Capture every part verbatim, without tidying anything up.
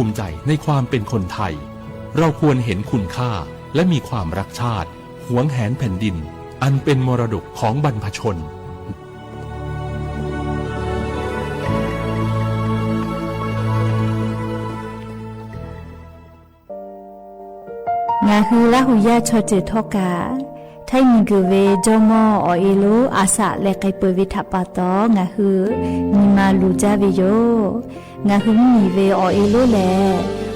ภูมิใจในความเป็นคนไทย เราควรเห็นคุณค่าและมีความรักชาติ หวงแหนแผ่นดิน อันเป็นมรดกของบรรพชน งาฮือลาหูย่าชอเจิ่วทอกา ถ้ามีเกิดเวย์จ้อมอออกเอโล อาสะแลใค่เปิดเวย์ถะปาตอ งาฮือมีมาลูจ้าเวย์โย งาฮือมีเวย์ออกเอโลแล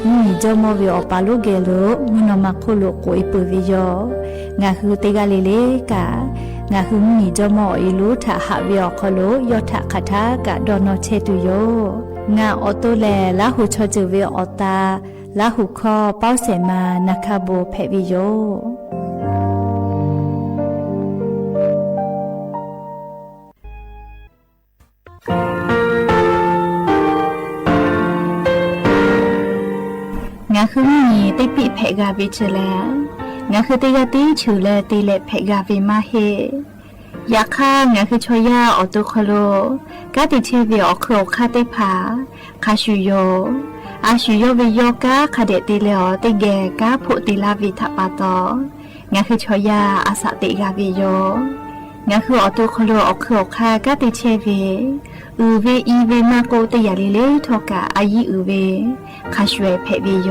มีจ้อมอเวย์ออกปาโลแก่โล เมื่อนอมาโคโลโกเอเปิดเวย์โย งาฮือเตกาเลเลกา งาฮือมีจ้อมอออกเอโล ถะหะเวย์ออกคอโล ย่อถะคาถากะดอนอแชร์ตูโย งาออโต้แล ลาหูชอเจิ่วเวย์ออกตา ลาหูข้อเป้าแสงมา นาคาโบแผะเวย์โย งาฮือมีเต้ปิ๊แผะกาเวย์เจอแล งาฮือเตกาตี้ฉือแลเตแหละแผะกาเวย์มาเฮ ยะค่ะ งาฮือชอย่าออกโตคอโล ก้าติเชเวย์ออกคือออกค่าเต้ผา คาชูโย อาชูโยเวย์ยอก้า คาแดะเตแลออกเต้แก่ ก้าโผะเตลาเวย์ถะปาตอ งาฮือชอย่า อาสะเตกาเวย์โย งาฮือออกโตคอโล ออกคือออกค่า ก้าติเชเวย์ อือเวย์อีเวย์มาโกเตยาเลเลทอกะ อายีอือเวย์ คาชูแผะเวย์โย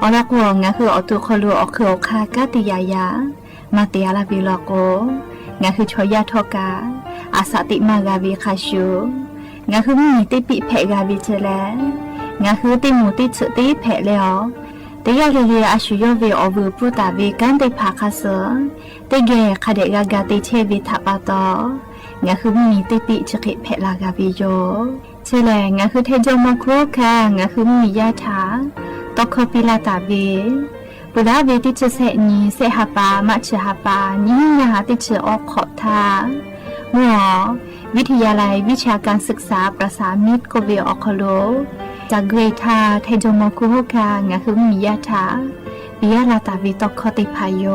ออลอกวอ งาฮือออกโตคอโล ออกคือออกค่า ก้าติยายา มาเตยาลาเวย์ลอกวอ งาฮือชอย่าทอกะ อาสะเตมากาเวย์คาชู งาฮือมีเต้ปิ๊แผะกาเวย์เจอแล งาฮือเต้หมู่เต้เจิดเต้แผะแลออก เตยาเลเล อาชูโยเวย์ออกวือปูตาเวย์ ก้านเตผาคาเสิง เตแก่ คาแดะกากาเตเชเวย์ถะปาตอ งาฮือมีเต้ปิ๊จะเกะแผะลากาเวย์โย เจอแล งาฮือไทยจ้อมอคู้ค่ะ งาฮือมียาถา ตอกคอปีลาตาเวย์ ปูลาเวย์ตี้จะแสะนี แสะหาปา มะเจือหาปา นี้ยาหาตี้จะออกขอบทา มัว วิทยาลัยวิชาการศึกษาประสานมิตร โกเวย์ออกคอโล จากเกรดทา ไทยจ้อมอคู้ค่ะ งาฮือมียาถา ปียาลาตาเวย์ตอกคอเตผาโย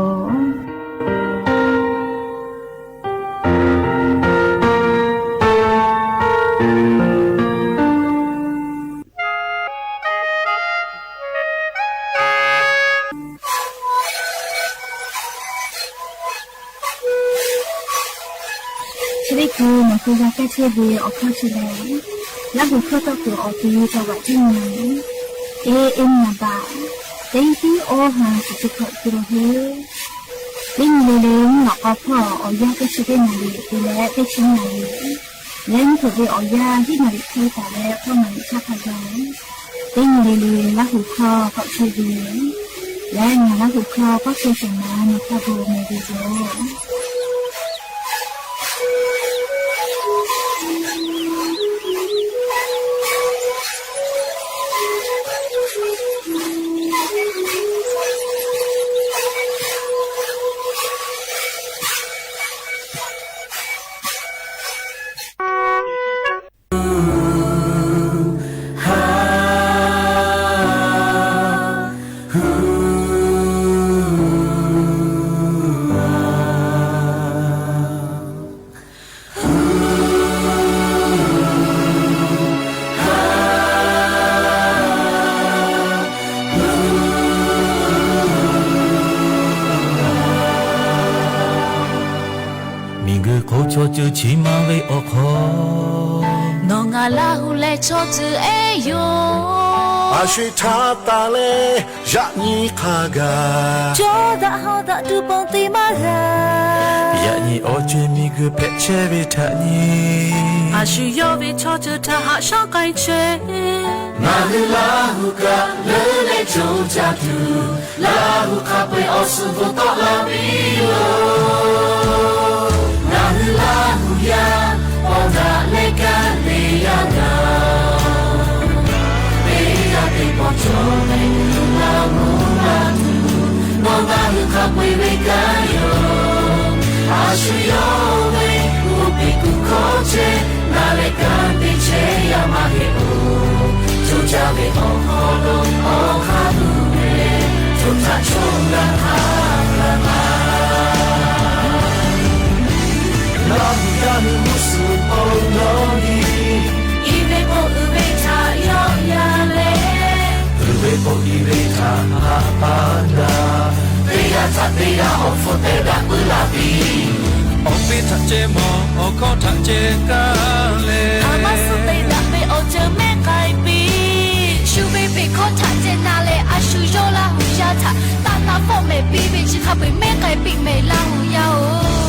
ชะนี้คือหมอคือยาแก้เชเวย์ออกข้อเชลง ลาหูข้อตอกเกิดออกตีจังหวัดเจียงใหม่ เอเอ็ม นาบา เต็งตี้โอหาสิบเจ็ดกิโลเฮิรตซ์ เต็งเลเลงหนอกอพ่อออกยาแก้เชเวย์นาลีตีและเต็งชิงนาลี และมีเถิดเวย์ออกยาตี้นาลีไทยตาและพ่อนาลีชาพยอง เต็งเลเลงลาหูข้อเกาะเชเวย์ และงาลาหูข้อเกาะเชเวย์นานาคาโบเมดีโย မံၤဂုၢ်ခိၣ် ချီၣ်စုချံမၤဝဲအီၣ်ခီ နီၢ်ငါလၢ်ဟူလဲၣ် ချီၣ်စုအဲၣ်ယိၤ အရွှေထါတၢ်လဲၣ် ယၣ်ညံခါဂၤ ကၠီဒၣ်ဟီၣ်ဒၣ်တူၢ်ပိာ်သံမၤဂၤ ယၣ်ညံအီၣ်ကၠ့မံၤဂုၢ် ဖဲးဆဲးဝဲထးညံ အရွှေယိၤဝဲ ချီၣ်စုထါဟးဆှီကဲဆဲး နၢ်ဟူလၢ်ဟူကၣ် လၢလဲၣ်ကၠိကၠၢ်တူၢ် လၢ်ဟူခါပှဲၤအီၤ ဆူၣ်ဘိးတီလၢ်ဘံယိၤ နၢ်ဟူလၢ်ဟူယၤ ပီၣ်ဒၣ်လဲၣ်ကၣ်လၢယၤဂၤ မ့ၢ်ယၤသ့ၣ်ပီၣ်ကၠီ မ့ၢ်မုၢ်လၢ်မူလၢ်တူၢ် နီၢ်နၢ်ဟူခါပှဲၤဝဲကၣ်ယိၤ အရွှေယိၤဝဲ အိၣ်ဘှံးကူၣ်ခီၣ်ဆဲး နၤလဲၣ်ကၣ်သ့ၣ်ဆဲး ယၤမၤဟ့ၣ်အိၣ် ကၠိကၠၢ်ဝဲအီၣ်ခီလိာ် အီၣ်ခါမုၢ်ဝဲ ကၠိထးဆိလၢ်ခါ လၢ်မၤ လၢ်ဟူယၤ မုၢ်မုၢ်ဆူၣ်အိၣ်နီၢ်နံၤ အံၤမ့ၢ်ပိာ်အုးဝဲထးယီၣ်ယၤလဲၣ် အိၣ်ပ့ၤထးကဲမီၢ် အိၣ်ခီၣ်ထးကဲကါလဲၣ် အမါစူၣ်တဲဒၣ် ပအိၣ်စၢၤမဲာ်ကဲပံၤ စူၢ်ဘ့ၣ်ဘ့ၣ်ခီၣ်ထးကဲနၤလဲၣ် အစူၢ်ယိၣ်လၢ်ဟူယၤထး တၢ်နၢ်ပီၣ်မဲာ်ပံၤ ပ့ၣ်ဆံးခါပှ့ၤမဲာ်ကဲပံၤမဲာ်လၢ်ဟူယၤအိၣ်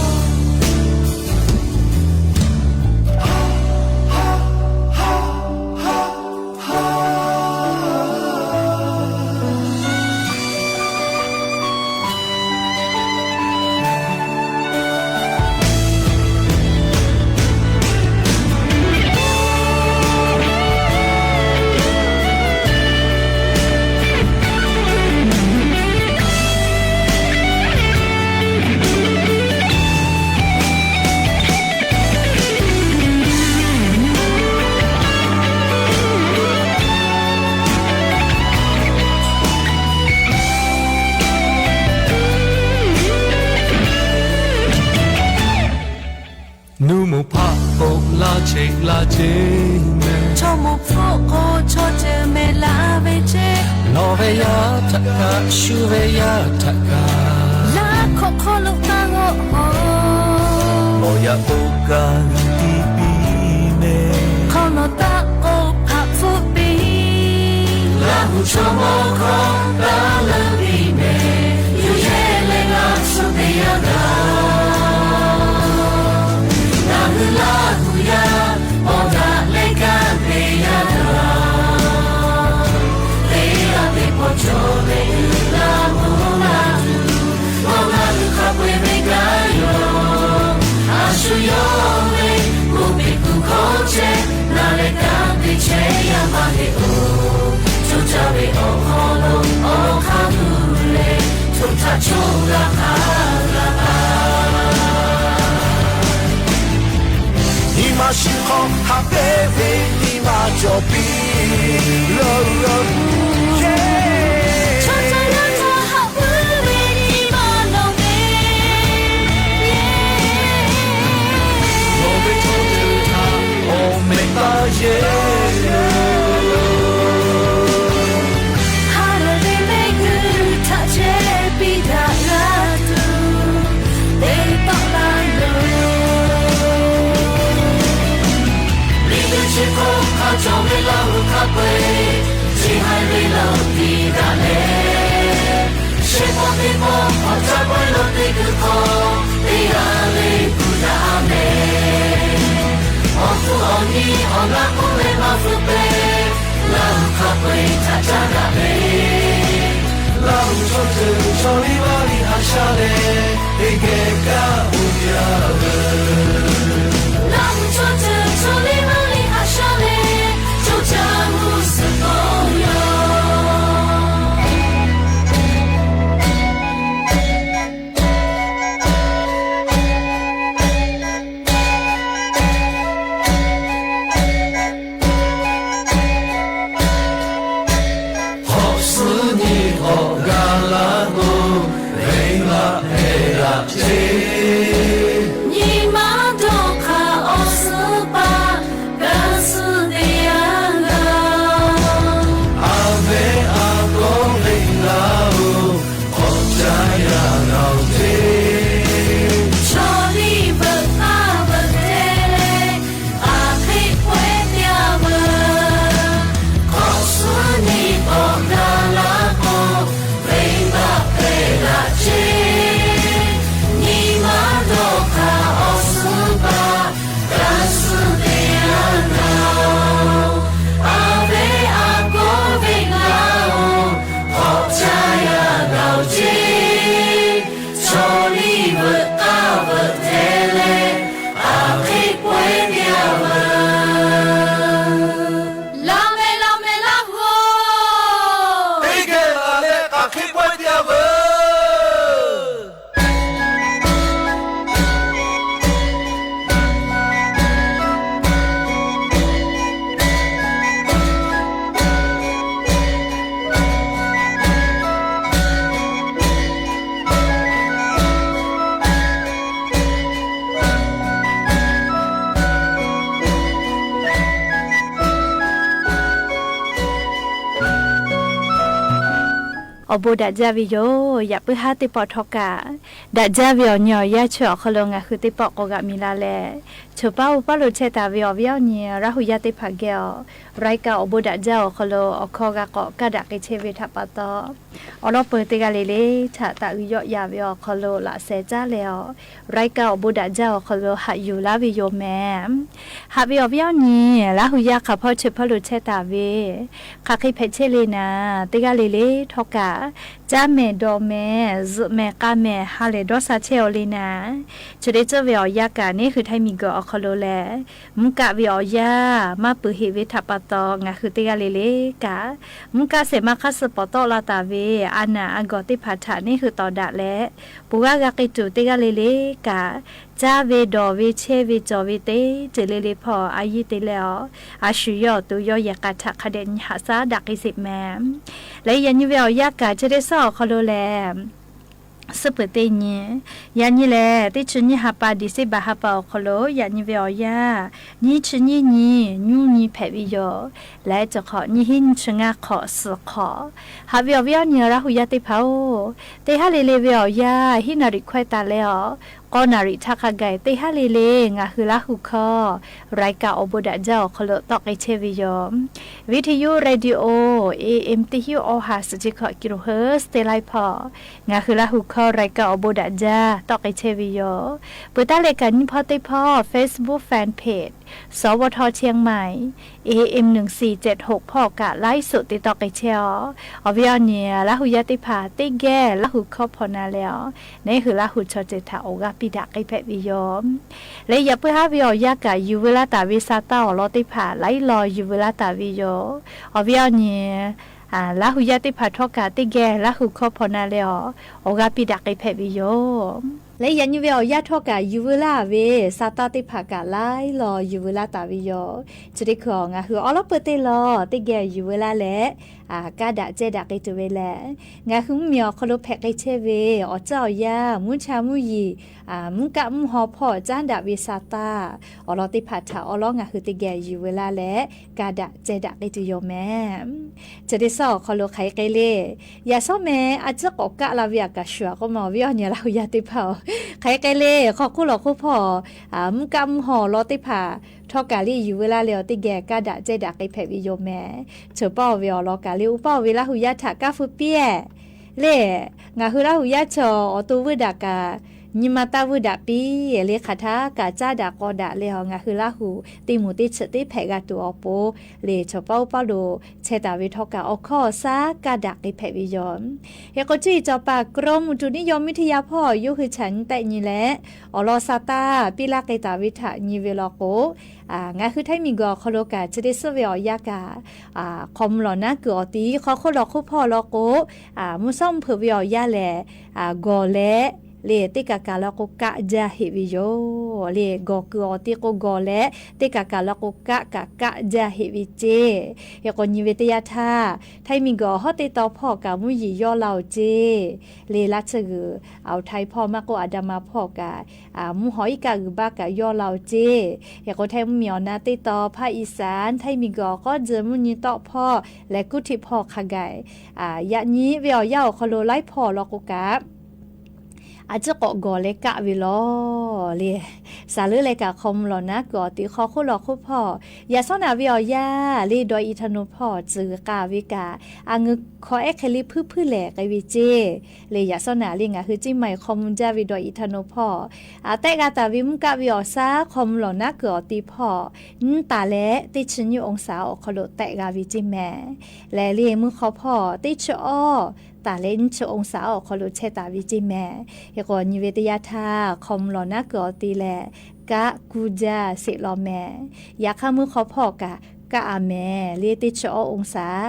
နူမိၢ်ဖးအိၣ်လၢ်ဆ့လၢ်က့ၤမဲာ် ဆိမိၣ်ဖိအိၣ်ဆီၣ်တၢၢ်မဲာ်လၢ်ဝဲက့ၤ နီၣ်ဝဲယၤထးကါ စူၢ်ဝဲယၤထးကါ လၢခီၣ်ခီၣ်လိာ်သးဂီၢ်ဂီၢ် လီၤယၤအိၣ်ကါဂံၢ်တံၢ်ပံၤမဲာ် ခီၣ်နီၣ်သးအိၣ်ဖးဖုးပံၤ လၢဟူဆိကမိၣ်ခီၣ်သးလၢပံၤမဲာ် ယူၢ်ယဲလဲၤလၢဆိၣ်ဂ့ၤယၤဂၤ နၢ်ဟူလၢ်ဟူယၤ ပီၢ်ဒၣ်လဲၤကါပ့ၤယၤဂၤ သ့အသ့ၣ်ပီၣ်ကၠီၣ်လဲၤအုၣ်လၢမူလၢ်တူၢ် မီၢ်လၢ်လူၢ်ခီၣ်ပှ့ၤမ့ၢ်ကါယီၤ အစူၢ်ယိၣ်ဝဲ ကူၣ်ဘ့ၣ်ကူၣ်ခီၣ်ကဲ နၤလဲၤကါသ့ဆဲးယၤမၤဟ့ၣ်အိၣ် ဆိၣ်တၢ်ဝဲအီၣ်ခီၣ်လိာ်အီၣ်ခါမုၢ်လဲၣ် ထိၣ်ထးဆိလၢ်ခါလၢ်ဘၣ် နံၤမၤဆူၣ်ခီၣ်ဟးဘဲဝဲ နံၤမၤကၠီၣ်ပံၤ လၢလၢ ဆိၣ်တၢ်လၢ်ခီၣ်ဟးဘဲဝဲ နံၤမၤနီၣ်ဝဲ နီၣ်ဝဲထီၣ်တၢ် အိၣ်မဲာ်သးယဲၢ် ဟါလီၤလၢမဲာ်ဂုၢ်ထးကဲပံၤဒၣ်လၢတူၢ် သ့ၣ်တီလၢ်လၢ် မ့ၢ်ဂ့ၤဆ့ခိၣ်ခီၣ်ကၠီၣ်ဝဲလၢဟူခီၣ်ပှ့ၤ ဆ့ဟဲဝဲလီၤတံၢ်ဒၣ်လဲာ် ဆ့ပီၣ်သ့ၣ်ပီၣ် ခီၣ်တၢ်ပှ့ၤလီၤတံၢ်ကုၢ်ခီၣ် သ့အါလဲၣ်ကူၣ်ဒၣ်အါလဲၣ် အီၣ်ကူအီၣ်နံၤ အီၣ်လၢပူၤဝဲမၤဖုးပဲ လၢဟူခီၣ်ပှ့ၤထးကါဒၣ်လဲာ် လၢဟူဆိကမိၣ် ဆီၣ်လံမၤလံအါဆၢလဲၣ် သ့ကဲကါအိၣ်ယၤလၢ လၢဟူဆိကမိၣ် ဆီၣ်လံမၤလံအါဆၢလဲၣ် ဆိၣ်တၢ်မူစ့ၢ်ကီးယီၤ ဟီၣ်ဆူနံၤအီၣ်ဂၤလၢ်ဂီၢ် ရ့လၢ်ဟဲလၢ်စ့ နံၤမၤဒီးခါအီၣ်ဆူပၢ် ကစူၢ်သ့ၣ်ယၤဂၤ အဝဲအကီၢ်ရ့လၢ်အိၣ် ခီၣ်တၢ်ယၤဂၤစ့ ဆီၣ်လံဘၢၣ်သၣ်ဘၢၣ်တဲလဲၣ် အဃ့ပှဲၤပျၢ်ဝဲ ခီၣ်ဆူနံၤအီၣ်ဂၤလၢ်ဂီၢ် ရ့လၢ်ဟဲလၢ်စ့ နံၤမၤဒီးခါအီၣ်ဆူပၢ် ကစူၢ်သ့ၣ်ယၤဂၤ အဝဲအကီၢ်ရ့လၢ်အိၣ် ခီၣ်တၢ်ယၤဂၤစ့ ဆီၣ်လံဘၢၣ်သၣ်ဘၢၣ်တဲလဲၣ် အဃ့ပှဲၤပျၢ်ဝဲ လၢမဲာ်လၢမဲာ်လၢဟူ သ့ကဲလၢ်လဲၣ် အဃ့ပှဲၤပျၢ်ဝဲ အီၤဘိးဒၣ်ကၠၢ်ဝဲယိၤ ယၣ်ပၢၢ်ဟါသ့ၣ်ပီၣ်ထီၣ်ကၣ် ဒၣ်ကၠၢ်ဝဲအီၤညီအီၤယၢ်ဆၢအီၤခီလိာ် ငါးဟုသ့ၣ်ပီၣ်ကိးဂၤမံၤလၢ်လဲၣ် ဆိပာ်အိၣ်ပာ်လိာ်ဆဲးတၢ်ဝဲအီၤ ဝဲအီၤန့ၣ် ရၢ်ဟူယၢ်သ့ၣ်ဖၣ်ဂဲၤအီၤ ရၢၢ်ကၣ်အီၤဘိးဒၣ်ကၠၢ်အီၤခီလိာ် အခီဂၤကိး ကၣ်ဒၣ်က့ၤဆဲးဝဲထးပာ်သီ အီၤလီၤပၢၢ်တဂၤလၢ်လၢ် ထးတၢ်အုးယီၣ်ယၤဝဲအီၤခီလိာ် လၢ်စဲးကၠၢ်လဲၣ်အီၤ ရၢၢ်ကၣ်အီၤဘိးဒၣ်ကၠၢ်အီၤခီလိာ် ဟးယူၤလၢ်ဝဲယိၤမဲာ် ဟးဝဲအီၤဝဲအီၤန့ၣ် လၢ်ဟူယၢ်ခီဖီဆိပာ်လိာ်ဆဲးတၢ်ဝဲ ခးဃ့ဖဲးဆဲးလံနၤ တဂၤလၢ်လၢ်ထီၣ်ကၣ် ကၠၢ်မဲာ်ဒိးမဲာ် စုးမဲာ်ကၣ်မဲာ် ဟးလဲၤဒီးစၢ်ဆဲးအီၤလံနၤ ဆိဒ့ကၠၢ်ဝဲအီၤယၢ်ကၣ် န့ၣ်ဃုထၢမံၤကီၤအီၤခီလိာ်လဲၣ် မူကၣ်ဝဲအီၤယၢ် မၢ်ပၢၢ်ဟ့ၣ်ဝဲထးပာ်သီ ငါးဟုသ့ၣ်ဂၤလၢ်လၢ်ကၣ် မူကၣ်စဲးမါခါစၢ်ပီးတီၣ်လၢ်တၢ်ဝဲ အနၢ်အဂီၢ်သ့ၣ်ဖၣ်ထး န့ၣ်ဃုတီၤဒၣ်လဲၣ် ပူၤဂၤဂၤက့ၤတုၤတဂၤလၢ်လၢ်ကၣ် ကၠၢ်ဝဲဒိးဝဲဆဲးဝဲကၠီၤဝဲသ့ တ့လ့လ့ဖီ အယံာ်တ့လ့အီၤ အဆူၣ်ယီၣ်တူၢ်ယီၣ်ယဲၢ်ကၣ်ထးခါဒဲး နံၤဟးစၢ်ဒၣ်က့ၤစ့းမဲာ် လၢယၤနံၤဝဲအီၤယၢ်ကၣ် ဆိဒ့ကၠၢ်အီၤခီလိာ်လဲၣ် စုပၢၢ်သ့ၣ်ညါ ယၤနံၤလဲၣ် တ့ဆံနံၤဟးပာ် ဒံၣ်စ့ဘၣ်ဟးပာ်အီၤခီလိာ် ယၤနံၤဝဲအီၤယၢ် နံၣ်ဆံနံၣ်နံၤ ညူနံၤဖဲးဝဲယိၤ လဲၤတခီ နံၣ်ဟံးနံၣ်ဆံငါခီ စုးခီ ဟးဝဲအီၤဝဲအီၤန့ၣ် ရၢ်ဟူယၢ်သ့ၣ်ဖၣ်ဧၢ တ့ဟးလ့လ့ဝဲအီၤယၢ် ဟံးနၣ်ရံၣ်ခွဲးတၢ်လဲအီၤ ကီနၣ်ရံၣ်ထးခါဂၤ တ့ဟးလ့လ့ ငါးဟုလၢ်ဟူခီ ရၢၢ်ကၣ်အီၤဘိးဒၣ်ကၠၢ်အီၤခီလိာ် တီၣ်က့ၤဆဲးဝဲယိၤ ဝံထယု ရေဒီယို เอเอ็ม တဆံ เก้าสิบเก้ากิโลเฮิรตซ์ တ့လ့ဖီ ငါးဟုလၢ်ဟူခီ ရၢၢ်ကၣ်အီၤဘိးဒၣ်ကၠၢ် တီၣ်က့ၤဆဲးဝဲယိၤ ပၢတၢ်လဲၤကၣ်နံၣ်ဖီသ့ၣ်ဖီ Facebook Fan Page สวท เชียงใหม่ เอเอ็ม หนึ่งสี่เจ็ดหก ဖီကၣ် ไลฟ์สด တ့တီၣ်က့ၤဆဲးအီၤ အီၤဝဲအီၤန့ၣ် လၢ်ဟူယၢ်သ့ၣ်ဖၣ် တ့ဂဲၤလၢ်ဟူခီဖီနၤလဲၣ်အီၤ န့ၣ်ဟုလၢ်ဟူဆီၣ်တ့ၢ်ထး အိၣ်ဂၤပံၤဒၣ်က့ၤဖဲးဝဲယိၤ လၢယၢ်ပၢၢ်ဟါဝဲအီၤယၢ်ကၣ် ယူၤဝဲလၢ်တၢ်ဝဲ စၢ်တၢ်အီၣ်လီၤသ့ၣ်ဖၣ် လၢအံၤလီၤ ယူၤဝဲလၢ်တၢ်ဝဲယိၤ အီၤဝဲအီၤန့ၣ် လၢ်ဟူယၢ်သ့ၣ်ဖၣ်ထီၣ်ကၣ် တ့ဂဲၤလၢ်ဟူခီဖီနၤလဲၣ်အီၤ အိၣ်ဂၤပံၤဒၣ်က့ၤဖဲးဝဲယိၤ လၢယၤနံၤဝဲအီၤယၢ်ထီၣ်ကၣ် ယူၤဝဲလၢ်ဝဲ စၢ်တၢ်သ့ၣ်ဖၣ်ကၣ် လၢအံၤလီၤ ယူၤဝဲလၢ်တၢ်ဝဲယိၤ ဆိဒ့ကၠၢ်အီၤ ငါးဟုအီလီၤပၢၢ်သ့ၣ်လီၤ တ့ဂဲၤယူၤဝဲလၢ်လဲၣ် ကၣ်ဒၣ်ကၠဲးဒၣ်က့ၤတုၤဝဲလဲၣ် ငါးဟုမံၤအီၤခီလိာ် ဖဲးက့ၤဆဲးဝဲ အီၣ်ကၠၢ်အီၣ်ယၢ် မူဆါမူယံာ် မူကၣ်မူဟီၣ်ဖီ ကၠၢ်ဒၣ်ဝဲစၢ်တၢ် အီၣ်လီၤသ့ၣ်ဖၣ်ထး အီလီၤ ငါးဟုတ့ဂဲၤယူၤဝဲလၢ်လဲၣ် ကၣ်ဒၣ်ကၠဲးဒၣ်က့ၤတုၤယိၤမဲာ် ဆိဒ့ကၠၢ်အီၤခီလိာ် ခးက့ၤလ့ ယၤဆီမဲာ် အစ့ၢ်ကီးကၣ်လၢ်ဝဲအကဆူး ကိးမီၤဝဲအီၤန့ၣ် လၢ်ဟူယၢ်သ့ၣ်ဖၣ်အီၤ ခးက့ၤလ့ ခီခိၣ်လီၤခိၣ်ဖီ မူကၣ်မူဟီၣ်လီၤသ့ၣ်ဖၣ် ထီၣ်ကၣ်လံ ယူၤဝဲလၢ်လၢအီၤ တ့ၢ်ကဲကၣ်ဒၣ်ကၠဲးဒၣ်က့ၤဖဲးဝဲယိၤမဲာ် ဆိပာ်ဝဲအီၤလီၤကၣ်လံ အူပာ်ဝဲလၢ်ဟူယၢ်ထး ကၣ်ဖုပံၣ်အဲၣ် လၢ ငါးဟုလၢ်ဟူယၢ်ဆီၣ် အီၤတိၢ်ဝဲဒၣ်ကၣ် ညံမၤတၢ်ဝဲဒၣ်ပံၣ်အဲၣ် လၢခးထါကၣ်ကၠၢ်ဒၣ်ကီဒၣ်လၢအီၤ ငါးဟုလၢ်ဟူ တ့မူးတ့ဆံးတ့ဖဲးဂၤတုၤအီၤပူၤ လၢဆိပာ်အူပာ်လိာ် ဆဲးတၢ်ဝဲထီၣ်ကၣ် အခီၣ်ဆၢကၣ်ဒၣ်က့ၤဖဲးဝဲယိၤ ဟဲကိးကၠံၣ်စီၤပၤ กรมอุตุนิยมวิทยา ဖီ ယိၤဟုၣ်ဆၣ်နံၣ်တဲာ်နံၤလဲၣ် အီၣ်လီၤစၢ်တၢ် ပံၣ်လၢ်က့ၤတၢ်ဝဲထးနံၤဝဲလီၤကိး ငါးဟုထၢမံၤကီၤခီလိာ်ကၣ် ဆိဒ့ကၠၢ်ဝဲအီၤယၢ်ကၣ် ခီမူလီၤနၢ်ကုာ်အီၤတံၢ် ခီခိၣ်လီၤခိၣ်ဖီလီၤကိး မူစီမူဖုးဝဲအီၤယၢ်လဲၣ် ဂီၤလဲၣ် လၢသ့ၣ်ကၣ်ကၣ်လီၤကိး ကၣ်ကၠၢ်ဟ့ၣ်ဝဲယိၤ လၢဂီၤကုာ်အီၤတံၢ်ကိးဂီၤလဲၣ် သ့ၣ်ကၣ်ကၣ်လီၤကိး ကၣ်ကၣ်ကၣ်ကၠၢ်ဟ့ၣ်ဝဲကၠ့ ဟဲကိးနံၤဝဲတယၢ်ထါ ထၢမံၤကီၤဟီၣ်တ့ၢ်တီဖီကၣ် မူယံာ်ယီၢ်လီၤကၠ့ လၢလါဆၢဂုာ် အီထါဖီ မၤကိးအဒါမၤဖီကၣ် မူဟီၣ်အံၤကၣ်ဂုာ်ဘၣ်ကၣ်ယီၢ်လီၤကၠ့ ဟဲကိးထၢမံၤအီၤနၢ်တ့ၢ်တီ ဖၣ်အံၣ်စၣ် ထၢမံၤကီၤ ကီၢ်စဲၣ် မုၢ်နံၤတီၣ်ဖီ လဲၤကူၣ်ထံးဖီခါဂၤ ယၤနံၤဝဲအီၤယၢ်အီၤခီလိာ် လၢဖီလီၤကိးကၣ် အစ့ၢ်ကီးဂီၤလဲၣ်ကၣ်ဝဲလီၤ လၢ စးလၢလဲၤကၣ် ခီမူလီၤနၢ်ကုာ်အီၤတံၢ် ခီခိၣ်လီၤခိၣ်ဖီ ယၤဆီၣ်နၢ်ဝဲအီၤယၢ် လၢဒီးအံးထၣ်နိဖီ စၢဂ့ၤကၣ်ဝဲကၣ် အငုာ်ခီအဲၣ်ခဲလံဖုၣ်ဖုၣ်လဲၣ်က့ၤဝဲကၠ့ လၢယၤဆီၣ်နၢ်လၢ ငါးဟုကၠံၣ်မၤအံၤ ခီမူကၠၢ်ဝဲဒီးအံးထၣ်နိဖီ အတဲဂၤတၢ်ဝဲ မူကၣ်ဝဲအီၤစၢ် ခီမူလီၤနၢ်ကုာ်အီၤတံၢ်ဖီ နတၢ်လဲၣ် တ့ဆံနွံအူစၣ်အီၤခီလိာ် တဲဂၤဝဲကၠ့မဲာ် လဲၤလံမုၢ်ခီဖီ တ့ဆံအီၣ် တၢ်လဲၣ် နွံဆံအူစၣ်အီၤခီလိာ် ဆဲးတၢ်ဝဲကၠ့မဲာ် ဟဲကိးနံၤဝဲတယၢ်ထါ ခီမူလီၤနၢ်ကုာ်အီၤတံၢ်လဲၣ် ကၣ်ကူကၠၢ်စ့းလီၤမဲာ် ယၤခါမုၢ်ခီဖီကၣ် ကၣ်အမဲာ် လၢတ့ဆံအီၣ်အူစၣ်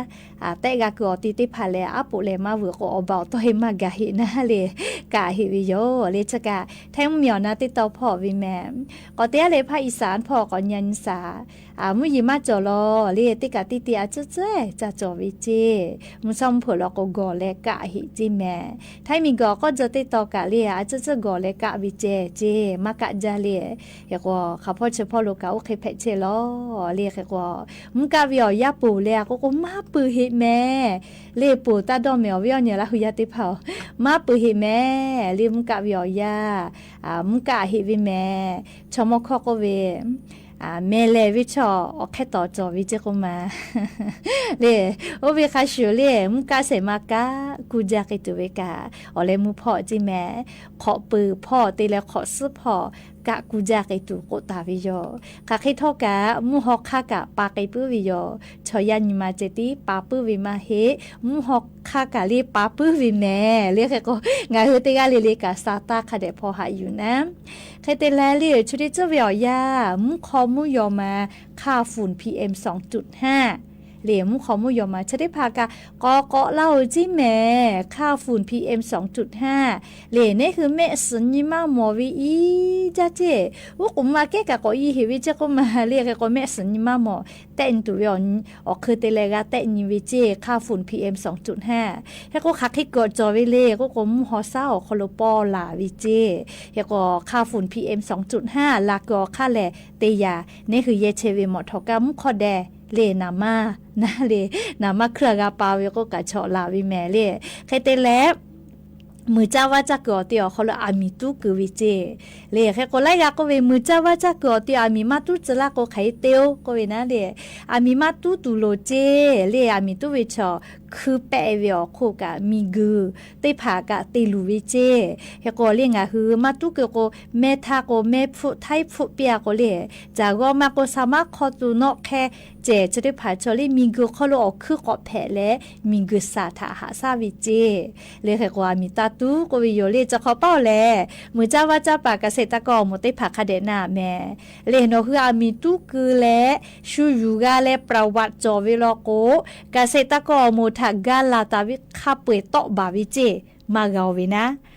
တဲဂၤကုာ်အီၤတံၢ်သ့ၣ်တဖၣ်လဲၣ် အါပိာ်လဲၣ်မၤဝဲကိးအီၤဘၣ်အီၤတီၢ်ဟ့ၣ်မၤဂၤဟ့ၣ်နၤလၢ ကၣ်ဟ့ၣ်ဝဲယိၤ လၢဆၢကၣ် ထၢမံၤအီၤနၢ်တ့ၢ်တီဖီဝဲမဲာ် ကိးတ့ၢ်လၢဖၣ်အံၣ်စၣ်ဖီ ကိးညါနံၣ်စၣ် မုၢ်ယံၤမၤကၠီၤလီၤ လၢသ့ၣ်ကၣ်တံၢ်တံၢ် အစ့ၢ်ကၠၢ် ကၠၢ်ကၠီၤဝဲကၠ့ မုၢ်ဆီမုၢ်ဖုးလီၤကိးဂီၤလဲၣ်ကၣ်ဟ့ၣ်ကၠ့မဲာ် ထၢမံၤကီၤကီၢ်စဲၣ်တ့ၢ်တီကၣ်လၢ အစ့ၢ်ကၠၢ်ဂီၤလဲၣ်ကၣ်ဝဲကၠ့ ကၠ့ မၤကၣ်ကၠၢ်လၢ ဟဲကိးခီဖီဆၢဖီလိာ်ကၣ်အိၣ်ဃ့ဖဲးဆဲးလီၤ လၢဟဲကိး မူကၣ်ဝဲအီၤယၢ်ပူၤလၢ အကိးကိးမၤပၢၢ်ဟ့ၣ် မဲာ် လႄႈ ပူၤတၢ်ဒီၣ်မဲာ် အီၤဝဲအီၤ ညီလၢဟူယၢတ့ၢ်ဖၢ မၢပၢၢ်ဟ့ၣ်မဲာ် လႄႈ မူးကးဝဲအီၤယၤ မူးကးဟ့ၣ်ဝဲမဲာ် ဆီမိၢ်ခီၣ်ကိးဝဲ မဲာ်လဲၢ်ဝဲဆီ အီၣ်ခဲတီၤကီၤဝဲက့ကိးမး လႄႈ အိၣ်ဝဲခါဆူးလႄႈ မူးကးစဲးမၤကး ကူၺ်းက့ၤတုၤဝဲကး အီၣ်လၢမူးဖီၣ်က့မဲာ် ခိးပၢၤဖီၣ် တ့လၢခိးစုဖီၣ် ကးကူၺ်းက့ၤတုၤကိးတၢ်ဝဲယီၤ ခးခ့ထီၣ်ကး မူးဟီၣ်ခါကးပာ်က့ၤပုၢ်ဝဲယီၤ ဆီယါနံၤမၤစဲးတံၢ်ပာ်ပုၢ်ဝဲမးဟ့ၣ် မူးဟီၣ်ခါကးလၢပာ်ပုၢ်ဝဲမဲာ် လၢဃဲကိး ငါဟ့ၣ်တဂၤလၢလၢကး စးတၢ်ခါဒဲးဖီဟးယူၤနၤ ဃဲတ့လၢလၢ ဆၢထၢၣ်ကၠိဝဲအီၤယၤ မူးခီမူးယီၤမၤ ค่าฝุ่น PM สองจุดห้า လၢမူးခီမူးယီၤမၤ ဆၢထၢၣ်ဖးကး ကိးကိးလၢအိၣ်က့မဲာ် ค่าฝุ่น PM สองจุดห้า လၢန့ၣ်ဃု မဲာ်စံၣ်ညီၣ်မးမီၢ်ဝဲအံၤ ကၠၢ်က့ အိၣ်ကိးမးကဲကးကိးအံၤဟ့ၣ်ဝဲက့ကိးမး လၢဃဲကိး မဲာ်စံၣ်ညီၣ်မးမီၢ် တဲနံၤတုၤဝဲအီၤ အီၣ်ဃုတ့လၢဂၤတဲနံၤဝဲက့ ค่าฝุ่น PM สองจุดห้า ဟဲကိးခးခ့ကီၤကၠီၤဝဲလၢ ကိးကိးမူးဟီၣ်စၢ်အီၤခီလိာ်ပီၢ်လၢ်ဝဲက့ ဟဲကိး ค่าฝุ่น PM สองจุดห้า လၢကီၤခါလဲၣ်တ့ယၤ န့ၣ်ဃုယဲၢ်ဆဲးဝဲ မီၣ်ထီၣ်ကါမူးခီၣ်ဒဲး လၢနမါ နလၢ နမါခုၣ်အဂၤပာ်ဝဲကိးကးဆီၣ်လၢ်ဝဲမဲာ်လၢ ဃဲတ့လၢ မုၢ်ကၠၢဝါကၠၢ်ကုၢ်အီၤတ့အီၤခီလိာ် အမံၤတူၢ်ကုၢ်ဝဲက့ လၢဃဲကိးလၢဂၤကိးဝဲ မုၢ်ကၠၢဝါကၠၢ်ကုၢ်အီၤတ့အီၤ အမံၤမးတူၢ်စလၢကိး ခးအံၤတ့အိၣ်ကိးဝဲနၤလၢ အမံၤမးတူၢ်တူၢ်လိာ်က့ လၢအမံၤတူၢ်ဝဲဆီၣ် ခုပဲာ်ဝဲအီၤခိၣ်ကး မံၤဂုၢ်သ့ၣ်တဖၣ်ကးတ့လူၤဝဲက့ ဟဲကိးလၢ ငါဟ့ၣ်မးတူၢ်ကုၢ်ကိး မဲထးကိး မဲဖုး ထၢၣ်ဖုး ပျၢကိးလၢ ကၠၢ်ဂီၤမးကိး စၢ်မါခီတူၢ်နီၣ်ခဲ ကဲး ဆၢထၢၣ်ဖးဆီၣ်လၢ မံၤဂုၢ်ခီလိာ်အီၣ်ခုၣ်ကိးဖဲးလဲၣ် မံၤဂုၢ်စၢ်ထးဟးစၢ်ဝဲက့ လၢဃဲကိး အမံၤတၢ်တူၢ်ကိးဝဲယိာ်လၢ ကၠီခီပီၢ်လဲၣ် မုၢ်ကၠၢဝါကၠၢ်ပၤ ကစဲးတၢ်ကီၢ်အမိၢ်သ့ၣ်တဖၣ်ခါဒဲးနၤမဲာ် လၢနီၢ်ဃုအမံၤတူၢ်ကုၢ်လဲၣ် ဆူယုၢ်ဂၤလဲၣ် ပြဝတ်ၣ်ကၠီၤဝဲလီၤကိး ကစဲးတၢ်ကီၢ်အမိၢ်ထးဂၤလၢ်တၢ်ဝဲခါပှဲၤတီၣ်ဘၣ်ဝဲက့ မၤဂၤဝဲနၤ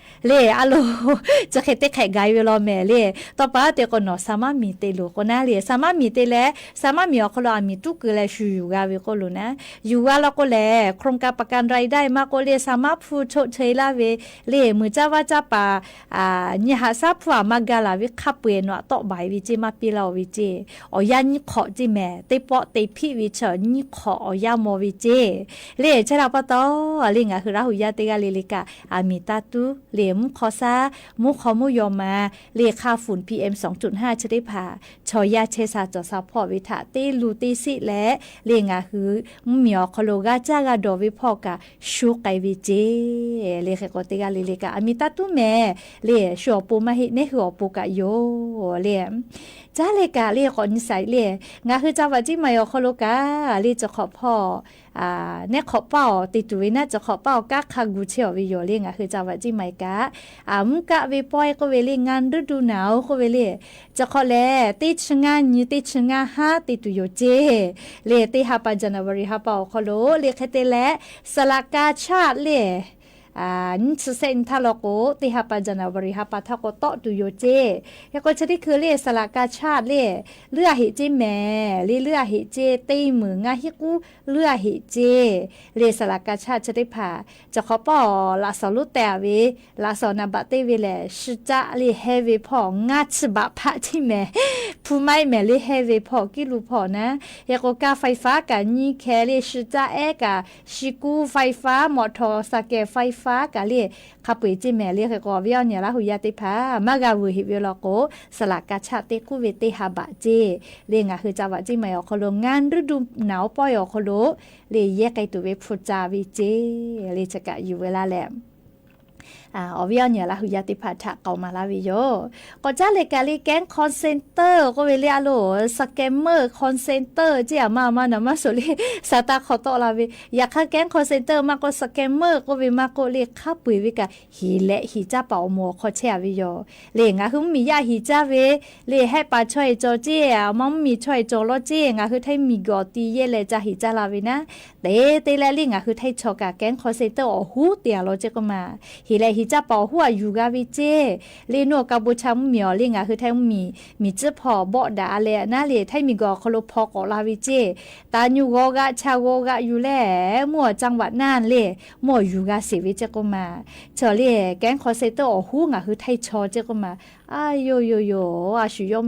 လၢအလိၤ ကခဲတ့ခဲဂၤဝဲလီၤမဲာ်လၢ တီပာ်တ့ကိးနီၢ် စၢ်မါမံၤတ့လိာ်ကိးနၤလၢ စၢ်မါမံၤတ့လဲၣ် စၢ်မါမံၤအီၤခီလိာ် အမံၤတူၢ်ကုၢ်လဲၣ် ဆူယုၢ်ဂၤဝဲကိးလိာ်နၤ ယုၢ်ဂၤလီၤကိးလဲၣ် โครงการประกันรายได้ မးကိးလၢ စၢ်မါဖုးဆိၣ်ချ့လၢ်ဝဲ လၢ မုၢ်ကၠၢဝါကၠၢ်ပၤ ညၣ်ဟးစၢ်ဖုးအမၤဂၤလၢ်ဝဲခါပှဲၤနီၣ်တီၣ်ဘၣ်ဝဲက့ မၤပ့လီၤဝဲက့ အီၣ်ယၣ်ညံၣ်ခီၣ်က့မဲာ် တ့ပီၣ်တ့ဖံးဝဲဆီၣ် ညံၣ်ခီၣ်အီၣ်ယၣ်မီၢ်ဝဲက့ လၢဆဲးဒၣ်ပီတီၢ် လၢငါဟ့ၣ်ရၣ်ဟူယၢ်တ့ဂၤလၢလၢကး အမံၤတၢ်တူၢ် လၢမူးခီၣ်စၢ် မူးခီၣ်မူးယီၤမး လၢ ค่าฝุ่น PM สองจุดห้า ဆၢထၢၣ်ဖး ဆီၣ်ယၣ်ဆဲးစၢ်ကၠီၣ်စၢ်ဖီၣ်ဝဲထး တ့လူၤတ့စံးလဲၣ် လၢငါဟ့ၣ် မုၢ်မံၤအီၤခီလိာ် ဂၤကၢ်ဂၤဒီးဝဲဖီၣ်ကး ဆူကဲဝဲက့ လၢဃဲကိးတ့ဂၤလၢလၢကး အမံၤတၢ်တူၢ်မဲာ် လၢဆှၢအီၤပိာ်မးဟ့ၣ် နဲဃုာ်အီၤပိာ်ကးယိာ် လၢ ကၠၢ်လၢကးလၢ ကိးနံၣ်စဲးလၢ ငါဟ့ၣ်ကၠၢ်ဝးကၠံမၤအီၤခီလိာ်ကး လၢကၠီၣ်ခီၣ်ဖီၣ် နဲခီၣ်ပာ်အီၤတ့တူၢ်ဝဲနၤ ကၠီၣ်ခီၣ်ပာ်အီၤကးခးဂူာ်ဆဲးအီၤဝဲယိာ်လၢ ငါဟ့ၣ်ကၠၢ်ဝးကၠံမၤကး အမူးကးဝဲပီၢ်အဲၣ်ကိးဝဲလၢ งานฤดูหนาว ကိးဝဲလၢ ကၠီၣ်ခီၣ်လဲၣ် တ့ဆ့ငါနံၤ တ့ဆ့ငါဟါတ့တူၢ်ယိာ်က့ လၢတ့ဟးပာ် January ဟးပာ်အီၤခီလိာ် လၢခဲတ့လဲၣ် စလးကါဆၣ်လၢ နံၣ်ဆံဆဲးနံၣ်ထါလီၤကိး တ့ဟးပာ် January ဟးပာ်ထီၣ်ကိးတီၣ်တူၢ်ယိာ်က့ ဟဲကိးဆၢထံၣ်ခုလၢ စလးကါဆၣ်လၢ လုၢ်အဟ့ၣ်က့မဲာ် လၢလုၢ်အဟ့ၣ်က့ တ့မုၢ်ငါဟံၣ်ကူ လုၢ်အဟ့ၣ်က့ လၢစလးကါဆၣ်ဆၢထံၣ်ဖး ကၠီၣ်ခီၣ်ပာ်အီၤ လၢစီၤလူတဲာ်ဝဲ လၢစီၤနၤဘၣ်တ့ဝဲလဲၣ် ရှုကၠၣ်လၢဟဲဝဲဖီၣ် ငါဆံဘးဖးကၠံမဲာ် ဖုမါအံၤမဲာ်လၢဟဲဝဲဖီၣ် ကံၣ်လူၤဖီၣ်နၤ ဟဲကိးကါ ไฟฟ้า ကး နံၣ်ခဲလၢ ရှုကၠၣ်အဲၣ်ကး ရှံကူ ไฟฟ้า မီၣ်ထီၣ် စဲးကဲး ไฟฟ้า ကးလၢ ခးပှဲၤကၠံမဲာ် လၢဃဲကိးဝဲအီၤ ညီလၢဟူယၢ်တ့ၢ်ဖး မၤဂၤဝုၢ်ဟ့ၣ်ဝဲလီၤကိး စလးကါဆၣ်တ့ကူဝဲတ့ဟးဘးကၠ့ လၢငါဟ့ၣ်ကၠၢ်ဝးကၠံမၤအီၤခီလိာ် งานฤดูหนาว ပီၢ်အီၤခီလိာ် လၢယဲၢ်ကဲတူၢ်ဝဲဖုးကၠၢ်ဝဲကၠ့ လၢဆကယူၤဝဲလၢ်လဲၣ် အီၤဝဲအီၤ ညီလၢဟူယၢ်တ့ၢ်ဖး ထးကိးမးလၢ်ဝဲယိာ် ကိးကၠၢ်လၢကးလၢ ကဲ call center ကိးဝဲလၢအလိၤ scammer call center ကၠ့ အမါအမါ နမါစိၤလၢ စးတၢ်ခီတီၣ်လၢ်ဝဲ ယခါ ကဲ call center မးကိး scammer ကိးဝဲမးကိးလၢ ခးပှဲၤဝဲကး ဟ့ၣ်လဲၤဟ့ၣ်ကၠၢ်ပာ်အီၤမိၢ်အခီၣ်ဆဲးဝဲယိာ် လၢငါဟ့ၣ်မ့ၢ်ယၢ်ဟ့ၣ်ကၠၢ်ဝဲ လၢဟဲပာ်ဆီဟ့ၣ်ကၠီကၠ့ အမါမ့ၢ်ဆီဟ့ၣ်ကၠီလီၤကၠ့ ငါဟ့ၣ်ထဲမံၤကီၢ်တံၤယဲၢ်လဲၤကၠၢ်ဟ့ၣ်ကၠၢ်လၢ်ဝဲနၤ တ့တ့လၢ်လၢ ငါဟ့ၣ်ထဲဆီၣ်ကး ကဲ call center အီၤဟူတ့ၢ်အလီၤကၠ့ကိးမး ဟ့ၣ်လဲၤဟ့ၣ်ကၠၢ်ပာ်အီၤဟူအယူၤဂၤဝဲကၠ့ လၢနီၢ်ကၢ်ဘိဆါမ့ၢ်အီၤ လၢငါဟ့ၣ်ထဲမ့ၢ် မ့ၢ်ကၠိဖီၣ် ဘီးဒၣ်အလဲၣ်နၤလၢ ထဲမံၤကီၢ်ခီလိာ်ဖီၣ်ကိးလၢ်ဝဲကၠ့ တၢ်ညိၣ်ဂီၤဂၤဆၣ်ဂီၤဂၤယူၤလဲၣ် မ့ၢ်အီၤကၠၢ်ဝးနၤလၢ မ့ၢ်အီၤယူၤဂၤစ့ၢ်ဝဲကၠ့ကိးမး ဆီၣ်လၢ ကဲ call center အီၤဟူ ငါဟ့ၣ်ထဲဆီၣ်ကၠ့ကိးမး အဢႃႈ ယိူဝ်ႈ ယိူဝ်ႈ ယိူဝ်ႈ အၢႆႈသု ယွမ်းမီး ဆၢၵ်ႈယွၵ်ႈၵေႃႈ ႁီႈၸႃႉဝႆႉလႄႈ အႃႈလူဝ်း လႄႈ သတိတႄႉမႄႈ လႄႈ သဘိူဝ်ႇတႄႉ ၸွႆႈဢဝ်ဝႆႉဢေႃႈယႃႇလႄႈ ၽူႈသဵင်ၸႃႉႁႃႉၸႃႉ ယႃႇၶႂ်ႈယႄႈထၢႆႇ အႃႈလူဝ်း ယႄႈသႃႇဝႆႉၵေႃႈ ၶႃႈတႄႉယိူဝ်ႈလႄႈ ၶႃႈတႄႉယိူဝ်ႈလႄႈ ၽူႈၵႃႈယႄႈမႃးပႆလႄႈ လႄႈ ၼူၶႄႈၵႄႈလႄႈ အႃႈလူဝ်း ၽူႈတႄႉ ႁိုဝ်ပႃးၵေႃႈၼေႃႈ တႃႇၸႃႉပႃးယႃႇၼႆႉမႄႈလႄႈ အႃႈလူဝ်း ၵႆႉၵိုဝ်းၵႃႈမႃးမေႃ မေႃလႃႈ သဵတ်ႈသႃႇဝႆႉၵႃႈလႄႈ အႃႈလူဝ်း ၶႃႈမႆႈၵႃႈမႆႈ ႁဵတ်းၵႃႈဢေႃႈ ၽူႈဢေႃႈ ႁိုဝ်ၵေႃႈ လႃႈဝႆႉၼႃႇလႄႈ ႁဵတ်းၵေႃႈ လႄႈ သၵႃႇယူႇဝႆႉလႃႈလႄႈ ဢေႃႈ ဝႃႈၼႆ လႃႈ ႁူႉယႃႇတိၽႃႇထႃႇ ဢေႃႈ လေႃးသတႃႇ ၵႃႈလႃႈဝႆႉယူႇမႄႈ ႁဵတ်းၵေႃႈ ၸဝ်ႈၶေႃႈဝႆႉဢေႃႈ ယႃႇလႄႈ นายก อบต. လႄႈ သမႃးၸိၵ်ႈ อบต. လိုပ်ႈဝႆႉၸေႃႇဝႆႉမႄႈ လႄႈ ၸဝ်ႈၶေႃႈပႃးဢေႃႈ လိုပ်ႈဝႆႉမႃးႁဵတ်းၼႃႇလႄႈ ယႃႇၶႂ်ႈၸဝ်ႈၶေႃႈပႃးဢေႃႈ ၵႃႈၶႃႈၵူႈၸႄႈဝႆႉ လိုပ်ႈဝႆႉဢေႃႈၼႆလႄႈ တႄႉႁႃႈပႃး January ႁႃႈပႃး တႄႉသဵတ်ႈတႄႉၼီႈဝႆႉဢေႃႈ ယႃႇဢေႃႈၶေႃႈလူး ဢႃႇ ငၢႆးႁိုဝ်မီးယႃႇတိၽႃႇ လႄႈ ဢႃႇသူႇယေႃးၸႄႈတႃႇဝႆႉ ตำบล လႄႈ ตำบล ဢေႃႈၶေႃႈလူး นายก อบต. လႄႈ ဢႃႇ ၶႂ်ႈတေလႆႈ သမႃးၸိၵ်ႈ อบต. တိၽႃႇ လိုပ်ႈဝႆႉၸေႃႇဝႆႉယူႇ မႄးဝိုဝ်ႇမႄးႁေႃးဝႆႉသေလႄႈ ဢႃႇ မီးၽေႃႇဝႆႉဢေႃႈ လဵဝ်ၶႃႈ ၶေႃႈၽိတ်ႈထႃႇယႃႇဝႆႉမႄႈ လႄႈ ၸဝ်ႈ ဢႃႇသူႇယေႃး ตำบล ဢေႃႈၶေႃႈလူး လိုပ်ႈဝႆႉၸႄႈတီႈႁဵတ်းမႄႈ လႄႈ တႄႉသဵတ်ႈတႄႉၼီႈ တႄႉႁႃႈပႃး January ႁႃႈပႃးထႃႈၸႄႈ ၵွပ်ႈပိူဝ်ႈတႃႇလႄႈၵႃႈ လႄႈ ဢႃႇ ၼႄၶေႃႈပႃးဢေႃႈ ဢလူဝ်ႇ မႄႈၵႃႈၵိုတ်းတူၺ်းပႅတ်ႈၸႃႉလေႃႈလႄႈ ၼႄၶေႃႈပႃးဢေႃႈလႄႈ တႄႉသဵတ်ႈတႄႉၼီႈ မႃးၵႃႈသေႇၵူႈသၵႃႇလႄႈ ဢႃႇ မႃးႁဵတ်းလေႃႈလႄႈ ဢေႃႈၶေႃႈၼေႃႈလေႃႈလႄႈ ၼီႈႁႃႈပႃး February ႁႃႈပႃး ႁႃႈပႃးသိပ်းႁႃႈၼႆႉထႃႈ ငၢႆးႁိုဝ်ထႆးမီးၵေႃႈ ဢေႃႈၶေႃႈလူး นายกรัฐมนตรี ၵေႃႈလိုပ်ႈတူၺ်းယူႇၸႄႈလႄႈ ဢႃႇ မႄးၵိုဝ်ႈၽေႃႇဝႆႉ ၵမ်ႇမၵၢၼ်ႇ กกต. ဢႃႇ ယူႇႁိုဝ်ၸိူင်ႉၼၼ်လႄႈ ဢႃႇ မႄးၵိုဝ်ႈတူၺ်းဝႆႉဢေႃႈ ၼႆႉႁႃႉ တိၽႃႇ ဢႃႇ ၸီႇၶျီႇဢႃႇလဝ်ႇဝႆႉယူႇ လႄႈ ၶႂ်ႈၵေႃႈ ၼီႈႁႃႈပႃး February ႁႃႈပႃး ၼီႈႁဵင်ႁႃႈ ႁႃႈၶေႃႈ ၸႃႉၵေႃႈၶေႃႈ ဢေႃႈၶေႃႈလူး ဢႃႇ ငၢႆးႁိုဝ်ထႆးမီးၵေႃႈ ဢေႃႈၶေႃႈလူး รัฐบาล သိုၵ်းၵေႃႈ လိုပ်ႈဝႆႉၼႃႇ ၸိူဝ်းတီႈၶေႃႈ นายกรัฐมนตรี นายอนุทิน ชาญวีรกูล လႄႈ ဢႃႇ ครม. ၸိူဝ်းတီႈသုတ်းလႄႈ လႄႈ ယူႇႁိုဝ် ႁႃႉသႃႇဝႆႉ လႄႈ รักษาการ ၵေႃႈဝႃႈၼႃႇ ထႆးၶေႃႈလေႃႈ ၵေႃႈလႄႈ ယူႇႁိုဝ်လေႃႈ တေႃႇဢဝ်ဝႆႉထႃႈပႃးတေႃႇ ႁဵတ်းၵေႃႈ လေႃႈတေႃႇ ပိူဝ်ႈၶေႃႈၼေႃႈ ဢေႃႈ သင်ၼၼ် တႃႇလႆႈၶေႃႈၸိူင်ႉၼႆဝႆႉ ဢေႃႈၶေႃႈလူး ငၢႆးႁိုဝ်မီး ဢေႃႈၶေႃႈလူး ၵေႃႈ ၵေႃႈလိုပ်ႈတၢင်းဝႆႉၸႄႈ ႁဵတ်းၵေႃႈ ၸႃႉၶေႃႈပႃးဢေႃႈလႄႈ ၵမ်ႇမၵၢၼ်ႇ မႄးၵိုဝ်ႈၽေႃႇ กกต တိၽႃႇ ဢေႃႈ ၶႃႈထူဝ်းလဝ်ႈၼႃႇ ႁႃႈပႃးသိပ်းႁႃႈၼီႈ ၼီႈႁႃႈပႃး February ႁႃႈပႃးထႃႈ မႄးၵိုဝ်ႈတူၺ်းဢေႃႈၼႆႉ တႄႉၵေႃႈလႄႈလႄႈ ဢႃႇ ၸီႇၶျီႇပိူဝ်ႈဝႆႉယူႇ ႁဵတ်းၵေႃႈလႄႈ ႁႃႈပႃးသိပ်းႁႃႈၼီႈ ဢႃႇ ၼီႈႁႃႈပႃး February ႁႃႈပႃးထႃႈ မႄးၸႃႉၵိုဝ်ႈမႃးၵႃႈဝႆႉ လႄႈ တေႃႇပႃးတႄႉၵေႃႈ ၵႃႈထွႆဝႆႉ တႄႉသႃႇဝႆႉလေႃႈ ၵေႃႈၼႃႇလႄႈ မႃးၵႃႈႁဵတ်းထႃႈၵႃႈလႄႈ မႄးၵႃႈၸႄႈၵိုဝ်ႈဝႆႉ တိၽႃႇ ဢေႃႈ ပိူဝ်ႈၼႃႇ လႄႈ တႄႉၼႃႇ ဝူၺ်ႇသိုဝ်ႇ မႄးၵိုဝ်ႈတူၺ်းဝႆႉ လႄႈ ဢေႃႈ ယႃႇတိၽႃႇ ၽေႃႇလဝ်ႈလေႃႈမႄႈ လႄႈ ၶႂ်ႈၵေႃႈ လိုပ်ႈတၢင်းလူင်ၼႃႇ ၵေႃႈဝႃႈၼႃႇ လႄႈ ဢေႃႈလေႃႈ ဢႃႇ မႄးၵိုဝ်ႈဝႆႉဢေႃႈ ၼီႈမႃးၵႃႈႁဵတ်းထႃႈ လႄႈ မႃးၵႃႈႁဵတ်းထႃႈ ဢေႃႈ မႄးၵိုဝ်ႈလႄႈ လႄႈ ၼႆႉၶိုဝ်း ၵႃႈထူဝ်းပီႈဝႆႉယူႇ ၶႃႈထႃႈတႃႇၽေႃႇဝႆႉလႄႈ ၵေႃႈၵေႃႈလႄႈ ၵမ်ႇမၵၢၼ်ႇ မႄးၵိုဝ်ႈၽေႃႇ ၵေႃႈၵေႃႈတေႃႇ ဢေႃႈ မူႇတိၽႃႇ ၵေႃႈဝႃႈၼႃႇ ငၢႆးႁိုဝ်လႄႈ ႁႃႈပႃးသိပ်းႁႃႈၼီႈ ၼီႈႁႃႈပႃး February ႁႃႈပႃး ဢေႃႈၶေႃႈလူး မႄးၵိုဝ်ႈမႃးၵႃႈဝႆႉ လႄႈ မႄးၵိုဝ်ႈဝႆႉဢေႃႈယႃႇ မႃးၸေႃႇဝႆႉ မႆႉၵႃႈ မႃးတႃးဝႆႉ ၸေႃႇတိၽႃႇလေႃႈၵေႃႈ လႄႈ မႃးတႃးဝႆႉ ၸေႃႇတိၽႃႇလေႃႈၵေႃႈ ဢႃႇ တႄႉႁႃႈပႃး January ႁႃႈပႃး လႄႈ ဢႃႇ ႁႃႈပႃးသိပ်းႁႃႈၼီႈ ဝူၺ်ႇသိုဝ်ႇၼႃႇ လႄႈ တႄႉႁႃႈပႃး January ႁႃႈပႃး ၼီႈႁဵင်ႁႃႈ ႁႃႈၶေႃႈ ၸႃႉၵေႃႈၶေႃႈ ဝူၺ်ႇသိုဝ်ႇ လႄႈ ဢေႃႈ မႄးၵႃႈၵိုဝ်ႈဝႆႉၸႄႈ ႁႃႈပႃးသိပ်းႁႃႈၼီႈ ၼီႈႁႃႈပႃး February ႁႃႈပႃးထႃႈ မႄးၵိုဝ်ႈမႃးတႃးဝႆႉ ၸေႃႇတိၽႃႇ လႄႈ ဢေႃႈလေႃႈ မႄးၵိုဝ်ႈဢႃႇ ၵေႃႈဝႃႈၼႃႇ ဢေႃႈ မႄးၵႃႈၵိုဝ်ႈႁဵတ်းဝႆႉမႄႈ ဢေႃႈ မႄးၵိုဝ်ႈထႆးလႄႈ လိုပ်ႈတၢင်းလူင်ၼႃႇ ၵေႃႈဝႃႈ တႄႉၽႃႇ တႄႉၽႄႈဝႆႉယူႇ ႁဵတ်းၵေႃႈ လိုပ်ႈတၢင်းလူင်ၼႃႇ လႄႈ ဢႃႇ တႄႉဝႆႉဢေႃႈၼီႈ လႄႈ လႄႈ ႁႃႈပႃးသိပ်းႁႃႈၼီႈ ၼီႈႁႃႈပႃး February ႁႃႈပႃး မူႇသေႃး လႄႈ မူႇသေႃး ႁႃႈၼႃႇရီႇတႃႇလႄႈ မိူဝ်ႈၽိူဝ်ႇပႃႇ ငႃႈၼႃႇရီႇ ၶႃႈၵႆႉၸႄႈ လႄႈ ဢုတ်ႉထႃႇ လိုပ်ႈတူၺ်းယူႇၸႄႈမႄႈ လႄႈ ၶႂ်ႈတႄႉလႄႈ ဢႃႇ ဝႆႉဢေႃႈၼႆႉ လႃႈႁူႉယႃႇတိၽႃႇ လႄႈ ဢႃႇ မႄးၵိုဝ်ႈဝႆႉဢေႃႈၼႆႉ ဢေႃႈယႃႇ ဢူဝ်ႇၶေႇ ဝႆႉတိၽႃႇ သူႇတီႇ ဢႃႇ ဝႆႉဢႃႇ လႄႈ မႃးတႃးဝႆႉတႄႉမူတ်းလႄႈၵေႃႈ ဢေႃႈ မႄးႁၵ်ႉၵႃႈၸႃႉၵိုဝ်ႈဝႆႉ လႄႈ ၶႂ်ႈၵေႃႈ ၸႃႉတိၵ်းၵိုဝ်ႈဝႆႉဢေႃႈယႃႇ လိုပ်ႈတၢင်းဝႆႉၵႃႈ ဢေႃႈ မႄးလူင်းထပဵၼ်းဝႆႉၵႃႈ လႆႈၽေႃႇၸေႃႇဝႆႉလေႃႈ လႄႈ လိုပ်ႈတၢင်းၼွၵ်ႈၶဵၵ်ႇ လိုပ်ႈတၢင်းၵႃႈၸေႃႇဝႆႉ လႄႈ ဢေႃႈ ပေႃးမီးၸေႃႉၵႃႈ လႄႈ လိုပ်ႈတၢင်းၼွၵ်ႈရႃႇၸႃႇဢႃႇၼႃႇၸၵ်ႉၵေႃႈ ဝႆႉၵႃႈၸေႃႇဝႆႉ လႄႈ ဢေႃႈ ပေႃးမီးၸေႃႉလႄႈ လိုပ်ႈၽႄႈဝႆႉၼႃႇ မႃးၵေႃႈလႃႈၵႃႈ လႄႈ ၶႂ်ႈၵေႃႈ ၸႃႉ ဢေႃႈ လႆႈၽေႃႇ တႄႉၽႄႈဝႆႉ လႄႈ ဢေႃႈ လႆႈၽေႃႇ လၢႆးလဢဵၼ်ႇၼူၵႃႈၸႃႉဝႃႈၼႆႉလႄႈ တႄႉလႄႈ ဢေႃႈ လေႃႈၵေႃႈ မႃးဢေႃႈဝႆႉ ဢေႃႈ လႆႈၽေႃႇ တႄႉပိုတ်ႇဝႆႉၸေႃႉလႄႈ မႃးဢေႃႈဝႆႉ လႄႈ သိုဝ်ႇဝႆႉထႃႈပႃႈတေႃႇ ၸိုဝ်ႈၸႃႉလႄႈ လႄႈ ၼူၵ်ႉႁိုဝ်ၶႃႈ ၼူၵ်ႉႁိုဝ်ၵႆႉလႄႈ ၸၢၼ်ႇၼႆႉလႄႈ ၸႃႉၵေႃႈ ၵေႃႈမႄး တႄႉၵေႃႈလႄႈ လႄႈ ဢေႃႈ ဝႆႉဢေႃႈၼႆႉ လႃႈႁူႉယႃႇတိၽႃႇထႃႇ ဢေႃႈ လေႃးသႃႇတႃႇတိၽႃႇ ပီႈလႃႈဝႆႉယူႇမႄႈ ဢေႃႈ ဝႆႉဢေႃႈၼႆႉ လႃႈႁူႉယႃႇတိၽႃႇ ဢေႃႈ ၸဝ်ႈၶေ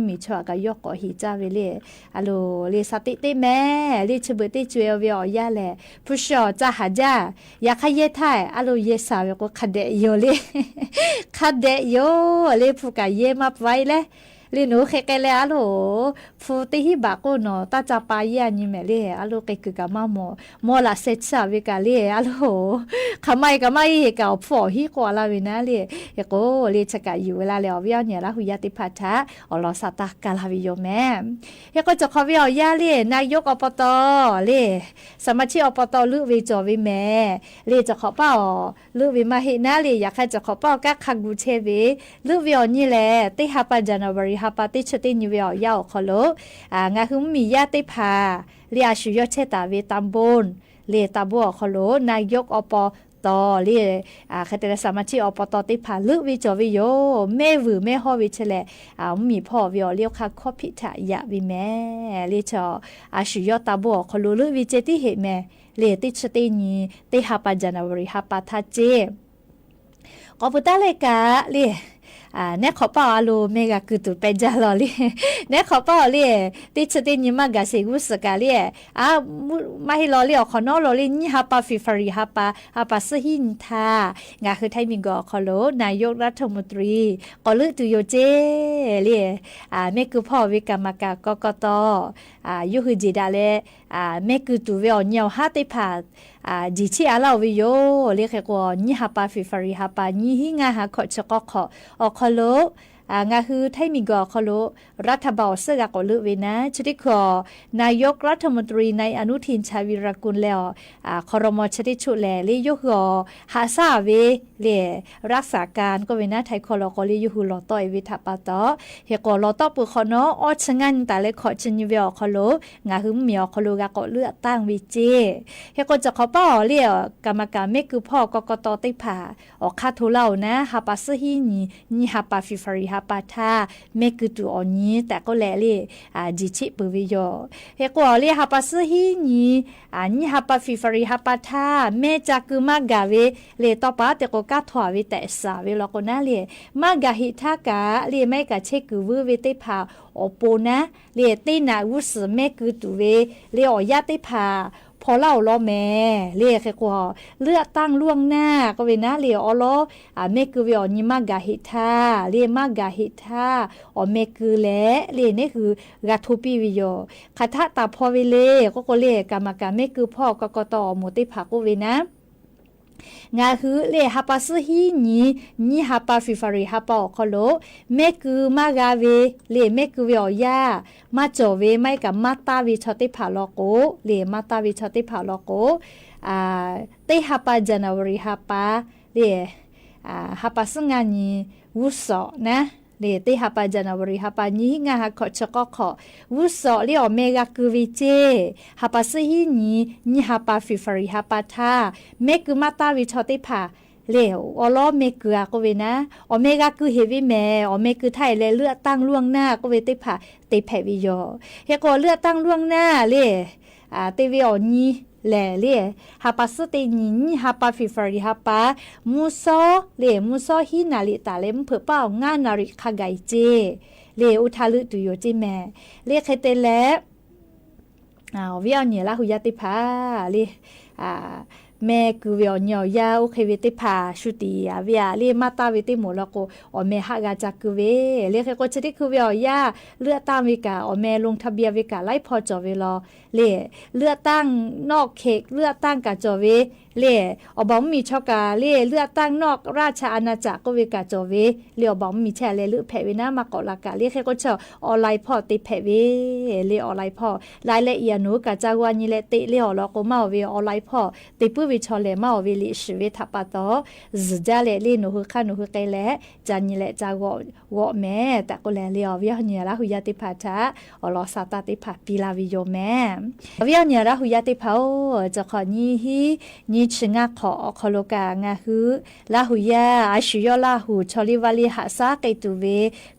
ႃႈ ၼီႈႁိုဝ် ၼီႈ ชึงาขอ ขอโลกา งาฮื้อ ลาหูย่า อาสุยอดลาหู ชอลิวาลี หะซ้าเกยตูเว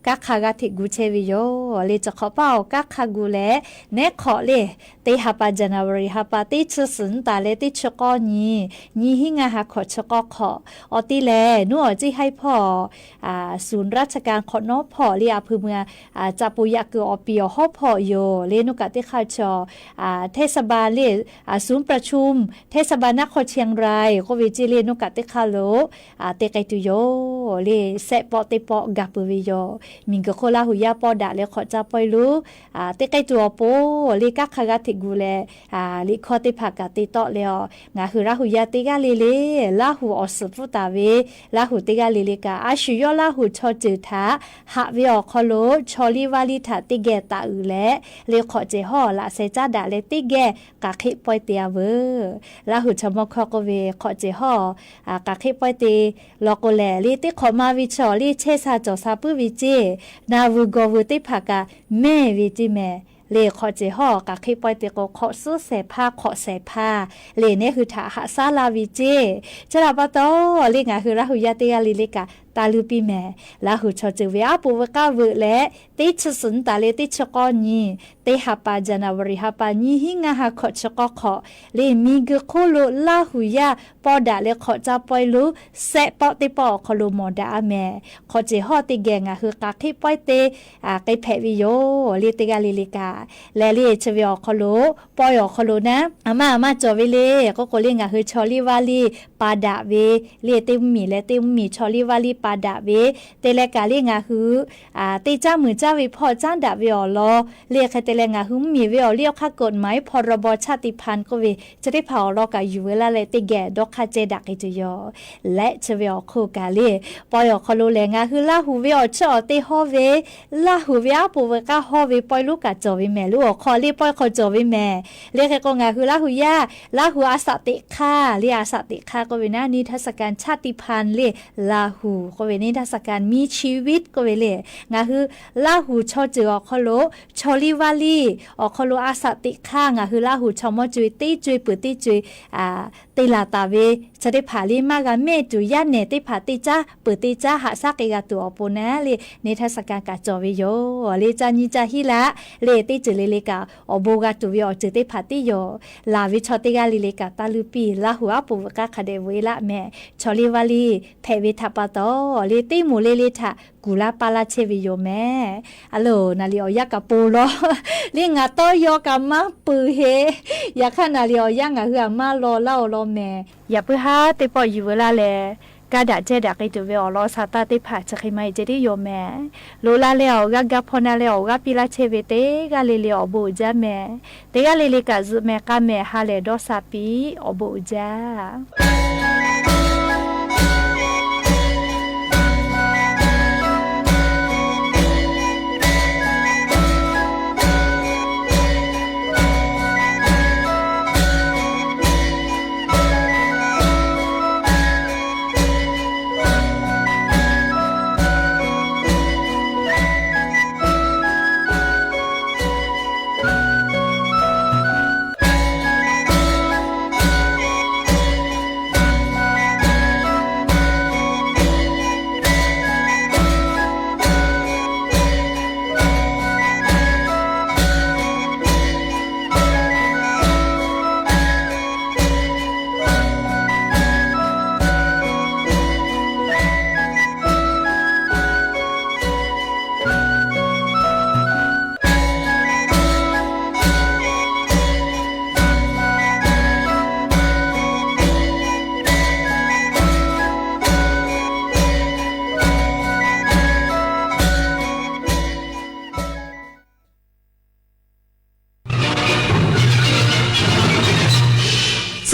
ก๊าคากัตถิกูแชเวโย เลจะขอเป้าก๊าคากูแล แนะขอเล เตฮาปา จันวารี ฮาปา เตชึกเสินตา และเตชึกอนี้ นี้หิงาหาขอชึกอขอ ออตี้แล หนูออจี้ไห้พ่อ อ่า ศูนย์ราชการขอน้อพ่อ เลอำเภอเมือง อ่า จะปูยะเกือออปีออฮ้อพ่อโย เลหนูกะตี้ข้าชอ อ่า เทศบาลเล อ่า ศูนย์ประชุม เทศบาลนครเชียงราย ก็เวเจเลหนูกะตี้ข้าโล อ่า เตเกยตูโย เลแสะเปาะเตเปาะกาเปือเวโย มีเกือโคลาหูย่าปอดะ เลขอเจ้าปอยลู อ่า เตเกยตูออโป เลก๊าคากัตถิกูแล อ่า ลิข้อเตผ่ากาเตเตาะแลออ งาฮื้อลาหูย่าเตก้าเลเล ลาหูออสืบฟูตาเว ลาหูเตก้าเลเลกา อาสุยอดลาหูชอจือถา หะเวออคอโล ชอลิวาลีถาเตแก่ตาอือแล เลขอเจฮ้อละแสจ้าดะ และเตแก่ กาเคะป้อยเตอเวอ ลาหูชอมอคอก็เว ขอเจฮ้อ อ่า กาเคะป้อยเต ลอโกแล เลเตขอมาวิชอ เลเชซาจ่อซาปื้อวิเจ นาวือกอวือเตผ่ากา แม่วิจิแม่ เลขอเจฮ้อ กาเคะป้อยเตโก ขอซื้อแสผ้า ขอแสผ้า เลเนหือถาหะซาลาวิเจ ชะลาปะตอ เลงาฮื้อลาหูย่าเตกาลีเลกา ตาลือปีแม่ ลาหูชอจือเวอาปูเวก้าเวอแล เตชึกเสินตา เลเตชึกอนี้ เตฮาปา จันวารี ฮาปา นี้หิงาหาขอชึกอขอ เลมีเกือโคโล ลาหูย่า ปอดะ และขอเจ้าปอยลู แสะเปาะเตเปาะออคอโลหมอดะอาแม่ ขอเจฮ้อเตแก่งาฮื้อกาเคะป้อยเต อ่า เกยแผะเวโย เลเตกาลีเลกา และเลเชเวออคอโล ปอยออคอโลนะ อาม่า อาม่าจ่อเวเล ก็โกเลงาฮื้อชอลิวาลี ปาดะเว เลเตอุมหมี และเตอุมหมี ชอลิวาลี ปาดะเว เตแลกาเลงาฮื้อ อ่า เตจ้ามือจ้าเวพ่อจ้าดะเวออลอ เลใครเตแลงาฮื้อมีเวออเลี้ยวค่ากฎหมาย พรบชาติพันธุ์ ก็เว จะได้ผ่าออลอกาอยู่เวลาและเตแก่ดอกคาเจดะเกยตูโย และเชเวออโคกาเล ปอยออคอโลแลงาฮื้อลาหูเวออเชอออเตฮ้อเว ลาหูเวอาปูเวก้าฮ้อเว ปอยลูกกาจ่อเวแม่ ลูกออคอเล ปอยคอจ่อเวแม่ เลใครก็งาฮื้อลาหูย่า ลาหูอาสะเตะข้า เลอาสะเตะข้าก็เวนะ นิทรรศการชาติพันธุ์ เล ลาหูก็เวนิทรรศการมีชีวิตก็เวเล งาฮื้อลาหูชอจือออคอโล ชอลิวาลี ออคอโลอาสะเตะข้างาฮื้อลาหูชอมอจุย เตจุย เปือเตจุย อ่า เตลาตาเว จะได้ผ่าเลมากาแม่จุยย่าแหน่ เตผ่าเตจ้า เปือเตจ้า หะซากเกยกาตั๋วออปูนะ เลนิทรรศการกาจ่อเวโย เลจานี้จาฮีละ เลเตจือเลเลกา ออโบกาตั๋วเวออจือเตผ่าเตโย ลาเวชอเตกาลีเลกา ตาลือปี ลาหูอาปูเวก้าคาเดเวละแม่ ชอลิวาลี แผะเวถะปาตอ เลเตหมู่เลเลถะ กูลาปาลาเชเวโยแม่ อะโหล นาลีออกยากกะโปลอ เรียกงาต้อยอกะมาปือเฮ อยากข้านาลีออกยากงาเฮือมารอเล่ารอแม่ อย่าปื้อฮาเตปออยู่เวลาแล กาดะแจดะเกยตูเวออลอซาตาเตผ่าจะเคยมาอีกเจดีโยแม่ โลลาเลออกกาพอนาเลออกกาปีลาเชเวเตกาเลเลออกโบจ้าแม่ เตกาเลเลกะจึแม่กาแม่ฮาแลดอซาปี ออกโบจ้า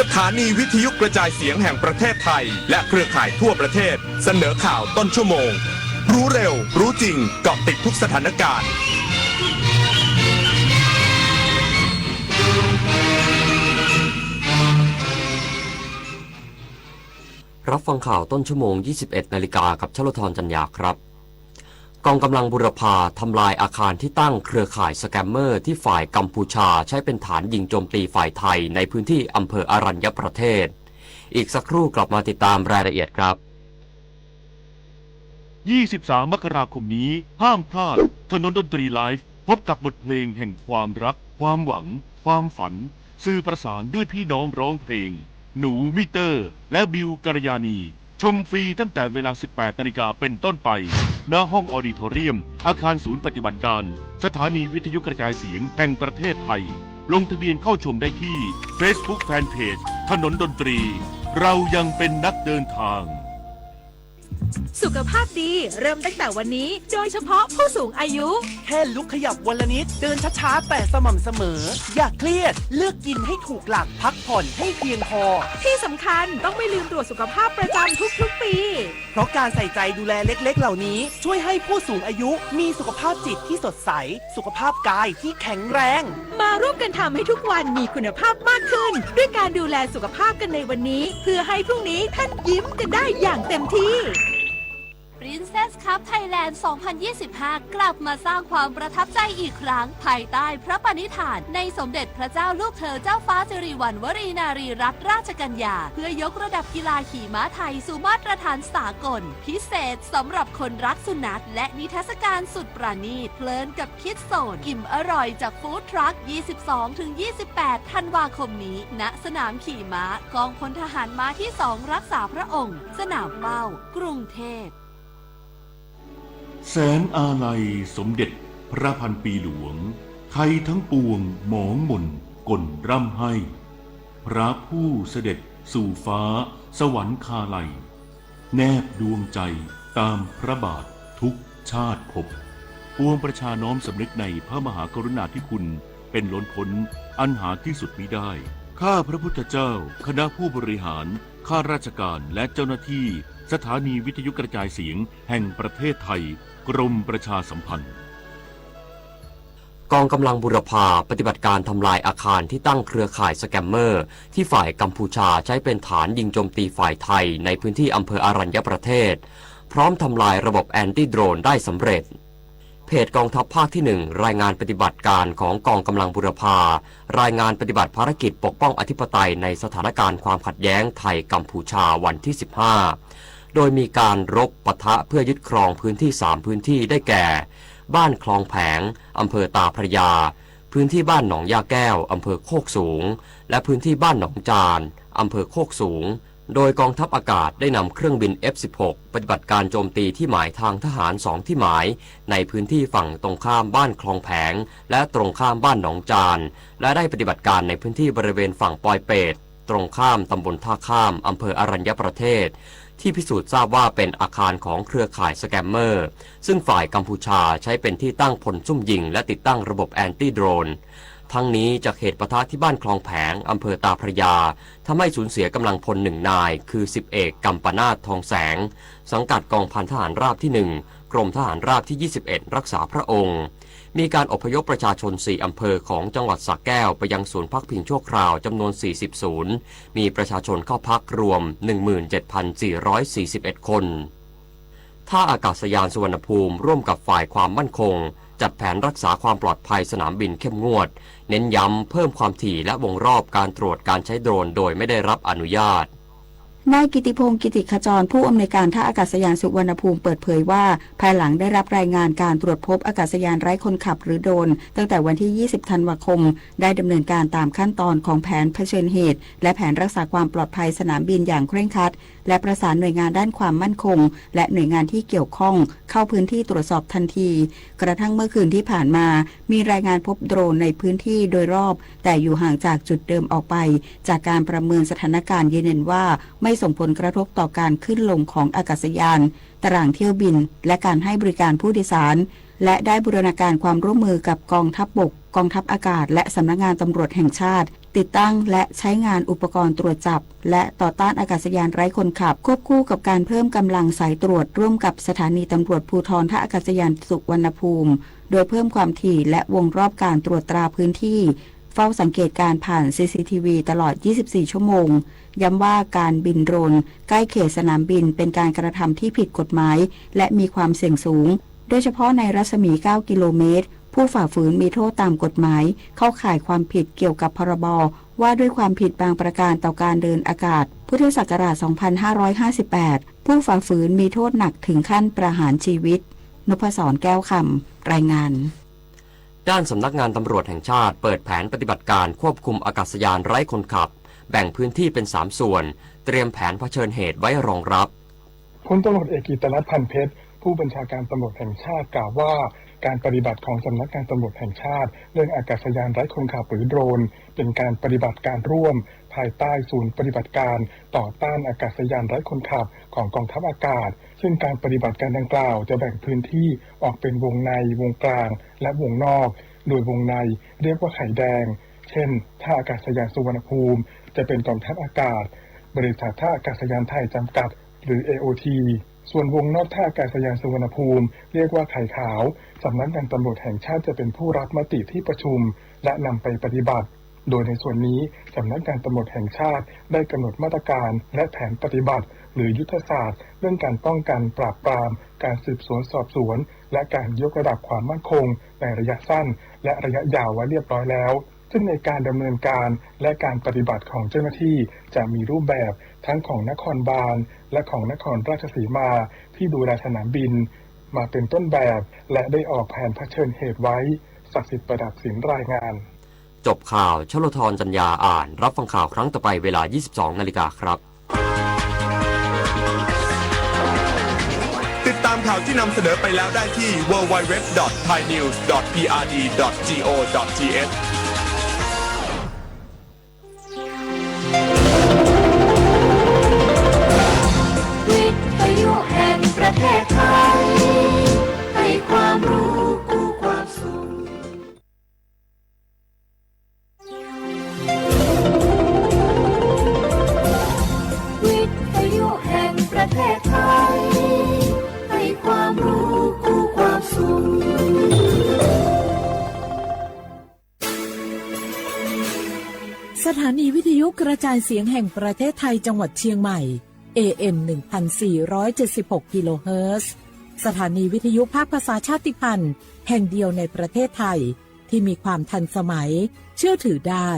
สถานีวิทยุกระจายเสียงแห่งประเทศไทย และเครือข่ายทั่วประเทศ เสนอข่าวต้นชั่วโมง รู้เร็ว รู้จริง เกาะติดทุกสถานการณ์ รับฟังข่าวต้นชั่วโมง ยี่สิบเอ็ดนาฬิกา กับชลธร จันยาครับ กองกำลังบูรพาทำลายอาคารที่ตั้งเครือข่ายสแกมเมอร์ที่ฝ่ายกัมพูชาใช้เป็นฐานยิงโจมตีฝ่ายไทยในพื้นที่อำเภออรัญญประเทศ อีกสักครู่กลับมาติดตามรายละเอียดครับ ยี่สิบสาม มกราคมนี้ ห้ามพลาด ถนนดนตรีไลฟ์ พบกับบทเพลงแห่งความรัก ความหวัง ความฝัน สื่อประสานด้วยพี่น้องร้องเพลง หนูมิเตอร์ และบิวกัลยาณี ชมฟรีตั้งแต่เวลา สิบแปดนาฬิกาเป็นต้นไป ณ ห้องออดิโทเรียม อาคารศูนย์ปฏิบัติการ สถานีวิทยุกระจายเสียงแห่งประเทศไทย ลงทะเบียนเข้าชมได้ที่ Facebook Fanpage ถนนดนตรี เรายังเป็นนักเดินทาง สุขภาพดีเริ่มตั้งแต่วันนี้ โดยเฉพาะผู้สูงอายุ แค่ลุกขยับวันละนิด เดินช้าๆ แต่สม่ำเสมอ อย่าเครียด เลือกกินให้ถูกหลัก พักผ่อนให้เพียงพอ ที่สำคัญต้องไม่ลืมตรวจสุขภาพประจำทุกๆ ปี เพราะการใส่ใจดูแลเล็กๆ เหล่านี้ ช่วยให้ผู้สูงอายุมีสุขภาพจิตที่สดใส สุขภาพกายที่แข็งแรง มาร่วมกันทำให้ทุกวันมีคุณภาพมากขึ้น ด้วยการดูแลสุขภาพกันในวันนี้ เพื่อให้พรุ่งนี้ท่านยิ้มกันได้อย่างเต็มที่ Princess Cup Thailand สองพันยี่สิบห้า กลับมาสร้างความประทับใจอีกครั้ง ภายใต้พระปณิธานในสมเด็จพระเจ้าลูกเธอเจ้าฟ้าสิริวัณวรีนารีรัตนราชกัญญา เพื่อยกระดับกีฬาขี่ม้าไทยสู่มาตรฐานสากล พิเศษสำหรับคนรักสุนัข และนิทรรศการสุดประณีต เพลินกับคิดโซน อิ่มอร่อยจากฟู้ดทรัค ยี่สิบสองถึงยี่สิบแปด ธันวาคมนี้ ณ สนามขี่ม้ากองพลทหารม้าที่สองรักษาพระองค์ สนามเป้า กรุงเทพฯ แสนอาลัยสมเด็จพระพันปีหลวง ไทยทั้งปวงหมองหม่นก่นร่ำไห้ พระผู้เสด็จสู่ฟ้าสวรรคาลัย แนบดวงใจตามพระบาททุกชาติภพ ปวงประชาน้อมสำนึกในพระมหากรุณาธิคุณเป็นล้นพ้นอันหาที่สุดมิได้ ข้าพระพุทธเจ้า คณะผู้บริหาร ข้าราชการ และเจ้าหน้าที่สถานีวิทยุกระจายเสียงแห่งประเทศไทย กรมประชาสัมพันธ์ กองกำลังบูรพาปฏิบัติการทำลายอาคารที่ตั้งเครือข่ายสแกมเมอร์ ที่ฝ่ายกัมพูชาใช้เป็นฐานยิงโจมตีฝ่ายไทยในพื้นที่อำเภออรัญญประเทศ พร้อมทำลายระบบแอนตี้โดรนได้สำเร็จ เพจกองทัพภาคที่หนึ่ง รายงานปฏิบัติการของกองกำลังบูรพา รายงานปฏิบัติภารกิจปกป้องอธิปไตยในสถานการณ์ความขัดแย้งไทยกัมพูชาวันที่ สิบห้า โดยมีการรบปะทะเพื่อยึดครองพื้นที่สามพื้นที่ได้แก่ บ้านคลองแผง อำเภอตาพระยา พื้นที่บ้านหนองหญ้าแก้ว อำเภอโคกสูง และพื้นที่บ้านหนองจาน อำเภอโคกสูง โดยกองทัพอากาศได้นำเครื่องบิน เอฟ สิบหก ปฏิบัติการโจมตีที่หมายทางทหารสองที่หมาย ในพื้นที่ฝั่งตรงข้ามบ้านคลองแผง และตรงข้ามบ้านหนองจาน และได้ปฏิบัติการในพื้นที่บริเวณฝั่งปอยเปต ตรงข้ามตำบลท่าข้าม อำเภออรัญญประเทศ ที่พิสูจน์ทราบว่าเป็นอาคารของเครือข่ายสแกมเมอร์ ซึ่งฝ่ายกัมพูชาใช้เป็นที่ตั้งพลซุ่มยิงและติดตั้งระบบแอนตี้โดรน ทั้งนี้จากเหตุปะทะที่บ้านคลองแผง อำเภอตาพระยา ทำให้สูญเสียกำลังพลหนึ่งนาย คือ สิบเอก กัมปนาท ทองแสง สังกัดกองพันทหารราบที่หนึ่ง กรมทหารราบที่ ยี่สิบเอ็ด รักษาพระองค์ มีการอพยพประชาชนสี่อำเภอของจังหวัดสระแก้วไปยังศูนย์พักพิงชั่วคราวจำนวน สี่สิบ ศูนย์ มีประชาชนเข้าพักรวม หนึ่งหมื่นเจ็ดพันสี่ร้อยสี่สิบเอ็ด คน ท่าอากาศยานสุวรรณภูมิร่วมกับฝ่ายความมั่นคง จัดแผนรักษาความปลอดภัยสนามบินเข้มงวด เน้นย้ำเพิ่มความถี่และวงรอบการตรวจการใช้โดรนโดยไม่ได้รับอนุญาต นายกิติพงษ์ กิติขจร ผู้อำนวยการท่าอากาศยานสุวรรณภูมิเปิดเผยว่า ภายหลังได้รับรายงานการตรวจพบอากาศยานไร้คนขับหรือโดรน ตั้งแต่วันที่ ยี่สิบ ธันวาคม ได้ดำเนินการตามขั้นตอนของแผนเผชิญเหตุ และแผนรักษาความปลอดภัยสนามบินอย่างเคร่งครัด และประสานหน่วยงานด้านความมั่นคง และหน่วยงานที่เกี่ยวข้องเข้าพื้นที่ตรวจสอบทันที กระทั่งเมื่อคืนที่ผ่านมา มีรายงานพบโดรนในพื้นที่โดยรอบ แต่อยู่ห่างจากจุดเดิมออกไป จากการประเมินสถานการณ์ยืนยันว่าไม่ส่งผลกระทบต่อการขึ้นลงของอากาศยาน ตารางเที่ยวบิน และการให้บริการผู้โดยสาร และได้บูรณาการความร่วมมือกับกองทัพบก กองทัพอากาศ และสำนักงานตำรวจแห่งชาติ ติดตั้งและใช้งานอุปกรณ์ตรวจจับ และต่อต้านอากาศยานไร้คนขับ ควบคู่กับการเพิ่มกำลังสายตรวจร่วมกับสถานีตำรวจภูธรท่าอากาศยานสุวรรณภูมิ โดยเพิ่มความถี่และวงรอบการตรวจตราพื้นที่ เฝ้าสังเกตการณ์ผ่าน ซีซีทีวี ตลอด ยี่สิบสี่ ชั่วโมง ย้ำว่าการบินโดรนใกล้เขตสนามบินเป็นการกระทำที่ผิดกฎหมาย และมีความเสี่ยงสูง โดยเฉพาะในรัศมี เก้า กิโลเมตร ผู้ฝ่าฝืนมีโทษตามกฎหมาย เข้าข่ายความผิดเกี่ยวกับ พรบ. ว่าด้วยความผิดบางประการต่อการเดินอากาศ พุทธศักราช สองพันห้าร้อยห้าสิบแปด ผู้ฝ่าฝืนมีโทษหนักถึงขั้นประหารชีวิต นพศร แก้วคำ รายงาน ด้านสำนักงานตำรวจแห่งชาติเปิดแผนปฏิบัติการควบคุมอากาศยานไร้คนขับ แบ่งพื้นที่เป็นสามส่วน เตรียมแผนเผชิญเหตุไว้รองรับ พลตำรวจเอกกิตติรัตน์ พันเพชร ผู้บัญชาการตำรวจแห่งชาติกล่าวว่า การปฏิบัติของสำนักงานตำรวจแห่งชาติเรื่องอากาศยานไร้คนขับหรือโดรน เป็นการปฏิบัติการร่วมภายใต้ศูนย์ปฏิบัติการต่อต้านอากาศยานไร้คนขับของกองทัพอากาศ ซึ่งการปฏิบัติการดังกล่าวจะแบ่งพื้นที่ออกเป็นวงใน วงกลาง และวงนอก โดยวงในเรียกว่าไขแดง เช่น ท่าอากาศยานสุวรรณภูมิจะเป็นกองทัพอากาศ บริษัทท่าอากาศยานไทยจำกัด หรือ เอโอที ส่วนวงนอกท่าอากาศยานสุวรรณภูมิเรียกว่าไขขาว สำนักงานตำรวจแห่งชาติจะเป็นผู้รับมติที่ประชุม และนำไปปฏิบัติ โดยในส่วนนี้สำนักงานตำรวจแห่งชาติได้กำหนดมาตรการและแผนปฏิบัติ หรือยุทธศาสตร์ เรื่องการป้องกันปราบปราม การสืบสวนสอบสวน และการยกระดับความมั่นคงในระยะสั้น และระยะยาวไว้เรียบร้อยแล้ว ซึ่งในการดำเนินการและการปฏิบัติของเจ้าหน้าที่จะมีรูปแบบทั้งของนครบาลและของนครราชสีมาที่ดูแลสนามบิน มาเป็นต้นแบบ และได้ออกแผนเผชิญเหตุไว้ ศักดิ์สิทธิ์ ประดับศิลป์ รายงาน จบข่าว ชลธร จันยา อ่าน รับฟังข่าวครั้งต่อไปเวลา ยี่สิบสองนาฬิกาครับ ติดตามข่าวที่นำเสนอไปแล้วได้ที่ ดับเบิลยู ดับเบิลยู ดับเบิลยู ดอท ไทยนิวส์ ดอท พีอาร์ดี ดอท จีโอ ดอท ทีเอช วิทยุแห่งประเทศไทย ให้ความรู้คู่ความสุข วิทยุแห่งประเทศไทย ให้ความรู้คู่ความสุข สถานีวิทยุกระจายเสียงแห่งประเทศไทยจังหวัดเชียงใหม่ เอเอ็ม หนึ่งพันสี่ร้อยเจ็ดสิบหก กิโลเฮิรตซ์ สถานีวิทยุภาคภาษาชาติพันธุ์แห่งเดียวในประเทศไทย ที่มีความทันสมัย เชื่อถือได้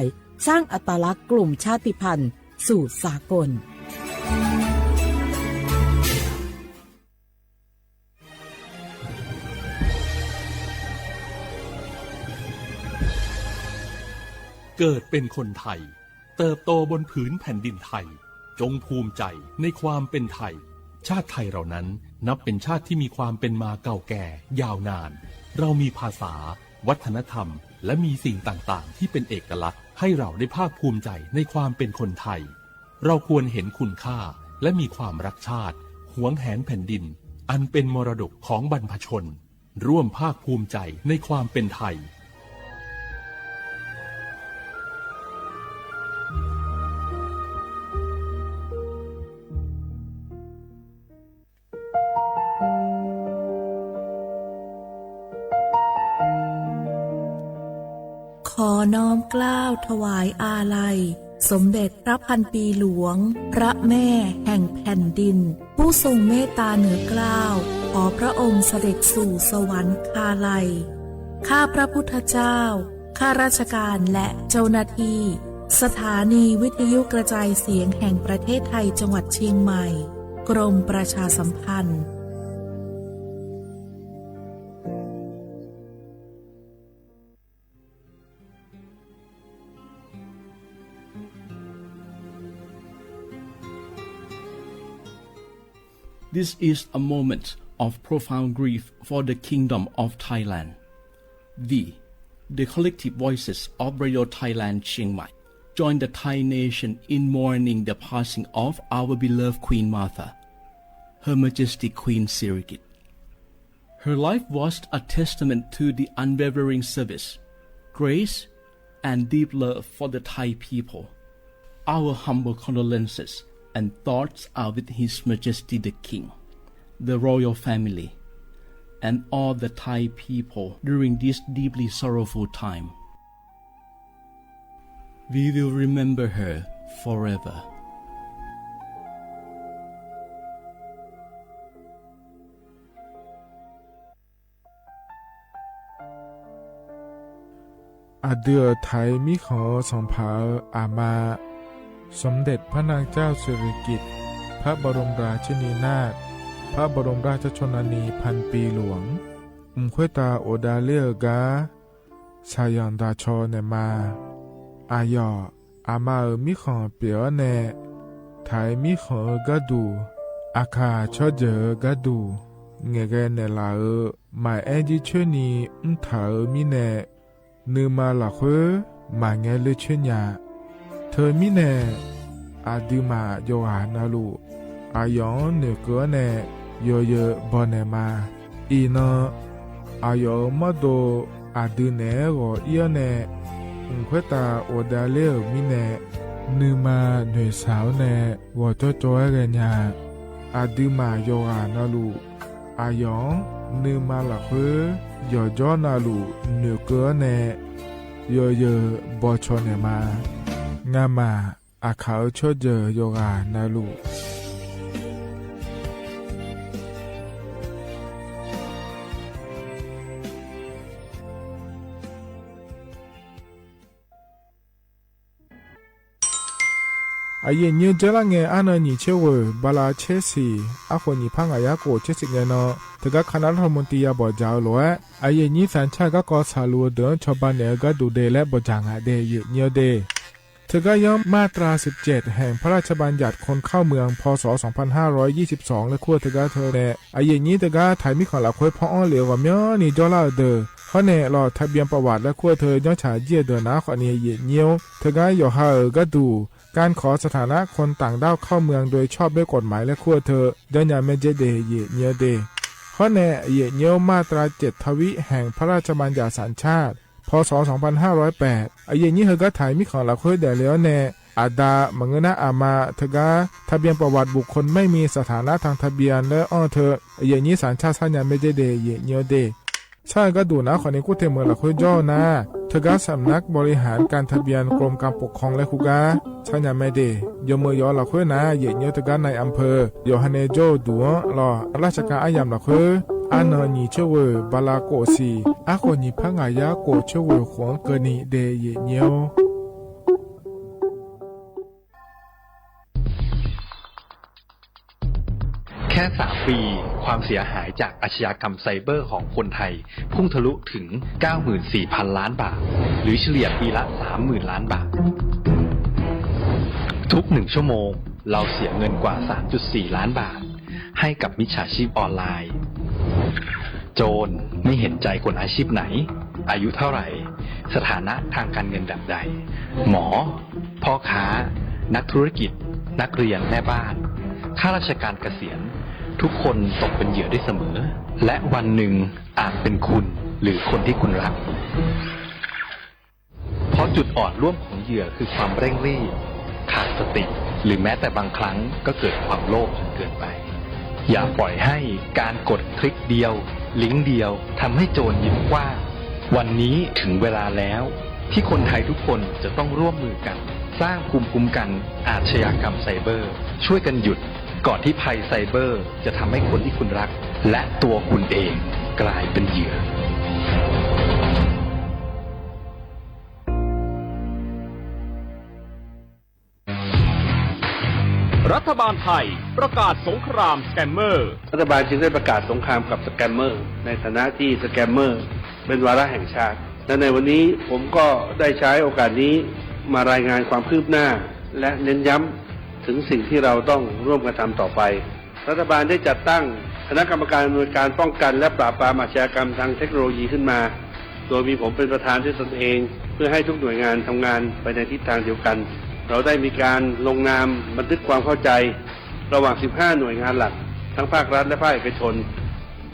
สร้างอัตลักษณ์กลุ่มชาติพันธุ์สู่สากล เกิดเป็นคนไทย เติบโตบนผืนแผ่นดินไทย จงภูมิใจในความเป็นไทย ชาติไทยเรานั้นนับเป็นชาติที่มีความเป็นมาเก่าแก่ยาวนาน เรามีภาษา วัฒนธรรม และมีสิ่งต่างๆ ที่เป็นเอกลักษณ์ ให้เราได้ภาคภูมิใจในความเป็นคนไทย เราควรเห็นคุณค่า และมีความรักชาติ หวงแหนแผ่นดิน อันเป็นมรดกของบรรพชน ร่วมภาคภูมิใจในความเป็นไทย ขอน้อมเกล้าถวายอาลัย สมเด็จพระพันปีหลวง พระแม่แห่งแผ่นดิน ผู้ทรงเมตตาเหนือเกล้า ขอพระองค์เสด็จสู่สวรรคาลัย ข้าพระพุทธเจ้า ข้าราชการและเจ้าหน้าที่ สถานีวิทยุกระจายเสียงแห่งประเทศไทยจังหวัดเชียงใหม่ กรมประชาสัมพันธ์ This is a moment of profound grief for the Kingdom of Thailand. We, the collective voices of Radio Thailand Chiang Mai, join the Thai nation in mourning the passing of our beloved Queen Mother, Her Majesty Queen Sirikit. Her life was a testament to the unwavering service, grace, and deep love for the Thai people. Our humble condolences and thoughts are with His Majesty the King, the royal family, and all the Thai people during this deeply sorrowful time. We will remember her forever. อ อะเดือไถมิของสองผาอามา สมเด็จพระนางเจ้าสิริกิติ์ พระบรมราชินีนาถ พระบรมราชชนนีพันปีหลวง อืม ค่อยตาโอดาเล่อก๊า สาหย่อนต๋าชอแหน่มา อะหย่อ อามาเอ๋อ มิของเป๋อแหน่ ไถมิของเอ๋อก๊าดู อะข่าชอดเจ๋อก๊าดู แหง่แกแหน่หล่าเอ๋อ หมายแอ้นยี่เชิญนี้ อืม ถาเอ๋อ มิแหน่ นือมาหละเค้อ หมาแงเลือเชิญยา เธอมิแหน่ อะดือหมาหย่อหานาลู อะหย่อนเหน่อเกอแหน่ เยอเยอบ่อแหน่มา อี่นอ อะหย่อเอ๋อ มอดโด อะดือแหน่หรอเอี้ยแหน่ อืม ค่อยตาโอดาเล่อ มิแหน่ นือมาเหน่อสาวแหน่ หรอจ้อจ้อแกแหน่ยา อะดือหมาหย่อหานาลู อะหย่อน นือมาหละเค้อ หย่อจ้อนาลู เหน่อเกอแหน่ เยอเยอบ่อชอแหน่มา งาหมา อะข่าเอ๋อ ชอดเจ๋อหย่อหานาลู อะเย่นเยียวเจ๊ละแง อะเนินหยีเชษเว่อ บาราเชษสี่ อะโขนหยีพังอะยะโกเชษสิบแงเนาะ เถิงก๊าคณะรัฐมนตรียาบ่อจ๋าวหลวง อะเย่นหยีสัญชาติก๊ากอสาลูเดินชาวบ้านเหน่อก๊าดูเดและบ่อจ๋างอะเด เย่นเยียวเด เถิงก๊าย้อมมาตราสิบเจ็ด แห่งพระราชบัญญัติคนเข้าเมือง พ.ศ. สองพันห้าร้อยยี่สิบสอง และขั้วเถิงก๊าเธอแหน่ อะเย่นหยีเถิงก๊าไถมิของหละเค้อ พออ้อเหลียวกว่าเมี้ยวนี้จ้อละเดอ เพราะแหน่หลอดทะเบียนประวัติและขั้วเธอ ย้อนฉายเจี้ยเดินหนาขอนี้เย่นเยียว เถิงก๊าหย่อหาเอ๋อก๊าดู ก๋านขอสถานะคนต่างด้าวเข้าเมืองโดยชอบด้วยกฎหมายและขั้วเธอ ย้อนยาแม่เจ๊เด เย่นเยียวเด เพราะแหน่เย่นเยียวมาตราเจ็ดทวิแห่งพระราชบัญญัติสัญชาติ พ.ศ. สองพันห้าร้อยแปด อะเย่นหยีเถิงก๊าไถมิของหละเค้อแด่แล้วแหน่ อะดา มะเงือนาอามา เถิงก๊าทะเบียนประวัติบุคคลไม่มีสถานะทางทะเบียนและอ้อเธอ อะเย่นหยีสัญชาติ ซ้านยาแม่เจ๊เด เย่นเยียวเด ใช่ก๊าดูหนาขอนี้กู้เทเมืองหละเค้อจ้อนา เถิงก๊าสำนักบริหารการทะเบียนกรมการปกครองและคู่ก๊า ซ้านยาแม่เด ยอมเมือหยอหละเค้อนา เย่นเยียวเถิงก๊านายอำเภอ หย่อหาแหน่โจ้ตั๋วหล่อราชการอะยำหละเค้อ อะเนินหยีเชษเว่อ บาราโกสี่ อะโขนหยีพังอะยะโกเชษเว่อ ขวงเกินนี้เด เย่นเยียว แค่สามปี ความเสียหายจากอาชญากรรมไซเบอร์ของคนไทย พุ่งทะลุถึง เก้าหมื่นสี่พันล้านบาท หรือเฉลี่ยปีละ สามหมื่นล้านบาท ทุกหนึ่งชั่วโมง เราเสียเงินกว่า สามจุดสี่ล้านบาท ให้กับมิจฉาชีพออนไลน์ โจรไม่เห็นใจคนอาชีพไหน อายุเท่าไหร่ สถานะทางการเงินแบบใด หมอ พ่อค้า นักธุรกิจ นักเรียน แม่บ้าน ข้าราชการเกษียณ ทุกคนตกเป็นเหยื่อได้เสมอ และวันหนึ่งอาจเป็นคุณหรือคนที่คุณรัก เพราะจุดอ่อนร่วมของเหยื่อคือความเร่งรีบ ขาดสติ หรือแม้แต่บางครั้งก็เกิดความโลภจนเกินไป อย่าปล่อยให้การกดคลิกเดียว ลิงก์เดียว ทำให้โจรยิ้มกว้าง วันนี้ถึงเวลาแล้ว ที่คนไทยทุกคนจะต้องร่วมมือกัน สร้างภูมิคุ้มกันอาชญากรรมไซเบอร์ ช่วยกันหยุด ก่อนที่ภัยไซเบอร์จะทำให้คนที่คุณรัก และตัวคุณเองกลายเป็นเหยื่อ รัฐบาลไทยประกาศสงครามสแกมเมอร์ รัฐบาลจึงได้ประกาศสงครามกับสแกมเมอร์ ในฐานะที่สแกมเมอร์เป็นวาระแห่งชาติ และในวันนี้ผมก็ได้ใช้โอกาสนี้มารายงานความคืบหน้า และเน้นย้ำถึงสิ่งที่เราต้องร่วมกันทำต่อไป รัฐบาลได้จัดตั้งคณะกรรมการอำนวยการป้องกันและปราบปรามอาชญากรรมทางเทคโนโลยีขึ้นมา โดยมีผมเป็นประธานด้วยตนเอง เพื่อให้ทุกหน่วยงานทำงานไปในทิศทางเดียวกัน เราได้มีการลงนามบันทึกความเข้าใจระหว่าง สิบห้า หน่วยงานหลัก ทั้งภาครัฐและภาคเอกชน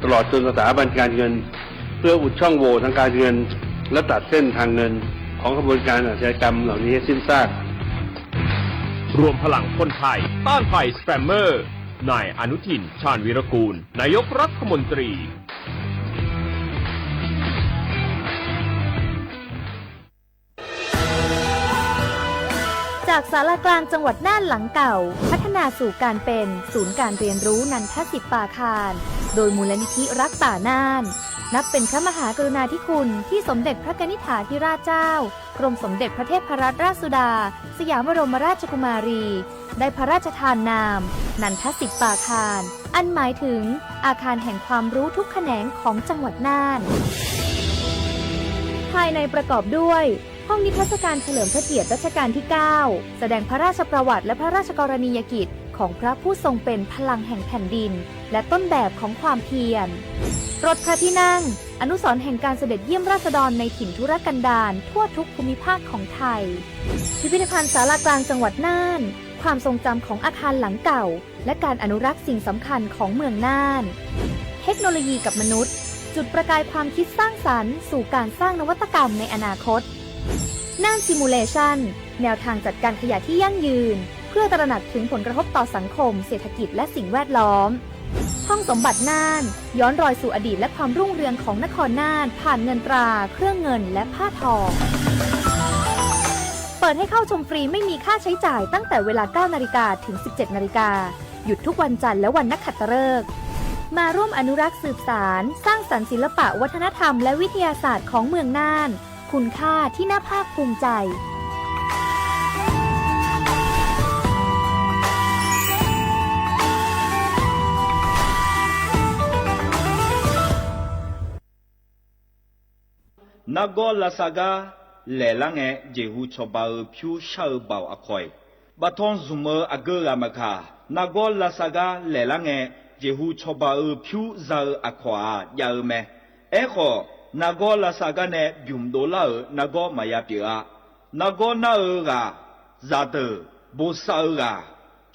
ตลอดจนสถาบันการเงิน เพื่ออุดช่องโหว่ทางการเงิน และตัดเส้นทางเงินของขบวนการอาชญากรรมเหล่านี้ให้สิ้นซาก รวมพลังคนไทยต้านภัยสแกมเมอร์ นายอนุทิน ชาญวีรกูล นายกรัฐมนตรี จากศาลากลางจังหวัดน่านหลังเก่า พัฒนาสู่การเป็นศูนย์การเรียนรู้นันทสิทธิ์ปาคาร โดยมูลนิธิรักป่าน่าน นับเป็นพระมหากรุณาธิคุณที่สมเด็จพระกนิษฐาธิราชเจ้า กรมสมเด็จพระเทพรัตนราชสุดา สยามบรมราชกุมารี ได้พระราชทานนาม นันทสิปปาคาร อันหมายถึงอาคารแห่งความรู้ทุกแขนงของจังหวัดน่าน ภายในประกอบด้วย ห้องนิทรรศการเฉลิมพระเกียรติรัชกาลที่เก้า แสดงพระราชประวัติและพระราชกรณียกิจของพระผู้ทรงเป็นพลังแห่งแผ่นดิน และต้นแบบของความเพียร รถพระที่นั่ง อนุสรณ์แห่งการเสด็จเยี่ยมราษฎรในถิ่นทุรกันดารทั่วทุกภูมิภาคของไทย พิพิธภัณฑ์ศาลากลางจังหวัดน่าน ความทรงจำของอาคารหลังเก่า และการอนุรักษ์สิ่งสำคัญของเมืองน่าน เทคโนโลยีกับมนุษย์ จุดประกายความคิดสร้างสรรค์สู่การสร้างนวัตกรรมในอนาคต น่านซิมูเลชัน แนวทางจัดการขยะที่ยั่งยืน เพื่อตระหนักถึงผลกระทบต่อสังคม เศรษฐกิจ และสิ่งแวดล้อม ห้องสมบัติน่าน ย้อนรอยสู่อดีตและความรุ่งเรืองของนครน่าน ผ่านเงินตรา เครื่องเงิน และผ้าทอ เปิดให้เข้าชมฟรีไม่มีค่าใช้จ่ายตั้งแต่เวลา เก้านาฬิกา ถึง สิบเจ็ดนาฬิกา หยุดทุกวันจันทร์และวันนักขัตฤกษ์ มาร่วมอนุรักษ์สืบสาน สร้างสรรค์ศิลปะวัฒนธรรมและวิทยาศาสตร์ของเมืองน่าน คุณค่าที่น่าภาคภูมิใจ နါဂီလႃႇသႃႇၵႃး လဲၢ်လၢ်ငဲ ယဵၼ်ႁူ စီၤပၤဧိၤ ဖဵဝ်းသၢ်ဧိၤ ဘၣ်ဢၶွၺ်ႇ ဘၣ်ထွန်း ၸုမ်ႇဢိၤ အဂို ရၢမခႃ နါဂီလႃႇသႃႇၵႃး လဲၢ်လၢ်ငဲ ယဵၼ်ႁူ စီၤပၤဧိၤ ဖဵဝ်းသၢ်ဧိၤ အခွၢ် ယၢ်ဧိၤမဲ အဲၣ်ဃိး နါဂီလႃႇသႃႇၵႃးနဲ ဘုံဒိလႃႉဧိၤ နါဂီမၤယါပျိးဧါ နါဂီနၢ်ဧိၤဂၤ သၢ်တၢၢ် ဘိၣ်သၢ်ဧိၤဂၤ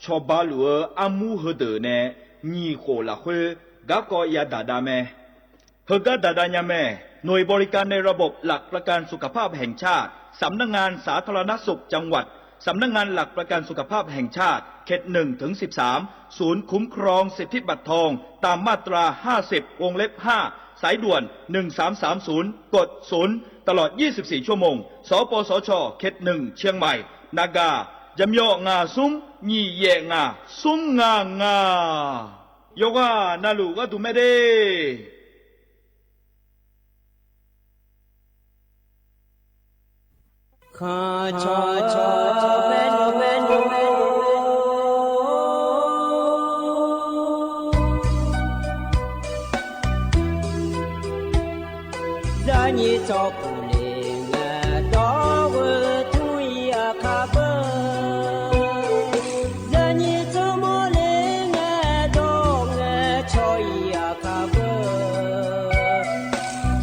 စီၤပၤလူၺ်ၢ်ဧိၤ အမူဟၢတၢၢ်နဲ ညိၣ်ဃိၣ်လၢ်ဃွ့ ကၢ်ကီယါဒၣ်ဒၣ်မဲ ဟၢကၢ်ဒၣ်ဒၣ်ညါမဲ หน่วยบริการในระบบหลักประกันสุขภาพแห่งชาติ สำนักงานสาธารณสุขจังหวัด สำนักงานหลักประกันสุขภาพแห่งชาติ เขตหนึ่งถึงสิบสาม ศูนย์คุ้มครองสิทธิบัตรทอง ตามมาตราห้าสิบ วงเล็บห้า สายด่วน หนึ่งสามสามศูนย์ กดศูนย์ ตลอดยี่สิบสี่ชั่วโมง สปสช เขตหนึ่ง เชียงใหม่ နဂါ ယမျီၣ်ငါးသုမ်း ညိၣ်ယဲၢ်ငါး သုမ်းငါးငါး ယိၤဂာ နလူၢ်ဂာ်တူၺ်းမဲဒၣ် ခီၣ်ခီၣ်ခီၣ် မဲနုာ်မဲနုာ် ဒၣ်ညိၣ်ထီၣ်ပူၤလ့ၣ် ငါဒီးဝဲထူၣ်အံၤအခါဘၣ် ဒၣ်ညိၣ်ထီၣ်မိၢ်လ့ၣ် ငါဒီးငါဆီအံၤအခါဘၣ်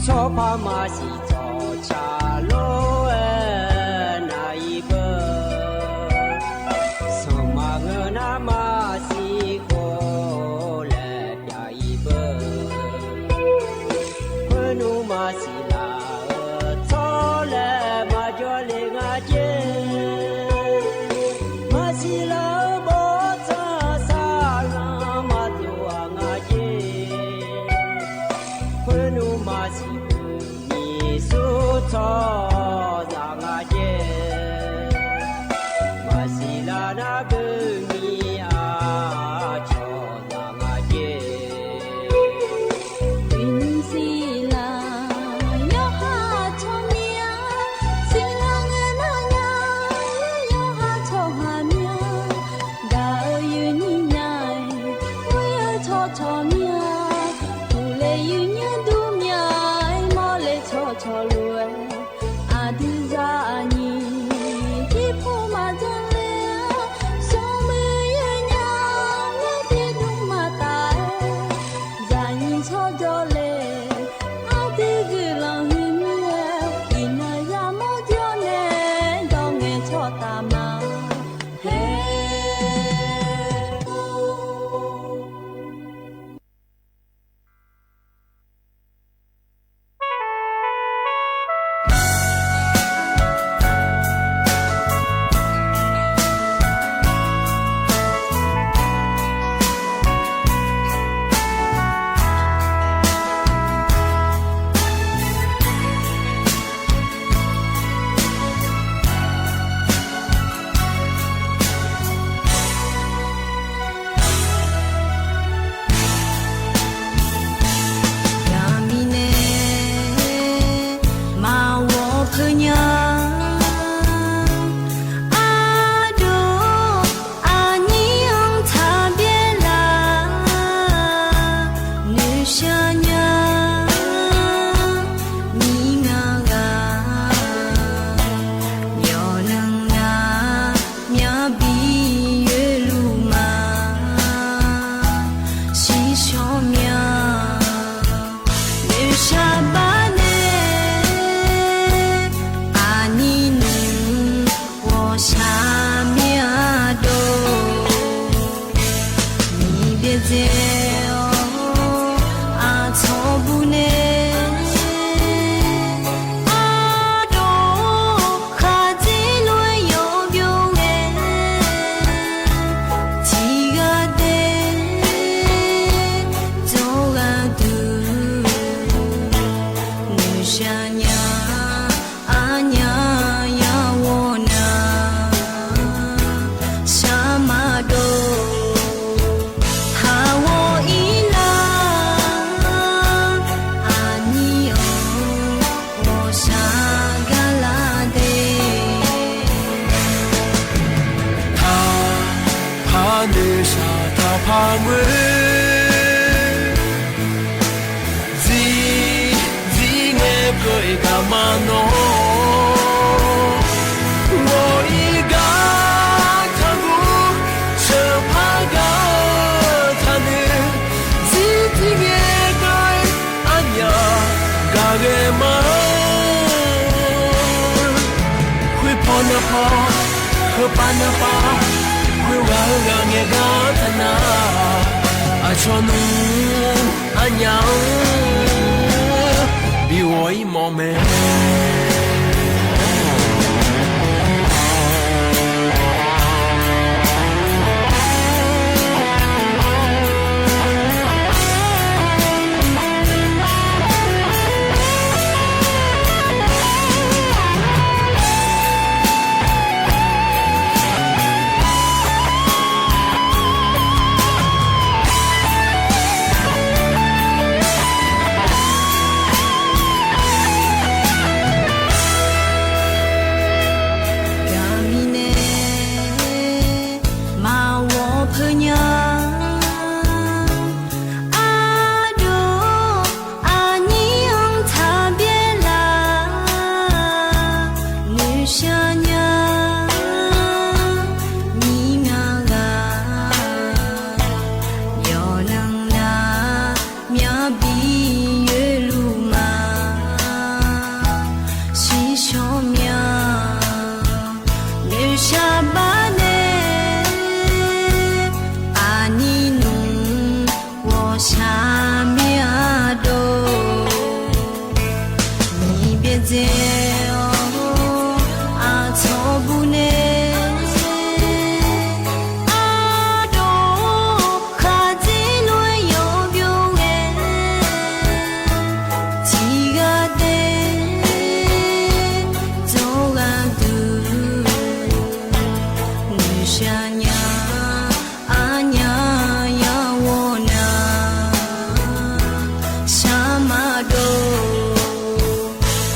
ဆီဖါမၤစံၣ်ထီၣ်ဆၣ်လိၤဝဲနၤအံၤဘၣ် ဆီမၤငၢၢ်နၤမၤစံၣ်ဃိလဲၣ် ပျၢ်အံၤဘၣ် ဖၢနုာ်မၤစံၣ်လၢ်ထီၣ်လဲၣ် မၤကၠီလ့ၣ်ငါက့ မၤစံၣ်လၢ်ဘီထီၣ်စၢ်လၢ် မၤတူၢ်အငါက့ ဖၢနုာ်မၤစံၣ်ပူၤနံၤ အထောဘူးန့ၣ် အဒိ ခးစ့လွဲယီၤပျိဝဲ ထံဂၤဒဲး စီၤဂၤဒုး နုၢ်သၢ်ညါ အညါယဝီနၤ သၢမၤဒိ ဟးဝီအံၤလၢ အနံၤအီၤ ဝီဆၢဂၤလၢ်ဒဲး တၢ်ဖးနုၢ်သၢ်တၢ်ဖးမုၢ် စံး စံးငဲးကၢၣ်အ့ၣ်ကမၤနီၣ် ဝီအံၤဂၤထၢၣ်ကူ သၢဖးဂၤထၢၣ်န့ၣ် စံးစံးငဲးကၢၣ် အညါဂၤဂ့ၤမး ခွ့ဖီနဖီ ခွ့ပၢ်နပၢ် ခွ့ဂၤဂၤငဲးဂၤတနၢ် အဆီၣ်နူ အညါဧၢ ဘံၣ်ဝီအံၤမီၢ်မဲာ် တၢ်မံၤန့ၣ် မၤဝီဖၢညါ အဒိ အနံၤအီၤထၢဘဲလၢ နုၢ်သၢ်ညါ မံၤနၢ်ဂၤ ယီၢ်နၢ်လၢ မၠၣ်ဘံၣ်ယွဲလူၤမၤ စံးဆီၣ်မၠၣ် နုၢ်သၢ်ဘၣ်န့ၣ် အနံၤနုၢ် ဝီဆၢမၠၣ်ဒိၣ် မံၤဘဲၣ်စဲးအီၤ အဆီၣ်ဘူးန့ၣ် အဒိ ခးစ့လွဲယီၤပျိဝဲ ထံဂၤဒဲး စီၤဂၤဒုး နုၢ်သၢ်ညါ အညါယဝီနၤ သၢမၤဒိ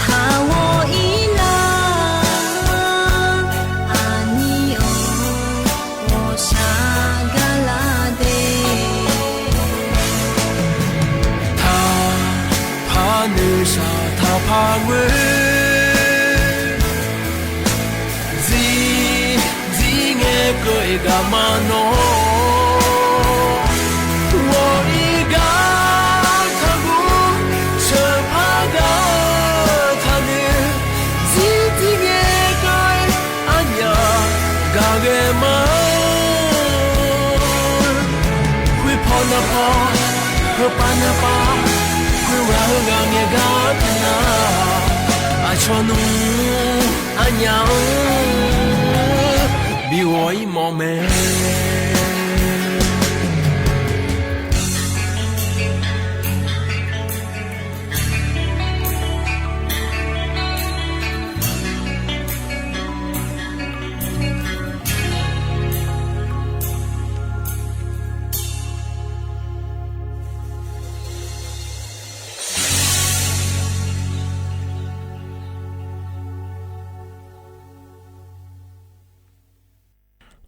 ဟးဝီအံၤလၢ အနံၤအီၤ ဝီဆၢဂၤလၢ်ဒဲး တၢ်ဖးနုၢ်သၢ်တၢ်ဖးမုၢ် စံး စံးငဲးကၢၣ်အ့ၣ်ကမၤနီၣ် ဝီအံၤဂၤထၢၣ်ကူ သၢဖးဂၤထၢၣ်န့ၣ် စံးစံးငဲးကၢၣ် အညါဂၤဂ့ၤမး ခွ့ဖီနဖီ ခွ့ပၢ်နပၢ် ခွ့ဂၤဂၤငဲးဂၤတနၢ် အဆီၣ်နူ အညါဧၢ ဘံၣ်ဝီအံၤမီၢ်မဲာ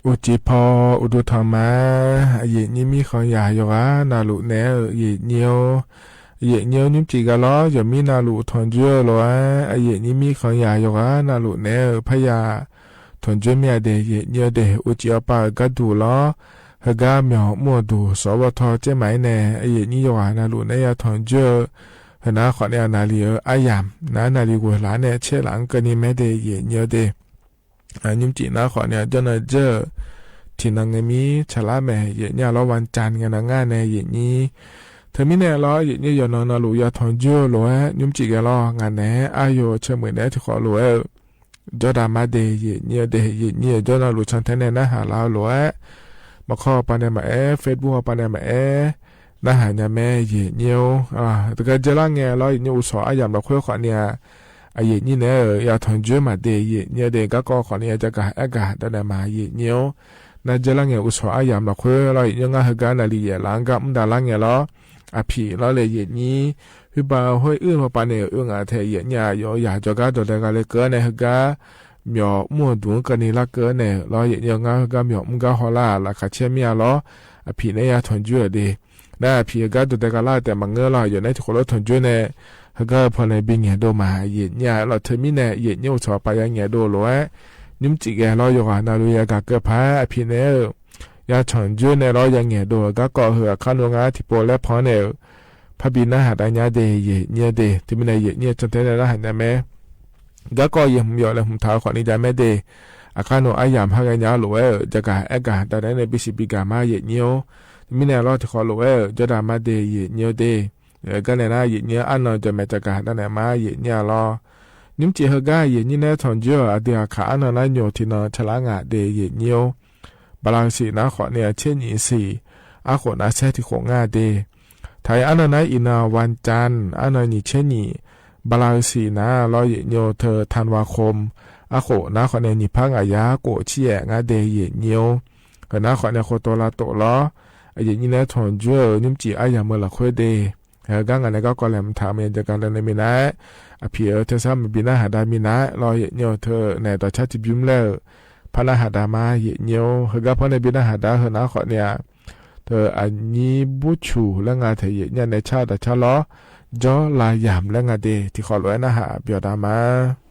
် အိၣ်က့ၤဖီ အိၣ်ဒိၣ်ထီၣ်မး အယဲၢ်နံၤမံခီယၤ ယွၤဂၤနၢ်လိၣ်နဲဧၢ ယဲၢ်နံၤဧၢ ယဲၢ်နံၤဧၢ နံၣ်စံးဂၤလီၤ ယမံနၢ်လိၣ်ထီၣ်ကၠိလီၤဧါ အယဲၢ်နံၤမံခီယၤ ယွၤဂၤနၢ်လိၣ်နဲဧၢ ဖဲယၤ ထီၣ်ကၠိမ့ၢ်ဧါဒဲး ယဲၢ်နံၤဧၢဒဲး အိၣ်က့ၤအီၣ်ပာ်အဂၤဒိၣ်လီၤ ဟ့ၣ်ဂံၢ်မီၢ်မူဒိၣ် စီၤဝီထီၣ်ကဲမးအံၤန့ၣ် အယဲၢ်နံၤ ယွၤဂၤနၢ်လိၣ်နဲ ယၤထီၣ်ကၠိ ဟ့ၣ်နၤဃီန့ၣ် အနၢ်လံဧၢ အါယၤ နၤနၢ်လံဝဲလၢန့ၣ် ဆဲးလၢအကနံၤမ့ၢ်ဒဲး ယဲၢ်နံၤဧၢဒဲး အနံၣ်စံးနၤဃီန့ၣ် ကၠီနၢ်ကၠိ ထံၣ်နၤငဲၤမံ ဆၢလၢမဲာ် ယံာ်ညံလီၤ ဝၼ်းစၢၼ် ငဲၤနၤငါန့ၣ် ယံာ်ညံ ထၢမံန့ၣ်လီၤ ယံာ်ညံယီၢ်နီၢ်နၤလူၤ ယၤထွင်ၸိုဝ်လိၤဝဲ နုမ်ၸံးကဲလီၤ ငါန့ၣ် အါယိာ်ဆၢမုၢ်န့ၣ် ထံၣ်ဃီလိၤဝဲ ကၠီဒၣ်မါဒ့ၣ် ယံာ်ညံဒ့ၣ် ယံာ်ညံ ကၠီနီၢ်လူၤ ဆၢထဲန့ၣ် နၢ်ဟးလၢလိၤဝဲ မခီပၤန့ၣ်မးအဲၣ် Facebook ပၤန့ၣ်မးအဲၣ် နၢ်ဟးညါမဲ ယံာ်ညံ တကဲကၠီလၢငဲၤလီၤ ယံာ်ညံ အိၣ်ဆီအါယၢမ်ႇလီၤခွဲး ဃီန့ၣ် အယံာ်ညံန့ၣ် ယၤထွင်ၸိုဝ်မးဒ့ၣ် ယံာ်ညံဒ့ၣ် ကးကီးဃီန့ၣ် ယကဟဲအဲၣ်ကး တၢ်န့ၣ်မး ယံာ်ညံ နၢ်ကၠီလၢငဲၤ အိၣ်ဆီအါယၢမ်ႇလီၤခွဲးလီၤ ယံာ်ညံ ငါဟ့ၣ်ကဒါနၤလံ ယဲၢ်လါ ငါမူဒါလၢငဲၤလီၤ အဖံးလီၤလၢယံာ်ညံ ဟုဘၣ်ဟိၣ်အုၣ်လီၤပၤန့ၣ် အုၣ်ငါထဲ ယံာ်ညံ ယိယၤ ကၠီကါဒီးဒဲးဂၤလၢကၢန့ၣ် ဟ့ၣ်ကဒါ မၠီၣ်မူၣ်ဒူၣ်ကၢန့ၣ်လၢကၢန့ၣ်လီၤ ယံာ်ညံ ငါဟ့ၣ်ကဒါ မၠီၣ်မူၣ်ကါဟီလၢ လၢခးဆဲမံအလီၤ အဖံးန့ၣ် ယၤထွင်ၸိုဝ်ဒ့ၣ် နၢ်အဖံးဟ့ၣ်ကဒါ ဒီးဒဲးဂၤလၢ တဲမၤငၢလီၤ ယိာ်န့ၣ် ထံၣ်ဃီလိၤ ထွင်ၸိုဝ်န့ၣ် ဟ့ၣ်ကဒါ ဖီန့ၣ် ဘံၣ်ငဲၤဒိၣ်မး ယံာ်ညံလီၤ ထၢမံန့ၣ် ယံာ်ညံ အိၣ်ဆီပၤ ယၤငဲၤဒိၣ်လိၤဝဲ နုမ်ၸံးကဲလီၤ ယိာ်ဂၤ နၤလူၤ ယကးကၢဖး အဖံးန့ၣ် ယၤထွင်ၸိုဝ်န့ၣ်လီၤ ယၤငဲၤဒိၣ် ကးကီးဟ့ၣ် အခါနီၣ် ငါထံၣ်ပိာ်လဲဖီန့ၣ် ဖးဘံၣ်နၢ်ဟးဒါညါဒ့ၣ် ယံာ်ညံဒ့ၣ် ထၢမံန့ၣ် ယံာ်ညံ ဆၢထဲန့ၣ် နၢ်ဟးညါမဲ ကးကီးယဲၢ်မူၣ်ယီၣ်လၢမူၣ်ထးဃီန့ၣ် ယၤမဲဒ့ၣ် အခါနီၣ် အါယၢမ်ၣ်ဟးဂဲၤညါလိၤဝဲ ယကဟဲအဲၣ်ကး တၢ်န့ၣ် ဘံၣ်စံးဘံၣ်ကၤမး ယံာ်ညံ မံန့ၣ်လီၤ ထံၣ်ဃီလိၤဝဲ ကၠီဒၣ်မါဒ့ၣ် ယံာ်ညံဒ့ၣ် ကၢန့ၣ်နၤ ယံာ်ညံ အါနီၢ် ကၠီမဲာ်တကး တၢ်န့ၣ်မး ယံာ်ညံလီၤ နုမ်ၸံးဟ့ၣ်ကဒါ ယံာ်ညံန့ၣ် ထွင်ၸိုဝ် အဒုးအခးအါနီၢ်နၤ ညိၣ်ထံနီၣ် ဆၢလၢငါဒ့ၣ် ယံာ်ညံ ဘလးစံၣ်နၤဃီန့ၣ် ဆဲနံၣ်စံၣ် အဃိးနၤ ဆဲထံၣ်ဃိးငါဒ့ၣ် ထါအံၤ အါနီၢ်နၤအံၤနၤ ဝၼ်းစၢၼ် အါနီၢ်နံၣ်ဆဲနံၣ် ဘလးစံၣ်နၤလီၤ ယံာ်ညံ ထၢ ထၣ်ဝါခိၣ် အဃိးနၤဃီန့ၣ် နံၣ်ဖးငါးရာ ကိးဆံယဲၢ်ငါဒ့ၣ် ယံာ်ညံ ဟ့ၣ်နၤဃီန့ၣ် ဃိးတိၤလါတိၤလီၤ အယံာ်ညံန့ၣ် ထွင်ၸိုဝ် နုမ်ၸံး အါယၢမ်ၣ်မုာ်လီၤခွဲးဒ့ၣ် ဟ့ၣ်ကဒါ ငါန့ၣ် ကးကီးလဲၤမူၣ်ထး မ့ၢ်ယကးလဲၤန့ၣ်မံန့ၣ် အဖံးဧၢ ထၢဆၢမုၢ်ဘံၣ်နၢ်ဟးဒါမံန့ၣ်လီၤ ယံာ်ညံ ထၢန့ၣ် ဒီးဆၢထံၣ်ဘုမူလၢ ဖးနၢ်ဟးဒါမး ယံာ်ညံ ဟ့ၣ်ကဒါ ဖီန့ၣ် ဘံၣ်နၢ်ဟးဒါ ဟ့ၣ်နၤဃီန့ၣ် ထၢအနံၣ်ဘူၣ်ဆူၣ်လၢငါထဲ ယံာ်ညံန့ၣ် ဆၢဒီးဆၢလီၤ ကၠီလါယၢမ်ၣ်လၢငါဒ့ၣ် ထံၣ်ဃီလိၤဝဲ နၢ်ဟးပျီၤဒါမး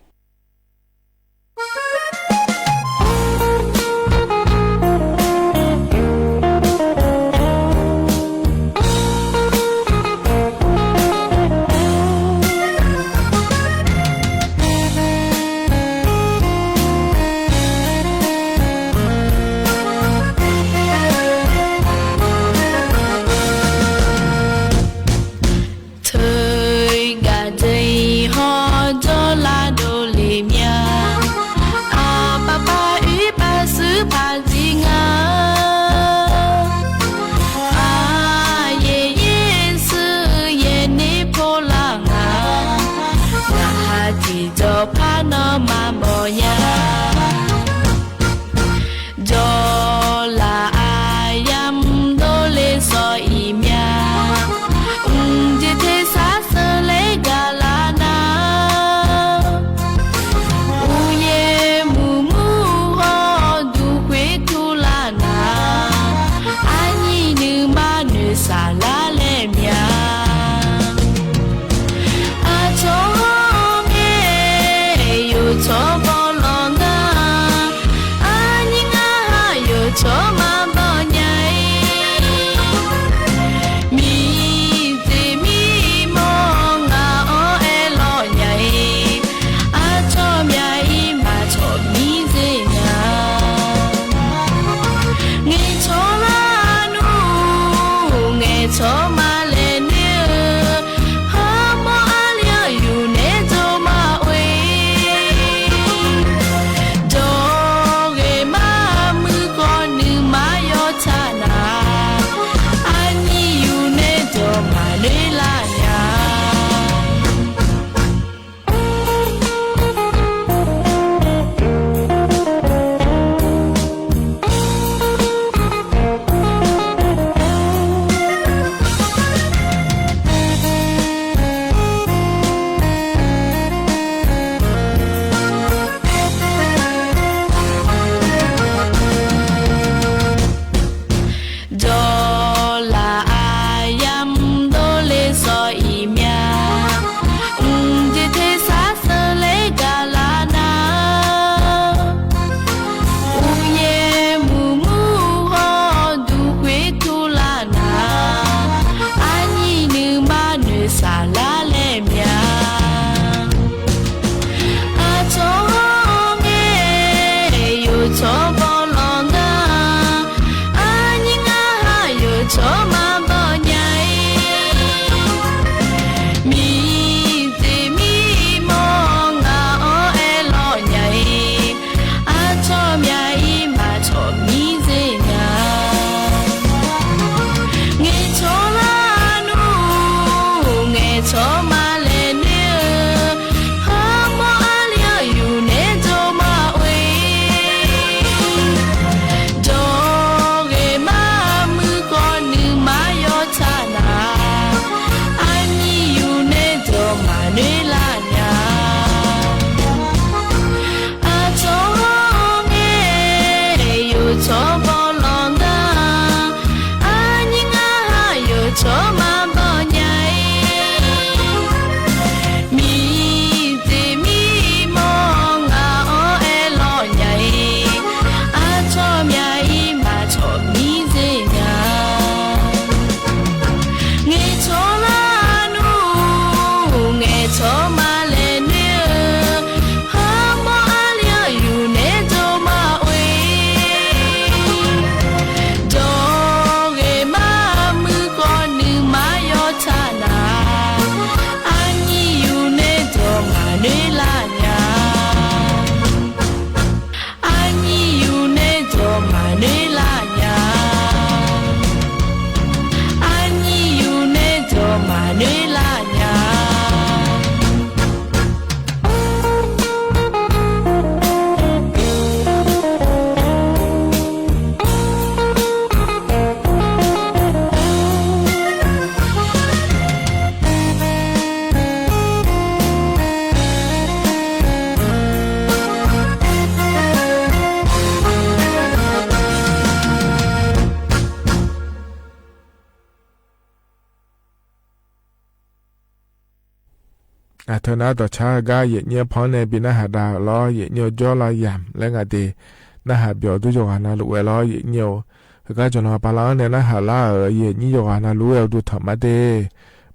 အတၢ်နာ် တၢ်ဆါ ဟဲကါ ယဲၢ်နံၣ်အဖီန့ၣ် ဘၣ်နၢ်ဟးဒၣ်လီၤ ယဲၢ်နံၣ်အီၤ ကၠီလီၤယၢမ်ၣ် လၢငါဒဲး နၢ်ဟးဘၣ်အီၤ ဒုးယီၤဂၤနၤလိာ်ဝဲလီၤ ယဲၢ်နံၣ်အီၤ ဟဲကါ ကၠီနီၤပၤလီၤန့ၣ် နၢ်ဟးလၢအီၤ ယဲၢ်နံၣ်ယီၤဂၤနၤလိာ်ဝဲ အိၣ်ဒူထီၣ်မးဒဲး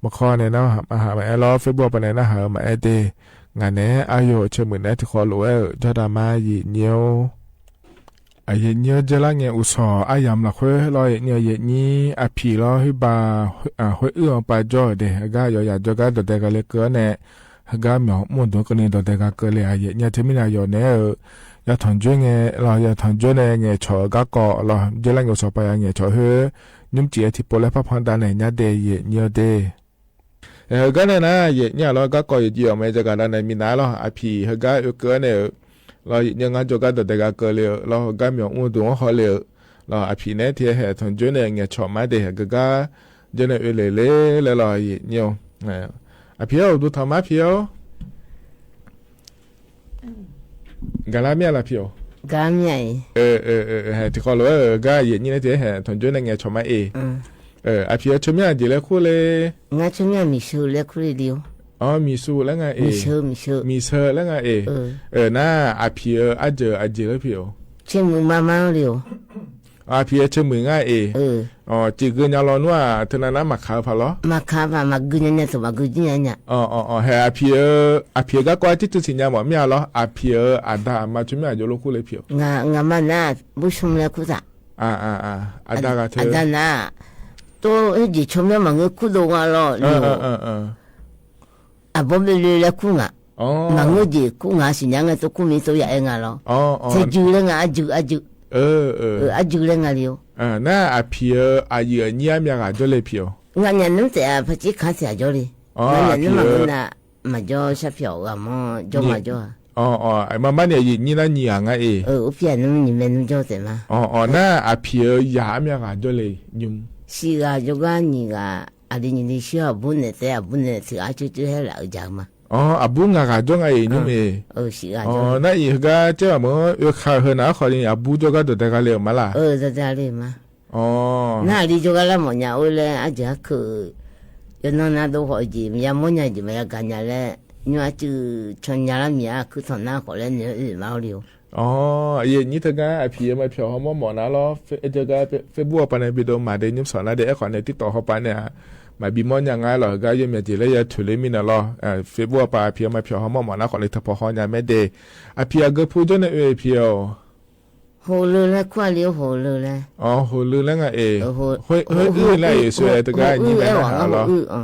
မခီန့ၣ် နၢ်ဟးမၤအဲၣ်လီၤ Facebook ပၤန့ၣ် နၢ်ဟးမၤအဲၣ်ဒဲး ငါန့ၣ် အယိာ်ဆၢမုၢ်န့ၣ် တခီလိာ်ဝဲ ကၠီဒၣ်မါ ယဲၢ်နံၣ်အီၤ အယဲၢ်နံၣ်အီၤ ကၠီလၢငဲၤအိၣ်ဆီၣ် အယၢမ်ၣ်လီၤဃဲလီၤ ယဲၢ်နံၣ်အီၤ ယဲၢ်နံၣ် အဖံးလီၤ ဟ့ၣ်ဘၣ် အ ဟ့ၣ်အီၤပာ်ကၠီဒဲး ဟဲကါ ယီၤယၤ ကၠီကါ ဒီးဒဲးကၤလၢကၢန့ၣ် ဟဲကါ မၠီၣ်မိၢ်ဒိၣ်ကန့ၣ် ဒီးဒဲးကၤကၢလၢ အယဲၢ်နံၣ်အီၤ ထံမံၤန့ၣ် ယီၤန့ၣ် ယီၤထီၣ်ကၠီန့ၣ် လီၤ ယီၤထီၣ်ကၠီန့ၣ် ငဲၤဆီၣ်ကါကီးလီၤ ကၠီလၢငဲၤအိၣ်ဆီၣ် ပှၤယၤငဲၤဆီၣ်ဟဲ နံၣ်စံၣ်အထံဖိလၢဖးဖီဒၣ်န့ၣ် ညါဒဲး ယဲၢ်နံၣ်အီၤဒဲး ဟဲကါန့ၣ်နၤ ယဲၢ်နံၣ်အီၤလီၤ ကါကီးယံာ်ယံာ်အီၤ မ့ၢ်ကၠီကၤဒၣ်န့ၣ် မံၤနၤလီၤ အဖံးဟဲကါ အကၢန့ၣ် လီၤ ယဲၢ်နံၣ်အီၤ ငါ ကၠီကါ ဒီးဒဲးကၤကၢလၢ လီၤ ဟဲကါ မၠီၣ်မိၢ်ဒိၣ်ဟီလၢ လီၤ အဖံးန့ၣ် ထံဟဲထီၣ်ကၠီန့ၣ် ငဲၤဆီၣ်မးဒဲး ဟဲကါ ကၠီန့ၣ် အၢၣ်လၢလၢလီၤ ယဲၢ်နံၣ်အီၤ အဖံး အိၣ်ဒူထီၣ်မး ဖံးဧၢ ကၤလၢမ့ၢ်လၢဖံးဧၢ ကၤမ့ၢ်အံၤ အၢ အၢ အၢ ဟဲထံကီၢ်လီၤ အၢ ကါ ယဲၢ်နံၣ်န့ၣ် ထံဟဲထီၣ်ကၠီန့ၣ် ငဲၤဆီၣ်မးအ့ၣ် အၢ အဖံးဧၢ ဆၢမုၢ်အကၠံၣ်လၢခူၣ်လၢ ငါဆၢမုၢ်အမံၤဆၢလၢခူၣ်လၢဒံး အိၣ် မံၤဆူၣ်လၢငါအ့ၣ် မံၤဆၢ မံၤဆၢ မံၤဆၢလၢငါအ့ၣ် အၢ နၤ အဖံးဧၢ အကၠၢအကၠၢလၢဖံးဧၢ ဆၢမုၢ်မါမါလံဧိၤ အဖံးဧၢ ဆၢမုၢ်ငါအ့ၣ် အၢ စံးဂုာ်ညါလီၤနူၤ တနၤနၤ မၤခးဖးလီၤ မၤခးဖး မၤဂုာ်ညါညါ သိးမၤဂုာ်ညါညါ အၢ အၢ ဟဲ အဖံးဧၢ အဖံးဧၢ ကါကွၢ် တံၢ်တံၢ်စံၣ်ညါမး မ့ၢ်အလီၤ အဖံးဧၢ အဒါအမါ ဆၢမုၢ်အကၠၢလၢခူၣ်လၢဖံးဧၢ ငါ ငါမါနၤ ဘူၣ်ဆူၣ်လၢခူၣ်သး အဒါဂၤထၢ အဒါနၤ တိၢ်ဟ့ၣ်ကၠံၣ် ဆၢမုၢ်မၤငိုၢ်ခူၣ်ဒိၣ်ငါလီၤ အဘီဘဲလၢခူၣ်ငါ မၤငိုၢ်ကၠံၣ်ခူၣ်ငါ စံၣ်ညါငါ တိၢ်ခူၣ်မံတိၢ်ယၤအဲၣ်ငါလီၤ ဆဲးယုၢ်လၢငါ အယုၢ် အယုၢ် အယုၢ်လၢငါလံဧိၤ နၤ အဖံးဧၢ အယုၢ်အညံၣ်အမ့ၢ်ဂၤကၠီလၢဖံးဧၢ ငါညါနုၢ်တဲအဖးကၠံၣ်ခါဆံးအကၠီလံ မၤကၠီဆၣ်ဖံးအီၤဂၤမၢ် ကၠီမၤကၠီ မၤမးန့ၣ် ယုၢ်နံၣ်လၢနံၣ်ဂၤငါအ့ၣ် အိၣ်ဖံးနုၢ်နံၣ်မဲနုၢ်ကၠီတဲမး နၤ အဖံးဧၢ ယၤအမ့ၢ်ဂၤကၠီလၢ စံးဂၤကၠီဂၤနံၣ်ဂၤ အလံနံၣ်လံဆံအဘူးနဲၣ်တဲအဘူးနဲၣ် စံးဂၤကၠီကၠီဟဲလၢအယၤမး အဘူးငါဂၤကၠီငါအ့ၣ် နုၢ်မ့ၢ် နၤအံၤ ဟဲကါ ကဲဘၣ်မၢ် အၢခးဟၢနၤ အဃိန့ၣ် အဘူးကၠီဂၤဒီးတဂၤလၢမးလၢ တဂၤလၢမး နၤလံကၠီဂၤလၢမီၢ်ညါအိၣ်လၢအစၢၤဟဲခုး ယနီၢ်နၤဒိၣ်ဃီကၠံၣ် မ့ၢ်ယမီၢ်ညါကၠံၣ် မ့ၢ်ယကၤညါလၢ ညါအစု ဆီညါလၢမံၤအခုထီၣ်နၤဃီလၢန့ၣ် အၢၣ်မးအိၣ်လံဧိၤ အံၤနံၣ်တဂၤ အဖံးမၤဖျိးဟီမီၢ်မီၢ်နၤလီၤ တဂၤ Facebook ပၤန့ၣ် ဘၣ်ဒိမၤဒဲးညွှန်းဆန္ဒဒဲး အဲၣ်ဃီန့ၣ် တိၣ်တီၣ်ဟီပၤန့ၣ် မၤဘံမီၢ်ညါငါလီၤ ဂၤယိမ့ၢ်ကၠံၣ်လၢယထုးလၢမံၤနၤလီၤ Facebook ပၤ အဖံးမၤဖျိးဟီမီၢ်မီၢ်နၤဃီန့ၣ် တဖီဟီညါမဲဒဲး အဖံးအဂ့ၢ်ဖုကၠီန့ၣ် အၢၣ်ဖံးဧိၤ ဟူးလၢလၢခွါလံ ဟူးလၢလၢ ဟူးလၢလၢငါအ့ၣ် ဟူးအုၣ်လၢအ့ၣ် ဆိတဂၤညါမဲ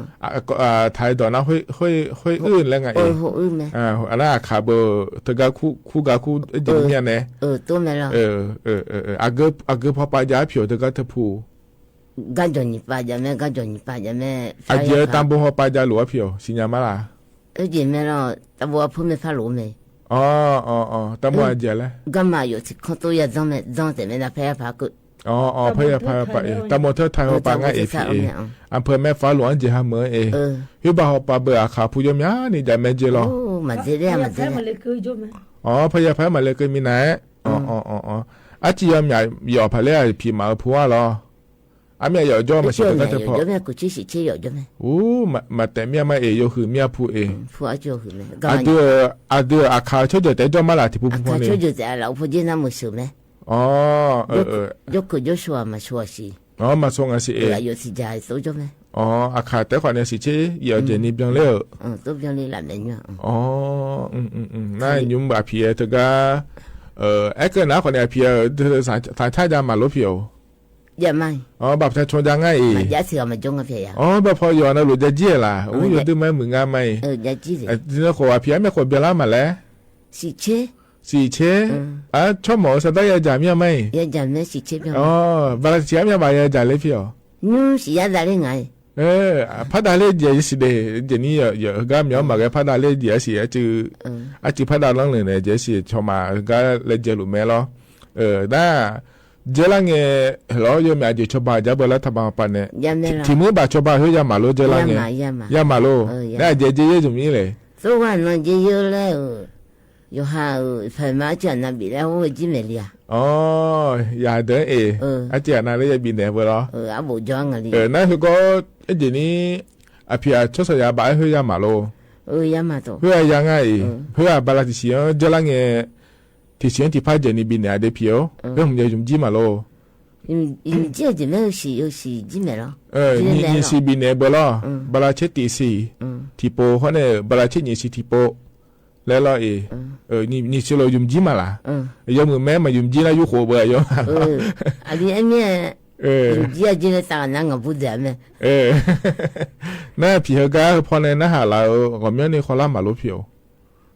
နၤလီၤ ထးဒိၣ်နၤ ဟူးအုၣ်လၢငါအ့ၣ် အနၤအခးဘၣ် တဂၤခူဂၤခူ ဒ်မ့ၢ်န့ၣ် အဂ့ၢ်ဖီပာ်ယၤဖံးတဂၤတဖု ဂၤကၠီနံၣ်ပာ်ယၤမဲ ဂၤကၠီနံၣ်ပာ်ယၤမဲ အယဲၢ်တၢ်ဘိဟီပာ်ယၤလိာ်အဖံး စံးညါမးလၢ အယဲၢ်မဲလီၤ တၢ်ဘိအဖုမ့ၢ်ဖးလိာ်မဲ တၢ်ဘိအယဲၢ်လဲၣ် ဂၤမၤယိာ်ထံခီတိၢ်ယၤ ဒ်မဲ ဒ်တဲမဲဒၣ်ဖဲယဖးကၢ ဖဲယဖးပာ်အ့ၣ် တၢ်ဘိထၢထးဟီပာ်ငါအ့ၣ်ဖံးအ့ၣ် အဖၢမဲဖးလိာ်အကၠံၣ်ဟးမၢအ့ၣ် ဟ့ၣ်ဘၣ်ဟီပာ်ဘၣ်အခးဖုယီၤမးန့ၣ် ယၤမဲကၠံၣ်လီၤ ဖဲယဖးမၤလၢကၢမံၤနၤ အကၠံၣ်ယီၤမး ယီၤဖးလၢအဖံးမၤအဖုအါလီၤ အမ့ၢ်ယီၤကၠီမး စံးတဂၤတဖီ မၤတဲမ့ၢ်မးအ့ၣ် ယီၤဟုးမ့ၢ်အဖုအ့ၣ် အဒုးအခးဆိယီၤတဲကၠီမးလၢ ထံဖိဖုန့ၣ် မၤဆိငါစံးအ့ၣ် အခးတဲဃီန့ၣ် စံးဆ့ ယီၤကၠံၣ်နံၣ်ဘျီလၢ နညူဘၣ်ဖံးအတဂၤ အဲကနၤဃီန့ၣ် အဖံး သးဆါယၤမးလိာ်ဖံးဧိၣ် ဘၣ်ဖဲဆိယၤငါအံၤ ဘၣ်ဖီယီၤနၤလိာ်ယၤကၠံၣ်လၢ အိၣ်ယိၤဒုးမးမုၢ်ငါမးအံၤ ဒ်န့ၣ်ဃီ အဖံးအမ့ၢ်ဃီဘျီလၢမးလဲၣ် စံးဆ့ ဆိကမိၣ်စးဒၣ်ယၤကၠံၣ်မ့ၢ်မးအံၤ ဘၣ်လၢစံးဆ့မ့ၢ်ဘၣ်ယၤကၠံၣ်လၢဖံးဧိၣ် ဖးဒၣ်လၢယဲစံးဒ် ယဲန့ၣ် ယဂၤမ့ၢ်အီၣ်မၤဂဲၤဖးဒၣ်လၢယဲစံး အစံးဖးဒၣ်လီၤန့ၣ် ယဲစံး ဆိမးဂၤလၢယဲလိာ်မဲလီၤ ဒ် ယဲလၢငဲၤ ဟဲလီၤ ယမ့ၢ်အဒုးဆိဘၣ်ယၤဘၣ်လၢ ထးဘၣ်ပာ်န့ၣ် ထံၣ်မုၢ်ဘၣ်ဆိဘၣ်ဟဲယၤမးလိာ် ယဲလၢငဲၤ ယၤမးလိာ် ဒ်ယဲယဲယိၤမံၤလဲၣ် သိဝဲနီၤ ယဲယိၤလၢ ယိၤဟး ဖဲမၤကၠံၣ်နၤဘံၣ်လၢ ဟိဝဲကၠံၣ်မဲာ်လံဧါ ယၤဒၢအ့ၣ် အစံးနၤလၢယဘံၣ်နဲၣ်ဝဲလီၤ နၢ်ဟူကီး ဒ်န့ၣ် အဖံးအဆိစီၤယၤဘၣ်ဟဲယၤမးလိာ် เออ ยะมาโต เพื่อยังไง เออ เพื่อบ่าลาตี้สี่ เออ เจอละแง ตี้สี่ ตี้ผ้าเจอนี่บินเนี่ยเดเปียว เออ เพื่อผมจะยุมจี้มาโล ยุม ยุมจี้เจอแม่ เออ สี่ เออ สี่ จี้แม่ลอ เออ จี้แม่ลอ นี่ นี่สี่บินเนี่ยเบอร์ลอ เออ บ่าลาเช็ดตี้สี่ เออ ตี้โปเขาเนี่ย บ่าลาเช็ดนี่สี่ตี้โป แล้วลอเอ เออ เออ นี่ นี่สี่ลอยุมจี้มาละ เออ ยอมมือแม่มายุมจี้ละอยู่โขเบอร์ยอม เออ อันนี้ไอ้เนี่ย เออ ยุมจี้อะ จี้ในตาหนังกับผู้เดียวแม่ เออ น่าผีเฮอก้าพอในหน้าหาดละ เออ ก็มีในคอลัมน์มาโลเปียว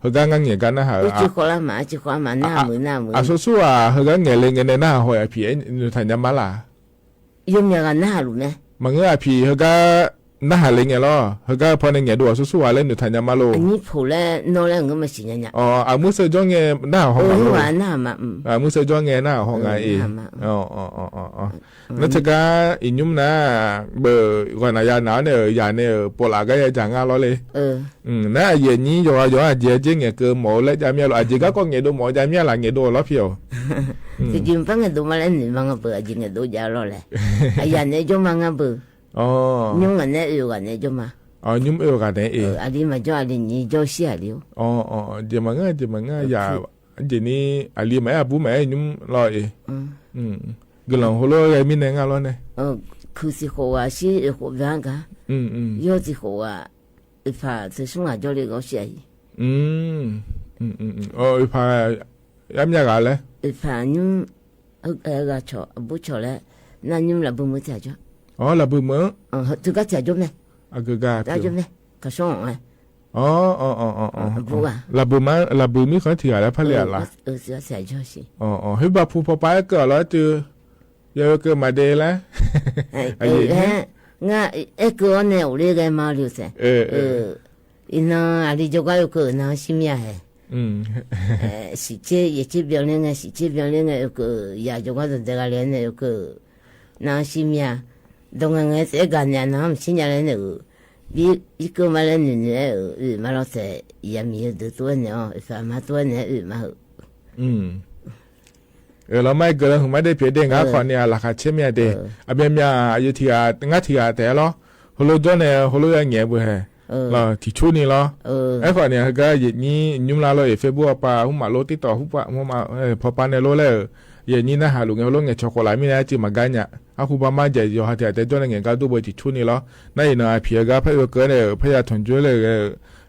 เฮอก้างั่งแงะก้าหน้าหาด เออ อะ จื้อคอลัมน์มา จื้อคอลัมน์มา หน้ามือ หน้ามือ อะ สู้ๆ อะ เฮอก้าแงะเลยแงะในหน้าหาดหอยอะ ผีไอ้หนูไทยยามมาละ ยอมยากันหน้าหาดลูกแม่ มาเงื้ออะผีเฮอก้าหน้าหาดเลยแงะลอ เฮอก้าพอในแงะดูอะ สู้ๆ อะ เลยหนูไทยยามมาโล อันนี้ผู้แลนอแลเงื้อมาสิเนี่ยเนี่ย อ๋อ อะ มื้อเซอจ้องแงะหน้าหาดหอย เออ มาโล ว่าหน้ามา อืม อะ มื้อเซอจ้องแงะหน้าหาดหอย เออ ไงเอ หน้ามา อ๋อ อ๋อ อ๋อ อ๋อ อืม นั่นเถอะก้า อีหยุมนะ เบอร์ก่อนนะ ยาหนาวเนี่ย เออ ยาเนี่ย เออ ปวดหลังก็ยาจ๋างาล้อเลย เออ อืม นะ เย็นนี้ยอ ยอ อาเจียนเจ๊งแงะเกอหมอและจาเมียลอ อาเจียนก็ ก็แงะดูหมอจาเมียละ แงะดูล้อเปียว อืม คือจริงฟังแงะดูมาแล้วนี่ มังเบอร์อาเจียนแงะดูยาล้อเลย อะยาเนี่ยจ้องมางาเบอร์ อ๋อ ยุมกันเนี่ย เออ กันเนี่ยจ้องมา อ๋อ ยุมเออกันเนี่ยเอ เออ อันนี้มาจ้อง อันนี้นี่จ้องเสียเดียว อ๋อ อ๋อ อ๋อ เจียนมางา เจียนมางา เออ ยา คือ เดี๋ยวนี้อะลีไหมอะ ปูไหม ยุมลอยเอ อืม อืม กึ่งหลังโฮโลไงมีแนงอะลอเนี่ย เออ คือสี่ขวบอะ สี่ขวบยังกะ อืม อืม ยอดสี่ขวบอะ ไอ้ฝ่าเธอสงอาจอเลยก็เสียอีก อืม อืม อืม อืม เออ ไอ้ฝ่าย้ำยากาเลย ไอ้ฝ่ายุม เออ เออ กะชอ บุชอแล้ว นั่นยุมละบุมือเสียจ้อ อ๋อ ละบุมือ เออ ถือก็เสียจ้อแม่ อะ กึกา เสียจ้อแม่ กะช่องไง อ๋อ อ๋อ อ๋อ อ๋อ อ๋อ อะ บุอะ ละบือมา ละบือมีคนเถียงแล้วพะเหลียละ เออ เออ เสีย เสียจ้อสิ อ๋อ อ๋อ เฮ้ย บ่าผู้ปอปาเกิดแล้วจือ เยอะเกิดมาเดละ เอ้ย อะ เออ อย่างเงี้ย ฮะ งา เอ้ย เกิดเนี่ย โอเล่ไงมาเร็วแส เออ เออ เออ อีนางอะลีจ้อก็เกิดนางชิเมียแฮะ อืม เออ สิเจ เยเจเปียวเล่นไง สิเจเปียวเล่นไง เกิด ยาจ้อก็ตะกะเล่นเนี่ย เกิด นางชิเมีย ดงไงเสกันเนี่ย นางชิเมียเลยเนี่ย เออ บี อีเกิดมาแล้วเนี่ย เออ เออ มาลองเส ยามีเดือดตัวเนี่ย อ๋อ สามารถตัวเนี่ย เออ มาเหอะ อืม เออ แล้วไม่เกิดแล้วหึงไม่ได้เปียดเด้ง เออ ขอเนี่ย ราคาเช่นเมียเด เออ อะเมียเมีย อยู่ที่อ่ะ งัดที่อ่ะ แต่ลอ โฮโลจ้อเนี่ย โฮโลยังเงียบเบอร์แฮะ เออ ลอ ที่ชู้นี่ลอ เออ ไอ้ขอเนี่ย ก็เย็นนี้ ยุมลาลอ เอ เฟซบุ๊กปะ หุบมาโล ติ๊กต็อก หุบปะ หุบมา เออ พอปะเนี่ยโลแล้ว เย็นนี้นะ หาลูกเงาโลเงาช็อกโกแลตมีนะ จื้อมาก้าเนี่ย อะ ครูบามาเจ๋ยอหาเตียแต่จ้อเนี่ย เงาก็ดูเบอร์ที่ชู้นี่ลอ นั่นอีกหน่อย เปียกะ พะเออเกิดเนี่ย พะยาถอนจ้วยเลย เออ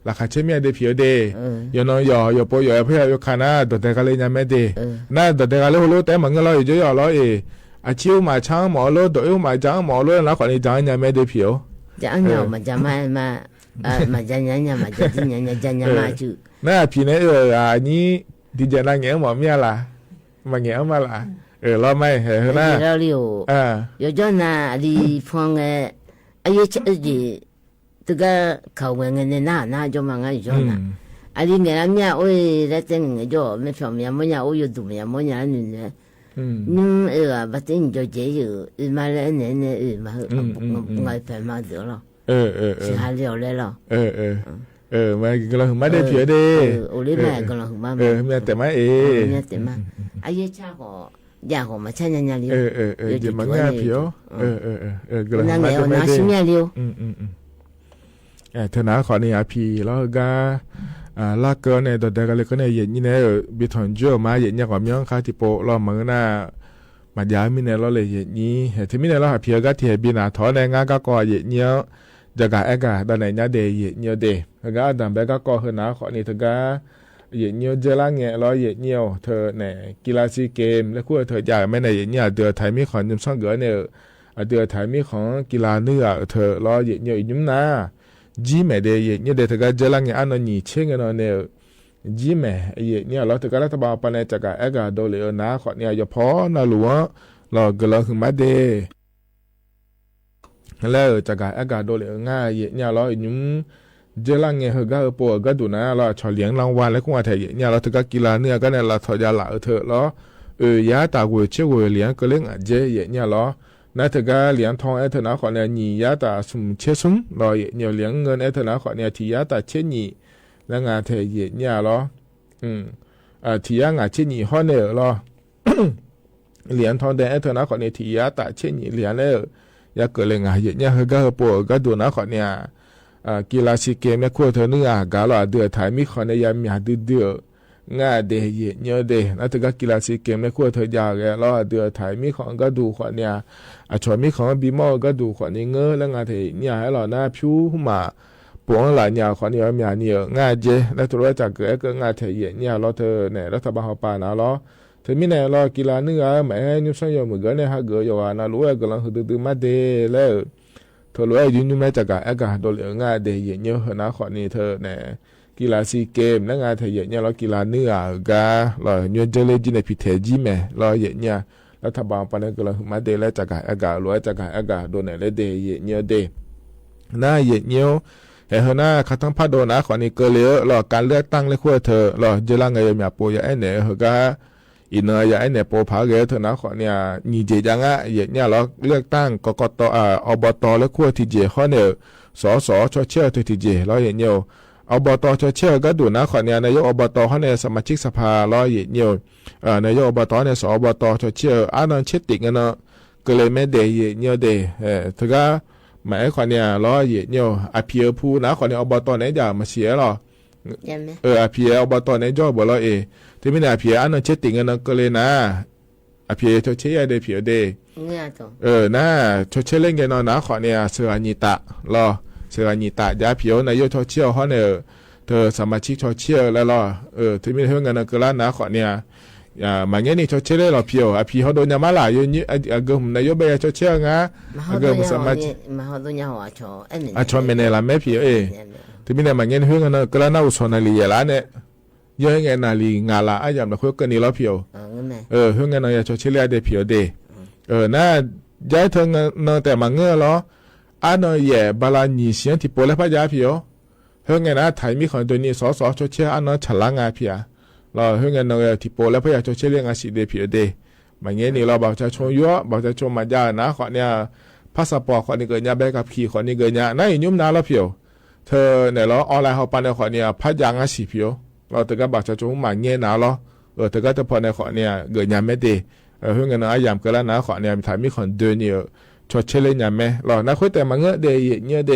ราคาเช่นเมียเดเปียเด เออ ยอนอยอ ยอปอยอ พะยาโยคานะ ดอดแต่กะเลยยาแม่เด เออ นะ ดอดแต่กะเลย โฮโล แต่มาเงาลอ อยู่จ้อยอลอ เอ อะ ชิวมาช้างหมอโล ดอกอิ้วมาจางหมอโล แล้วขอนี่จางยาแม่เดเปียว จ๋าเงา เออ มาจ๋ามา มา เอ่อ มาจ๋ายา ยา มาจ๋า จ๋ายา ยา จ๋ายา เออ มาจื้อ น่า ผีใน เออ อันนี้ ดีเจนางแงะหมอเมียละ มาแงะเอามาละ เออ รอดไหม เออ เออ น่า เดี๋ยวเราเรียว อ่า เดี๋ยวจ้อนาดีพวง เออ อะเยเช เออ ดี ตึกะเขาเงินในหน้า หน้าจ้อมาไงจ้อนา อืม อะดีเนี่ยละเมีย โอ้ย แล้วเต็งเงยจ้อ แม่เปียวเมียมดเนี่ย โอ้ย อยู่ดูเมียมดเนี่ย นี่เนี่ย อืม นึ่ง เออ บ่าเต็งจ้อเจ๋ยอยู่ เออ มาแล้วเนี่ย เนี่ย เออ มาเหอะ อืม อืม อืม ไงแฟนมาเดี๋ยวลอ เออ เออ เออ สิหาเลี้ยวแล้วลอ เออ เออ อืม เออ มากินกันลอหึงมาเดเปียวเด เออ โอเล่ เออ มากินลอหึงมา เออ เมียแต่มาเอ เออ เมียแต่มา อืม อืม อืม อะเยเชาก็ อยากออกมาใช่ยังไงเลี้ยว เออ เออ เออ เดี๋ยวมาง่ายเปียว เออ เออ เออ เออ เออ ก็เลย นางแงะ มาเถอะ เอาน้ำ แม่เด ชิเมียเลี้ยว อืม อืม อืม เออ เถอะนะ ขอเนี่ย อะ ผี แล้วก็ อ่า ลากเกินเนี่ย ดอดแต่กะเลยก็เนี่ย เย็นนี้เนี่ย เออ บีถอนจ้วยออกมา เย็นนี้ก็มีห้องคาที่โปะ รอมาเงาหน้า มาจ๋ามีเนี่ยลอเลย เย็นนี้ เออ ที่มีเนี่ยลอ หาเปียกะ ที่เฮาบีนาถอนเนี่ย งาก็ ก็เย็นนี้ จะกะแอะกะ ดอนไหนเนี่ยเด เย็นนี้เด แล้วก็อะดัมแบกะ ก็เฮอนะ ขอนี่เถอะกะ เย็นนี้เจอละแงะลอ เย็นนี้เถอะเนี่ย กีฬาซีเกม แล้วคู่เถอะจ๋าแม่เนี่ย เย็นนี้ เดือไทยมีของยมซ่องเก๋อเนี่ย อะ เดือไทยมีของกีฬาเนื้อเถอะลอ เย็นนี้ อีหยุมนา จี้แม่เด เย็นนี้เด เถอะกะ เจอละแงะ อะ นอหยี่เช็งเงินนอเนี่ย จี้แม่ เย็นนี้ลอ เถอะกะ รัฐบาลปะเนี่ย จะกะแอะกะ โดเลยเออนะ ขอเนี่ย ยอพอนาหลวง ลอเก๋อลอหึงมาเด แล้วจะกะแอะกะ โดเลยเออ งา เย็นนี้ลอ อีหยุม เจอละแงะ เฮอกะ เออ โปะ เออ กะดูนะ ลอ ชอเหลียงรางวัล แล้วคงว่าแท้ เย็นนี้ลอ เถอะกะ กีฬาเนื้อก็เนี่ย ลอถอดยาหละเออเถอะลอ เออ ยาตากั๋วเช็งกั๋วเหลียง ก็เล่งอะเจ๊ เย็นนี้ลอ นะ เถอะกะ เหรียญทอง เออ เถอะนะ ขอเนี่ย หยี่ยาตาสุมเช็งสุม ลอ เย็นนี้ เหรียญเงิน เออ เถอะนะ ขอเนี่ย ถี่ยาตาเช็งหยี่ แล้วงาแท้ เย็นนี้ลอ อืม เอ่อ ถี่ยางาเช็งหยี่ ฮ้อเนี่ยลอ เหรียญทองแดง เออ เถอะนะ ขอเนี่ย ถี่ยาตาเช็งหยี่ เหรียญแล้ว ยาเก๋อเลยงา เย็นนี้ เฮอกะ เออ โปะ เออ กะดูนะ ขอเนี่ย อ่า กีฬาซีเกมเนี่ย คู่เถิงนึ่งอ่ะ กาลอเดือดไถมีของในยามหยาดเดือด ง่าเดเหยียดเยียวเด นะ เถิงกากีฬาซีเกมในคู่เถิงยาวแกลอเดือดไถมีของก็ดูขอเนี่ย อ่ะ ชอยมีของบีมอก็ดูขอนี่เงอ แล้วง่าเทเนี่ย ให้ลอนะ ผิวหมา ปวงหลายเนี่ย ขอเนี่ย มีเนี่ย ง่าเจ แล้วตัวจักเกิดเกิดง่าเทเหยียดเนี่ย ลอเถิงเนี่ย รัฐบาลเฮาปานะลอ เถิงมีเนี่ย ลอกีฬานึ่งอ่ะ แหม ยุ่งซ่อนอยู่เหมือนกันเนี่ย หาเกิดอยู่อ่ะนะ รู้ว่าเกิดลังหือดื้อๆ มาเดแล้ว เถิงรู้ว่ายืนอยู่แม่จักกะแอกกะ โดนเหลือง่าเดเหยียดเยียวเหินนะ ขอนี่เถิงเนี่ย กีฬาซีเกม แล้วง่าเทเหยียดเยียว ลอกีฬานึ่งอ่ะ กา ลอ ยวนเจอเลยจีนในผิดแถจีแม่ ลอเหยียดเยียว รัฐบาลปานะเกิดลังหือมาเดแล้วจักกะแอกกะ รู้ว่าจักกะแอกกะ โดนเนี่ยเลยเดเหยียดเยียวเด นะ เหยียดเยียว เห็นเหินนะ ข้าทั้งพาโดนนะ ขอนี่เกิดเลย ลอการเลือกตั้งเลยคู่เถิง ลอเจอละไง อย่าโปยาแอนเนี่ย เหินกา อีกหน่อย อย่าไอ้เนี่ย โปผาเกเถิงนะ ขอเนี่ย หนีเจจังอ่ะ เหยียดเนี่ย ลอเลือกตั้ง กกต อ่า อบต และขั้วทีเจ ข้อเนี่ย สส ช เช เถิงทีเจ ลอเหยียดเนี่ย อบต ช เช ก็ดูนะ ขอเนี่ย นายก อบต ข้อเนี่ย สมาชิกสภา ลอเหยียดเนี่ย เอ่อ นายก อบต เนี่ย ส อบต ช เช อันนั้นเช็ดติ่งกันเนาะ ก็เลยแม่เดเหยียดเนี่ยเด เออ เถิงกา หมายขอเนี่ย ลอเหยียดเนี่ย อ่ะ เพียวภูนะ ขอเนี่ย อบต เนี่ย อย่ามาเสียหรอ ใช่ไหม เออ อ่ะ เพียว อบต เนี่ย จ่อบ่ลอเอ ที่มีเนี่ย อ่ะ เพียว อันนั้นเช็ดติ่งกันเนาะ ก็เลยนะ อ่ะ เพียว ช เช เด เพียวเด เนี่ย โต เออ นะ ช เช เล่นกันเนาะนะ ขอเนี่ย เสือหนีตะ ลอ เสือหนีตะ อย่าเพียว นายก ช เช ข้อเนี่ย เถิงสมาชิก ช เช แล้วลอ เออ ที่มีเรื่องกันเนาะ ก็ละนะ ขอเนี่ย อ่า มาเงี้ยนี่ ช เช เลยลอเพียว อ่ะ เพียว เขาโดนยามาหลายอยู่นี่ อ่ะ อ่ะ เกิดผมนายกเบียร์ ช เช งะ มาเขา อ่ะ เกิดผม โดนยา สมาชิก เนี่ย มาเขาโดนยาหัวชอ เอ้ย ไม่ อ่ะ ชอ ไม่แน่ละ แม่เพียว เอ้ย เนี่ย เนี่ย ที่มีเนี่ย มาเงี้ยนี่ เรื่องกันเนาะ ก็ละนะ อุศรนารีย์ละเนี่ย เยอะไง นารีย์งาละ อ่ะ ยามละคุยกันนี่ลอเพียว เออ งั้นแม่ เออ เรื่องกันเนาะ อย่า ช เช เลยเดเพียวเด อืม เออ นะ ย้ายเถิงเนาะ แต่มาเงี้ยลอ อันเนาะ แหย่บาลาหนีเสียงที่โปแล้วพะยาเพียว เฮือไงนะ ไถมีของตัวนี้ สส ช เช อันนั้นฉลาดงาเพีย ลอเฮือไงเนาะ ที่โปและพะยา ช เช เรียกงาสีเดเพียเด มาเงี้ยนี่ลอ บ่าวประชาชนยั้ว บ่าวประชาชนมาเยียะนะ ขอเนี่ย พาสปอร์ตขอนี่เกิดเยียะ ใบขับขี่ขอนี่เกิดเยียะ ในยุ่มนาลอเพียว เถิงเนี่ยลอ ออนไลน์เฮาปาเนี่ยขอเนี่ย พะยางาสีเพียว ลอเถิงกาบ่าวประชาชนมาเงี้ยนาลอ เออ เถิงกาเถิงผ่อนเนี่ยขอเนี่ย เกิดเยียะแม่เด เออ เฮือไงเนาะ อะหยามเกิดละนา ขอเนี่ย ไถมีของเดินเนี่ย ชดเชยเลยเยียะแม่ ลอ นาคุยแต่มาเงี้ยเด เยียะเด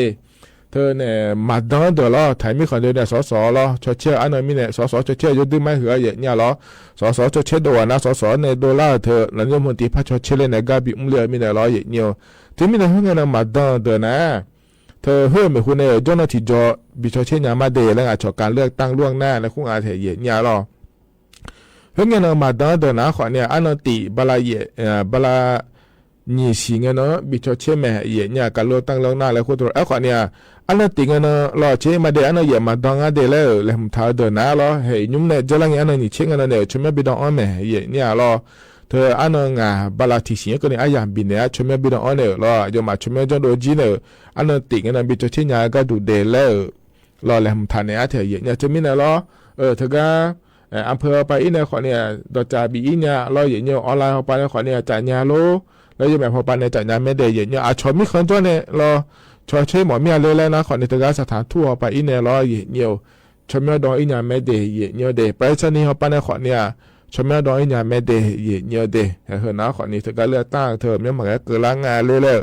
เถิงเนี่ย มาดังเดินลอ ไถมีของเดินเนี่ย สส ลอ ชดเชย อันนั้นมีเนี่ย สส ชดเชย ยกดื้อไม้เหือ เยียะเนี่ยลอ สส ชดเชย โดนนะ สส เนี่ย โดนละเถิง นายกรัฐมนตรีพาชดเชยเลยเนี่ย กาบีอุ้มเลือดมีเนี่ยลอ เยียะเนี่ย เถิงมีเนี่ย เฮือไงเนาะ มาดังเดินนะ เถิงเฮือไม่ฮู้เนี่ย เจ้าหน้าที่จ่อ บีชดเชยเยียะมาเด แล้วงาเฉพาะการเลือกตั้งล่วงหน้า แล้วคงอาจจะเยียะเนี่ยลอ เฮือไงเนาะ มาดังเดินนะ ขอเนี่ย อันนั้นติ บาลาเยียะ เอ่อ บาลา หนีเสียงเนาะ บีชดเชยแม่ เยียะเนี่ย การเลือกตั้งล่วงหน้า แล้วคงตรวจ เอ้ย ขอเนี่ย อันนั้นติเนาะ ลอเชยมาเด อันนั้นเยียะมาดังอ่ะเดแล้ว แล้วผมถามเดินนะลอ เฮ้ย ยุ่มเนี่ย เจ้าละเงี้ย อันนั้นหนีเชยเนาะเนี่ย ชมเยียะบีดองอ้อแม่ เยียะเนี่ยลอ เถิงอันนั้นงา บาลาทีเสียงก็เนี่ย อะหยามบีเนี่ย ชมเยียะบีดองอ้อเนี่ย ลอ ยอมมาชมเยียะจ้องโดจีเนี่ย อันนั้นติเนาะ บีชดเชยเยียะก็ดูเดแล้ว ลอ แล้วผมถามเนี่ย อะเถิงเยียะเนี่ย จะมีเนี่ยลอ เออ เถิงกา เอ่อ อำเภอปาอี้เนี่ย ขอเนี่ย ดอกจาบีอี้เนี่ย ลอ เยียะเนี่ย ออนไลน์เฮาปาเนี่ย ขอเนี่ย จ่ายเยียะโล แล้วยังแบบเฮาปาเนี่ย จ่ายเยียะแม่เด เยียะเนี่ย อะ ชอมีคนจ้อเนี่ย ลอ ชอเชยหมอเมียเลยแล้วนะ ขอเนี่ย เถิงกาสถานทูตเฮาปาอี้เนี่ย ลอ เยียะเนี่ย ชอมีดองอี้เยียะแม่เด เยียะเนี่ยเด ไปรษณีย์เฮาปาเนี่ย ขอเนี่ย ชอมีดองอี้เยียะแม่เด เยียะเนี่ยเด เออ เหินนะ ขอเนี่ย เถิงกาเลือกตั้งเถิง มีหมายเกิดละงานเลยแล้ว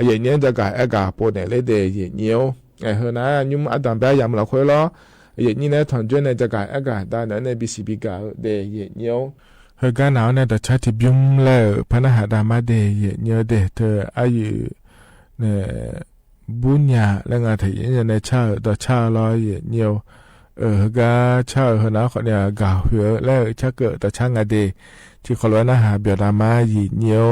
เยียะเนี่ย จะกาแอกกาโปเนี่ยเลยเด เยียะเนี่ย เออ เหินนะ ยุ่มอะดำแป๊ะ ยามละคุยลอ เยียะเนี่ยนะ ถอนจ้วยเนี่ย จะกาแอกกา ตาเนี่ย ใน บี ซี บี กา เด เยียะเนี่ย เฮือกาหนาวเนี่ย ต่อชาติบิมแล้ว พะนะหาดามาเด เยียะเนี่ยเด เถิงอายุ เนี่ย บุญญา แล้วงาเถิงเยียะเนี่ย ในชาติ ต่อชาติลอ เยียะเนี่ย เออ เฮือกาชาติ เฮือหนาวขอเนี่ย กาเหือ แล้วชาติเกิด ต่อชาติงาเด ที่ขอร้อยนะหาเบียดามา เยียะเนี่ย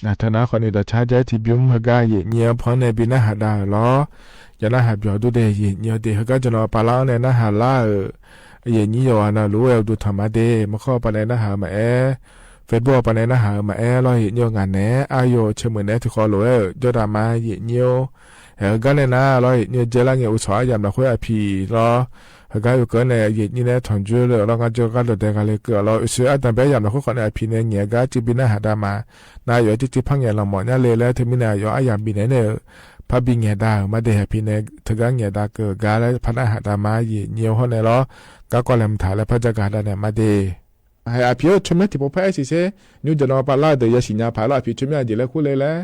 နာ် ထနာ် ခွါနံၤ ဒီးဆါ ကၠဲထံဘျုး ဟဲဂၤ ယံာ်ညိဖီန့ၣ် ပှၤနၢ်ဟးဒါလီၤ. ယနၢ်ဟးပျီၤဒူၣ်ဒဲး ယံာ်ညိဒဲး ဟဲဂၤ ကၠီနီၤ ပာ်လၢအီၤန့ၣ် နၢ်ဟးလၢအီၤ ယံာ်ညိယွၤဝဲနီၤ လူဝဲဒူၣ်ထီၣ်မးဒဲး မခီပၤန့ၣ် နၢ်ဟးမးအဲၣ် Facebook ပၤန့ၣ် နၢ်ဟးမးအဲၣ်လီၤ ယံာ်ညိ ငါနဲ အါယိၤ ဆၢမုၢ်နဲ ထံဃီလိာ်ဝဲ ကၠီတၢ်မါ ယံာ်ညိ ဟဲဂၤန့ၣ်နၤလီၤ ယံာ်ညိ ကၠဲလၢငဲၤ အိၣ်ဆီအယၣ် မနုၤဃိအဖံလီၤ ဟဲဂၤ ယိၤကၢန့ၣ် ယံာ်ညိနဲ ထီၣ်ကၠိလၢလီၤ ငါကၠိဂၤ ဒီးဒဲးဂၤလၢကၢးလီၤ အိၣ်ဆူအတၢ်ဘဲယၣ် မနုၤဃိဃီန့ၣ် အဖံန့ၣ် ငဲၤဂၤ ကၠိဘံနၢ်ဟးဒါမး နယွၤ ကၠိကၠိဖးငဲၤလီၤမး ညါလၢလၢ တမံၤန့ၣ် ယွၤအယၣ်ဘံန့ၣ်န့ၣ် ဖးဘံငဲၤဒါမးဒဲး အဖံန့ၣ် တဂၤငဲၤဒါကၢးဂၤလၢ ဖးနၢ်ဟးဒါမး ယံာ်ညိဟီန့ၣ်လီၤ ကါကွၢ်လဲၤမုာ်ထၣ်လၢ ဖးယါကၤဒါန့ၣ်မးဒဲး ဟဲအဖံအိၣ် ဆိမိၣ်ထံဖိဖးအဲၣ်စံးဆၢ ညိ ကၠီနီၤ ပာ်လၢအီၤဒီး ယဲစံးညါဖးလီၤ အဖံဆိမိၣ်အဒံးလၢဃိလဲၣ်လဲၣ်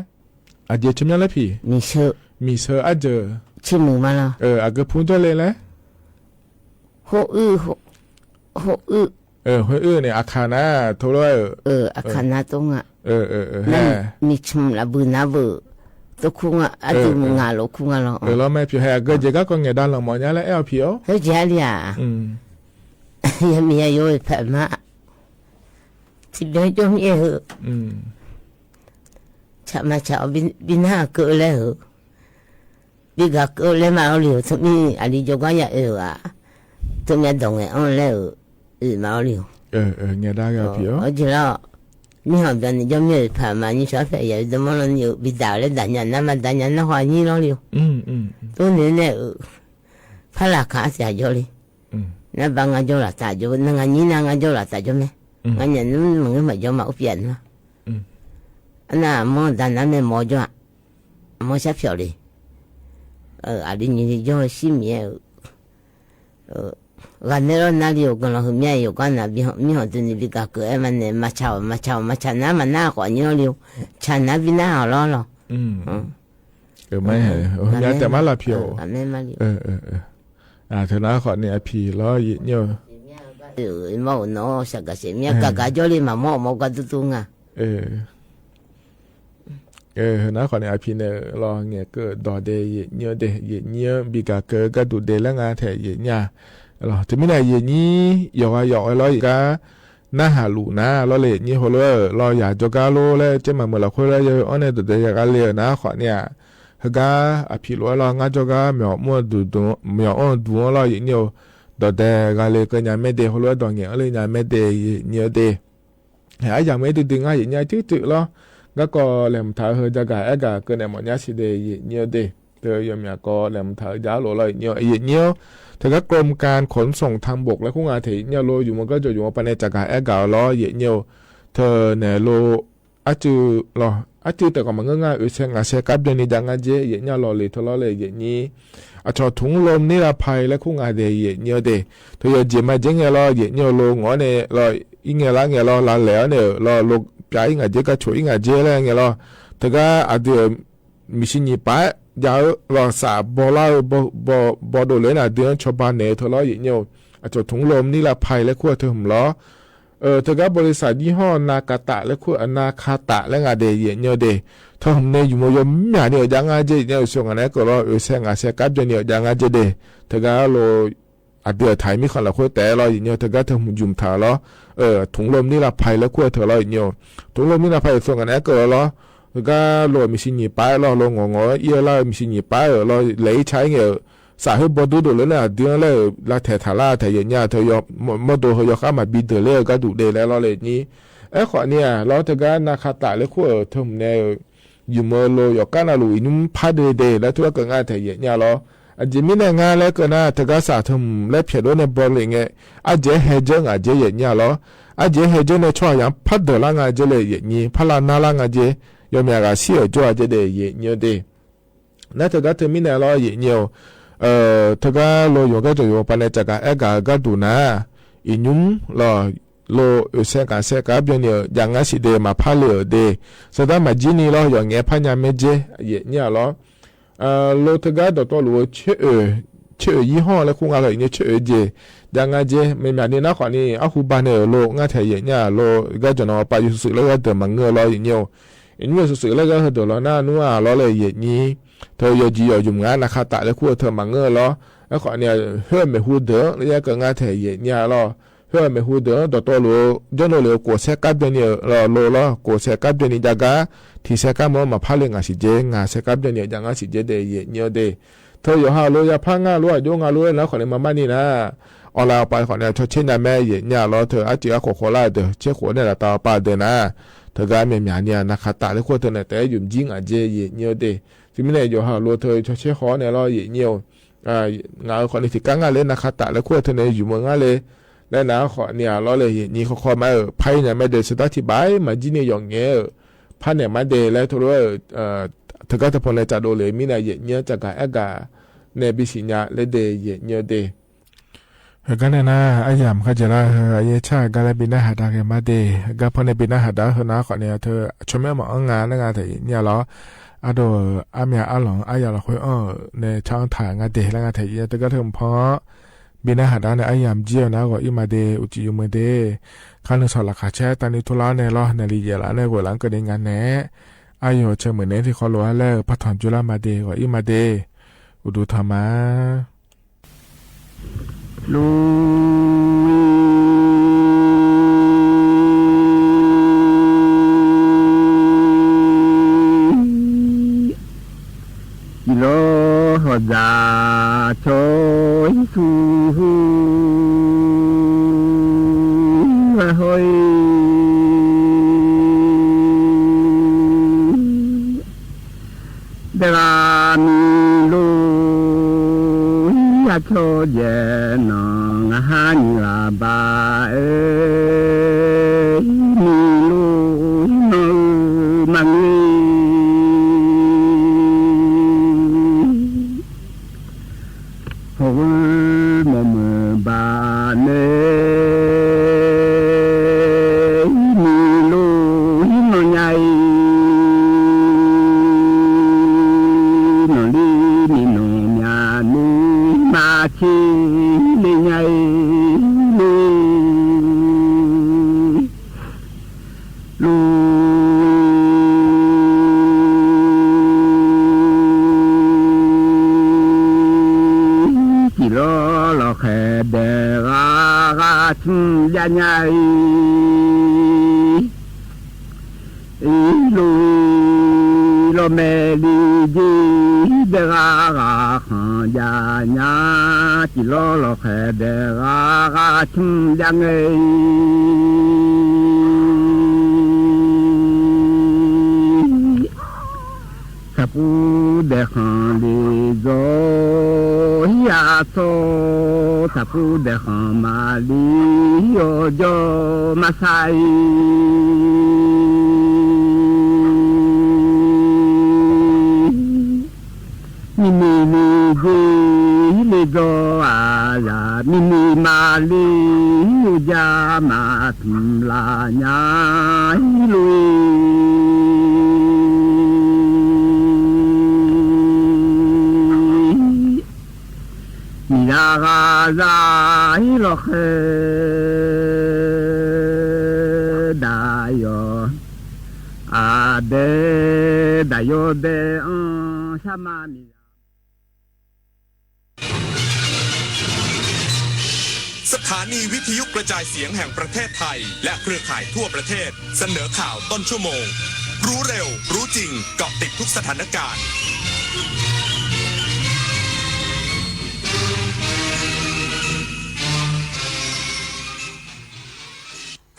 အဒံးဆိမိၣ်လၢဖံ မံၤဆၢ မံၤဆၢအဒံး ဆိမိၣ်မးလီၤ အကဖုထၢၣ်လဲၣ်လဲၣ် ဟိၣ်အုၣ် ဟိၣ်အုၣ် ဟိၣ်အုၣ်န့ၣ် အခါနၤ ထိၣ်လီၤ အခါနၤ တိၢ်ငါ ဟဲ မံၤဆိမိၣ်လၢဘုနၤဘု တိၢ်ခူငါ အဒုးမုၢ်ငါလိာ်ခူငါလီၤ လီၤမးဖံ ဟဲအဂၤ ကၠီဂၤ ကီၢ်ငဲၤဒါလီၤမး ညါလၢအဲၣ်အီၤဖံအိၣ် ဟဲကၠီလံဧါ ယမံၤယိၤဖးမး ထံဘဲကၠိမ့ၢ်ဧၢ ဆၣ်မးဆၣ်အီၤ ဘံနၢ်ကၢးလဲၣ်ဧၢ ဘံဂၤကၢးလဲၣ်မးအီၤလံ တမံၤအလံၤကၠီဂၤယၤအၢဧါ တမံၤအဒိးငဲၤအီၤလဲၣ်ဧၢ အၢမးအီၤလံ ငဲၤဒါဂၤဖံအိၣ် အကလီၤ မ့ၢ်ဟီၣ်ဘျီန့ၣ် ကၠီမ့ၢ်ဖးမး နံၤဆီဖဲယၤ ဒမီလီၤန့ၣ် ဘံဒၣ်လဲၣ် ဒၣ်ညါနါမး ဒၣ်ညါနါဟီၣ်ညံလီၤလံ တိၢ်န့ၣ်န့ၣ် ဖးလၢ်ခါအစၢ်ကၠီလံ နဘၣ်ငါကၠီလၢ်တၢ်ကၠီ နငါညံနၤငါကၠီလၢ်တၢ်ကၠီမ့ၢ် ငါညါနမ့ၢ်မၤကၠီမးအိၣ်ပျဲၢ်နၤ အနၢ်မ့ၢ်ဒၣ်နၢ်မ့ၢ်မော်ယွၤ အမ့ၢ်ဆၢဖျိးလံ အၢ အဒ်နံၤယီၤစံမံၤ အၢ ဂၤနဲလီၤနၢ်လံ အိၣ်ကလီၤ ဟ့ၣ်မၠါယိၤကီးနၤ ဘံဟီၣ် မံဟီၣ်တုၤန့ၣ် ဘံကၤကၢၤအဲၣ်မးန့ၣ် မၤဆါအီၤ မၤဆါအီၤ မၤဆါနၢ် မၤနၢ်ဃီၤညီလံ ဆါနၢ်ဘံနၢ်အီၤလီၤလီၤ အၢ မ့ၢ်ဟဲ ဟ့ၣ်မၠါတဲမးလၢဖံးအီၤ အၢ မ့ၢ်မးလံ အၢ အၢ အၢ အၢ အၢ တၢ်နၢ်ဃီၤန့ၣ် အဖံးလီၤ ယံာ်ညိၣ် မ့ၢ်အိၣ်နီၢ် စှၤကၤစ့ မ့ၢ်ကၤကၤယီၤလံ မၤမီၢ်မီၢ်ကၤတူၢ်တူၢ်ငါ အၢ အၢ နၢ်ဃီၤန့ၣ် အဖံးန့ၣ်လီၤ ငဲၤကၢၣ်ဒီးဒဲး ယံာ်ညိၣ်ဒဲး ယံာ်ညိၣ် ဘံကၤကၢၤကၢ်ဒူၣ်ဒဲးလၢငါထဲ ယံာ်ညိၣ်လီၤ တမံၤန့ၣ် ယံာ်ညိၣ် ယီၤဂၤယီၤဝဲလီၤ ယကါ နၢ်ဟးလူၤနၤလီၤလၢယံာ်ညိၣ် ဟိလီၤလီၤ ယၤကၠီကါလိလၢ ကဲမၤမုာ်လီၤခွဲလၢ ယအီၣ်န့ၣ် ဒီးဒဲးယကါလၢနၢ်ဃီၤန့ၣ် ဟ့ၣ်ဂၤ အဖံးလိာ်ဝဲလီၤ ငါကၠီကါ မ့ၢ်အီၣ်မူဒူၣ် မ့ၢ်အီၣ်ဒူၣ်လီၤ ယံာ်ညိၣ် ဒီးဒဲးဂၤလၢကညးမဲဒဲး ဟိလီၤဒီးငဲၤအီၣ်လၢညးမဲဒဲး ယံာ်ညိၣ်ဒဲး ဟဲအယၤမ့ၢ်တုၤတုၤ ငါယံာ်ညိၣ်တုၤတုၤလီၤ ဂၤကီးလဲၤမုာ်ထးဟၢ ကၠီကၤအဲၣ်ကၤကၢၢ်န့ၣ် မီၣ်ညါစံးဒဲး ယံာ်ညိၣ်ဒဲး တယီၤမၠးကီး လဲၤမုာ်ထးဟၢ ယၤလိာ်လီၤ ယံာ်ညိၣ် ယံာ်ညိၣ် တဂၤ กรมการขนส่งทางบก လၢခူငါထဲ ယံာ်ညိၣ်လိၤ ယုမ်ၢ်ကၠီယုမ်ၢ်ပၤန့ၣ် ကၠီကၤအဲၣ်ကၤအီၤလီၤ ယံာ်ညိၣ် တၢ်နဲၣ်လိၤ အစုလီၤ အစုတၢ်ကီးမၤငၢၢ်ငါ အၢ ဆဲးငါးဆဲး ကါပျဲန့ၣ် ဒ်ငါကဲ ယံာ်ညိၣ်လီၤလံ ထီၣ်လီၤလၢ ယံာ်ညိၣ် အဆီၣ် ถุงลมนิรภัย လၢခူငါထဲ ယံာ်ညိၣ်ဒဲး တယီၤကဲမးကဲ ငဲၤလီၤ ယံာ်ညိၣ်လိၤ ငီၢ်န့ၣ်လီၤ အံၤငဲၤလၢငဲၤလီၤ လၢလဲၤအီၤန့ၣ်လီၤ လိၤပၠးအံၤငါကဲ ကၠီဆိၣ်အံၤငါကဲလၢငဲၤလီၤ တဂၤအဒုး မံၤဆံညံၤပာ် ယၤအၢ လီၤစးဘီလၢအၢ ဘီ ဘီ ဘီဒိၣ်လၢန့ၣ် အဒုးဆီၣ်ဘၣ်နဲၣ်ထီၣ်လီၤ ယံာ်ညိၣ် အဆီၣ် ถุงลมนิรภัย လၢခူအထၢၣ်မုၢ်လီၤ အၢ တဂၤ บริษัทยี่ห้อ นาคาตะ လၢခူ นาคาตะ လၢငါဒဲး ယံာ်ညိၣ်ဒဲး ထၢၣ်မုၢ်န့ၣ် ယုမ်ၢ်ယီၤမၠးန့ၣ် ဒ်ငါကဲ ယံာ်ညိၣ် အၢ ဆဲးငါးဆဲး ကါပျဲန့ၣ် ဒ်ငါကဲ ယံာ်ညိၣ် အၢ ဆဲးငါးဆဲး ကါပျဲန့ၣ် ဒ်ငါကဲဒဲး တဂၤလိၤ အဒုးအထၢၣ်မံၤဃီလီၤ ခွဲတဲလီၤ ယံာ်ညိၣ် တဂၤထၢၣ်မုၢ်ယုမ်ၢ်ထးလီၤ အၢ ถุงลมนิรภัย လၢခူအထၢၣ်လီၤ ယံာ်ညိၣ် ถุงลมนิรภัย အၢ ဆဲးငါးဆဲး ကါပျဲန့ၣ် ဒ်ငါကဲလီၤ တဂၤလိၤ မံၤဆံညံၤပာ်လီၤ လိၤငီၢ်ငီၢ် အံၤလၢမံၤဆံညံၤပာ်အၢ လီၤ လဲၤအံၤဆါအံၤဂ့ၤ စးဟ့ၣ်ဘီဒိၣ်ဒိၣ်လၢန့ၣ် အဒုးလၢ လၢထဲးထးလၢထဲး ယံာ်ညိၣ် တယီၤ မီၢ်ဒိၣ်ဟဲယီၤဃါမၤဘံဒၢးလၢ ကါဒူၣ်ဒဲးလၢလီၤလၢယံာ်ညိၣ် အဲၣ်ဃီန့ၣ်လီၤ တဂၤ နာ်ခးတး လၢခူအထၢၣ်မုၢ်န့ၣ် ယုမ်ၢ်လီၤ ယီၤကါနၤလူၤ အံၤနုၢ်ဖးဒဲးဒဲး လၢထူလၢကငါထဲ ယံာ်ညိၣ်လီၤ အကဲမံၤန့ၣ် ငါလၢကနၣ် တဂၤစးထၢၣ်မုၢ်လၢဖျဲးဒိၣ်န့ၣ် ဘီလံၤငဲၤ အကဲဟဲကၢၤ ငါကဲ ယံာ်ညိၣ်လီၤ အကဲဟဲကၢၤန့ၣ် ဆီၣ်ယၤဖးဒၢးလၢငါကဲလၢယံာ်ညိၣ် ဖးလၢနါလၢငါကဲ ယီၤမၠးဂၤဆံးအၢၣ်ကၠီအကဲဒဲး ယံာ်ညိၣ်ဒဲး နတဂၤတမံၤန့ၣ်လီၤ ယံာ်ညိၣ် အၢ တဂၤလိၤ ယုမ်ၢ်ကၠီယုမ်ၢ်ပၤန့ၣ် ကၠီကၤအဲၣ်ကၤ ကါဒူၣ်နၤ အံၤနုၢ်လီၤ လိၤ အၢ ဆဲးငါးဆဲး ကါပျဲန့ၣ် ဒ်ငါစံးဒဲး မၤဖးလၢအၢဒဲး သတးမၤကၠံနံၤလီၤ ယီၤငဲၤဖးညါမဲကဲ ယံာ်ညိၣ်လီၤ အၢ လိၤ တဂၤ ဒီးတီလိၤ ဆၢအၢ ဆၢအၢ ယံၤဟီၣ် လၢခူငါလီၤ ယံာ်ညိၣ် ဆၢအၢကဲ ဒ်ငါကဲ မ့ၢ်မၤန့ၣ် နၢ်ဃီန့ၣ် အဟူဘၣ်န့ၣ် လိၤ ငါထဲ ယံာ်ညိၣ်လီၤ တဂၤ ကၠီနီၤပၤ ယိၤသုးသုး လၢဂၤဒၢးမၤငၢၢ်လီၤ ယံာ်ညိၣ် ယံာ်ညိၣ် ယိၤသုးသုး လၢဂၤဟဲဒၢးလီၤ နၢ်နူအါလီၤလၢယံာ်ညိၣ် တယီၤကံယီၤယုမ်ၢ် နာ်ခးတး လၢခူအထၢၣ်မၤငၢၢ်လီၤ အဲၣ်ဃီန့ၣ် ဟဲမဲာ်ဟူဒၢး လၢယကငါထဲ ယံာ်ညိၣ်လီၤ ဟဲမဲာ်ဟူဒၢး ဒီးတီလိၤ ကၠီနီၤလိၤ ကိးဆဲး ကါပျဲန့ၣ်လီၤ လိၤလီၤ ကိးဆဲး ကါပျဲန့ၣ် ဒ်ဂၤ ထံၣ်ဆဲး ကါမၢ် မၤဖးလၢငါစံးကဲ ငါဆဲး ကါပျဲန့ၣ် ဒ်ငါစံးကဲဒဲး ယံာ်ညိၣ်ဒဲး တယီၤဟးလိၤ ယၤဖးငါလိၤ အယိငါလိၤ နၢ်ဃီန့ၣ် မၤမးန့ၣ်နၤ အီၤလၢအပၤဃီန့ၣ် ဆီၣ်ဆ့ၣ်ညါမဲ ယံာ်ညိၣ်လီၤ တၢ်အါတံၤအါခိၣ်ဃီလၢအဒၢး ဆဲးဃိးန့ၣ်လၢတၢ်အပၤဒၢးနၤ တဂၤမ့ၢ်မၤန့ၣ် နာ်ခးတး လၢခူအထၢၣ်န့ၣ် တယုမ်ၢ်ကၠံ ငါကဲ ယံာ်ညိၣ်ဒဲး တမံၤန့ၣ် ယီၤဟးလိၤ တၢ်ဆီၣ်ဆ့ၣ်ဃီန့ၣ်လီၤ ယံာ်ညိၣ် ငါအၢ ဃီန့ၣ် ထံၣ်ကါငါလၢ နာ်ခးတး လၢခူအထၢၣ်န့ၣ် ယုမ်ၢ်မၢ်ငါလၢ လၢနၢ်ဃီန့ၣ်လီၤလၢ ယံာ်ညိၣ် ခီခီမးအၢ ဖးညါမဲဒဲး သတးထံၣ်ဘၣ် မၤကၠံနံၤ ယီၤငဲၤအၢ ဖးန့ၣ်မးဒဲး လၢထူလၢ တဂၤတဖိန့ၣ် ကၠီဒိၣ်လၢ မံၤန့ၣ် ယံာ်ညိၣ် ကၠီကၤအဲၣ်ကၤ နဲၣ်ဘံၣ်စံၣ်ညါလၢဒဲး ယံာ်ညိၣ်ဒဲး ဟဲကါန့ၣ်နၤ အယၢမ်ၣ်ခါကဲလၢ ဟဲအယဲၢ်ဆၣ် ဂၤလၢဘံၣ်နၢ်ဟးဒါဂ့ၤမးဒဲး ဂၤဖိန့ၣ် ဘံၣ်နၢ်ဟးဒါ ဟဲနၢ်ဃီန့ၣ် တၢ်ဆိမိၣ်မၤအီၣ်ငါ လၢငါထဲ ယံာ်ညိၣ်လီၤ အဒိၣ် အါမံၤအါလီၤ အါယၤလီၤ ဃုအီၣ် နဲၣ်ဆၣ်အီၣ်ထၣ် ငါဒဲး လၢငါထဲ ယံာ်ညိၣ် တဂၤတဖိ ဘံၣ်နၢ်ဟးဒါန့ၣ် အယၢမ်ၣ်ကၠံအီၤ နၢ်ဂီၤအံၤမးဒဲး အိၣ်ကံယုာ်မုာ်ဒဲး ခါနုာ်စီၣ်လၢ်ခးဆဲး တၢ်နံၤထူလၢ်န့ၣ်လီၤ နလံယဲၢ်လါန့ၣ် ဂွဲၤလၢကဒံငါနဲၣ် အယီၤဆၢမုၢ်န့ၣ် ထံၣ်ဃီလိာ်အါလၢ ပၢ်ထီၣ်ကၠူလၢ်မးဒဲး ဂီၤအံၤမးဒဲး အိၣ်ဒူထီၣ်မး လူ ယံၤလီၤဟီၣ်ဒၣ် ထိၣ်ဟံးသူၣ် ဝဲၢ်ဟီၣ် ဒၣ်မံၤလိ ယၤထီၣ်ယဲၢ်နီၤ ငါဟးနံၤလၢဘၣ်အၢ မံၤလိ နီၤအၢ မၤငဲ ญาญาอี อีลุย ลอแม่ลีจี เดราราขังญาญา จิลอลอแคเดราราชุมยังเอย สะปูเดขังลีโจ ฮิอาโซ สะปูเดขังมาลี ฮิโอโจ มาไซ มินิมิจี ฮิลิโจอาลา มินิมาลี ฮิอุจามาทุมลาญา ฮิลุย มีลากาซาฮิโลเคดายโย อาเดดายโยเดอองชามามี สถานีวิทยุกระจายเสียงแห่งประเทศไทย และเครือข่ายทั่วประเทศ เสนอข่าวต้นชั่วโมง รู้เร็ว รู้จริง เกาะติดทุกสถานการณ์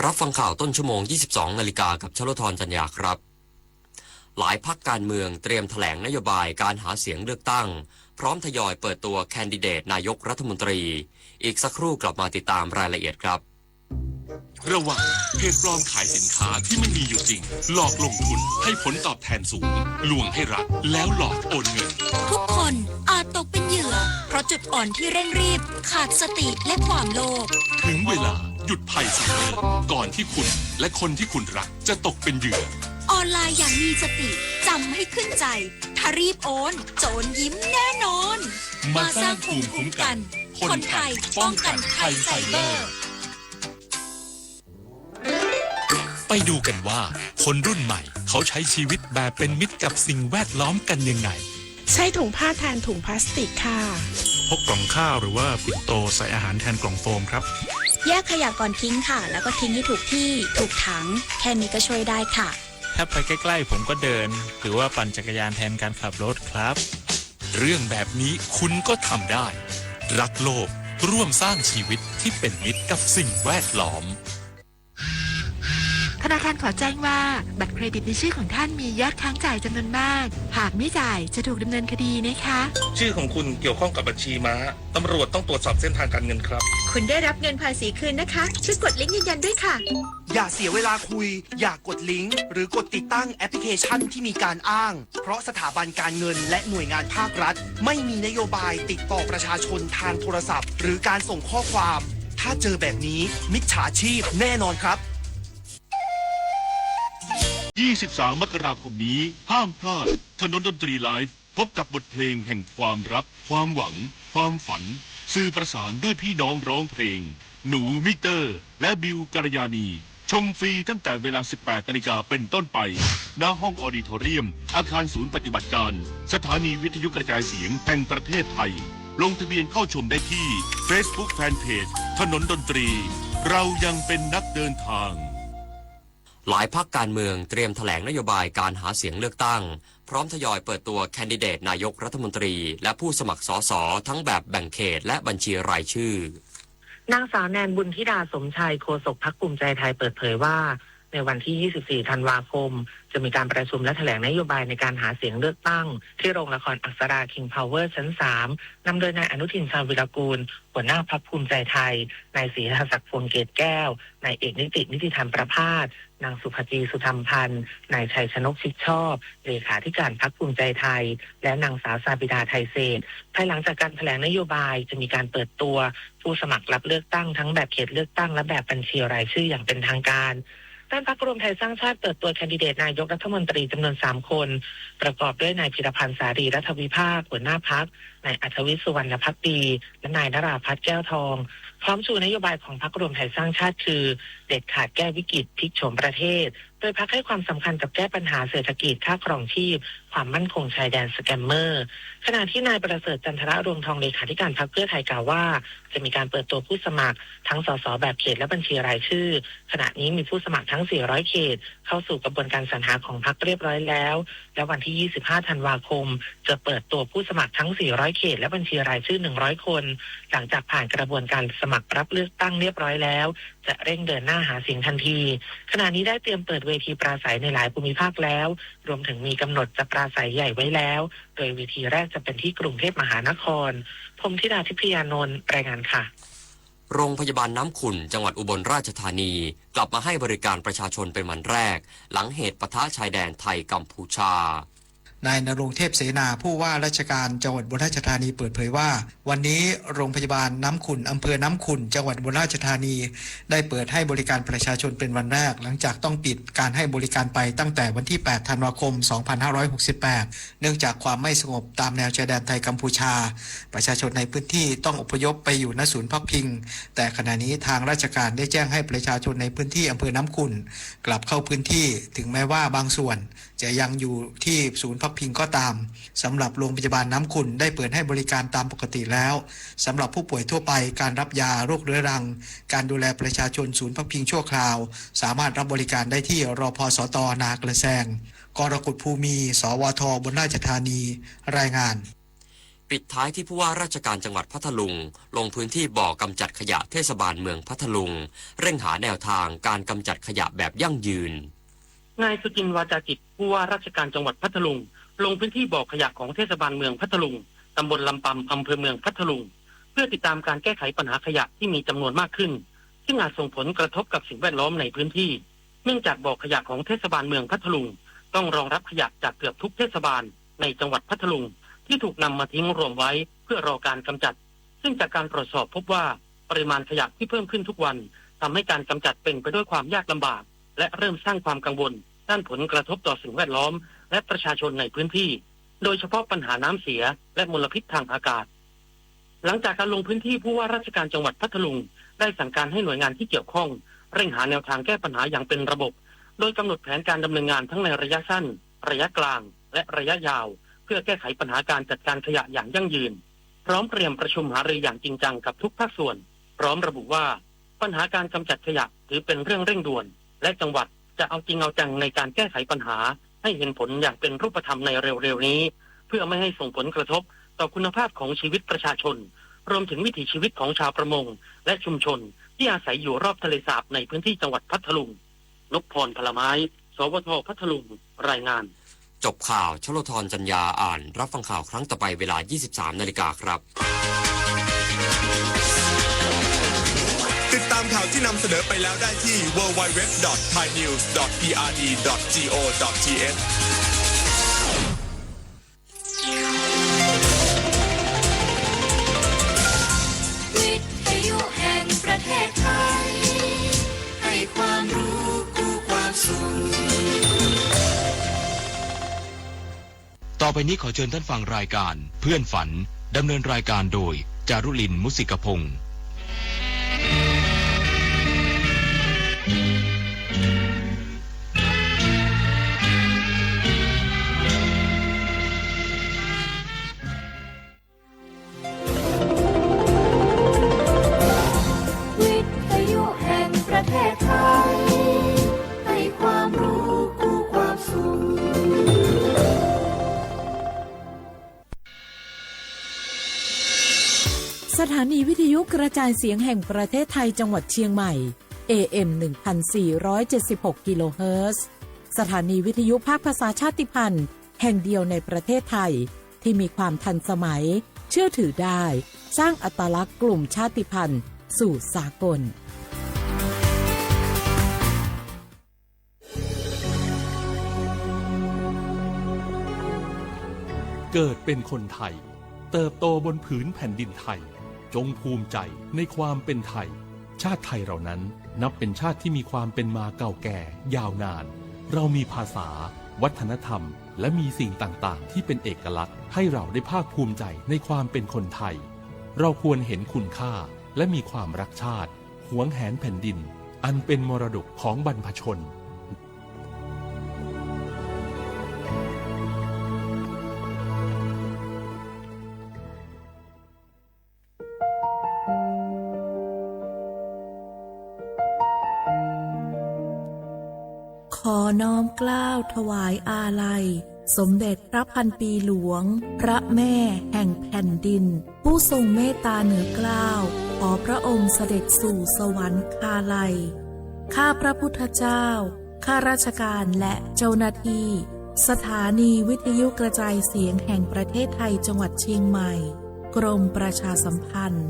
รับฟังข่าวต้นชั่วโมง ยี่สิบสองนาฬิกา กับชโลธร จันยาครับ หลายพรรคการเมืองเตรียมแถลงนโยบายการหาเสียงเลือกตั้ง พร้อมทยอยเปิดตัวแคนดิเดตนายกรัฐมนตรี อีกสักครู่กลับมาติดตามรายละเอียดครับ ระวัง เพจปลอมขายสินค้าที่ไม่มีอยู่จริง หลอกลงทุนให้ผลตอบแทนสูง ลวงให้รัก แล้วหลอกโอนเงิน ทุกคนอาจตกเป็นเหยื่อ เพราะจุดอ่อนที่เร่งรีบ ขาดสติและความโลภ ถึงเวลาหยุดภัยสินเชื่อ ก่อนที่คุณและคนที่คุณรักจะตกเป็นเหยื่อ ออนไลน์อย่างมีสติ จำให้ขึ้นใจ ถ้ารีบโอน โจรยิ้มแน่นอน มาสร้างภูมิคุ้มกัน คนไทยป้องกันภัยไซเบอร์ ไปดูกันว่าคนรุ่นใหม่เขาใช้ชีวิตแบบเป็นมิตรกับสิ่งแวดล้อมกันยังไง ใช้ถุงผ้าแทนถุงพลาสติกค่ะ พกกล่องข้าวหรือว่าปิ่นโตใส่อาหารแทนกล่องโฟมครับ แยกขยะก่อนทิ้งค่ะ แล้วก็ทิ้งให้ถูกที่ ถูกถัง แค่นี้ก็ช่วยได้ค่ะ ถ้าไปใกล้ๆ ผมก็เดิน หรือว่าปั่นจักรยานแทนการขับรถครับ เรื่องแบบนี้คุณก็ทำได้ รักโลก ร่วมสร้างชีวิตที่เป็นมิตรกับสิ่งแวดล้อม ธนาคารขอแจ้งว่า บัตรเครดิตในชื่อของท่านมียอดค้างจ่ายจำนวนมาก หากไม่จ่ายจะถูกดำเนินคดีนะคะ ชื่อของคุณเกี่ยวข้องกับบัญชีม้า ตำรวจต้องตรวจสอบเส้นทางการเงินครับ คุณได้รับเงินภาษีคืนนะคะ ช่วยกดลิงก์ยืนยันด้วยค่ะ อย่าเสียเวลาคุย อย่ากดลิงก์ หรือกดติดตั้งแอปพลิเคชันที่มีการอ้าง เพราะสถาบันการเงินและหน่วยงานภาครัฐ ไม่มีนโยบายติดต่อประชาชนทางโทรศัพท์ หรือการส่งข้อความ ถ้าเจอแบบนี้ มิจฉาชีพแน่นอนครับ ยี่สิบสาม มกราคมนี้ ห้ามพลาด ถนนดนตรีไลฟ์ พบกับบทเพลงแห่งความรัก ความหวัง ความฝัน สื่อประสานด้วยพี่น้องร้องเพลง หนูมิเตอร์ และบิวกัลยาณี ชมฟรีตั้งแต่เวลา สิบแปดนาฬิกาเป็นต้นไป ณ ห้องออดิโทเรียม อาคารศูนย์ปฏิบัติการ สถานีวิทยุกระจายเสียงแห่งประเทศไทย ลงทะเบียนเข้าชมได้ที่ Facebook Fanpage ถนนดนตรี เรายังเป็นนักเดินทาง หลายพรรคการเมืองเตรียมแถลงนโยบายการหาเสียงเลือกตั้ง พร้อมทยอยเปิดตัวแคนดิเดตนายกรัฐมนตรี และผู้สมัคร สส ทั้งแบบแบ่งเขตและบัญชีรายชื่อ นางสาวแนน บุญธิดา สมชัย โฆษกพรรคภูมิใจไทย เปิดเผยว่า ในวันที่ ยี่สิบสี่ ธันวาคม จะมีการประชุมและแถลงนโยบายในการหาเสียงเลือกตั้ง ที่โรงละครอักษรา King Power ชั้น สาม นำโดยนายอนุทิน ชาญวีรกูล หัวหน้าพรรคภูมิใจไทย นายศรีหศักดิ์ พวงเกตแก้ว นายเอกนิติ นิติธรรมประภาส นางสุภาจี สุธรรมพันธ์ นายชัยชนก ชิดชอบ เลขาธิการพรรคภูมิใจไทย และนางสาวซาบิดา ไทยเศรษฐ ภายหลังจากการแถลงนโยบาย จะมีการเปิดตัวผู้สมัครรับเลือกตั้งทั้งแบบเขตเลือกตั้งและแบบบัญชีรายชื่ออย่างเป็นทางการ ด้านพรรครวมไทยสร้างชาติเปิดตัวแคนดิเดตนายกรัฐมนตรีจำนวนสามคน ประกอบด้วยนายพีรพันธ์ สารีรัฐวิภาค หัวหน้าพรรค นายอัธวิช สุวรรณภักดี และนายนราพัฒน์ แก้วทอง พร้อมชูนโยบายของพรรครวมไทยสร้างชาติคือ เด็ดขาดแก้วิกฤต พลิกโฉมประเทศ โดยพรรคให้ความสำคัญกับแก้ปัญหาเศรษฐกิจ ค่าครองชีพ ความมั่นคงชายแดน สแกมเมอร์ ขณะที่นายประเสริฐ จันทรรวงศ์ทอง เลขาธิการพรรคเพื่อไทยกล่าวว่า จะมีการเปิดตัวผู้สมัครทั้ง สส แบบเขตและบัญชีรายชื่อ ขณะนี้มีผู้สมัครทั้ง สี่ร้อย เขต เข้าสู่กระบวนการสรรหาของพรรคเรียบร้อยแล้ว และวันที่ ยี่สิบห้า ธันวาคม จะเปิดตัวผู้สมัครทั้ง สี่ร้อย เขต และบัญชีรายชื่อ หนึ่งร้อย คน หลังจากผ่านกระบวนการสมัครรับเลือกตั้งเรียบร้อยแล้ว จะเร่งเดินหน้าหาเสียงทันที ขณะนี้ได้เตรียมเปิดเวทีปราศรัยในหลายภูมิภาคแล้ว รวมถึงมีกำหนดจะปราศรัยใหญ่ไว้แล้ว โดยเวทีแรกจะเป็นที่กรุงเทพมหานคร พรหมธิดา ทิพยานนท์ รายงานค่ะ โรงพยาบาลน้ำขุ่น จังหวัดอุบลราชธานี กลับมาให้บริการประชาชนเป็นวันแรก หลังเหตุปะทะชายแดนไทยกัมพูชา นายณรงค์ เทพเสนา ผู้ว่าราชการจังหวัดอุบลราชธานีเปิดเผยว่า วันนี้โรงพยาบาลน้ำขุ่น อำเภอน้ำขุ่น จังหวัดอุบลราชธานี ได้เปิดให้บริการประชาชนเป็นวันแรก หลังจากต้องปิดการให้บริการไปตั้งแต่วันที่ แปด ธันวาคม สองพันห้าร้อยหกสิบแปด เนื่องจากความไม่สงบตามแนวชายแดนไทยกัมพูชา ประชาชนในพื้นที่ต้องอพยพไปอยู่ ณ ศูนย์พักพิง แต่ขณะนี้ทางราชการได้แจ้งให้ประชาชนในพื้นที่อำเภอน้ำขุ่น กลับเข้าพื้นที่ ถึงแม้ว่าบางส่วนจะยังอยู่ที่ศูนย์พักพิงก็ตาม สำหรับโรงพยาบาลน้ำขุ่นได้เปิดให้บริการตามปกติแล้ว สำหรับผู้ป่วยทั่วไป การรับยาโรคเรื้อรัง การดูแลประชาชน ศูนย์พักพิงชั่วคราว สามารถรับบริการได้ที่ รพสต นากระแซง กรกฎภูมิ สวท อุบลราชธานี รายงาน ปิดท้ายที่ผู้ว่าราชการจังหวัดพัทลุง ลงพื้นที่บ่อกำจัดขยะเทศบาลเมืองพัทลุง เร่งหาแนวทางการกำจัดขยะแบบยั่งยืน นายสุจินต์ วาจาจิต ผู้ว่าราชการจังหวัดพัทลุง ลงพื้นที่บ่อขยะของเทศบาลเมืองพัทลุง ตำบลลำปำ อำเภอเมืองพัทลุง เพื่อติดตามการแก้ไขปัญหาขยะที่มีจำนวนมากขึ้น ซึ่งอาจส่งผลกระทบกับสิ่งแวดล้อมในพื้นที่ เนื่องจากบ่อขยะของเทศบาลเมืองพัทลุง ต้องรองรับขยะจากเกือบทุกเทศบาลในจังหวัดพัทลุง ที่ถูกนำมาทิ้งรวมไว้เพื่อรอการกำจัด ซึ่งจากการตรวจสอบพบว่าปริมาณขยะที่เพิ่มขึ้นทุกวัน ทำให้การกำจัดเป็นไปด้วยความยากลำบาก และเริ่มสร้างความกังวลด้านผลกระทบต่อสิ่งแวดล้อม และประชาชนในพื้นที่ โดยเฉพาะปัญหาน้ำเสีย และมลพิษทางอากาศ หลังจากการลงพื้นที่ ผู้ว่าราชการจังหวัดพัทลุง ได้สั่งการให้หน่วยงานที่เกี่ยวข้อง เร่งหาแนวทางแก้ปัญหาอย่างเป็นระบบ โดยกำหนดแผนการดำเนินงานทั้งในระยะสั้น ระยะกลาง และระยะยาว เพื่อแก้ไขปัญหาการจัดการขยะอย่างยั่งยืน พร้อมเตรียมประชุมหารืออย่างจริงจังกับทุกภาคส่วน พร้อมระบุว่า ปัญหาการกำจัดขยะถือเป็นเรื่องเร่งด่วน และจังหวัดจะเอาจริงเอาจังในการแก้ไขปัญหา ให้เห็นผลอย่างเป็นรูปธรรมในเร็วๆนี้ เพื่อไม่ให้ส่งผลกระทบต่อคุณภาพของชีวิตประชาชน รวมถึงวิถีชีวิตของชาวประมง และชุมชนที่อาศัยอยู่รอบทะเลสาบในพื้นที่จังหวัดพัทลุง นพพร พลไม้ สวท พัทลุง รายงาน จบข่าว ชโลธร จันยา อ่าน รับฟังข่าวครั้งต่อไปเวลา ยี่สิบสาม นาฬิกาครับ ติดตามข่าวที่นำเสนอไปแล้วได้ที่ ดับเบิลยู ดับเบิลยู ดับเบิลยู ดอท ไทยนิวส์ ดอท พีอาร์ดี ดอท จี โอ ดอท ที เอช วิทยุแห่งประเทศไทย ให้ความรู้คู่ความสุข ต่อไปนี้ขอเชิญท่านฟังรายการเพื่อนฝัน ดำเนินรายการโดย จารุลิน มุสิกพงษ์ วิทยุแห่งประเทศไทย ให้ความรู้คู่ความสุข สถานีวิทยุกระจายเสียงแห่งประเทศไทยจังหวัดเชียงใหม่ เอ เอ็ม หนึ่งพันสี่ร้อยเจ็ดสิบหก กิโลเฮิรตซ์ สถานีวิทยุภาคภาษาชาติพันธุ์แห่งเดียวในประเทศไทย ที่มีความทันสมัย เชื่อถือได้ สร้างอัตลักษณ์กลุ่มชาติพันธุ์สู่สากล เกิดเป็นคนไทย เติบโตบนผืนแผ่นดินไทย จงภูมิใจในความเป็นไทย ชาติไทยเรานั้นนับเป็นชาติที่มีความเป็นมาเก่าแก่ยาวนาน เรามีภาษา วัฒนธรรม และมีสิ่งต่างๆ ที่เป็นเอกลักษณ์ให้เราได้ภาคภูมิใจในความเป็นคนไทย เราควรเห็นคุณค่าและมีความรักชาติ หวงแหนแผ่นดิน อันเป็นมรดกของบรรพชน ขอน้อมเกล้าถวายอาลัย สมเด็จพระพันปีหลวง พระแม่แห่งแผ่นดิน ผู้ทรงเมตตาเหนือเกล้า ขอพระองค์เสด็จสู่สวรรคาลัย ข้าพระพุทธเจ้า ข้าราชการและเจ้าหน้าที่ สถานีวิทยุกระจายเสียงแห่งประเทศไทย จังหวัดเชียงใหม่ กรมประชาสัมพันธ์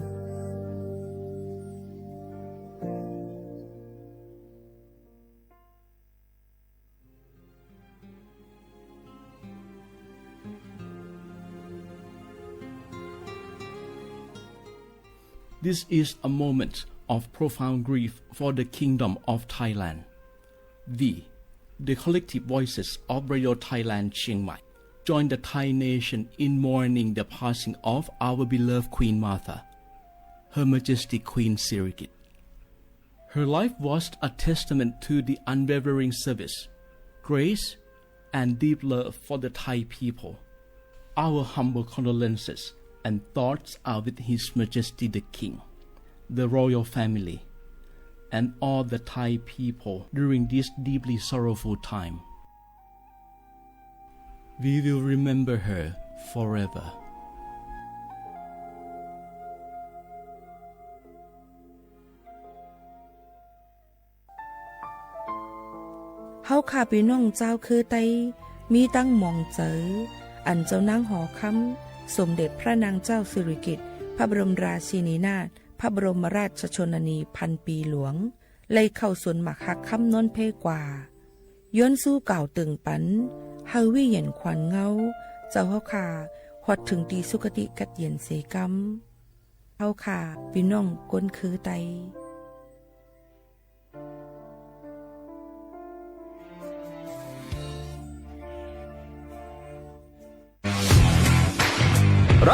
This is a moment of profound grief for the Kingdom of Thailand. We, the collective voices of Radio Thailand Chiang Mai, join the Thai nation in mourning the passing of our beloved Queen Mother, Her Majesty Queen Sirikit. Her life was a testament to the unwavering service, grace, and deep love for the Thai people. Our humble condolences and thoughts are with His Majesty the King, the royal family, and all the Thai people during this deeply sorrowful time. We will remember her forever. เฮาข้าปี้น้องจาวเคือไต มีตังหมองเจอ อันเจ้านางหอคำ สมเด็จพระนางเจ้าสิริกิติ์ พระบรมราชินีนาถ พระบรมราชชนนีพันปีหลวง ไล่เข้าสวนหมากฮักคำนนเพกว่า ย้อนสู้กล่าวเติ่งปัน เฮาวิญญาณขวัญเงา เจ้าเฮาข้า ฮอดเถิงตี้สุคติกัดเย็นเสกำ เฮาข้าปี้น้องคนเคือไต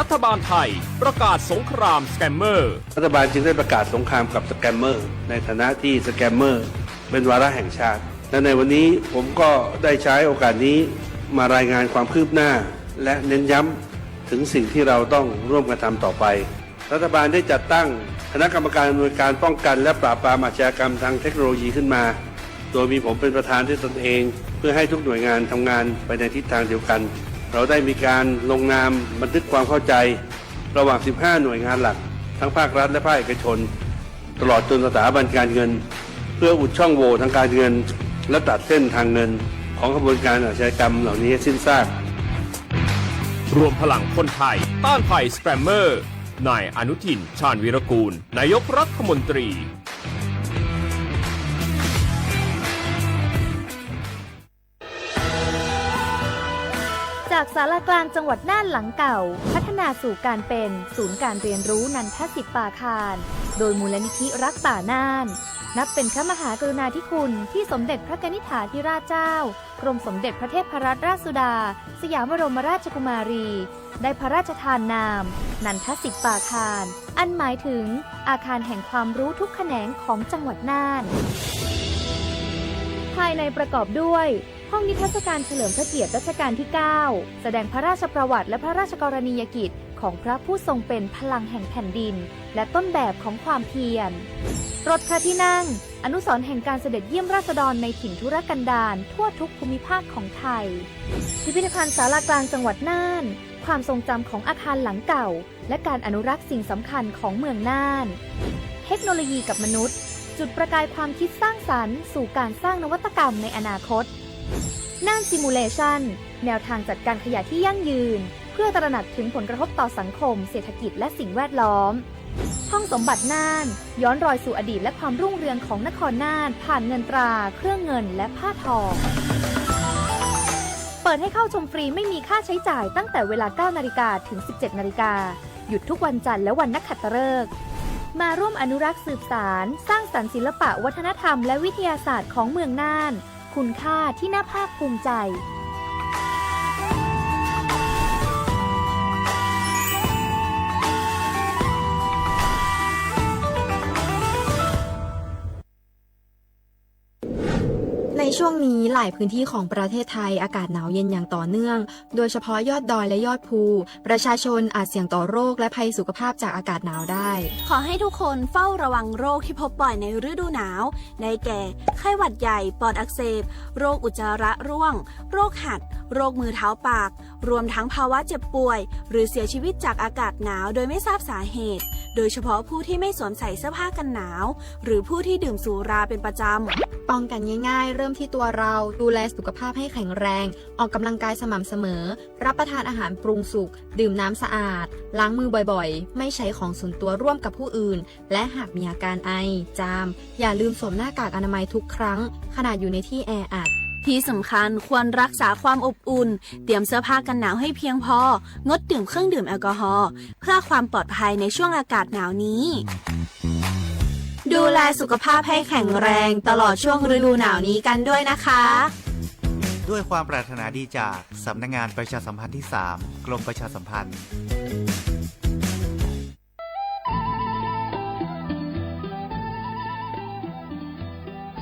รัฐบาลไทยประกาศสงครามสแกมเมอร์ รัฐบาลจึงได้ประกาศสงครามกับสแกมเมอร์ ในฐานะที่สแกมเมอร์เป็นวาระแห่งชาติ และในวันนี้ผมก็ได้ใช้โอกาสนี้มารายงานความคืบหน้า และเน้นย้ำถึงสิ่งที่เราต้องร่วมกันทำต่อไป รัฐบาลได้จัดตั้งคณะกรรมการอำนวยการป้องกันและปราบปรามอาชญากรรมทางเทคโนโลยีขึ้นมา โดยมีผมเป็นประธานด้วยตนเอง เพื่อให้ทุกหน่วยงานทำงานไปในทิศทางเดียวกัน เราได้มีการลงนามบันทึกความเข้าใจระหว่าง สิบห้า หน่วยงานหลัก ทั้งภาครัฐและภาคเอกชน ตลอดจนสถาบันการเงิน เพื่ออุดช่องโหว่ทางการเงิน และตัดเส้นทางเงินของขบวนการอาชญากรรมเหล่านี้ให้สิ้นซาก รวมพลังคนไทยต้านภัยสแกมเมอร์ นายอนุทิน ชาญวีรกูล นายกรัฐมนตรี จากศาลากลางจังหวัดน่านหลังเก่า พัฒนาสู่การเป็นศูนย์การเรียนรู้นันทสิปปาคาร โดยมูลนิธิรักป่าน่าน นับเป็นพระมหากรุณาธิคุณที่สมเด็จพระกนิษฐาธิราชเจ้า กรมสมเด็จพระเทพรัตนราชสุดา สยามบรมราชกุมารี ได้พระราชทานนาม นันทสิปปาคาร อันหมายถึงอาคารแห่งความรู้ทุกแขนงของจังหวัดน่าน ภายในประกอบด้วย ห้องนิทรรศการเฉลิมพระเกียรติรัชกาลที่เก้า แสดงพระราชประวัติและพระราชกรณียกิจของพระผู้ทรงเป็นพลังแห่งแผ่นดิน และต้นแบบของความเพียร รถพระที่นั่ง อนุสรณ์แห่งการเสด็จเยี่ยมราษฎรในถิ่นทุรกันดารทั่วทุกภูมิภาคของไทย พิพิธภัณฑ์ศาลากลางจังหวัดน่าน ความทรงจำของอาคารหลังเก่า และการอนุรักษ์สิ่งสำคัญของเมืองน่าน เทคโนโลยีกับมนุษย์ จุดประกายความคิดสร้างสรรค์สู่การสร้างนวัตกรรมในอนาคต น่านซิมูเลชัน แนวทางจัดการขยะที่ยั่งยืน เพื่อตระหนักถึงผลกระทบต่อสังคม เศรษฐกิจ และสิ่งแวดล้อม ห้องสมบัติน่าน ย้อนรอยสู่อดีตและความรุ่งเรืองของนครน่าน ผ่านเงินตรา เครื่องเงิน และผ้าทอง เปิดให้เข้าชมฟรีไม่มีค่าใช้จ่ายตั้งแต่เวลา เก้านาฬิกา ถึง สิบเจ็ดนาฬิกา หยุดทุกวันจันทร์และวันนักขัตฤกษ์ มาร่วมอนุรักษ์สืบสาน สร้างสรรค์ศิลปะวัฒนธรรมและวิทยาศาสตร์ของเมืองน่าน คุณค่าที่น่าภาคภูมิใจ เ ในช่วงนี้หลายพื้นที่ของประเทศไทยอากาศหนาวเย็นอย่างต่อเนื่อง โดยเฉพาะยอดดอยและยอดภู ประชาชนอาจเสี่ยงต่อโรคและภัยสุขภาพจากอากาศหนาวได้ ขอให้ทุกคนเฝ้าระวังโรคที่พบบ่อยในฤดูหนาว ได้แก่ ไข้หวัดใหญ่ ปอดอักเสบ โรคอุจจาระร่วง โรคหัด โรคมือเท้าปาก รวมทั้งภาวะเจ็บป่วย หรือเสียชีวิตจากอากาศหนาวโดยไม่ทราบสาเหตุ โดยเฉพาะผู้ที่ไม่สวมใส่เสื้อผ้ากันหนาว หรือผู้ที่ดื่มสุราเป็นประจำ ป้องกันง่ายๆ เริ่มที่ตัวเรา ดูแลสุขภาพให้แข็งแรง ออกกำลังกายสม่ำเสมอ รับประทานอาหารปรุงสุก ดื่มน้ำสะอาด ล้างมือบ่อยๆ ไม่ใช้ของส่วนตัวร่วมกับผู้อื่น และหากมีอาการไอ จาม อย่าลืมสวมหน้ากากอนามัยทุกครั้ง ขณะอยู่ในที่แออัด ที่สำคัญควรรักษาความอบอุ่น เตรียมเสื้อผ้ากันหนาวให้เพียงพอ งดดื่มเครื่องดื่มแอลกอฮอล์ เพื่อความปลอดภัยในช่วงอากาศหนาวนี้ ดูแลสุขภาพให้แข็งแรงตลอดช่วงฤดูหนาวนี้กันด้วยนะคะ ด้วยความปรารถนาดีจากสำนักงานประชาสัมพันธ์ที่สาม กรมประชาสัมพันธ์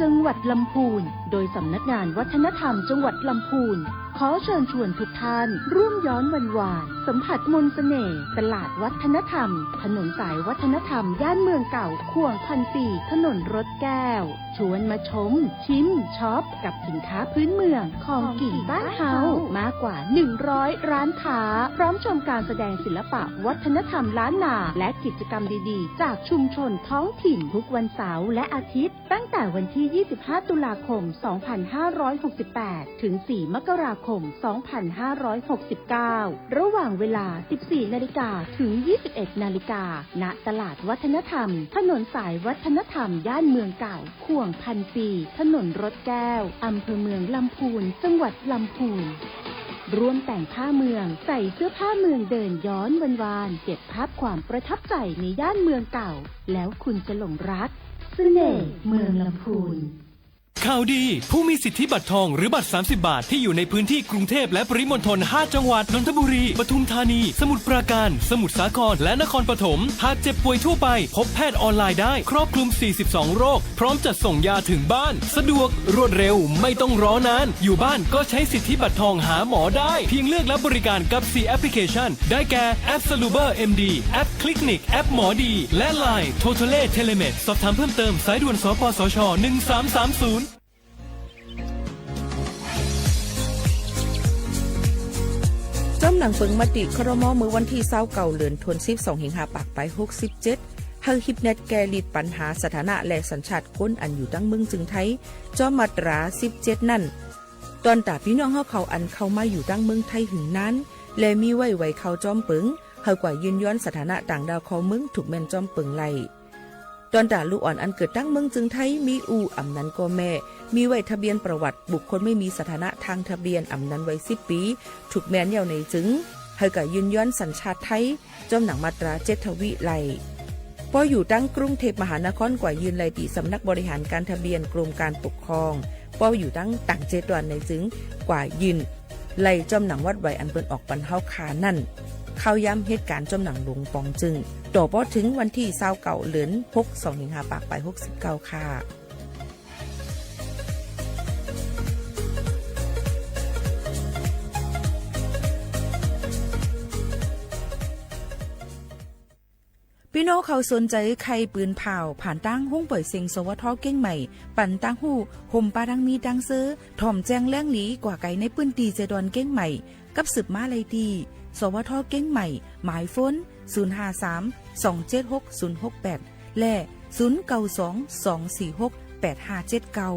จังหวัดลำพูน โดยสำนักงานวัฒนธรรมจังหวัดลำพูน ขอเชิญชวนทุกท่านร่วมย้อนวันวาน สัมผัสมนต์เสน่ห์ ตลาดวัฒนธรรม ถนนสายวัฒนธรรม ย่านเมืองเก่า ข่วงพันปี ถนนรถแก้ว ชวนมาชม ชิม ช็อป กับสินค้าพื้นเมือง ของกิ๋นบ้านเฮา มากกว่า หนึ่งร้อย ร้านค้า พร้อมชมการแสดงศิลปะวัฒนธรรมล้านนา และกิจกรรมดีๆ จากชุมชนท้องถิ่น ทุกวันเสาร์และอาทิตย์ ตั้งแต่วันที่ ยี่สิบห้า ตุลาคม สองพันห้าร้อยหกสิบแปด ถึง สี่ มกราคม สองพันห้าร้อยหกสิบเก้า ระหว่างเวลา สิบสี่ นาฬิกา ถึง ยี่สิบเอ็ด นาฬิกา ณ ตลาดวัฒนธรรม ถนนสายวัฒนธรรม ย่านเมืองเก่า ข่วงพันปี ถนนรถแก้ว อำเภอเมืองลำพูน จังหวัดลำพูน ร่วมแต่งผ้าเมือง ใส่เสื้อผ้าเมือง เดินย้อนวันวาน เก็บภาพความประทับใจในย่านเมืองเก่า แล้วคุณจะหลงรักเสน่ห์เมืองลำพูน ข่าวดี ผู้มีสิทธิบัตรทองหรือบัตร สามสิบ บาท ที่อยู่ในพื้นที่กรุงเทพฯและปริมณฑล ห้า จังหวัด นนทบุรี ปทุมธานี สมุทรปราการ สมุทรสาคร และนครปฐม หากเจ็บป่วยทั่วไป พบแพทย์ออนไลน์ได้ ครอบคลุม สี่สิบสอง โรค พร้อมจัดส่งยาถึงบ้าน สะดวก รวดเร็ว ไม่ต้องรอนาน อยู่บ้านก็ใช้สิทธิบัตรทองหาหมอได้ เพียงเลือกรับบริการกับ สี่ แอปพลิเคชัน ได้แก่ แอป Saluber เอ็ม ดี แอป Clinic แอปหมอดี และ ไลน์ Totale Telemed สอบถามเพิ่มเติม สายด่วน สปสช หนึ่งสามสามศูนย์ จ้ำหนังเปิงมติ ครม. เมื่อวันตี้ ซาวเก้า เดือนธันวาคม สองพันห้าร้อยหกสิบเจ็ด หื้อฮิปแน็ตแก้ลิดปัญหาสถานะและสัญชาติคนอันอยู่ตังเมืองจึงไทย จ้อมมาตรา สิบเจ็ด นั้น ตอนต๋าปี้น้องเฮาเขาอันเข้ามาอยู่ตังเมืองไทยหื้อนาน และมีไว้ใบเข้าจ้อมเปิง หื้อกว่ายื่นย้อนสถานะต่างด้าวเข้าเมือง ถูกแม่นจ้อมเปิงไล่ ตอนต๋าลูกอ่อนอันเกิดตังเมืองจึงไทย มีอู้ อำนั้นก็แม่ มีไว้ทะเบียนประวัติบุคคลไม่มีสถานะทางทะเบียน อำนั้นไว้ สิบ ปี๋ ถูกแม่นแล้วในจึง หื้อกว่ายื่นย้อนสัญชาติไทย จ้อมหนังมาตรา เจ็ด ทวีไล่ ปออยู่ตังกรุงเทพมหานครกว่ายื่นไล่ตี้สำนักบริหารการทะเบียนกรมการปกครอง ปออยู่ตังต่างเจตวันในจึงกว่ายื่นไล่จ้อมหนังวัดไว้อันเปิ้นออกปันเฮาคานั้น เข้าย้ำเหตุการณ์จ้อมหนังหลวงป๋องจึง ต่อปอถึงวันตี้ ซาวเก้า เดือนหก สองพันห้าร้อยหกสิบเก้า ค่ะ ปี้น้องเขาสนใจ๋ใค่ปืนเผา ผ่านตางห้องป่อยเซ็ง สวท. เกียงใหม่ ปันตางฮู้ ฮ่มปาตังมีตังเซอ ถ่อมแจ้งแหล่งหลีกว่าไก๋ในปื้นตี้เจดอนเกียงใหม่ กับสืบมาไล่ตี้ สวท. เกียงใหม่ หมายโฟน ศูนย์ ห้า สาม สอง เจ็ด หก ศูนย์ หก แปด และ ศูนย์ เก้า สอง สอง สี่ หก แปด ห้า เจ็ด เก้า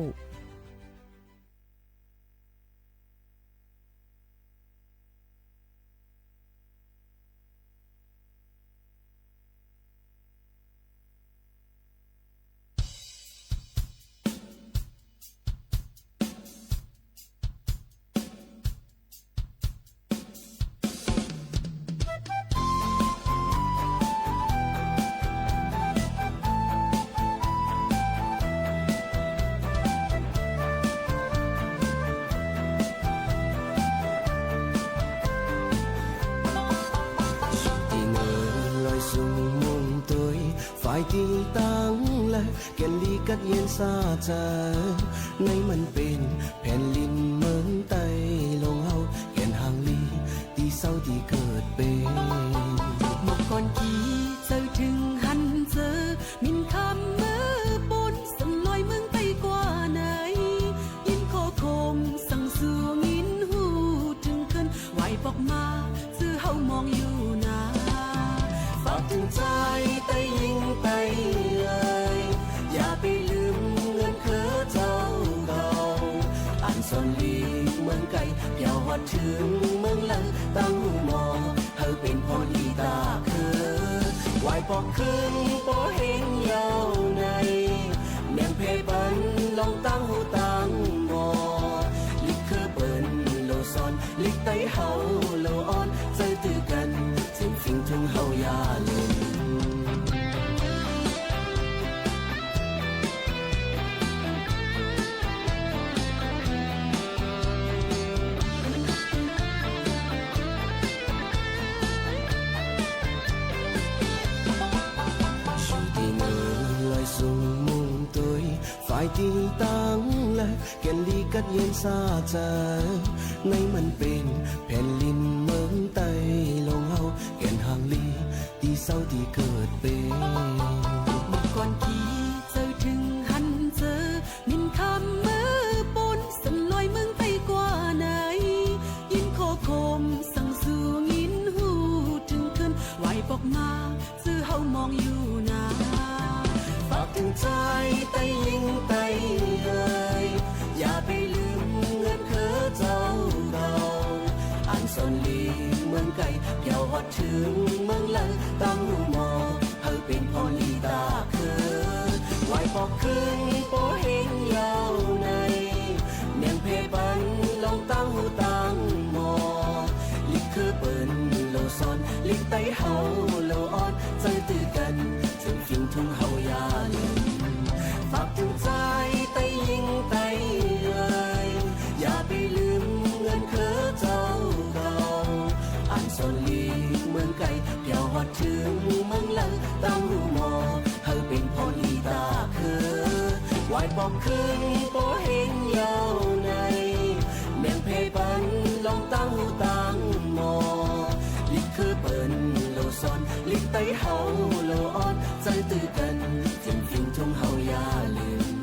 ออกมา จื้อเฮามองอยู่นา ฝากเถิงจายไต้ยิงไต้เอ๋ย อย่าไปลืมเงินเขอเจ้าเก่า อันซ่อนหลีกเมืองไก๋ เกี่ยวฮอดเถิงเมืองเหลิง ตั้งหูหมอ หื้อเป๋นพ่อดีต๋าเขอ ไหว้ปอกเคิงปอเฮงยาวใน เมืองแผ่ปันลองตั้งหูตั้งหมอ ลิกเขอเปิ้นโลซ้อน ลิกไต้เฮาโลอ่อน ใจ๊ตื้อกั๋น เจียมฝิ่งทุ่งเฮาอย่าลืม อยู่ตี้เนินลอยสูงมุ่งตวย ฝ่ายตี้ตั้งเลิก แก่นลีกัดเย็นสาใจ๋ ในมันเป๋นแผ่นลินเมืองไต้หลวงเฮา แก่นหางลี ตี้เซาตี้เกิดเป๋น เมื่อก่อนกี้เจ้าเถิงหันเจอ นินคำเมื่อปน สันลอยเมืองไต้กว่าใน ยินข้อความสั่งสู่ยินฮู้เถิงเคิน ไหว้ปอกมา จื้อเฮามองอยู่นา ฝากเถิงจายไต้ยิงไต้เอ๋ย อย่าไปลืมเงินเขอเจ้าเก่า อันซ่อนหลีกเมืองไก๋ เกี่ยวฮอดเถิงเมืองเหลิง ตั้งหูหมอ หื้อเป๋นพ่อดีต๋าเขอ ไหว้ปอกเคิงปอเฮงยาวใน เมืองแผ่ปันลองตั้งหูตั้งหมอ ลิกเขอเปิ้นโลซ้อน ลิกไต้เฮาโลอ่อน ใจ๊ตื้อกั๋น เจียมฝิ่งทุ่งเฮาอย่าลืม ฝากเถิงจายไต้ยิงไต้เอ๋ย อย่าไปลืมเงินเขอเจ้าเก่า อันซ่อนหลีกเมืองไก๋ เกี่ยวฮอดเถิงเมืองเหลิง ตั้งหูหมอ หื้อเป๋นพ่อดีต๋าเขอ ไหว้ปอกเคิงปอเฮงยาวใน เมืองแผ่ปันลองตั้งหูตั้งหมอ ลิกเขอเปิ้นโลซ้อน ลิกไต้เฮาโลอ่อน ใจ๊ตื้อกั๋น เจียมฝิ่งทุ่งเฮาอย่าลืม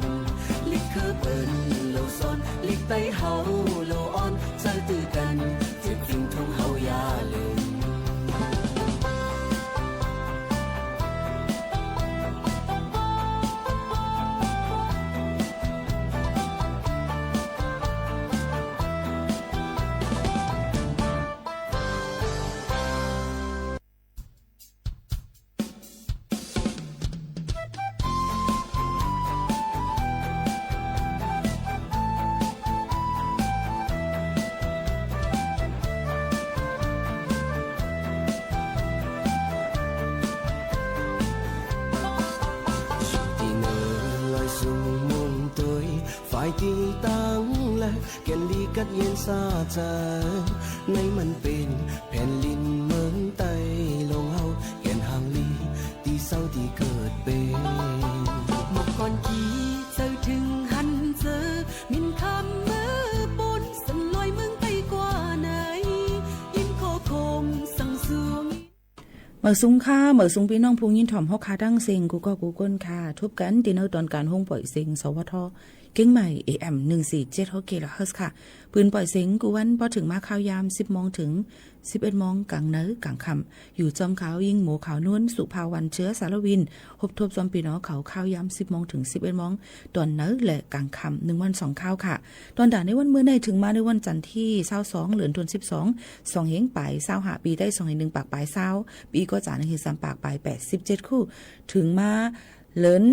ลิกเขอเปิ้นโลซ้อน ลิกไต้เฮาโลอ่อน ใจ๊ตื้อกั๋น เจียมฝิ่งทุ่งเฮาอย่าลืม ตี้เนินลอยสูงมุ่งตวย ฝ่ายตี้ตั้งเลิก แก่นลีกัดเย็นสาใจ๋ ในมันเป๋นแผ่นลินเมืองไต้หลวงเฮา แก่นหางลี ตี้เซาตี้เกิดเป๋น เมื่อก่อนกี้เจ้าเถิงหันเจอ นินคำเมื่อปน สันลอยเมืองไต้กว่าใน ยินข้อความสั่งสู่ เหมยสูงค่ะ เหมยสูงปี้น้องผู้ยินถ่อมเฮาค่ะตังเซ็ง กู้ก้อกู้ก้นค่ะ ทบกั๋นตี้เนินตอนก๋านโฮงป่อยเสียง สวท เกียงใหม่ เอเอ็ม หนึ่งสี่เจ็ดหกกิโลเฮิรตซ์ค่ะ ปืนป่อยเสียงกู้วัน ปอเถิงมาข่าวยาม สิบโมงเถิง สิบเอ็ดโมง ก๋างเนินก๋างค่ำ อยู่จอมขาว ยิ่งหมูขาวนวล สุภาวรรณ เชื้อสารวิน ฮบทบจอมปี้น้องเขาข่าวยาม สิบโมงเถิง สิบเอ็ดโมง ตอนเนินและก๋างค่ำ นึ่งวันสองข่าวค่ะ ตอนต๋าในวันเมื่อในเถิงมาในวันจันทร์ตี้ ซาวสอง เดือนธันวาคม สอง สองเฮงป๋ายซาวห้า ปีไต้สองเฮงนึ่งปากป๋ายซาว ปีก๋อจ๋าหนึ่งเฮงสามปากป๋ายแปดสิบเจ็ดคู่ เถิงมาเดือน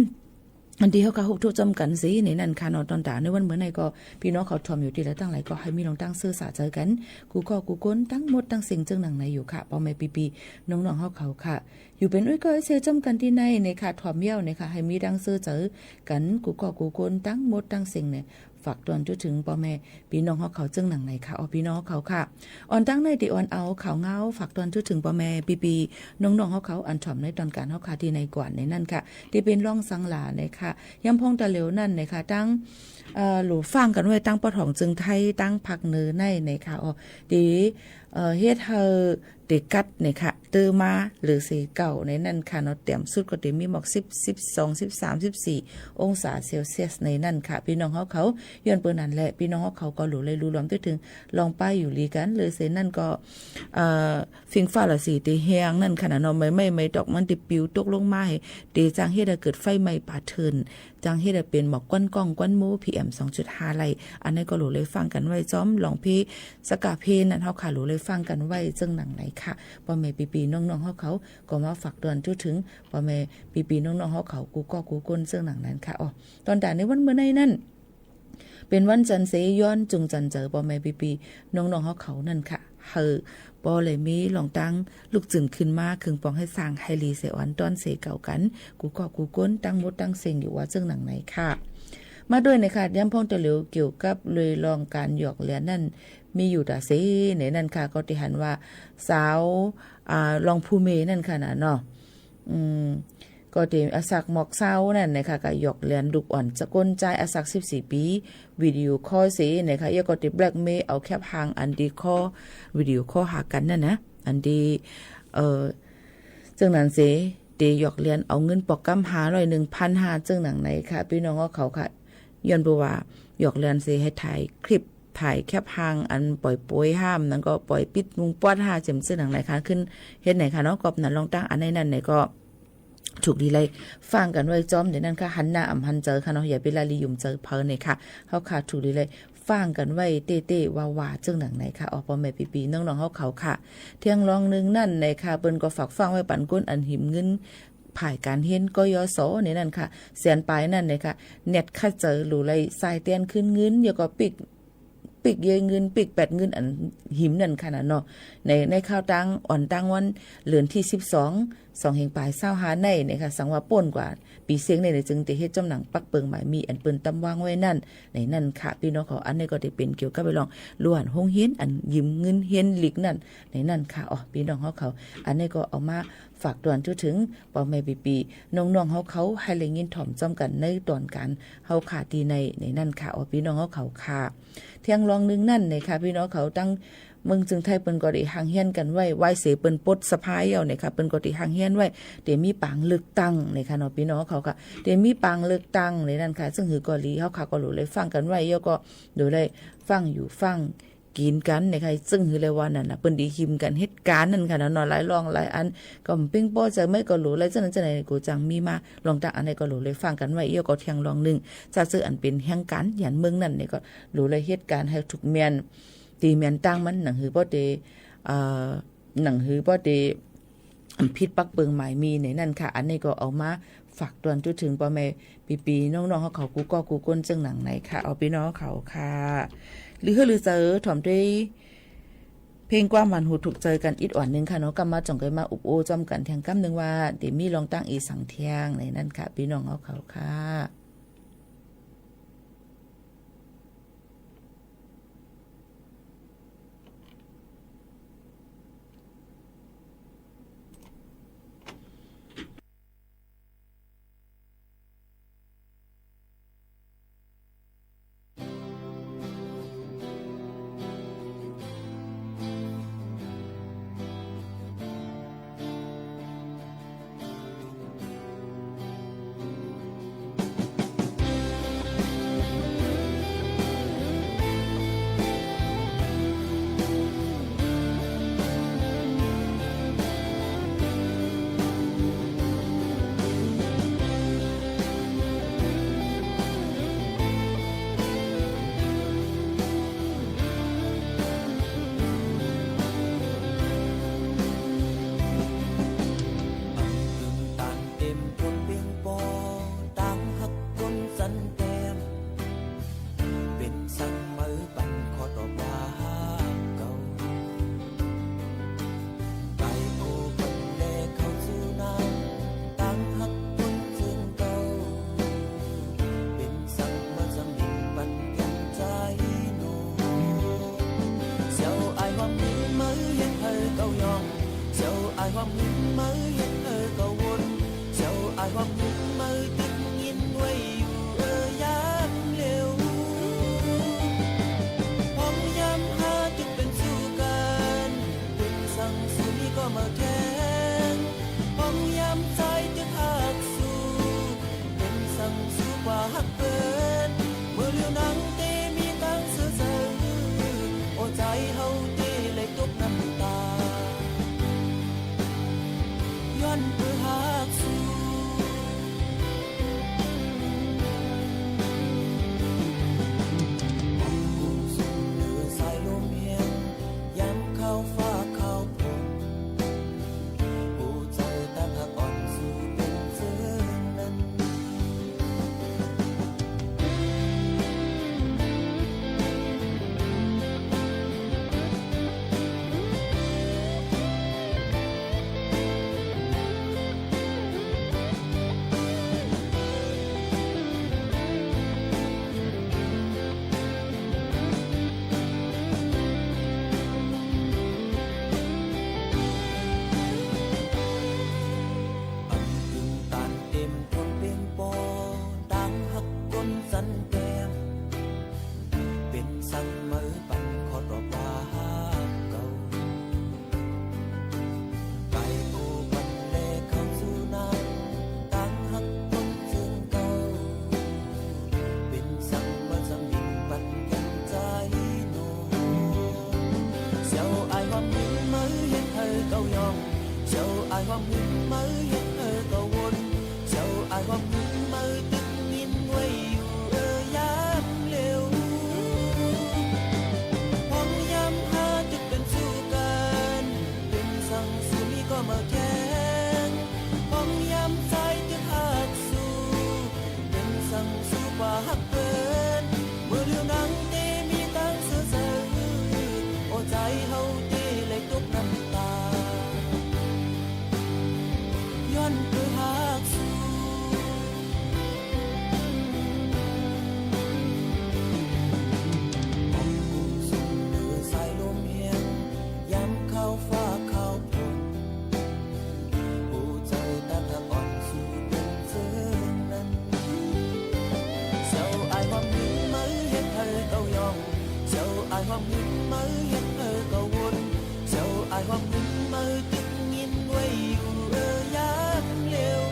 อันตี้เฮาก็ฮบทบจอมกั๋นสีในนั้นค่ะเนาะ ตอนต๋าในวันเมื่อในก็ ปี้น้องเขาถ่อมอยู่ตี้ใดตั้งหลายก็หื้อมีลองตั้งซื่อสาใจ๋กั๋น กู้ก้อกู้ก้นตังหมดตังเสียงเจิ่งหนังในอยู่ค่ะ ป้อแม่ปี้ๆ น้องๆ เฮาเขาค่ะ อยู่เป๋นอุ้ยก้อยเซจอมกั๋นตี้ในในค่ะ ถ่อมเย้าในค่ะ หื้อมีตังซื่อสากั๋น กู้ก้อกู้ก้นตังหมดตังเสียงใน ฝากตวนจุดเถิงป้อแม่ปี้น้องเฮาเขาเจิ่งหนังในค่ะ อ้อ ปี้น้องเฮาเขาค่ะ อ่อนตังในตี้อ่อนเอาข่าวเงา ฝากตวนจุดเถิงป้อแม่ปี้ๆ น้องๆ เฮาเขาอันถ่อมในตอนก๋านเฮาค่ะ ตี้ในกว่าในนั้นค่ะ ตี้เป๋นลองสังหลาในค่ะ ยามพ่องตะเหลียวนั้นในค่ะ ตัง เอ่อ หลู่ฟั่งกั๋นไว้ตังป้อถ่องเจิงไทย ตังภาคเหนือในในค่ะ อ้อ ตี้ เอ่อ เฮ็ดหื้อ ตกั๊ดเนี่ยค่ะ เต๋อมาเหลือเสียเก่าในนั้นค่ะเนาะ แต้มสุดก็เต๋มีหมอกสิบ สิบสอง สิบสาม สิบสี่องศาเซลเซียสในนั้นค่ะ ปี้น้องเฮาเขา ย้อนเปื้อนั้นแหละ ปี้น้องเฮาเขาก็หลูเลยหลู่หลอมตึง ลองไปอยู่หลีกั๋น เหลือเสียนั้นก็ เอ่อ ฟิงฟ้าละสีเต๋แหงนั่นค่ะเนาะ ใบไม้ใบตอกมันเต๋ปิวตกลงมา เต๋จ้างเฮ็ดหื้อเกิดไฟไหม้ป่าเถื่อน จ้างเฮ็ดหื้อเป๋นหมอกควันก้องควันหมู่ PM สองจุดห้า ไล่ อันนี้ก็หลูเลยฟังกั๋นไว้จ้อม ลองเพลงสะกาเพลงนั้นเฮาค่ะ หลูเลยฟังกั๋นไว้เจิ่งหนังไหนค่ะ ป้อแม่ปี้ๆน้องๆเฮาเขา ก็มาฝากตวนทั่วเถิง ป้อแม่ปี้ๆน้องๆเฮาเขา กู้ก้อกู้คนเจิ่งหนังนั้นค่ะ อ๋อ ตอนต๋ายในวันเมื่อในนั้น เป๋นวันจันทร์เสีย ย้อนจุงจันเจิ ป้อแม่ปี้ๆน้องๆเฮาเขานั่นค่ะ หื้อป้อเลยมีลองตั้งลุกจึงขึ้นมา เคืองปองหื้อสร้างหื้อหลีเสียอ่อน ต้อนเสียเก่ากั๋น กู้ก้อกู้คน ตั้งหมดตั้งเสี้ยงอยู่ว่าเจิ่งหนังไหนค่ะ มาด้วยนะคะ ย้ำพ่องเตียวเหลียว เกี่ยวกับเรื่องก๋านหยอกเลียนนั้น มีอยู่ต๋าเสในนั้นค่ะ ก็เต๋หันว่า สาว อ่า รองผู้เมย์นั่นค่ะนะเนาะ อืม ก็เต๋อาสักหมอกซาวนั่นนะคะ ก็หยอกเลียนลูกอ่อนจะก้นจายอาสักสิบสี่ปี๋ วิดีโอคอลเสนะคะ เอี้ยก็เต๋แบล็กเมย์เอาแคปห่างอันตี้คอล วิดีโอคอลหากั๋นนั่นนะ อันตี้ เอ่อ เจิ่งนั้นเส เต๋หยอกเลียนเอาเงินปอกกำห้าร้อย หนึ่งพันห้า เจิ่งหนังไหนค่ะ ปี้น้องเฮาเขาค่ะ ย้อนเปื้อว่าหยอกเลียนเสหื้อถ่ายคลิป ถ่ายแคปห่างอันป่อยโปยห้าม นั้นก็ป่อยปิ๊ดมุงปอดห้า เจ๋มเจิ่งหนังไหนค่ะ ขึ้นเฮ็ดไหนค่ะเนาะ ก๊อบนั้นลองตั้งอันในนั้นไหนก็ ถูกดีเลย ฟังกั๋นไว้จ้อม เดี๋ยวนั้นค่ะ หันหน้าอำหันเจิค่ะเนาะ อย่าไปละลีหยุมเจิเผินเนี่ยค่ะ เฮาค่ะ ถูกดีเลย ฟังกั๋นไว้เต้ๆว่าๆเจิ่งหนังไหนค่ะ อ๋อ ป้อแม่ปี้ๆน้องๆเฮาเขาค่ะ เตียงลองนึ่งนั่นไหนค่ะ เปิ้นก็ฝากฟังไว้ปันคนอันหิมเงิน ผ่ายก๋านเฮียน กยศ ในนั้นค่ะ แสนป๋ายนั่นไหนค่ะ แน็ตขัดเจิหลูเลย ส่ายเตียนคืนเงิน เอี้ยก็ปิ๊ก ปิ๊กเย้ยเงิน ปิ๊กแปดเงินอันหิมนั่นค่ะนะเนาะ ใน ในคราวตั้งอ่อนตั้งวัน เดือนตี้สิบสอง สองเหียงป๋ายซาวห้าในเนี่ยค่ะ สังว่าป๊นกว่าปี๋เซ็งใน ในจึงเต๋เฮ็ดจ้อมหนังปักเปิงหมายมีอันเปิ้นตำวางไว้นั่น ในนั้นค่ะ ปี้น้องเขา อันนี้ก็เต๋เป๋นเกี่ยวกับเรื่องล้วนโฮงเฮียนอันยืมเงินเฮียนหลีกนั่น ในนั้นค่ะ อ๋อ ปี้น้องเฮาเขา อันนี้ก็เอามาฝากตวนทั่วเถิง ป้อแม่ปี้ๆน้องๆเฮาเขา หื้อได้ยินถ่อมจ้อมกั๋นในต๋อนก๋านเฮาค่ะ ตี้ใน ในนั้นค่ะ อ๋อ ปี้น้องเฮาเขาค่ะ เตียงลองนึ่งนั่นไหนค่ะ ปี้น้องเขา ตังเมืองเจียงไฮ้เปิ้นก็ได้ฮ้างเฮียนกั๋นไว้ วายเสเปิ้นปลดสภาเอี้ยวไหนค่ะ เปิ้นก็ได้ฮ้างเฮียนไว้ เต๋มีปางเลือกตั้งไหนค่ะเนาะ ปี้น้องเขาค่ะ เต๋มีปางเลือกตั้งในนั้นค่ะ ซึ่งหื้อก็หลี เฮาค่ะก็หลูเลยฟังกั๋นไว้ เอี้ยก็หลูเลยฟังอยู่ฟังกิ๋นกั๋นไหนค่ะ ซึ่งหื้อเลยว่านั่นน่ะ เปิ้นได้หิมกั๋นเหตุก๋ารณ์นั่นค่ะเนาะ หลายเรื่องหลายอัน ก็เป๋นป้อเจิ่งไหม ก็หลูเลย เจ้านั้นเจ้าไหน กูจังมีมา ลองตั้งอันไหนก็หลูเลยฟังกั๋นไว้ เอี้ยก็เตียงลองนึ่ง จะเจออันเป๋นแห่งก๋านหยันเมืองนั่นไหนก็ หลูเลยเหตุก๋ารณ์หื้อถูกเมียน ตี้เมียนตั้งมัน หนังหื้อป้อเต๋ เอ่อ หนังหื้อป้อเต๋ ผิดปักเปิงหมายมีในนั้นค่ะ อันนี้ก็เอามาฝากตวนทั่วเถิงป้อแม่ปี้ๆน้องๆเฮาเขา กู้ก้อกู้คนเจิ่งหนังไหนค่ะ อ๋อ ปี้น้องเขาค่ะ หรือหื้อหรือเจอถ่อมด้วยเพลงความหวานหูถูกใจ๋กั๋นอีกอ่อนนึ่งค่ะเนาะ กำมาจ่องใก้มาอุบโอ้จ้อมกั๋นเตียงกำนึ่งว่า เต๋มีลองตั้งอีสังเตียงในนั้นค่ะ ปี้น้องเฮาเขาค่ะเต๋มคนเป๋นป้อ ตางฮักคนสันแต้ม เป๋นสังเมอปันข้อตอบว่าฮักเก่า ไก่โอคนแลเข้าสู่น้ำ ตางฮักคนเจิ่งเก่า เป๋นสังมาสำเร็จปันแก่นใจ๋หนอ เสี่ยวอ้ายความหึงเมอเฮ็ดหื้อเก่ายอง เสี่ยวอ้ายความหึงเมอเฮ็ดหื้อเก่าวน เสี่ยวอ้ายความหึงเมอตึกยินไว้อยู่เอ่อยามเร็ว พองยามหาตึกเป๋นสู่กั๋น เป๋นสังสุริ สังเหมยปันขอตอบว่าฮักเก่า ไปกู้ปันแลเข้าสู่นั้น ตังฮักคนเจิงเก่า เป๋นสังบ่จำเป๋นปันแก่นใจ๋หนอ เสี่ยวอ้ายความหึงเหมยเฮ็ดหื้อเก่ายอง เสี่ยวอ้ายความหึงเหมยเฮ็ดหื้อเก่าวน เสี่ยวอ้ายความหึงเหมยตึกยินไว้อยู่เอ่อยยามเหลียว พ่องยามหาตึกเป๋นสู้กั๋น เป๋นสังสู้มีก็มาแข่ง พ่องยามใจ๋ตึกฮักสู้ เป๋นสังสู้กว่าฮักเปิ้น เมื่อเหลียวหนังเต้มีตังเสื้อใจ๋ โอ้ใจ๋เฮาเต้เลยตกน้ำตา ย้อนเปิ้นฮักสู้ มองกุ้งสุมเหนือสายลมแฮง ยามคาวฟ้าคาวฝน หัวใจ๋ตันฮักอ่อนสู่เปิ้นเจิงนั้น เสี่ยวอ้ายความหึงเหมยเฮ็ดหื้อเก่ายอง เสี่ยวอ้ายความหึงเหมยเฮ็ดหื้อเก่าวน เสี่ยวอ้ายความหึงเหมยตึกยินไว้อยู่เอ่อยามเหลียว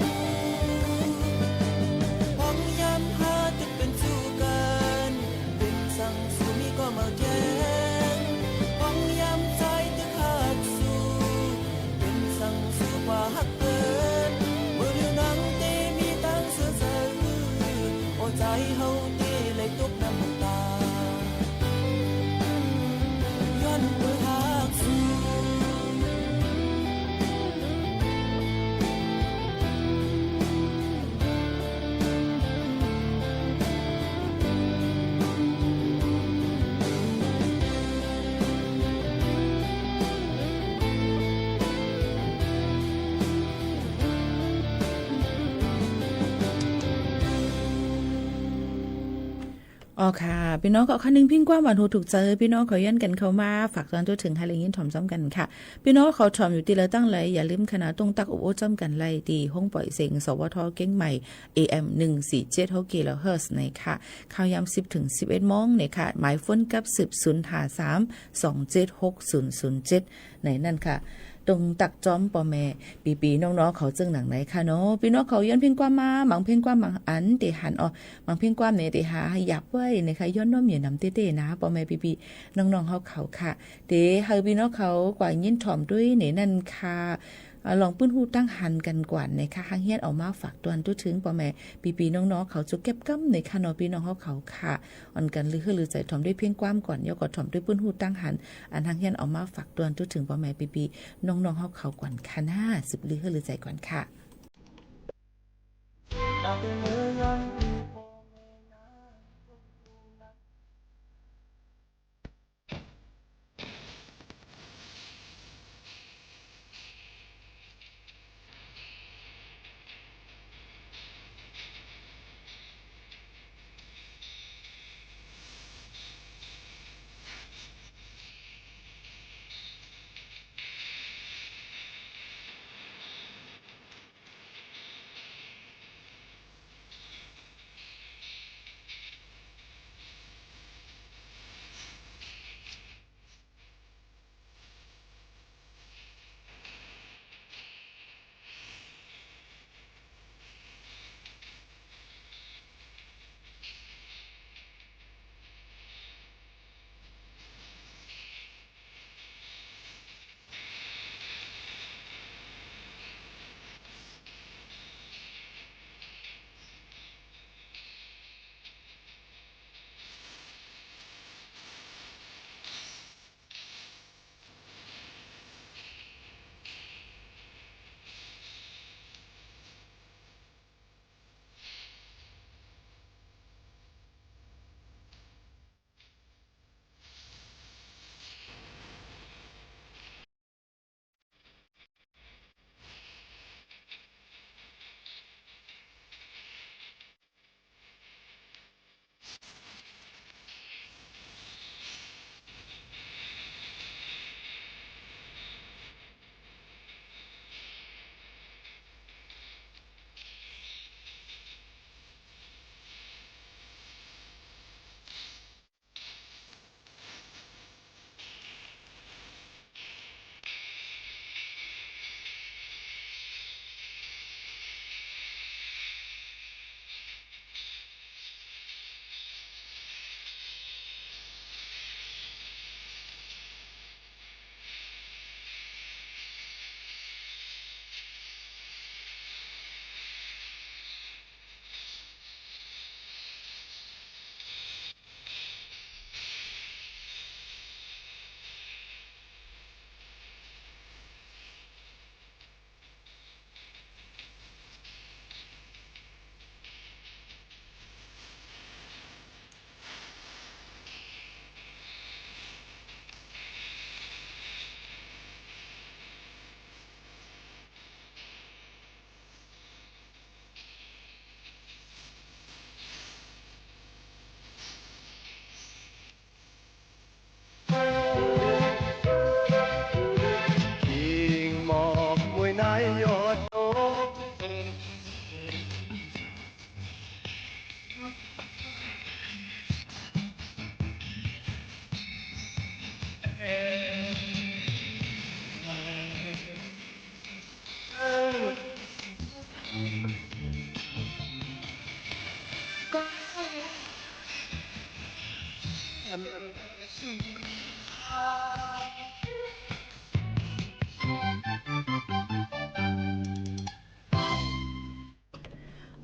พ่องยามหาตึกเป๋นสู้กั๋น เป๋นสังสู้มีก็มาแข่ง พ่องยามใจ๋ตึกฮักสู้ เป๋นสังสู้กว่าฮักเปิ้น เมื่อเหลียวหนังเต้มีตังเสื้อใจ๋ โอ้ใจ๋เฮาเต้เลยตกน้ำตา ย้อนเปิ้นฮักสู้อ๋อค่ะ ปี้น้องเขา คานึงเพลงความหวานหูถูกใจ๋ ปี้น้องเขาย้อนกั๋นเข้ามา ฝากตอนตั๊วเถิงหื้อได้ยินถ่อมจ้ำกั๋นค่ะ ปี้น้องเขาถ่อมอยู่ตี้ใดตั้งใด อย่าลืมค่ะนะ ตรงตั๊กอบโอ้จ้ำกั๋นได้ตี้ห้องป่อยเสียง สวท เกียงใหม่ เอเอ็ม หนึ่งสี่เจ็ดหกกิโลเฮิรตซ์ นะคะ ข่าวยามสิบเถิงสิบเอ็ดโมงนะคะ หมายโฟนกับสืบ ศูนย์ห้าสาม สองเจ็ดหก ศูนย์ศูนย์เจ็ด ในนั้นค่ะ ตรงตั๊กจ้อมป้อแม่ปี้ๆน้องๆเขาเจิงหนังไหนค่ะเนาะ ปี้น้องเขาย้อนเพลงความมา บางเพลงความบางอันเต้หันออก บางเพลงความเนี่ยเต้หาหยับไว้นะคะ ย้อนน้อมเหยียดหนำเต้ๆ นะ ป้อแม่ปี้ๆน้องๆเฮาเขาค่ะ เต้หื้อปี้น้องเขากว่ายินถ่อมตวยในนั้นค่ะ อ่า ลองปื้นฮู้ตั้งหันกั๋นก่อนนะคะ หังเฮียนเอามาฝากตวนตั๊วเถิงป้อแม่ปี้ๆน้องๆเขา จุเก็บกำในค่ะเนาะ ปี้น้องเฮาเขาค่ะ อ่อนกั๋นลือหื้อลือใจ๋ถ่อมตวยเพลงความก่อน แล้วก็ถ่อมตวยปื้นฮู้ตั้งหัน อันหังเฮียนเอามาฝากตวนตั๊วเถิงป้อแม่ปี้ๆน้องๆเฮาเขาก่อนค่ะนะ สืบลือหื้อลือใจ๋ก่อนค่ะ อ๋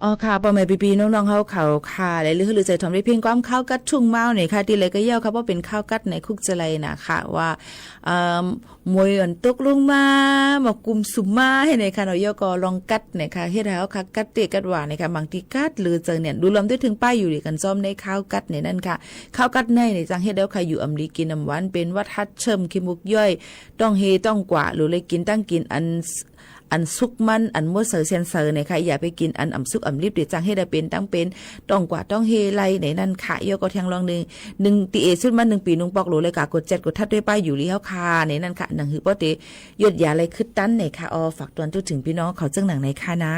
อค่ะ ป้อแม่ปี้ๆ น้องๆ เฮาเขาค่ะ และลือหื้อลือใจ๋ถ่อมด้วยเพลงความคาวกั๊ดทุ่งมาวเนี่ยค่ะ ตี้ใดก็เย้าค่ะ บ่าเป๋นคาวกั๊ดไหนคุกจะไหลนะคะ ว่า เอิ่ม มวยอันตกลงมา มากุมสุมมาหื้อเนี่ยค่ะเนาะ เย้าก็ลองกั๊ดเนี่ยค่ะ เฮ็ดหื้อเฮาค่ะ กั๊ดเต๊ะกั๊ดหว่าเนี่ยค่ะ บางทีกั๊ดเหลือเจ๋อเนี่ย ดูรวมด้วยเถิงป้ายอยู่ดีกั๋นจ้อมในคาวกั๊ดเนี่ยนั่นค่ะ คาวกั๊ดในเนี่ยจั่งเฮ็ดหื้อเฮาค่ะ อยู่อ่ำดีกิ๋นอ่ำหวาน เป๋นหวัดหัดเชิ่มขี้มูกย้อย ต้องเฮต้องกวาด หลูเลยกิ๋นตั้งกิ๋นอัน อันสุกมัน อันหมดเสาเซียนเสาเนี่ยค่ะ อย่าไปกิ๋นอันอ่ำสุกอ่ำดิบ เดี๋ยวจั่งเฮ็ดหื้อเป๋นตังเป๋น ต้องกวาดต้องเฮไหลในนั่นค่ะ เย้าก็แทงลองนึ่ง นึ่งตี้เอสุดมานึ่งปี๋นึ่งปอก หลูเลยก่ากดแจ๊ดกดทัดด้วยป้ายอยู่ดีเฮาค่ะ ในนั่นค่ะ หนังหื้อป้อเต๋ ยดยาไหลขึ้นตันเนี่ยค่ะ อ๋อ ฝากตวนตุ๊เถิงปี้น้องเขาเจิ่งหนังในค่ะนะ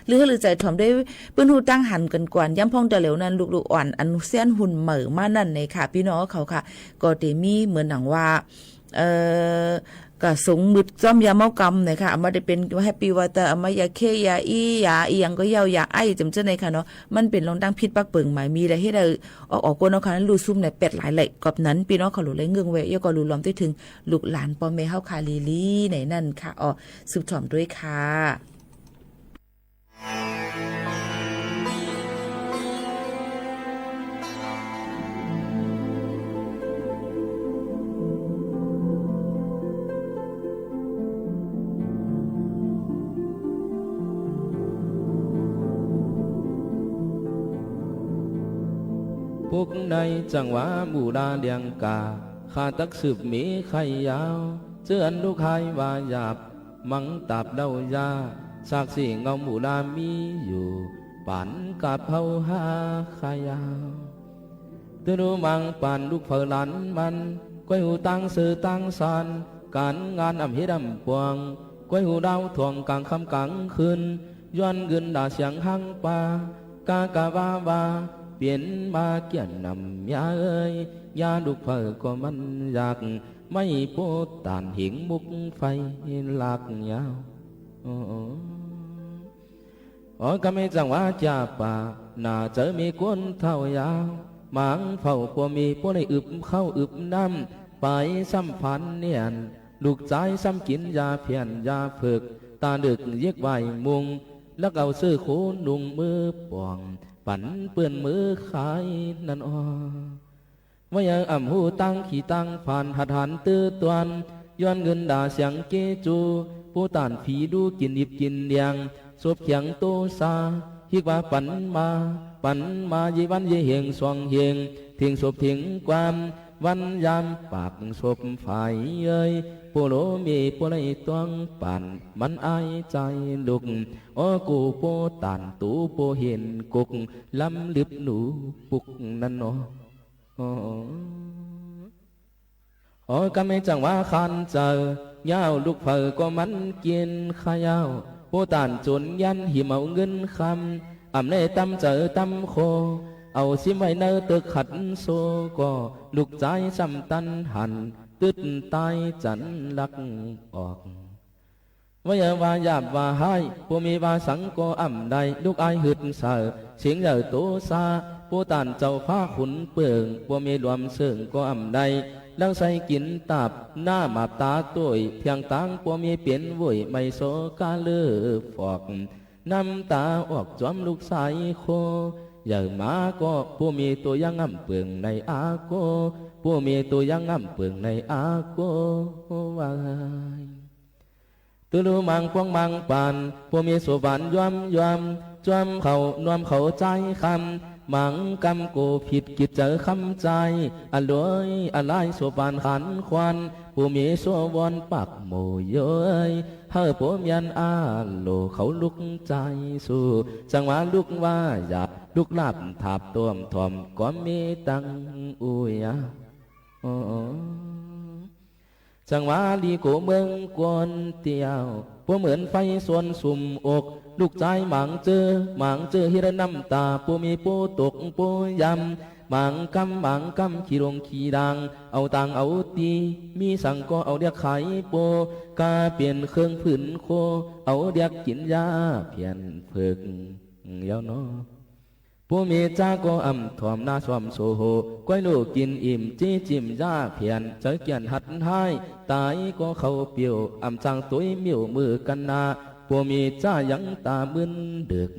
ลือหื้อลือใจ๋ถ่อมด้วย ปื้นฮู้ตังหันกั๋นก่อน ย้ำพ่องเตื้อเหลียวนั้น ลูกๆ อ่อน อันเซียนหุ่นเหม่อมานั่นเนี่ยค่ะ ปี้น้องเขาค่ะ ก็เต๋มีเหมือนหนังว่า เอ่อ กะสงมึดจ้อมยาเมากำเนี่ยค่ะ เอามาได้เป๋นแฮปปี้วอเตอร์ เอามายาเค ยาอี้ ยาอีหยังก็เย้า ยาไอจ๋ำเจ้อในค่ะเนาะ มันเป๋นรองตั้งผิดปักเปิงหมายมี และเฮ็ดหื้อออก ออกก้นเฮาค่ะ นั้นลู่ซุ่มเนี่ยแปดหลายไหล่ กอบนั้นปี้น้องเขาหลูเลยเงิ่งไว้ เย้าก็ดูรวมด้วยเถิงลูกหลานป้อแม่เฮาค่ะ ลีๆ ในนั่นค่ะ อ๋อ สืบถ่อมด้วยค่ะ ปุกในจังหวะหมู่ดาเลียงกา ข้าตักสืบมีใค่ยาว เจื้ออันลูกฮายว่าหยาบ มังตาบเล่ายา สากสีเงาหมู่ดามีอยู่ ปานกาบเฮาหาใค่ยาว ตื้อดูมังปานลูกเผาหลานมัน ก้อยหูตังเสือตังซาน ก๋านงานอ่ำเฮ็ดอ่ำปวง ก้อยหูดาวถ่วงก๋างค่ำก๋างคืน ย้อนกึนด่าเสียงฮังปา กากะว่าว่า เปลี่ยนมาเกี้ยนนำยาเอ๋ย ยาลูกเผาก็มันอยาก ไม่โปะตานเหงมุกไฟลากยาว อ๋อ อ๋อ กำไมจังหวะจ่าป่า หน้าเจอมีก้นเฒ่ายาว หมางเฝ้าปัวมีปัวได้อึบข้าวอึบน้ำ ไปซ้ำฝันเนียน ลูกจายซ้ำกิ๋นยาเผี้ยนยาเผิก ตาดึกเย็กไหวมุง ลักเอาเสื้อโขนุ่งมือป่อง ปันเปื้อนมือขายนั่นออ ว่ายังอ่ำฮู้ตังขี้ตังผ่าน หัดหันตื้อตวน ย้อนกึนด่าเสียงเกจู ผู้ต้านผีดูกิ๋นอิบกิ๋นเดียง ศพเขียงโตซา ฮิกว่าปันมา ปันมา เยวันเยเหงสองเหง ถิงศพถิงความ วันยามปากศพฝ่ายเย้ย โปโลเมโปไลตวงปาน มันอายใจ๋ลุก อ้อกูโปต้านตูโปเห็นกก ล้ำลึบหนูปุกนั่นเนาะ อ๋อ อ๋อกำไมจังหวะคันเจอ ยาวลูกเผาก็มันกิ๋นข้าวยาว ผู้ต้านจนยันหิมเอาเงินคำ อ่ำได้ตำเจอตำโค เอาซิมไว้ในตึกขัดโซ ก็ลูกจายซ้ำตันหัน ตึ๊ดต๋ายจันลักออก ว่าอย่าว่าหยาบว่าฮ้าย ผู้มีว่าสังก็อ่ำได้ ลูกอายหึดเสา เสียงใหญ่โตซา ผู้ต้านเจ้าฟ้าขุนเปิง ผู้มีหลวมเสิงก็อ่ำได้ ลังใส่กิ๋นตาบ หน้าหมาบต๋าโต้ย เถียงตางผู้มีเป๋นโว้ย ไม่โสกาเลือฟอก น้ำต๋าออกจอมลูกสายโค ใหญ่หมาก็ผู้มีตัวยังอ่ำเปิงในอาโก ผู้มีตัวยังอ่ำเปิงในอาโก ว่า ตื้อลูมังปวงมังปาน ผู้มีสุบานยอมยอม จวมเขานวมเขาใจ๋คำ มังกำโกผิดกิจเจอคำใจ๋ อร่อยอร่ายสุบานขันควัน ผู้มีสัววอนปากหมู่เย้ย เฮาผัวเมียนอาโหลเขาลุกใจ๋สู้ จังหวะลุกว่าหยาบ ลุกลาบถาบต้วมถ่อม ก็มีตังอู้ยา อ๋อ จังหวะลีโกเมืองกวนเตี้ยว ผัวเหมือนไฟส่วนสุมอก ลูกจายหมางเจอ หมางเจอเฮ็ดน้ำต๋า ผัวมีผัวตกผัวยำ หมางกำหมางกำขี้ลงขี้ดาง เอาตางเอาตี้ มีสังก็เอาเดียกขายโป กาเป๋นเครื่องผืนโค เอาเดียกกิ๋นยาเผี้ยนเผิก เย้าเนาะ ผู้มีจ้าก็อ่ำถ่อมนาซ่อมโสโห ก้อยลูกกิ๋นอิ่ม จี้จิ่มย้าเผียน ใจ๋เกี้ยนหัดฮ้าย ต๋ายก็เข้าปิ้ว อ่ำจางตุ๊ยมิ้วมือกั๋นนา ผู้มีจ้ายังต๋ามึนเดิก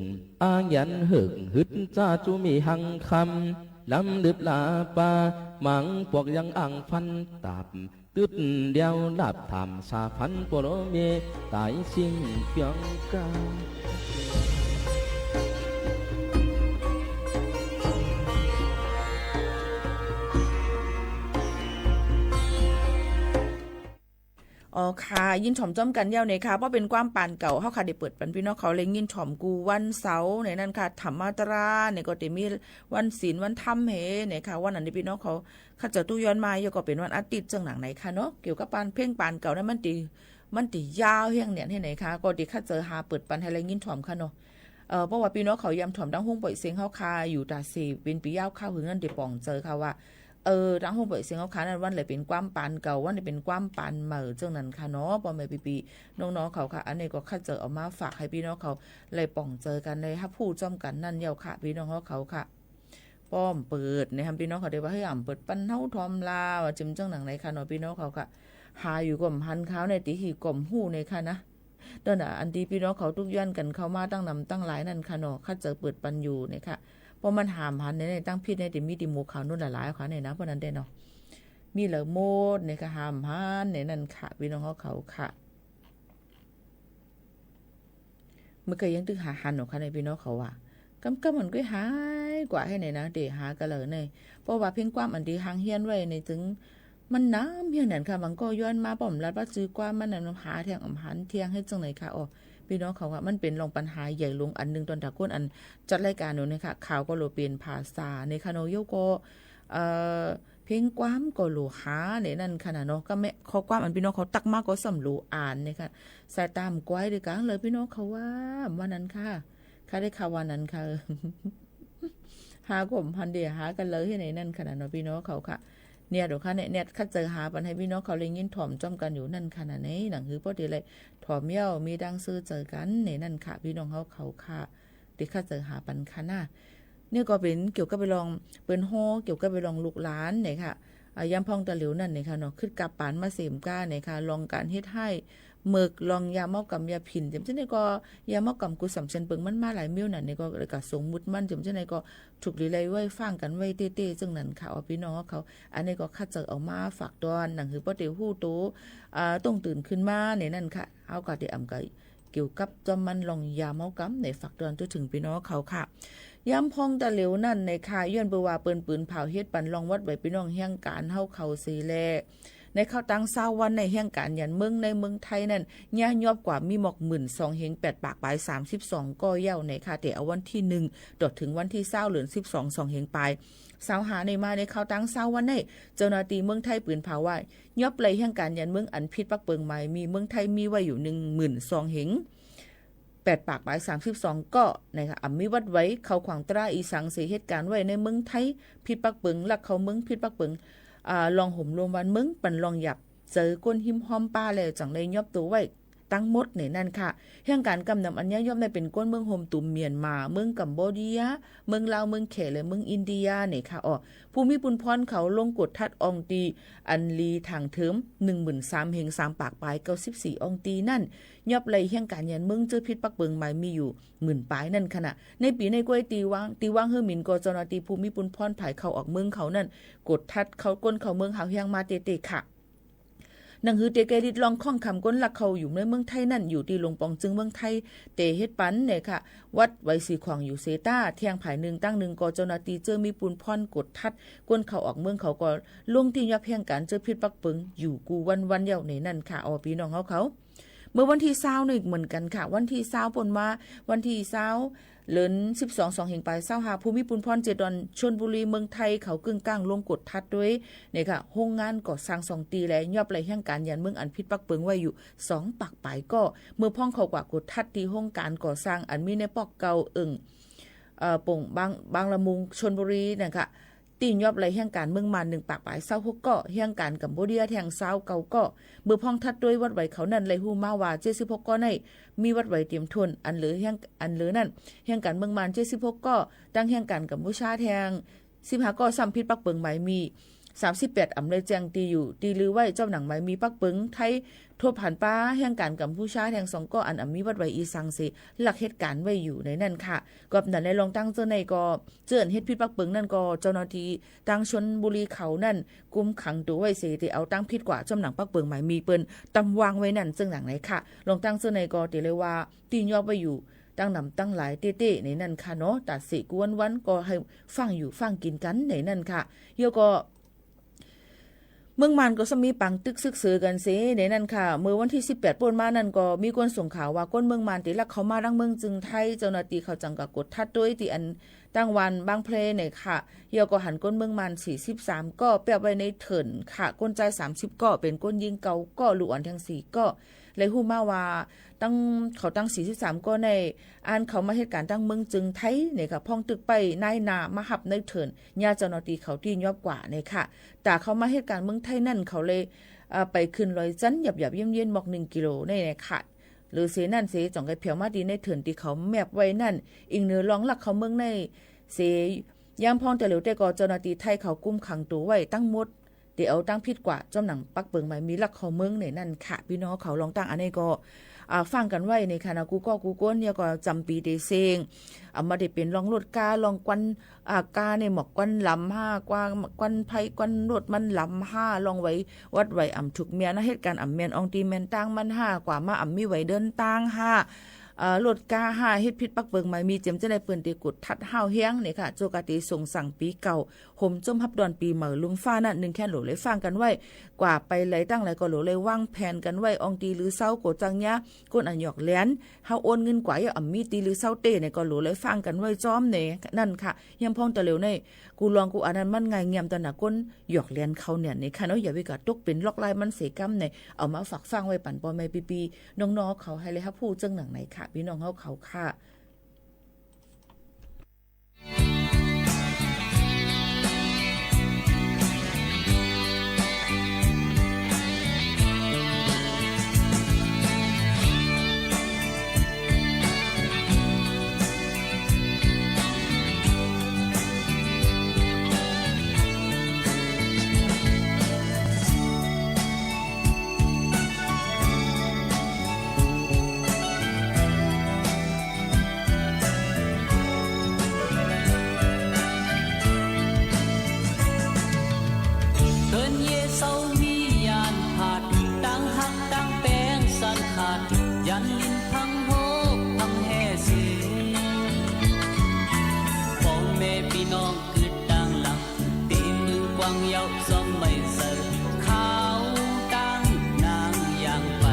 อาหยันเหิก หึดจ้าจุมีหังคำ ลำลึบลาปา หมางปวกยังอ่างฟันตาบ ตึ๊ดเดียวลาบถ่ามสาพัน ปัวโลเมต๋ายสิ้นเปียงกา อ๋อค่ะ ยินถ่อมจ้อมกั๋นเย้าเน่อค่ะ เพราะเป๋นความปานเก่า เฮาค่ะได้เปิดปันปี้น้องเขาแลยินถ่อมกู้วันเสาร์เน่อนั่นค่ะ ธรรมตราเน่อก็จะมีวันศีลวันธรรมเฮเน่อค่ะ วันอันนี้ปี้น้องเขา ข้าเจ้าตุ๊ย้อนมาเย้าก็เป๋นวันอาทิตย์เจิ่งหนังไหนค่ะเนาะ เกี่ยวกับปานเพลงปานเก่านั้นมันติ มันติยาวแฮงเนี่ยเฮเน่อค่ะ ก็ติข้าเจ้าหาเปิดปันหื้อแลยินถ่อมค่ะเนาะ เอ่อ เพราะว่าปี้น้องเขายามถ่อมตางห้องป่อยเสียงเฮาค่ะ อยู่ต๋าเสเป๋นปี๋ยาวคาวหึงนั้นติป่องเจิ่งค่ะว่า เออ ตางห้องป่อยเสียงเฮาค่ะนั้นวันไหนเป๋นความปานเก่า วันไหนเป๋นความปานใหม่เจิ่งนั้นค่ะเนาะ ป้อแม่ปี้ๆ น้องๆ เขาค่ะ อันนี้ก็ข้าเจ้าเอามาฝากหื้อปี้น้องเขา ไหนป่องเจิ่งกั๋น ไหนฮับฮู้จ้อมกั๋นนั้นเย้าค่ะ ปี้น้องเขาค่ะ ป้อมเปิดเน่อค่ะ ปี้น้องเขาได้ว่า เฮ้ย อ่ำเปิดปันเฮาถ่อมลา ว่าเจิ่งเจิ่งหนังไหนค่ะเนาะ ปี้น้องเขาค่ะ หาอยู่ก็บ่หัน คาวในติหื้อก็บ่ฮู้เน่อค่ะนะ ตอนนั้นอันตี้ปี้น้องเขาตุ๊ย้อนกั๋นเข้ามาตั้งนำตั้งหลายนั่นค่ะเนาะ ข้าเจ้าเปิดปันอยู่เน่อค่ะ เพราะมันหาบ่หันเน่อ ในตั้งผิดในติมีติหมู่เขานู่นหลายๆ ค่ะเน่อนะ เพราะนั้นเน่อเนาะ มีเหลือหมดเน่อค่ะ หาบ่หันเน่อนั่นค่ะ ปี้น้องเขาค่ะ เมื่อกี้ยังตึกหาหันเน่อค่ะเน่อ ปี้น้องเขาว่า กำกำมันก็หายกว่าหื้อเน่อนะ เต๋หากั๋นเลยเน่อ เพราะว่าเพลงความอันตี้ห่างเฮี้ยนไว้เน่อ จึงมันนำเฮี้ยนนั่นค่ะ บางก็ย้อนมาป้อมลัดว่าจื้อความมันนั้นหาแทงอ่ำหันแทงหื้อเจิ่งไหนค่ะ อ๋อ ปี้น้องเขาว่ามันเป๋นรองปัญหาใหญ่หลวงอันนึ่ง ตอนต๋าก้นอันจัดรายก๋านอยู่เน่อค่ะ ข่าวก็โหลเป๋นภาษาเน่อค่ะเนาะ เย้าก็ เอ่อ เพลงความก็โหลหาเน่อนั่นค่ะนะเนาะ ก็แม้ข้อความอันปี้น้องเขาตักมาก็ส่ำโหลอ่านเน่อค่ะ สายต๋าบ่กว้ายเดียวกั๋นเลย ปี้น้องเขาว่า ว่านั้นค่ะ ค่ะได้ข่าวว่านั้นค่ะ หาก็บ่หันเต๋หากั๋นเลยหื้อเน่อนั่นค่ะนะเนาะ ปี้น้องเขาค่ะ เนี่ยเดี๋ยวค่ะ เนี่ย เนี่ย ข้าเจ้าหาปันหื้อปี้น้องเขาแลยินถ่อมจ้อมกั๋นอยู่นั่นค่ะนะ ในหนังหื้อป้อเต๋ไหลถ่อมเย้า มีดังซื่อเจิ่งกั๋นเน่อนั่นค่ะ ปี้น้องเขาเขาค่ะ ติข้าเจ้าหาปันค่ะนะ เนี่ยก็เป๋นเกี่ยวกับไปลอง เป๋นฮ้อเกี่ยวกับไปลองลูกหลานเน่อค่ะ อ่า ยามพ่องตะเหลียวนั่นเน่อค่ะเนาะ คึดกับป๋านมาเสมก้าเน่อค่ะ ลองก๋านเฮ็ดฮ้ายเมิก ลองยาเมากำยาผิ่น เจิ่งเจ้าไหนก็ ยาเมากำกู้สำเซ็นเปิงมันมาหลายเมี่ยวนั่นเน่อ ก็เลยกะสมมุติมัน เจิ่งเจ้าไหนก็ถูกหลีไล่ไว้ฟังกั๋นไว้เต้ๆ เจิ่งนั้นค่ะ อ๋อ ปี้น้องเขา อันนี้ก็ข้าเจ้าเอามาฝากตอน หนังหื้อป้อเต๋ฮู้โต อ่า ต้องตื่นขึ้นมาเน่อนั่นค่ะ เฮาก็เต๋อ่ำก๋าย เกี่ยวกับจ้อมมันลองยาเมากำเน่อ ฝากตอนตั๊วเถิงปี้น้องเขาค่ะ ยามพ่องตะเหลียวนั่นเน่อค่ะ ย้อนเปื้อว่าเปิ้นปืนเผาเฮ็ดปันลองวัดไหวปี้น้องแห่งก๋านเฮาเขาเสียแล ในคาวตังซาววันในแห่งก๋านหยันเมืองในเมืองไทยนั่น เยียะยอบกว่ามีหมอกหมื่นสองเหงแปดปากปายสามสิบสองก้อเย้าเน่อค่ะ เต๋เอาวันตี้นึ่ง ตลอดเถิงวันตี้ซาว เดือนสิบสอง สองเหงปายซาวห้าในมาในคาวตังซาววันใน เจ้าหน้าตี้เมืองไทยปืนเผาว่า ยอบไล่แห่งก๋านหยันเมืองอันผิดปักเปิงหมายมี เมืองไทยมีไว้อยู่หนึ่งหมื่นสองเหงแปดปากปายสามสิบสองก้อเน่อค่ะ อ่ำมีวัดไหว เข้าขวางตราอีสังเสีย เหตุก๋ารณ์ไหวในเมืองไทยผิดปักเปิง ลักเข้าเมืองผิดปักเปิง อ่า ลองโหมรวมวันเมือง ปันลองหยาบใจ๋ก้นฮิมฮอมป้าแล้ว จั่งได้ยอบตั๋วไหวตังหมดเน่อนั่นค่ะ แห่งก๋านกำนำอันเยียะยอบในเป๋นก้นเมืองโฮมตูมเมียนมา เมืองกัมโบเดีย เมืองลาว เมืองแขก และเมืองอินเดียเน่อค่ะ อ๋อ ผู้มีปุญพรเขาลงกวดทัดอ่องตี้ อันหลีถางเถิม หนึ่งหมื่นสามเหงสามปากปายเก้าสิบสี่อ่องตี้นั่น ยอบไล่แห่งก๋านหยันเมืองเจ้อผิดปักเปิงหมายมีอยู่หมื่นปายนั่นค่ะนะ ในปี๋ในก้อยตี้วาง ตี้วางหื้อหมิ่นก่อเจ้าหน้าตี้ผู้มีปุญพรผายเข้าออกเมืองเขานั่น กวดทัดเข้าก้นเข้าเมืองหาวแฮงมาเต้ๆ ค่ะ หนังหื้อเต๋เกยริดลองข้องคำก้นลักเข้าอยู่ในเมืองไทยนั่น อยู่ตี้หลวงปองจึงเมืองไทย เต๋เฮ็ดปันเน่อค่ะ วัดไหวสีขวางอยู่เสยต้า แท่งผายนึ่ง ตั้งนึ่งก่อเจ้าหน้าตี้เจ้อมีปุญพรกวดทัด ก้นเข้าออกเมืองเขาก็ลงตี้ยอบแห่งก๋านเจ้อผิดปักเปิงอยู่กู้วันๆ เย้าเน่อนั่นค่ะ อ๋อ ปี้น้องเขาเขา เมื่อวันตี้ซาวนี่เหมือนกั๋นค่ะ วันตี้ซาวป้นมา วันตี้ซาว เดือนสิบสอง สองเหงปายซาวห้า ผู้มีปุญพรเจดอนชลบุรีเมืองไทย เขากึ่งก้างลงกวดทัดตวยเน่อค่ะ โฮงงานก่อสร้างสองตี้ และยอบไล่แห่งก๋านหยันเมืองอันผิดปักเปิงไว้อยู่สองปากปายก้อ เมื่อพ่องเข้ากว่ากวดทัดตี้โฮงก๋านก่อสร้างอันมีในป้อกเก่าเอิ่ง เอ่อ ป่งบาง บางละมุง ชลบุรีนั่นค่ะ ตี้ยอบไล่แฮงก๋านเมืองม่าน นึ่งปากป๋ายซาวหกก้อ แฮงก๋านกัมพูเดียแท่งซาวเก้าก้อ เมื่อพ่องทัดตวยวัดไหวเขานั้น ไล่ฮู้มาว่า เจ็ดสิบหกก้อนั้น มีวัดไหวเตรียมถ้วน อันเหลือแฮง อันเหลือนั้น แฮงก๋านเมืองม่าน เจ็ดสิบหกก้อ ตังแฮงก๋านกัมพูชาแท่ง สิบห้าก้อ ซ้ำผิดปักเปิงหมายมี สามสิบแปด อ่ำได้แจ้งตี้อยู่ตี้ลือไว้ จ้อมหนังหมายมีปักเปิงไทย ทบหันปาแฮงก๋านกัมพูชาแท่งสองก้อ อันอ่ำมีวัดไหวอีสังเส ลักเหตุก๋ารณ์ไว้อยู่ในนั้นค่ะ กอบนั้นในลองตั้งเตื้อในก็ เตื้ออันเฮ็ดผิดปักเปิงนั้นก็ เจ้าหน้าตี้ตังชลบุรีเขานั้น กุมขังตั๋วไว้เส เต๋เอาตังผิดกว่า จ้อมหนังปักเปิงหมายมีเปิ้นตำวางไว้นั้น เซิ่งหนังไหนค่ะ ลองตั้งเตื้อในก็เต๋เลยว่า ตี้ยอบไว้อยู่ ตังหนำตังหลายเต๊ๆ ในนั้นค่ะเนาะ ต๋าเสกวนวันก็หื้อฟั่งอยู่ฟั่งกิ๋นกั๋นในนั้นค่ะ เยียะก็ เมืองม่านก็ซ้ำมีปางตึกซึ่กเสอกั๋นเสในนั้นค่ะ เมื่อวันตี้สิบแปดป้นมานั้นก็ มีคนส่งข่าวว่า คนเมืองม่านเต๋ลักเข้ามาตังเมืองจึงไทย เจ้าหน้าตี้เขาจังก็กวดทัดตวยตี้อันตังหว่านบางแพรในค่ะ เยียะก็หันคนเมืองม่าน สี่สิบสามก้อ แป๊บไว้ในเถิ่นค่ะ คนจาย สามสิบก้อ เป๋นคนญิงเก้าก้อ ลูกอ่อนแท่งสี่ก้อ ไล่ฮู้มาว่า ตัง เขาตัง สี่สิบสามก้อนั้น อันเขามาเหตุก๋ารณ์ตังเมืองจึงไทยในค่ะ พ่องตึกไปนายหน้ามาฮับในเถิ่น เยียะเจ้าหน้าตี้เขาตี้ยอบกว่าในค่ะ ต๋าเขามาเหตุก๋ารณ์เมืองไทยนั้น เขาเลย เอ่อ ไปขึ้นลอยจั๊นหยับๆ เย็นๆ หมอกหนึ่งกิโลในในค่ะ หรือเสนั้นเส จ่องไก่เผียวมาตี้ในเถิ่นตี้เขาแมบไว้นั้น อิงเหนือลองลักเข้าเมืองในเส ยามพ่องตะเหลียวเต๊ก็ เจ้าหน้าตี้ไทยเขากุมขังตั๋วไว้ตังหมด เต๋เอาตังผิดกว่า จ้อมหนังปักเปิงหมายมีลักเข้าเมืองในนั้นค่ะ ปี้น้องเขาลองตั้งอันนี้ก็ อ่า ฟั่งกั๋นไว้ในค่ะนะ กู้ก้อกู้คน เยียะก็จ๋ำปี๋เต๋เซ็ง อ่า บ่าเต๋เป๋นลองรถก้า ลองควัน อ่า ก้าในหมอกควันลำห้า ควัน ควันไฟ ควันรถมันลำห้า ลองไหววัดไหวอ่ำถูกเมียนะ เหตุก๋ารณ์อ่ำเมียนอองตีเมียนตางมันห้า กว่ามาอ่ำมีไหวเดินตางห้า เอ่อ รถก้าห้า เหตุผิดปักเปิงหมายมี เจียมจะได้เปิ้นเต๋กวดทัดห้าวแฮงในค่ะ โจกาเต๋ส่งสั่งปี๋เก่า โหมจมฮับดอนปี๋ใหม่ลุงฟ้านั้น นึ่งแค่นโหลเลยฟั่งกั๋นไว้ กว่าไปไหลตั้งไหลก็โหลเลยวางแผนกั๋นไว้ อองตี้ลือเซาโกจังเยียะ คนอันหยอกแหลน เฮาโอนเงินกว่าเยียะ อ่ำมีตี้ลือเซาเต๊ในก็โหลเลยฟั่งกั๋นไว้จ้อมในนั้นค่ะ ยามพ่องตะเหลียวใน กู้ลองกู้อันนั้นมันง่ายเงียมตะหนาคนหยอกแหลนเขาเนี่ยในค่ะเนาะ อย่าไปกะตกเป๋นลอกลายมันเสก้ำใน เอามาฝากฟั่งไว้ปั๋นป้อแม่ปี้ๆ น้องๆ เขาหื้อได้ฮับฮู้เซิ่งหนังในค่ะ ปี้น้องเฮาเขาค่ะ เปิ้นเยเซามียานผาด ตังฮักตังแปงสันขาด ยันลินพังโฮกพังแฮเซ ป้อแม่ปี้น้อง กึ๊ดตังหลัง ตี้มือกว้างยาวส่องไม่เสิร์ฟ ขาวตังนางยางไป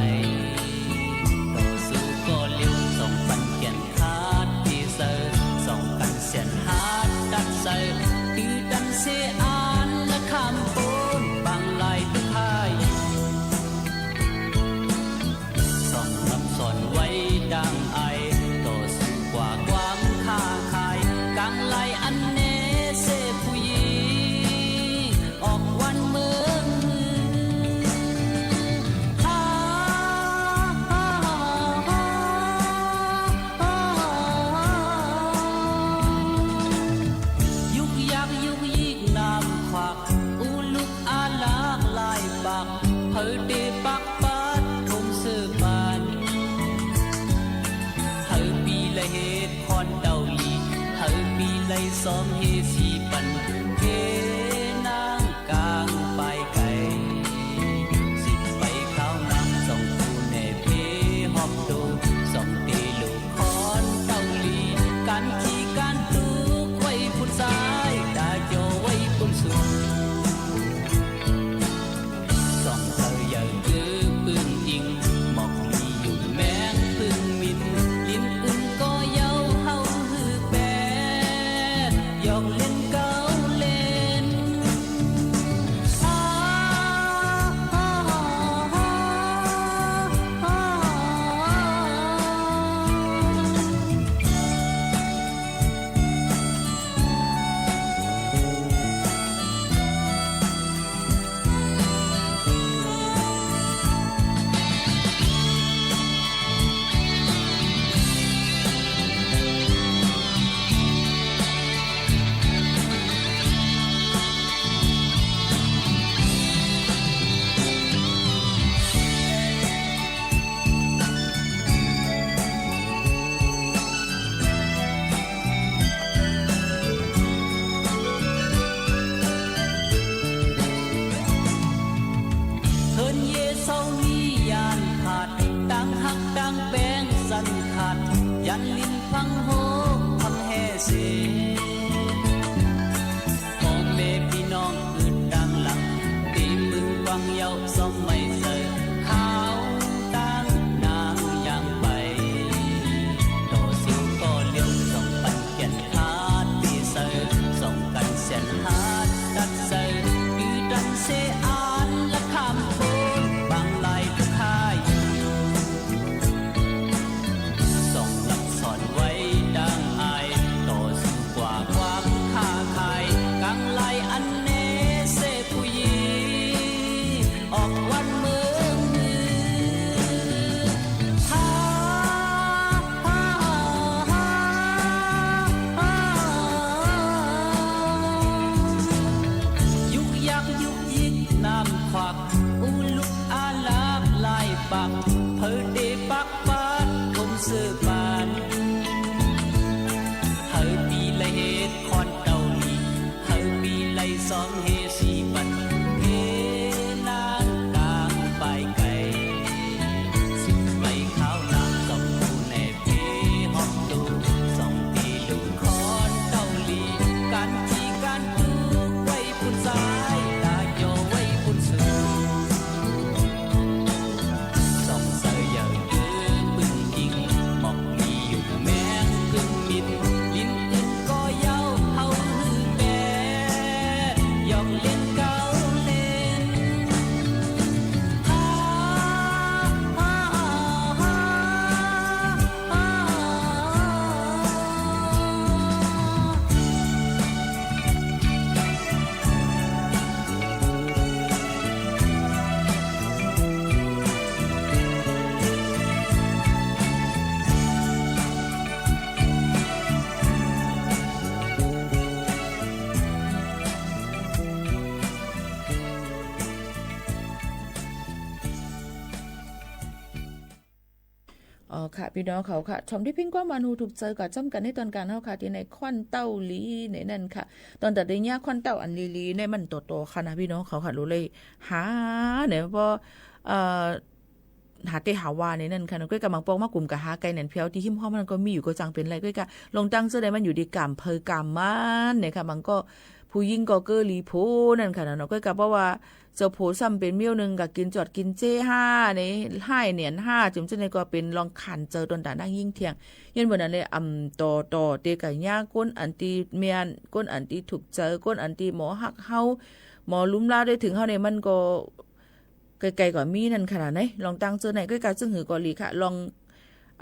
ต่อสู้ก็เร็ว ส่องปันแก่นขาดตี้เสิร์ฟ ส่องปันเสียนหาดตัดใส่ ตื้อตันเสอานละข้ามโป๊น ปางลายพาย ส่องลำสอนไว้ดังไอ ต่อสู้กว่าความค้าขาย กลางไลอันแน่เสผู้หญิง ออกวันเมืองฮ่า ยุกยักยุกยิกน้ำขวัก อู้ลุกอาลากลายปาก เผาเตปักปัดทมเสื้อปาน เผาปีละเหตุคอนเต้าหลี เผาปีละสองเหตุสี่ปัน เทนางกลางปายไก่ สิไปข้าวน้ำส่องผู้แน่เพฮอบโต ส่องเตลูก คอนเต้าหลี ก๋านขี่ก๋านตุ๊กไว้ผู้สาย ต๋าเจียวไว้ปุ้นสุด ส่องเตาใหญ่คือปึ้งอิง หมอกมีอยู่แมงปึ้งมิน ลินอึ่งก็เย้าเฮาหื้อแปด หยอกเล่นเก๊า ลิ้นฟังโฮฟังแฮเส ป้อแม่ปี้น้องอืดตางหลัง ตี้เมืองกว้างเย้าซ่อมไม่เสริม ข้าวตางนางยางไป ต่อซิวก่อเลี้ยวส่องปันเกียรติ ขาดตี้เสริม ส่องกั๋นเสี้ยนหาดตัดเสริม คือตันเสอานละข้ามโป๊น บางลายทุกข์หาย ส่องลักษรไว้ดังอ้าย ต่อสู้กว่าความค้าขาย ก๋างลายอันแน่เสผู้หญิง ออกวันเมืองเหนือ ฮ่า ฮ่า ฮ่า ฮ่า ยุกยักยุกยิกน้ำควัก อู้ลุกอาลากลายปัก เผยเตปาก ปาดคมเสื้อปาน เฮาปี้ไล่เฮดคอนเต้าหลี เฮาปี้ไล่ซ้อมเฮสีบัน เฮนางกางปายไก่ สุดไปข้าวหลามส่องดูแน่เปห้องดู ส่องตี้ลุงคอนเต้าหลี ก๋านตี้ก๋านดูไว้ปุ้นซ้าย ตาเหียวไว้ปุ้นสุด ส่องเสยเยาะเย้อปึ้งปิ้ง หมอกมีอยู่แมงกึ่งมิน ลิ้นอื่นก็เย้าเฮาหื้อแปด หยอกเล่นเก๊าเล่น ฮ่า ฮ่า ฮ่า ฮ่า อ๋อค่ะ ปี้น้องเขาค่ะ ชมตี้เพ่งความหวานหูถูกใจ๋กว่าจ้ำกั๋นในตอนก๋านเฮาค่ะ ตี้ในคอนเต้าหลีในนั้นค่ะ ตอนตัดได้เยียะคอนเต้าอันหลีๆ ในมันโตๆ ค่ะนะ ปี้น้องเขาค่ะ ลูกเลยหาเนี่ย เพราะ เอ่อ หาเต๊หาว่าในนั้นค่ะเนาะ ก้อยก่าบางปองมากุ่มก่าหาไก่แหนนเผียวตี้หิ้มห้องมันก็มีอยู่ก็จังเป๋นไร ก้อยก่าลองตั้งเสื้อใดมันอยู่ตี้ก๋ามใผก๋ามมันเนี่ยค่ะ บางก็ผู้ญิงก็เก้อหลีโผนั้นค่ะเนาะ ก้อยก่าเพราะว่าเจ้าโผซ้ำเป๋นเมี้ยวนึ่งก่ากิ๋นจอดกิ๋นเจ๊ห้าในห้ายเนียนห้า จึงเจ้าในก็เป๋นลองขันเจอตนตานั่งยิ่งเที่ยง ย้อนเมื่อนั้นเลย อ่ำ ต่อต่อเต๊ก่าเยียะก้นอันตี้เมียน ก้นอันตี้ถูกใจ๋ ก้นอันตี้หมอฮักเฮา หมอลุ่มลาได้เถิงเฮาในมันก็ ไกลๆ ก็มีนั่นขนาดไหน ลองตั้งเสื้อใน ก้อยก่าจึงหื้อก็หลีค่ะ ลอง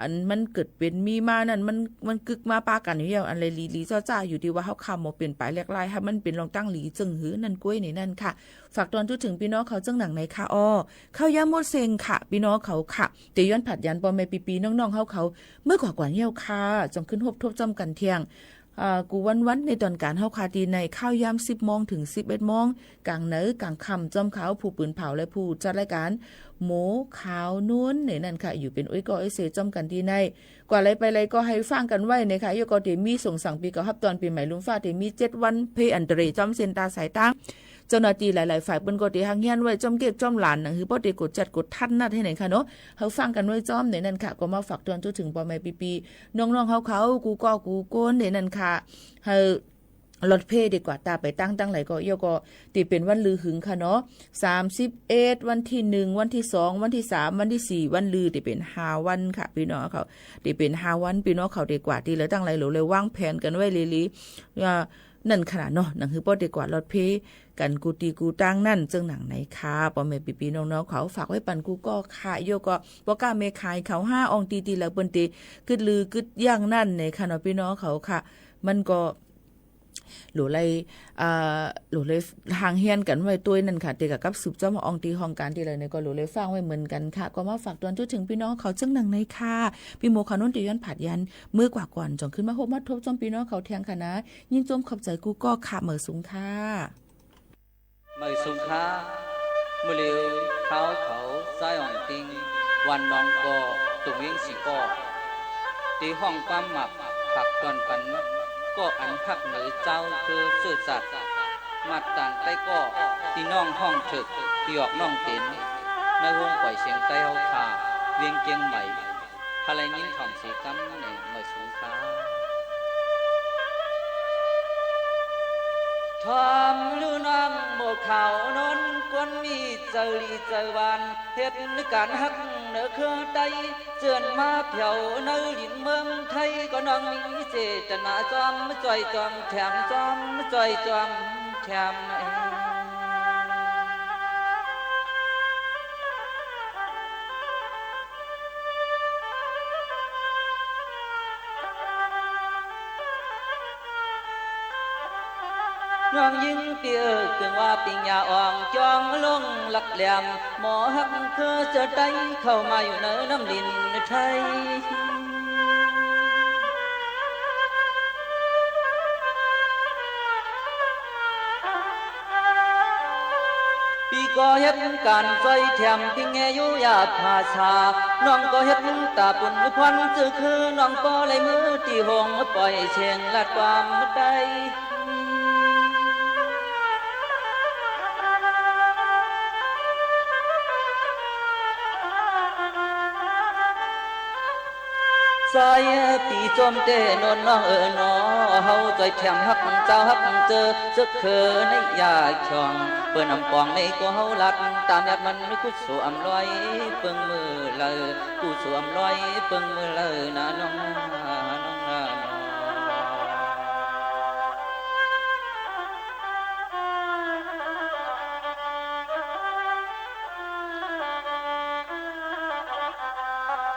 อันมันเกิดเป๋นมีมานั่น มัน มันกึ๊กมาปะกั๋นอยู่แล้ว อันใดหลีๆ จ้อจ้า อยู่ตี้ว่าเฮาคำบ่เป๋นป๋ายแหลกลาย หื้อมันเป๋นลองตั้งหลีจึงหื้อนั่นก้วยในนั้นค่ะ ฝากตอนจุ๊เถิงปี้น้องเขาเจิ่งหนังในค่ะ อ้อ ข้าวยามหมดเซ็งค่ะ ปี้น้องเขาค่ะ เตียวย้อนผัดยันป้อแม่ปี้ๆ น้องๆ เฮาเขา เมื่อกว่าก่อนแล้วค่ะ จ่องขึ้นฮบทบจ้ำกั๋นเที่ยง อ่า กู้วันๆ ในตอนก๋านเฮาค่ะ ตี้ในข้าวยามสิบโมงเถิงสิบเอ็ดโมง ก๋างเหนือก๋างค่ำ จ้อมข้าผู้ปืนเผาและผู้จัดรายก๋าน หมูขาวนวลในนั้นค่ะ อยู่เป๋นอ้อยก้ออ้อยเซจ้อมกั๋นตี้ใน กว่าไรไปไรก็หื้อฟังกั๋นไว้นะคะ ยกก็เตียวมีส่งสังปีเก่าฮับตอนปี๋ใหม่ลุมฟ้า เตียวมีเจ็ดวัน เพอันตรายจ้อมเส้นตาสายตาง เจ้าหน้าตี้หลายๆ ฝ่ายเปิ้นก็เตียวหักเฮี้ยนไว้จ้อมเก๊กจ้อมหลาน หนังหื้อป้อเตียวกดจัดกดทันนัดหื้อในค่ะเนาะ หื้อฟังกั๋นไว้จ้อมในนั้นค่ะ ก็มาฝากตอนจุ๊เถิงป้อแม่ปี้ๆ น้องๆ เฮาเขา กู้ก้อกู้คนในนั้นค่ะ หื้อ รถเพเตียวกว่าตาไปตั้งตั้งหลายก็ ยกก็เตียวเป๋นวันลือหึงค่ะเนาะ สามสิบเอ็ด วันตี้หนึ่ง วันตี้สอง วันตี้สาม วันตี้สี่ วันลือเตียวเป๋นห้าวันค่ะ ปี้น้องเขา เตียวเป๋นห้าวัน ปี้น้องเขาเตียวกว่าตี้ละตั้งหลาย หลูเลยว่างแผนกั๋นไว้หลีๆ อ่า นั่นขนาดเนาะ หนังหื้อป้อเตียวกว่ารถเพกั๋นกู้ตี้กู้ตางนั่น เจิ่งหนังในค่ะ ป้อแม่ปี้ๆ น้องๆ เขา ฝากไว้ปันกู้ก้อค่ะ ยกก็ป้อก้าแม่ขายเขาห้าอ่องตี้ตี้ละเปิ้นเตียวกึ๊ดลือกึ๊ดย่างนั่นในค่ะเนาะ ปี้น้องเขาค่ะ มันก็ หลูเลย อ่า หลูเลยหักเฮี้ยนกั๋นไว้ตวยนั่นค่ะ เตียวกับกับสืบจ้อมอ่องตี้ห้องก๋านตี้ละเนี่ยก็หลูเลยฟังไว้เหมือนกั๋นค่ะ ก็มาฝากตอนจุ๊เถิงปี้น้องเขาเจิ่งหนังในค่ะ ปี้หมูเขานุ่นเตียวย้อนผัดยัน เมื่อกว่าก่อนจ่องขึ้นมาฮบมาทบจ้อมปี้น้องเขาเที่ยงค่ะนะ ยินดีจ้อมขอบใจ๋กู้ก้อค่ะ เหมยสูงค่ะ เหมยสูงค่ะ เมื่อเร็วข้าวเขาใจ๊อ่องติง วันน้องก็ตุงเวียงสีป้อ ตี้ห้องความหมักผักตอนปัน ก็อันฮักเหนือเจ้าคือซื่อสัตย์ มาดตางใต้ก็ตี้น้องห้องเถิก ตี้ออกน้องเป๋น ในวงปล่อยเสียงใต้เฮาค่ะ เวียงเจียงใหม่ ใผได้ยินถ่อมเสียงกำเน่อ บ่สุนตา ถ่อมลูน้องหมวกขาวนวล คนมีใจ๋หลีใจ๋หวาน เฮ็ดก๋านฮักเน่อคือใต้ เจิ่นมาแผวในหลินเมืองไทย ก็น้องมีเจตนาจอมจ้อยจอมแถม จอมจ้อยจอมแถม น้องญิงปี้เอ๋ย เกิ่งว่าปิงญาอ่อง จ้องลงหลักแหลม หมอฮักคือเจ้าใต้ เข้ามาอยู่ในน้ำหลินไทย ปี้ก็เฮ็ดก๋านจ้อยแถม ปิ้งแงอยู่ยาผาสา น้องก็เฮ็ดต๋าปุ้นควัน จื้อคือน้องป้อไหลมือตี้โฮง ป้อยเช็งลาดความใต้ สายปี้จมเตนวลน้องเอ๋ยหนอ เฮาจ้อยแถมฮักเจ้าฮักเจอ เจิกเขินในยาช่อง เปิ้นอำปองในก็เฮาลัด ต๋ามยาดมันกู้สู่อำลอย เปิ้งมื้อเลิก กู้สู่อำลอย เปิ้งมื้อเลิกนาน้องนา น้องนาน้อง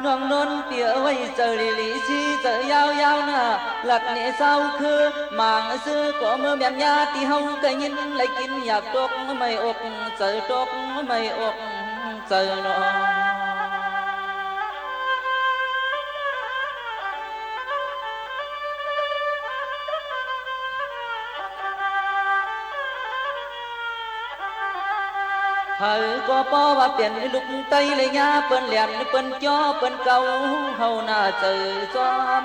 น้องนวลปี้เอ๋ย ใจ๋หลีหลี ซี้ใจ๋ยาวยาวนา ลัดเน่เศร้าคือ หมางซื่อก็เมื่อแม่มยา ตี้เฮาเกยยิน ไหลกิ๋นอยากตก ไม่อกใจ๋ตก ไม่อกใจ๋หนอ ใผก็ป้อว่าเป๋นลูกใต้ และยาเปิ้นแหลม เปิ้นจ้อ เปิ้นเก่า เฮาหน้าใจ๋จอม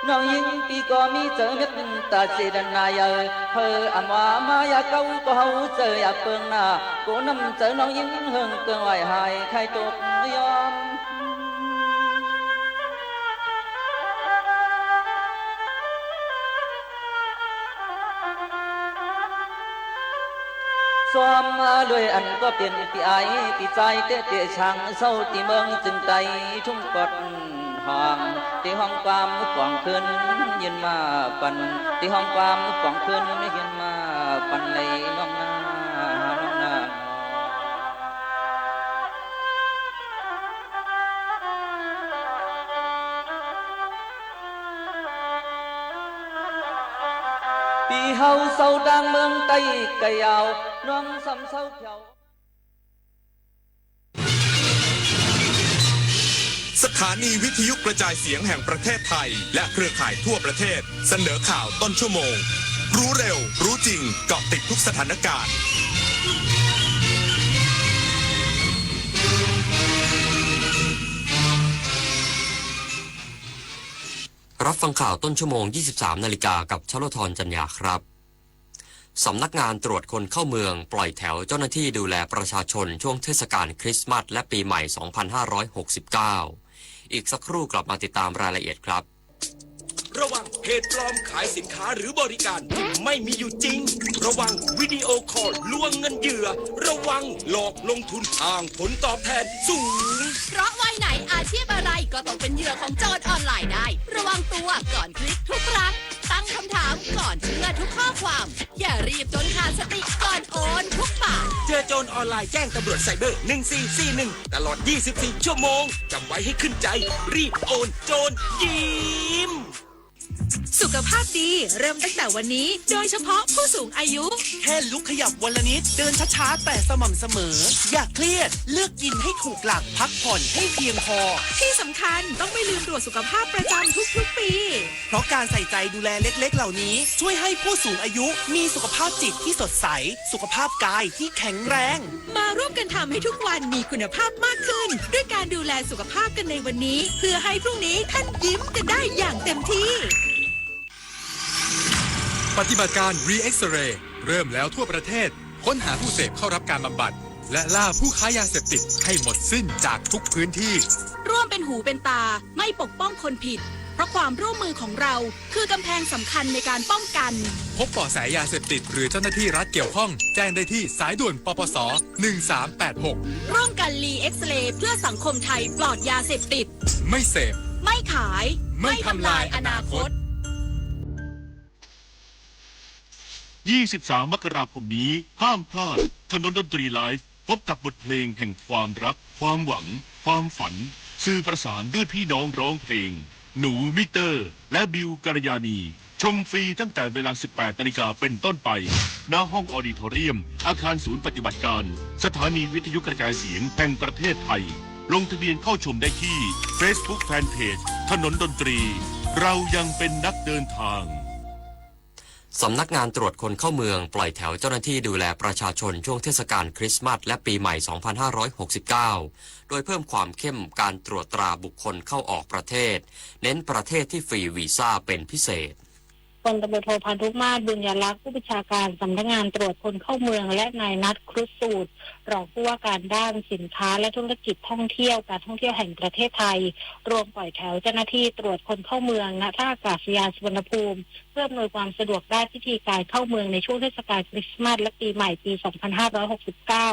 น้องญิงปี้ก็มีใจ๋เมตต๋าเจตนาใหญ่ เผยอำว่ามายาเก่า ก็เฮาใจ๋อยากเปิงหน้า ก็น้ำใจ๋น้องญิงเฮิงเกิงไหวหาย ใค่ตกยอม ซ้อมมาด้วยอันก็เป๋นปี้อ้ายปี้จาย เต๊ะเต๊ะช้างเศร้าตี้เมืองจึงไตทุ่งกอดห้อง ตี้ห้องความปองคืนยืนมาปัน ตี้ห้องความปองคืนยืนมาปันเลยน้องนา น้องนา ปี้เฮาเศร้าตางเมืองใต้ไก๋ยาว น้องซ้ำเศร้าแผว สถานีวิทยุกระจายเสียงแห่งประเทศไทย และเครือข่ายทั่วประเทศ เสนอข่าวต้นชั่วโมง รู้เร็ว รู้จริง เกาะติดทุกสถานการณ์ รับฟังข่าวต้นชั่วโมง ยี่สิบสามนาฬิกา กับชโลธร จันยาครับ สำนักงานตรวจคนเข้าเมืองปล่อยแถวเจ้าหน้าที่ดูแลประชาชนช่วงเทศกาลคริสต์มาสและปีใหม่ สองพันห้าร้อยหกสิบเก้า อีกสักครู่กลับมาติดตามรายละเอียดครับ ระวังเพจปลอมขายสินค้าหรือบริการที่ไม่มีอยู่จริง ระวังวิดีโอคอลลวงเงินเหยื่อ ระวังหลอกลงทุนอ้างผลตอบแทนสูง เพราะวัยไหนอาชีพอะไรก็ตกเป็นเหยื่อของโจรออนไลน์ได้ ระวังตัวก่อนคลิกทุกครั้ง ตั้งคำถามก่อนเชื่อทุกข้อความ อย่ารีบจนขาดสติก่อนโอนทุกบาท เจอโจรออนไลน์แจ้งตำรวจไซเบอร์ หนึ่งสี่สี่หนึ่ง ตลอด ยี่สิบสี่ ชั่วโมง จำไว้ให้ขึ้นใจ รีบโอน โจรยิ้ม สุขภาพดีเริ่มตั้งแต่วันนี้ โดยเฉพาะผู้สูงอายุ แค่ลุกขยับวันละนิด เดินช้าๆ แต่สม่ำเสมอ อย่าเครียด เลือกกินให้ถูกหลัก พักผ่อนให้เพียงพอ ที่สำคัญต้องไม่ลืมตรวจสุขภาพประจำทุกๆ ปี เพราะการใส่ใจดูแลเล็กๆ เหล่านี้ ช่วยให้ผู้สูงอายุมีสุขภาพจิตที่สดใส สุขภาพกายที่แข็งแรง มาร่วมกันทำให้ทุกวันมีคุณภาพมากขึ้น ด้วยการดูแลสุขภาพกันในวันนี้ เพื่อให้พรุ่งนี้ท่านยิ้มกันได้อย่างเต็มที่ ปฏิบัติการ Re-X-ray เริ่มแล้วทั่วประเทศ ค้นหาผู้เสพเข้ารับการบำบัด และล่าผู้ค้ายาเสพติดให้หมดสิ้นจากทุกพื้นที่ ร่วมเป็นหูเป็นตา ไม่ปกป้องคนผิด เพราะความร่วมมือของเรา คือกำแพงสำคัญในการป้องกัน พบเบาะแสยาเสพติดหรือเจ้าหน้าที่รัฐเกี่ยวข้อง แจ้งได้ที่สายด่วน ปปส หนึ่งสามแปดหก ร่วมกันรีเอ็กซเรย์เพื่อสังคมไทยปลอดยาเสพติด ไม่เสพ ไม่ขาย ไม่ทำลายอนาคต ยี่สิบสาม มกราคมนี้ ห้ามพลาด ถนนดนตรีไลฟ์ พบกับบทเพลงแห่งความรัก ความหวัง ความฝัน สื่อประสานด้วยพี่น้องร้องเพลง หนูมิเตอร์ และบิวกัลยาณี ชมฟรีตั้งแต่เวลา สิบแปดนาฬิกาเป็นต้นไป ณ ห้องออดิทอเรียม อาคารศูนย์ปฏิบัติการ สถานีวิทยุกระจายเสียงแห่งประเทศไทย ลงทะเบียนเข้าชมได้ที่ Facebook Fanpage ถนนดนตรี เรายังเป็นนักเดินทาง สำนักงานตรวจคนเข้าเมืองปล่อยแถวเจ้าหน้าที่ดูแลประชาชนช่วงเทศกาลคริสต์มาสและปีใหม่ สองพันห้าร้อยหกสิบเก้า โดยเพิ่มความเข้มการตรวจตราบุคคลเข้าออกประเทศ เน้นประเทศที่ฟรีวีซ่าเป็นพิเศษ พลตำรวจโท พานุมาตร บุญยลักษณ์ ผู้บัญชาการสำนักงานตรวจคนเข้าเมือง และนายนัท ครุฑสูตร รองผู้ว่าการด้านสินค้าและธุรกิจท่องเที่ยว การท่องเที่ยวแห่งประเทศไทย ร่วมปล่อยแถวเจ้าหน้าที่ตรวจคนเข้าเมือง ณ ท่าอากาศยานสุวรรณภูมิ เพื่ออำนวยความสะดวกด้านพิธีการเข้าเมืองในช่วงเทศกาลคริสต์มาสและปีใหม่ปี สองพันห้าร้อยหกสิบเก้า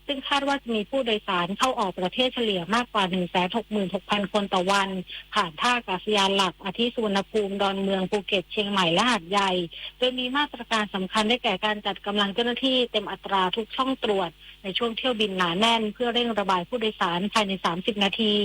ซึ่งคาดว่าจะมีผู้โดยสารเข้าออกประเทศเฉลี่ยมากกว่า หนึ่งแสนหกหมื่นหกพัน คนต่อวัน ผ่านท่าอากาศยานหลัก อาทิสุวรรณภูมิ ดอนเมือง ภูเก็ต เชียงใหม่ และหาดใหญ่ โดยมีมาตรการสำคัญได้แก่การจัดกำลังเจ้าหน้าที่เต็มอัตราทุกช่องตรวจ ในช่วงเที่ยวบินหนาแน่น เพื่อเร่งระบายผู้โดยสารภายใน สามสิบนาที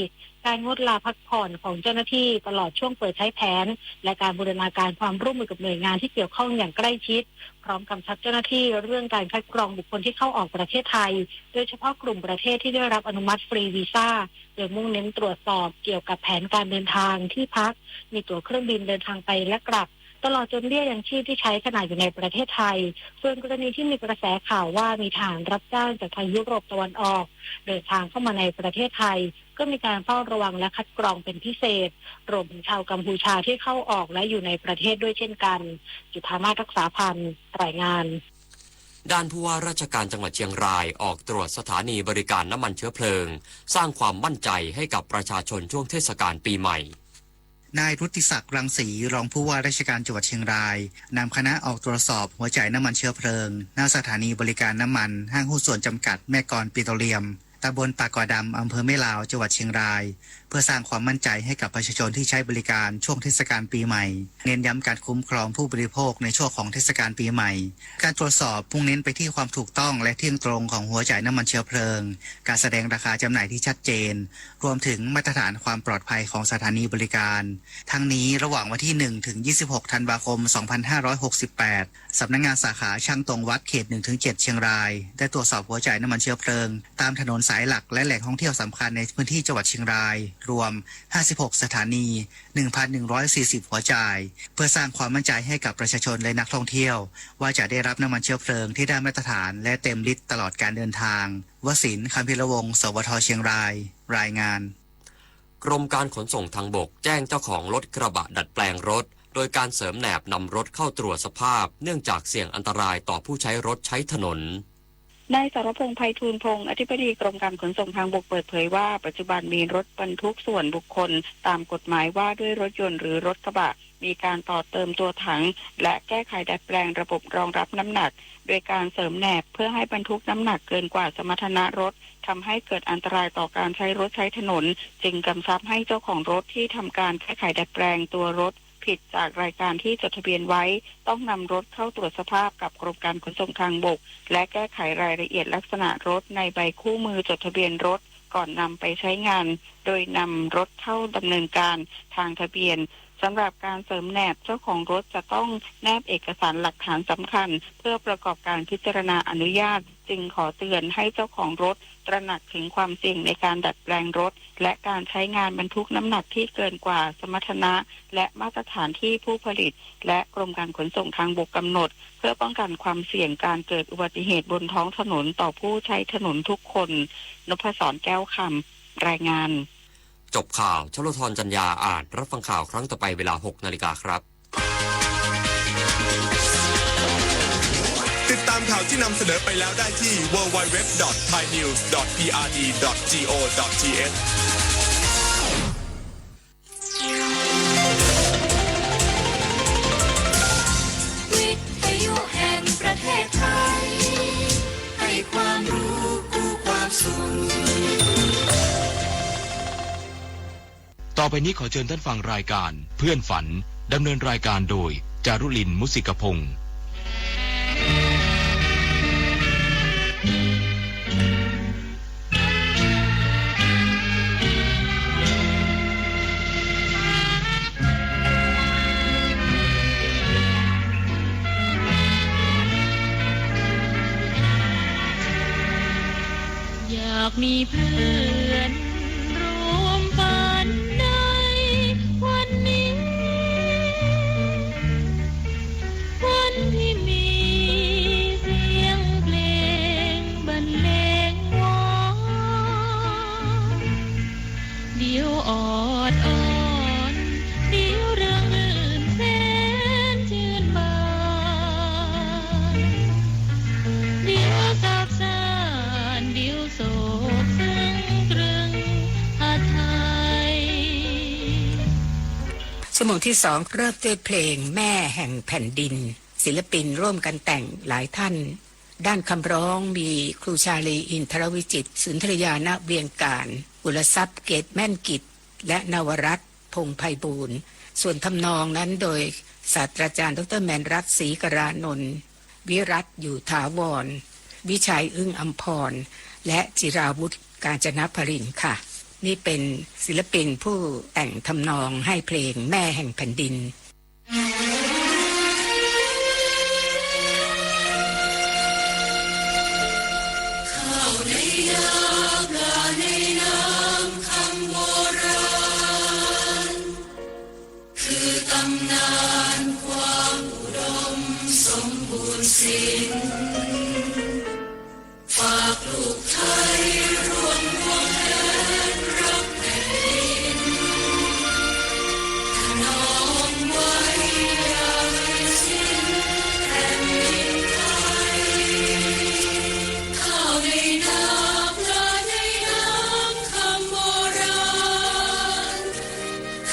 การงดลาพักผ่อนของเจ้าหน้าที่ตลอดช่วงเปิดใช้แผน และการบูรณาการความร่วมมือกับหน่วยงานที่เกี่ยวข้องอย่างใกล้ชิด พร้อมกำชับเจ้าหน้าที่เรื่องการคัดกรองบุคคลที่เข้าออกประเทศไทย โดยเฉพาะกลุ่มประเทศที่ได้รับอนุมัติฟรีวีซ่า โดยมุ่งเน้นตรวจสอบเกี่ยวกับแผนการเดินทาง ที่พัก มีตั๋วเครื่องบินเดินทางไปและกลับ ตลอดจนเบี้ยยังชีพที่ใช้ขณะอยู่ในประเทศไทย ส่วนกรณีที่มีกระแสข่าวว่ามีทหารรับจ้างจากทางยุโรปตะวันออก เดินทางเข้ามาในประเทศไทย ก็มีการเฝ้าระวังและคัดกรองเป็นพิเศษ รวมถึงชาวกัมพูชาที่เข้าออกและอยู่ในประเทศด้วยเช่นกัน จุฑามาศ รักษาพันธ์ รายงาน ด้านผู้ว่าราชการจังหวัดเชียงรายออกตรวจสถานีบริการน้ำมันเชื้อเพลิง สร้างความมั่นใจให้กับประชาชนช่วงเทศกาลปีใหม่ นายรุตติศักดิ์ รังสี รองผู้ว่าราชการจังหวัดเชียงราย นำคณะออกตรวจสอบหัวจ่ายน้ำมันเชื้อเพลิง ณ สถานีบริการน้ำมันห้างหุ้นส่วนจำกัดแม่กลอนปิโตรเลียม ตำบลปากก่อดำ อำเภอแม่ลาว จังหวัดเชียงราย เพื่อสร้างความมั่นใจให้กับประชาชนที่ใช้บริการช่วงเทศกาลปีใหม่ เน้นย้ำการคุ้มครองผู้บริโภคในช่วงของเทศกาลปีใหม่ การตรวจสอบมุ่งเน้นไปที่ความถูกต้องและเที่ยงตรงของหัวจ่ายน้ำมันเชื้อเพลิง การแสดงราคาจำหน่ายที่ชัดเจน รวมถึงมาตรฐานความปลอดภัยของสถานีบริการ ทั้งนี้ระหว่างวันที่ หนึ่ง ถึง ยี่สิบหก ธันวาคม สองพันห้าร้อยหกสิบแปด สำนักงานสาขาช่างตวงวัดเขต หนึ่ง ถึง เจ็ด เชียงราย ได้ตรวจสอบหัวจ่ายน้ำมันเชื้อเพลิง ตามถนนสายหลักและแหล่งท่องเที่ยวสำคัญในพื้นที่จังหวัดเชียงราย รวม ห้าสิบหก สถานี หนึ่งพันหนึ่งร้อยสี่สิบ หัวจ่าย เพื่อสร้างความมั่นใจให้กับประชาชนและนักท่องเที่ยว ว่าจะได้รับน้ำมันเชื้อเพลิงที่ได้มาตรฐานและเต็มลิตรตลอดการเดินทาง วสินทร์ คำพีรวงศ์ สวท เชียงราย รายงาน กรมการขนส่งทางบกแจ้งเจ้าของรถกระบะดัดแปลงรถ โดยการเสริมแหนบนำรถเข้าตรวจสภาพ เนื่องจากเสี่ยงอันตรายต่อผู้ใช้รถใช้ถนน นายสรพงษ์ ไพฑูรย์พงษ์ อธิบดีกรมการขนส่งทางบกเปิดเผยว่า ปัจจุบันมีรถบรรทุกส่วนบุคคลตามกฎหมายว่าด้วยรถยนต์หรือรถกระบะ มีการต่อเติมตัวถัง และแก้ไขดัดแปลงระบบรองรับน้ำหนัก โดยการเสริมแหนบเพื่อให้บรรทุกน้ำหนักเกินกว่าสมรรถนะรถ ทำให้เกิดอันตรายต่อการใช้รถใช้ถนน จึงกำชับให้เจ้าของรถที่ทำการแก้ไขดัดแปลงตัวรถผิดจากรายการที่จดทะเบียนไว้ ต้องนำรถเข้าตรวจสภาพกับกรมการขนส่งทางบก และแก้ไขรายละเอียดลักษณะรถในใบคู่มือจดทะเบียนรถ ก่อนนำไปใช้งาน โดยนำรถเข้าดำเนินการทางทะเบียน สำหรับการเสริมแหนบ เจ้าของรถจะต้องแนบเอกสารหลักฐานสำคัญ เพื่อประกอบการพิจารณาอนุญาต จึงขอเตือนให้เจ้าของรถตระหนักถึงความเสี่ยงในการดัดแปลงรถ และการใช้งานบรรทุกน้ำหนักที่เกินกว่าสมรรถนะ และมาตรฐานที่ผู้ผลิต และกรมการขนส่งทางบกกำหนด เพื่อป้องกันความเสี่ยงการเกิดอุบัติเหตุบนท้องถนนต่อผู้ใช้ถนนทุกคน นพศร แก้วคำ รายงาน จบข่าว ชลธร จันยา อ่าน รับฟังข่าวครั้งต่อไปเวลา หกนาฬิกาครับ ติด ข่าวที่นำเสนอไปแล้วได้ที่ ดับเบิลยู ดับเบิลยู ดับเบิลยู ดอท ไทยนิวส์ ดอท พีอาร์ดี ดอท จี โอ ดอท ที เอช วิทยุแห่งประเทศไทย ให้ความรู้คู่ความสุข ต่อไปนี้ขอเชิญท่านฟังรายการเพื่อนฝัน ดำเนินรายการโดย จารุลิน มุสิกพงษ์ อยากมีเพื่อนร่วมฝันในวันนี้ วันที่มีเสียงเพลงบรรเลงวอน เดี๋ยวออดอ้อน เดี๋ยวเริงรื่นแสนชื่นบาน เดี๋ยวซาบซ่าน เดี๋ยวโศกซึ่งตรึงหาไทย ชั่วโมงที่สองเริ่มด้วยเพลงแม่แห่งแผ่นดิน ศิลปินร่วมกันแต่งหลายท่าน ด้านคำร้องมีครูชาลี อินทรวิจิตร สุนทรยา ณ เวียงก๋าน กุลทรัพย์ เกตแม่นกิจ และนวรัตน์ พงษ์ไพบูลย์ ส่วนทำนองนั้นโดยศาสตราจารย์ ดอกเตอร์ แมนรัตน์ ศรีกรานนท์ วิรัตน์ อยู่ถาวร วิชัย อึ้งอำพร และจิราวุธ กาญจนพรินทร์ค่ะ นี่เป็นศิลปินผู้แต่งทำนองให้เพลงแม่แห่งแผ่นดิน ข้าวในนาปลาในน้ำคำโบราณ คือตำนานความอุดมสมบูรณ์สิน ฝากลูกไทยร่วมห่วงแหนรักแผ่นดิน ถนอมไว้อย่าให้สิ้นแผ่นดินไทย ข้าวในนาปลาในน้ำคำโบราณ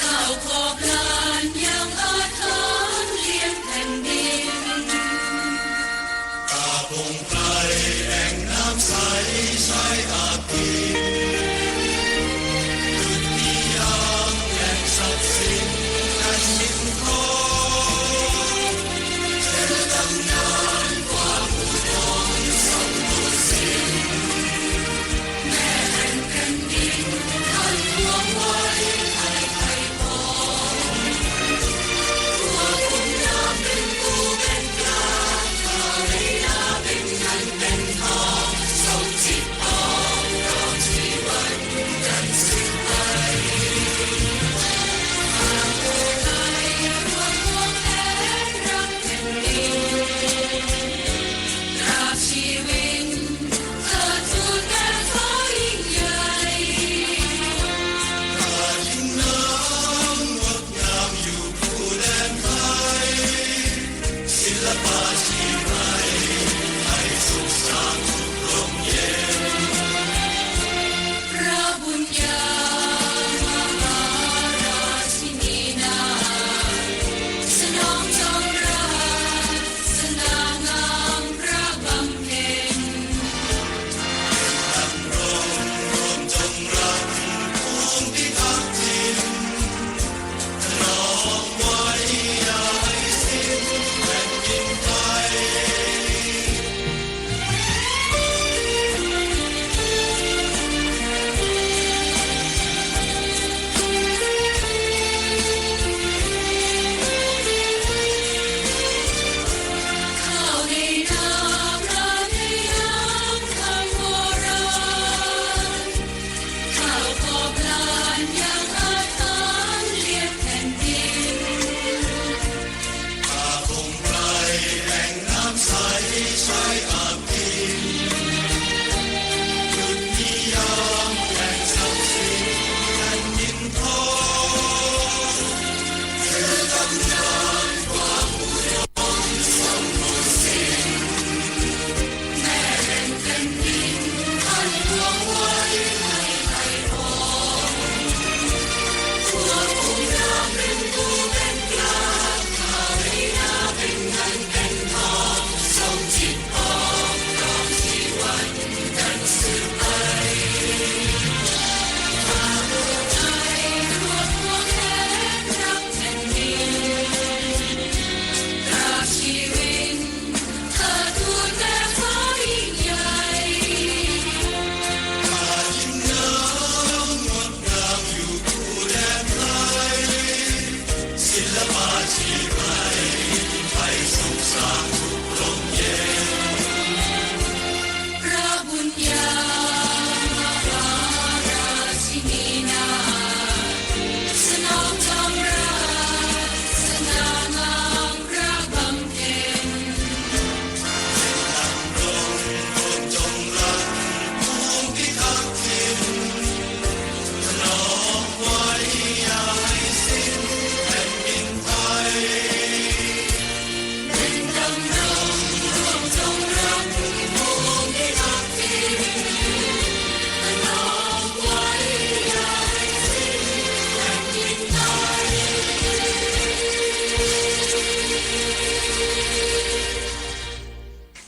ข้าวขอบหลานยังอาถรรพ์เลี้ยงแผ่นดิน ตราบวง พระบุญญามหาราชินีนาถ สนองจอมราชสง่างามพระบำเพ็ญ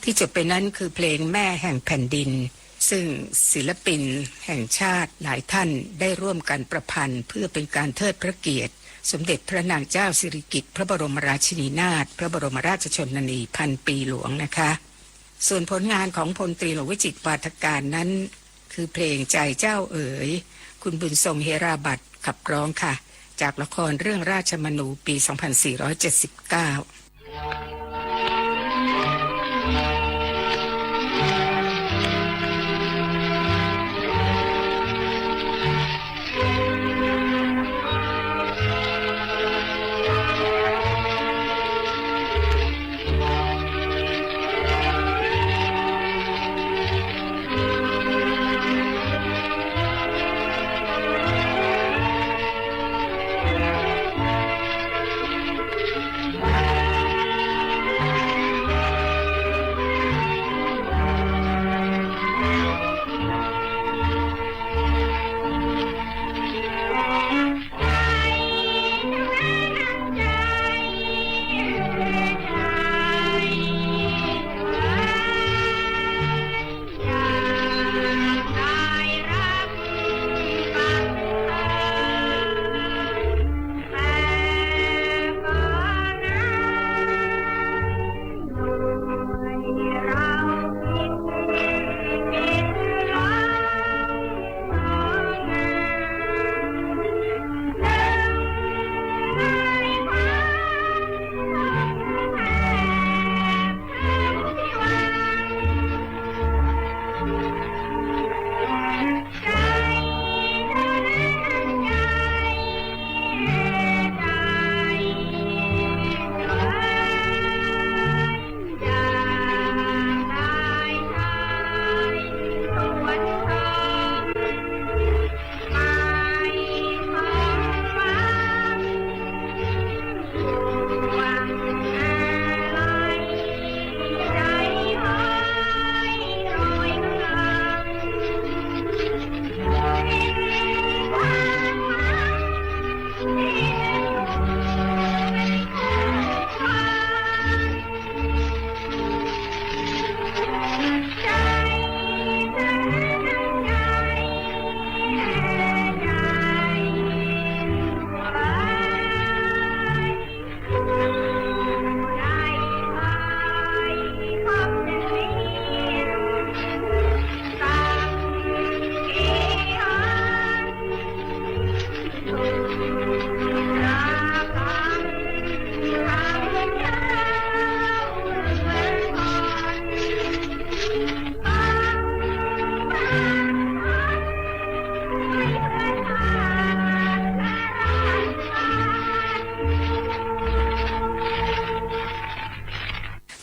ที่จบไปนั้นคือเพลงแม่แห่งแผ่นดิน ซึ่งศิลปินแห่งชาติหลายท่านได้ร่วมกันประพันธ์ เพื่อเป็นการเทิดพระเกียรติสมเด็จพระนางเจ้าสิริกิติ์พระบรมราชินีนาถ พระบรมราชชนนีพันปีหลวงนะคะ ส่วนผลงานของพลตรีหลวงวิจิตรวาทการนั้น คือเพลงใจเจ้าเอ๋ย คุณบุญทรง เหราบัตรขับร้องค่ะ จากละครเรื่องราชมนู ปี สองพันสี่ร้อยเจ็ดสิบเก้า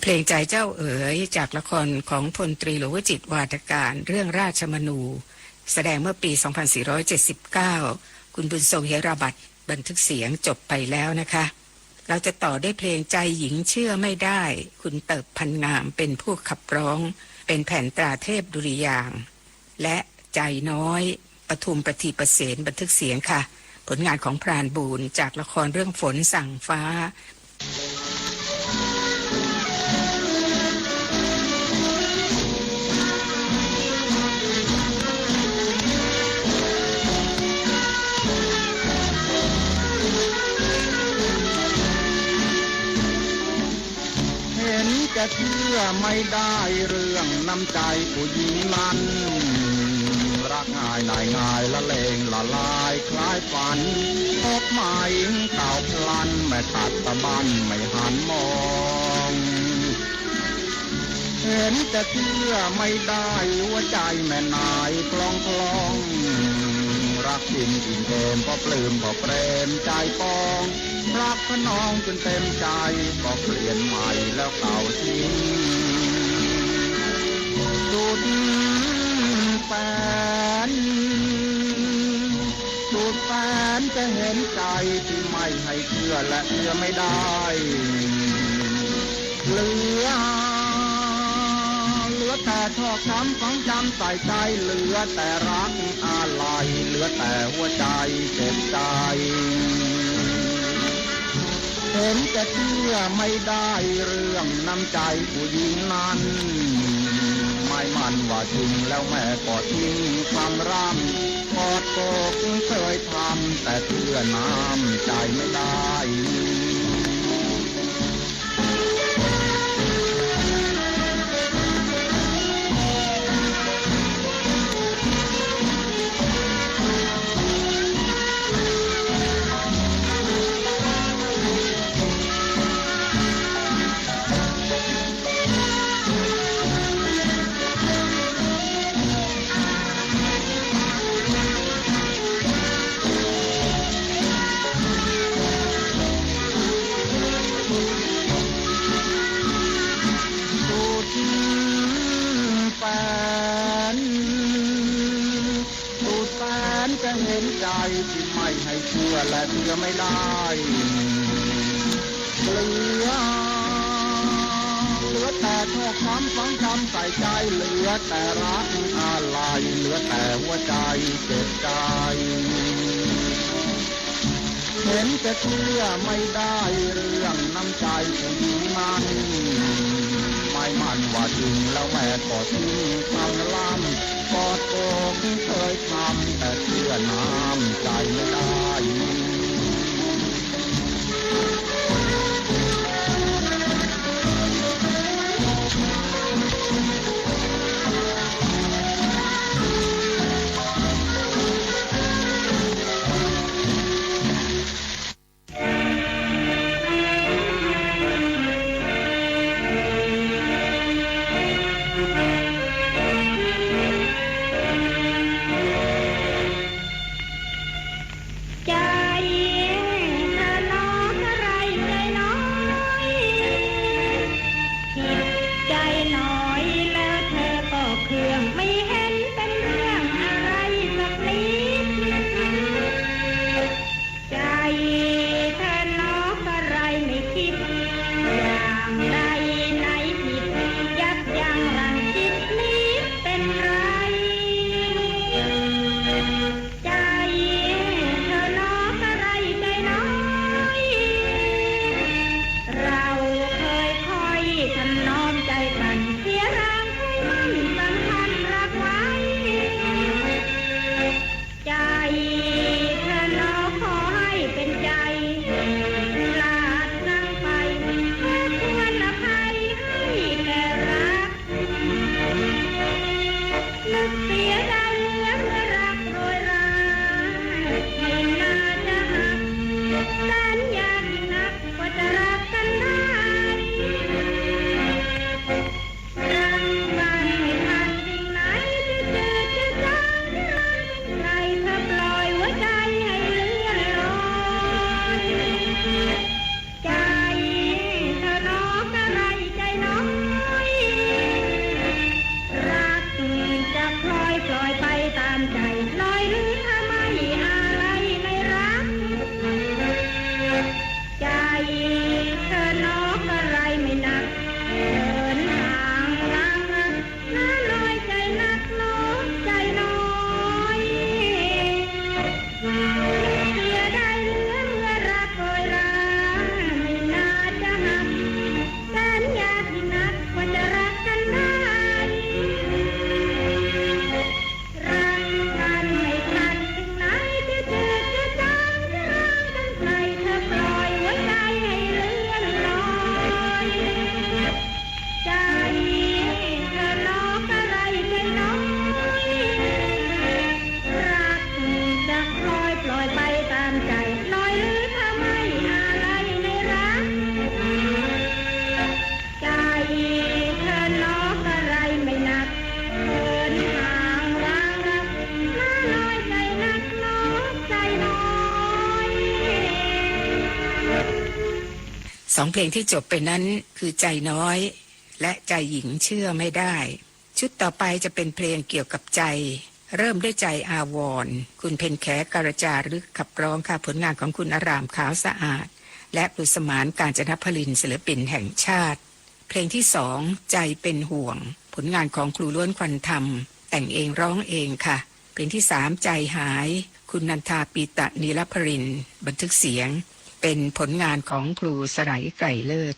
เพลงใจเจ้าเอ๋ย จากละครของพลตรีหลวงวิจิตรวาทการ เรื่องราชมนู แสดงเมื่อปี สองพันสี่ร้อยเจ็ดสิบเก้า คุณบุญทรง เหราบัตรบันทึกเสียงจบไปแล้วนะคะ เราจะต่อด้วยเพลงใจหญิงเชื่อไม่ได้ คุณเติบ พันงาม เป็นผู้ขับร้อง เป็นแผ่นตราเทพดุริยางค์ และใจน้อย ปทุม ประทีปเสน บันทึกเสียงค่ะ ผลงานของพรานบูรณ์ จากละครเรื่องฝนสั่งฟ้า เห็นจะเชื่อไม่ได้เรื่องน้ำใจผู้หญิงนั้น รักง่ายหน่ายง่ายละเลงละลายคล้ายฝัน พบ ไหม เก่าพลันแม่ขัดสะบั้นไม่หันมอง เห็นจะเชื่อไม่ได้ หัวใจแม่นายคล่องคล่อง รักจริงอิ่มเอม เพราะปลื้มเพราะเปรมใจปอง รักขนองจนเต็มใจ ก็เปลี่ยนใหม่แล้วเก่าทิ้ง สุดแสน สุดแสนจะเห็นใจ ที่ไม่ให้เชื่อและเชื่อไม่ได้ เหลือ เหลือแต่ชอกช้ำฝังจำใส่ใจ เหลือแต่รักอาลัย เหลือแต่หัวใจเจ็บใจ เห็นจะเชื่อไม่ได้ เรื่องน้ำใจผู้หญิงนั้น หมายมั่นว่าจริง แล้วแม่ก็ทิ้งคำร่ำ กอดอกเคยทำ แต่เชื่อน้ำใจไม่ได้ สุดแสน สุดแสนจะเห็นใจ ที่ไม่ให้เชื่อและเชื่อไม่ได้ เหลือ เหลือแต่ชอกช้ำฝังจำใส่ใจ เหลือแต่รักอาลัย เหลือแต่หัวใจเจ็บใจ เห็นจะเชื่อไม่ได้ เรื่องน้ำใจผู้หญิงนั้น หมายมั่นว่าจริง แล้วแม่ก็ทิ้งคำร่ำ กอดอกเคยทำ แต่เชื่อน้ำใจไม่ได้ สองเพลงที่จบไปนั้นคือใจน้อย และใจหญิงเชื่อไม่ได้ ชุดต่อไปจะเป็นเพลงเกี่ยวกับใจ เริ่มด้วยใจอาวรณ์ คุณเพ็ญแข การจารึกขับร้องค่ะ ผลงานของคุณอารามขาวสะอาด และครูสมาน กาญจนพลิน ศิลปินแห่งชาติ เพลงที่สอง ใจเป็นห่วง ผลงานของครูล้วนควันธรรม แต่งเองร้องเองค่ะ เพลงที่สาม ใจหาย คุณนันทา ปีตะนีลพรินทร์ บันทึกเสียง เป็นผลงานของครูสไล ไกรเลิศ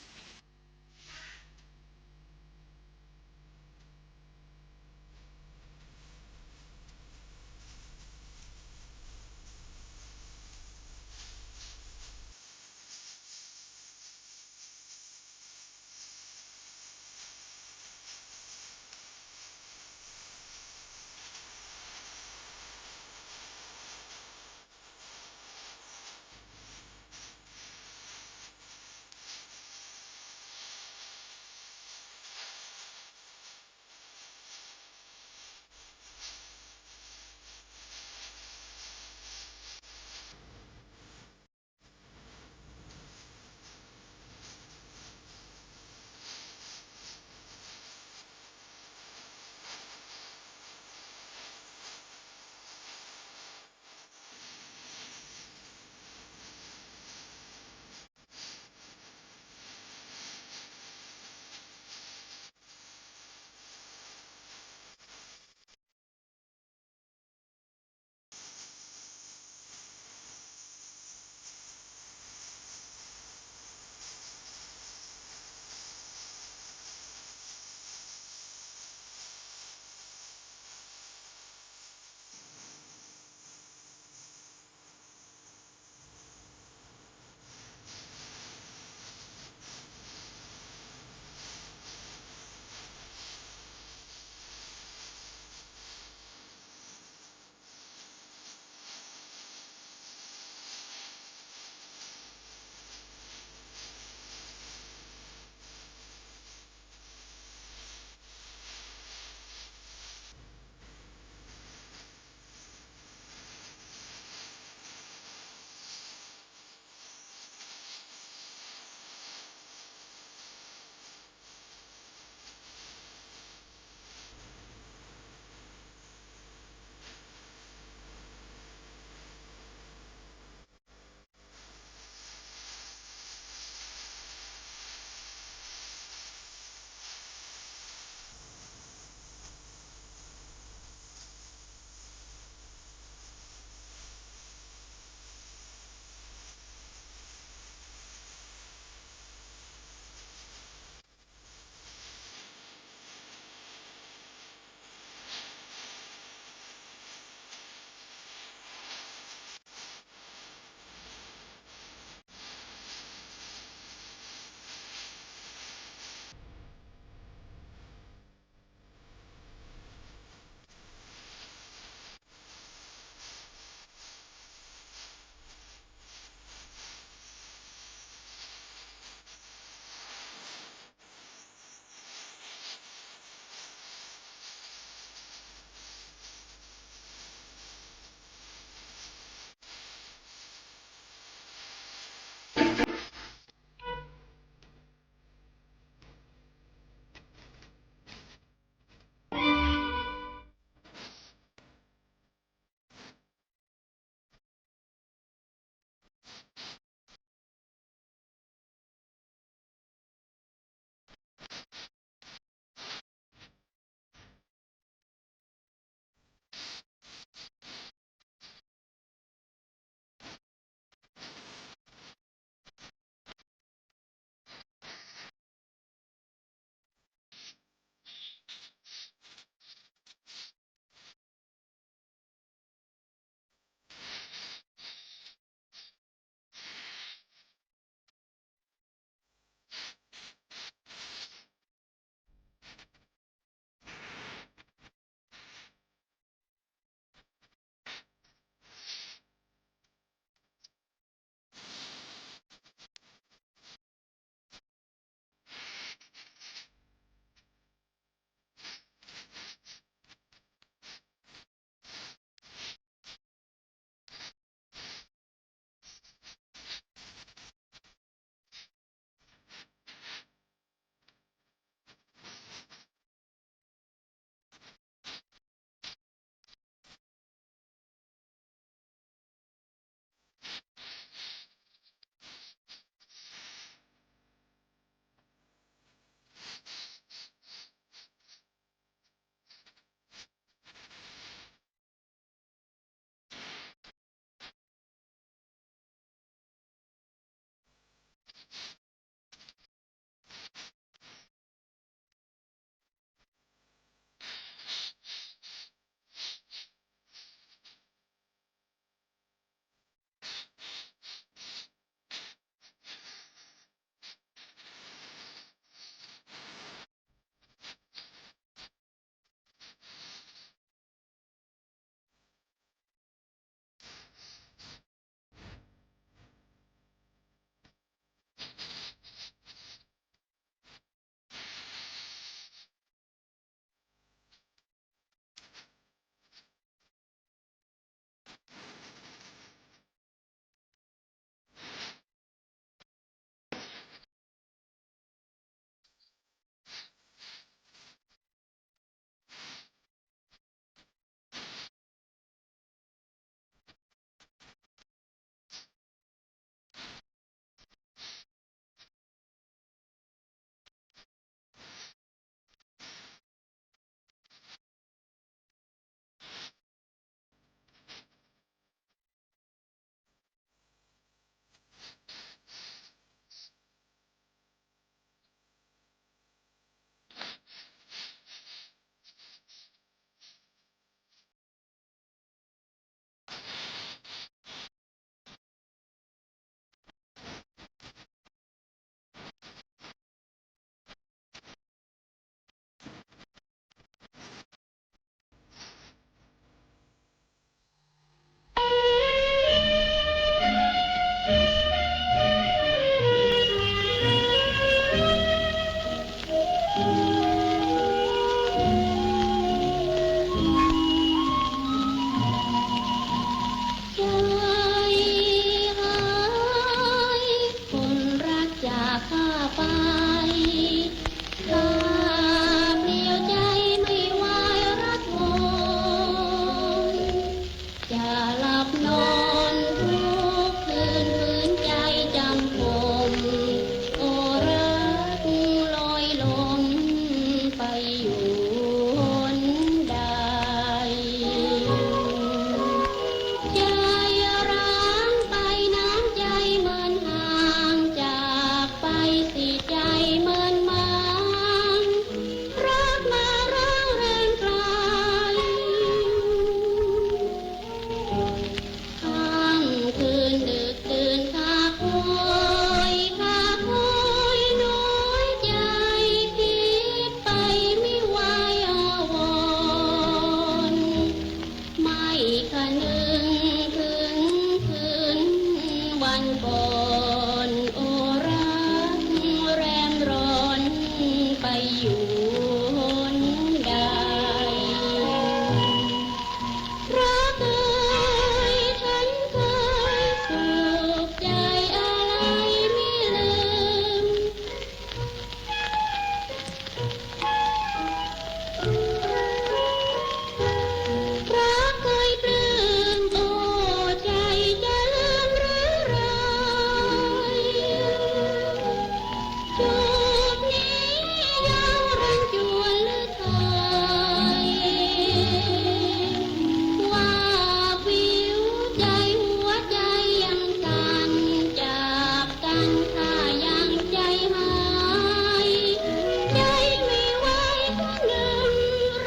ไป ถ้าเพลียวใจไม่ไหวรักวน จะหลับนอนทุกคืน คืนใจจำปม โอรักลอยลมไปอยู่หนใด ใจร้างไปน้ำใจเหมือนห่าง จากไปสิใจเหมือนหมาง รักมาร้างแรมไกล ค่ำคืนดึกดื่นข้าคอย ข้าคอยน้อยใจ คิดไปไม่ไหวอาวรณ์ ไม่คนึงถึงคืนวันก่อน โอรักแรมร้อนไปอยู่หนใด รักเอ๋ย ฉันเคยสุขใจอะไรไม่ลืม รักเคยปลื้ม โอ้ ใจจะลืมหรือไร จูบนี้ยังรันจวนหรือไทย ว่าวิวใจหัวใจยังสั่น จากกันข้ายังใจหาย ใจไม่ไหวสักหนึ่ง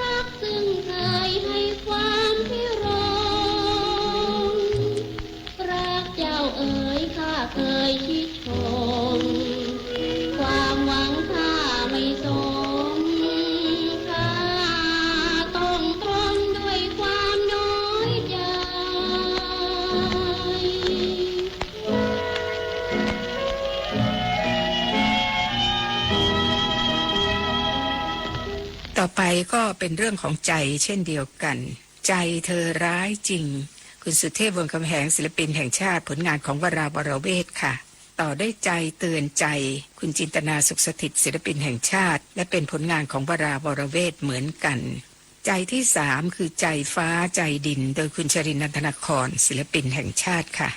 รักซึ่งเคยให้ความพิรม รักเจ้าเอ๋ย ข้าเคยคิดชม ความหวังข้าไม่สม ข้าต้องทนด้วยความน้อยใจ ต่อไปก็เป็นเรื่องของใจเช่นเดียวกัน ใจเธอร้ายจริง คุณสุเทพ วงศ์คำแหง ศิลปินแห่งชาติ ผลงานของวรา วรเวทค่ะ ต่อด้วยใจเตือนใจ คุณจินตนา สุขสถิต ศิลปินแห่งชาติ และเป็นผลงานของวรา วรเวทเหมือนกัน ใจที่สามคือใจฟ้าใจดิน โดยคุณชรินทร์ นันทนคร ศิลปินแห่งชาติค่ะ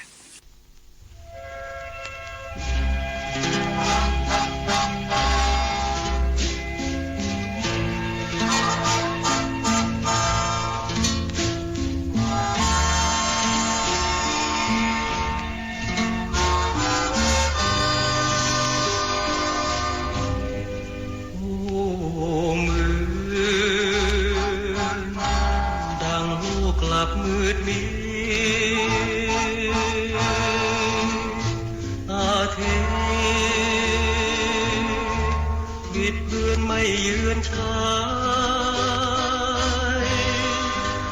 โอ้ เหมือนดังโลกกลับมืดมิด ตาเท บิดเบือนไม่เยือนชาย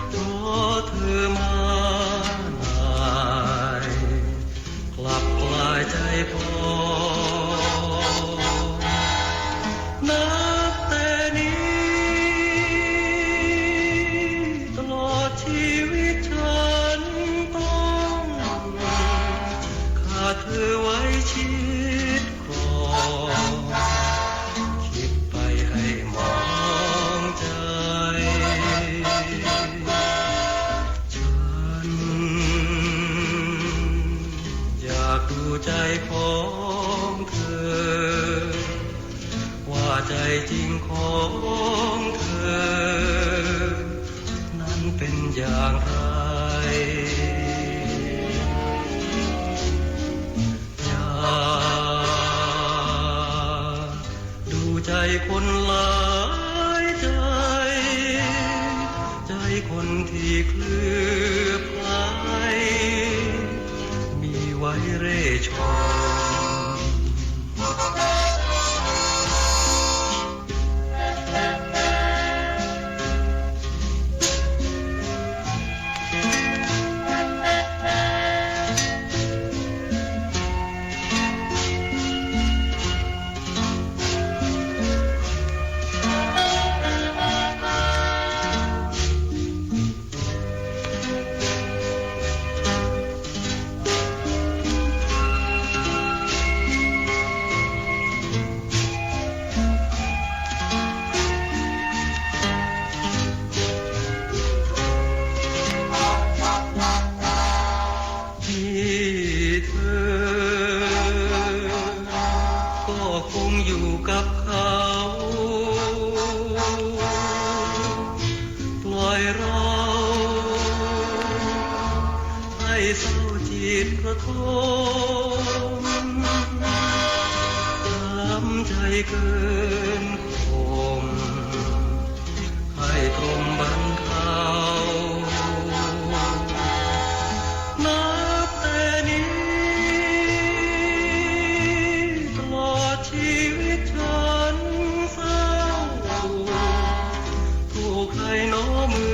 เพราะเธอมาหน่าย กลับกลายใจพอง นับแต่นี้ ตลอดชีวิตฉันต้องขาดเธอไว้ชิดครอง คิดไปให้หมองใจ ฉันอยากดูใจของเธอ ว่าใจจริงของเธอ นั้นเป็นอย่างไร อยากดูใจคนหลายใจ ใจคนที่เคลือบไคล้ มีไว้เร่ชม คงอยู่กับเขา ปล่อยเราให้เศร้าจิตระทม ช้ำใจเกินข่ม ให้ตรมบรรเทา นับแต่นี้ตลอดชีวิตฉันเศร้า ผู้ใครหนอเหมื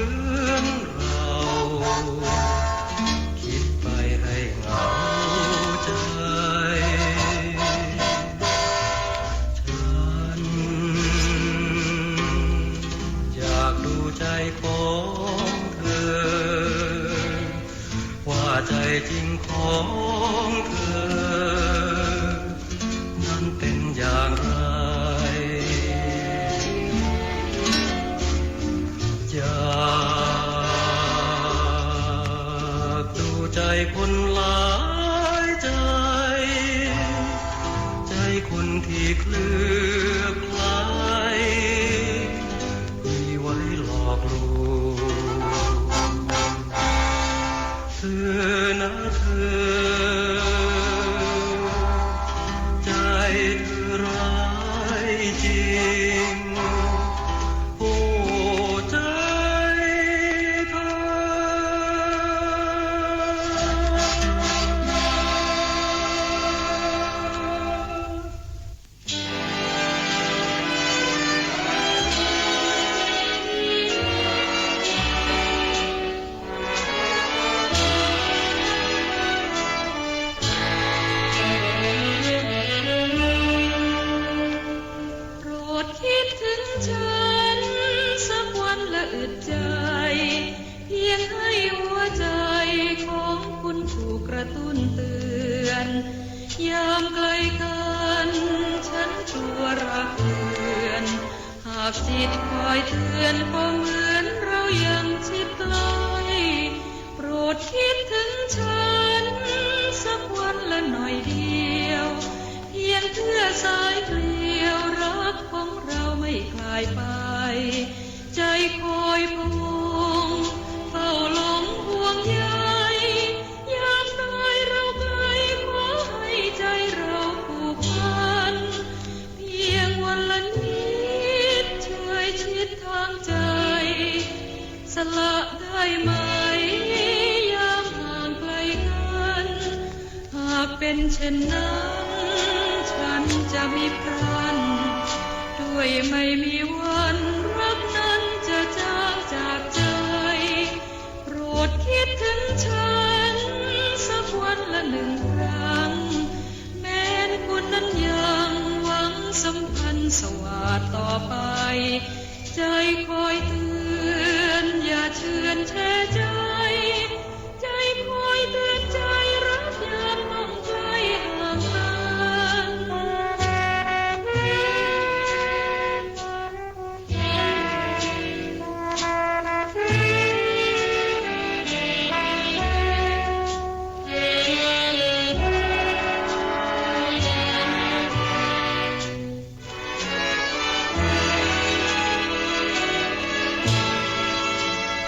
อนเรา คิดไปให้เหงาใจ ฉันอยากดูใจของเธอ ว่าใจจริงของเธอ นั้นเป็นอย่างไร อยากดูใจคนหลายใจ ใจคนที่เคลือบไคล้ มีไว้หลอกลวง เธอนะเธอ ใจเธอร้ายจริง โอ้ ใจเธอ โปรดคิดถึงฉันสักวันละอึดใจ เพียงให้หัวใจของคุณถูกกระตุ้นเตือน ยามไกลกันฉันกลัวรักเลือน หากจิตคอยเตือนก็เหมือนเรายังชิดใกล้ โปรดคิดถึงฉันสักวันละหน่อยเดียว เพียงเพื่อสายเกลียวรักของเราไม่คลายไป ใจคอยพะวงเฝ้าหลงห่วงใย ยามกายเราไกลขอให้ใจเราผูกพัน เพียงวันละนิดช่วยชิดทางใจ สละได้ไหมยามห่างไกลกัน หากเป็นเช่นนั้นฉันจะมิพลัน ด้วยไม่มีวันรักนั้นจะจางจากใจ โปรดคิดถึงฉันสักวันละหนึ่งครั้ง แม้นคุณนั้นยังหวังสัมพันธ์สวาทต่อไป ใจคอยเตือนอย่าเฉือนแช่ใจ ใจคอยเตือนใจรักยามต้องใกล้ห่างกัน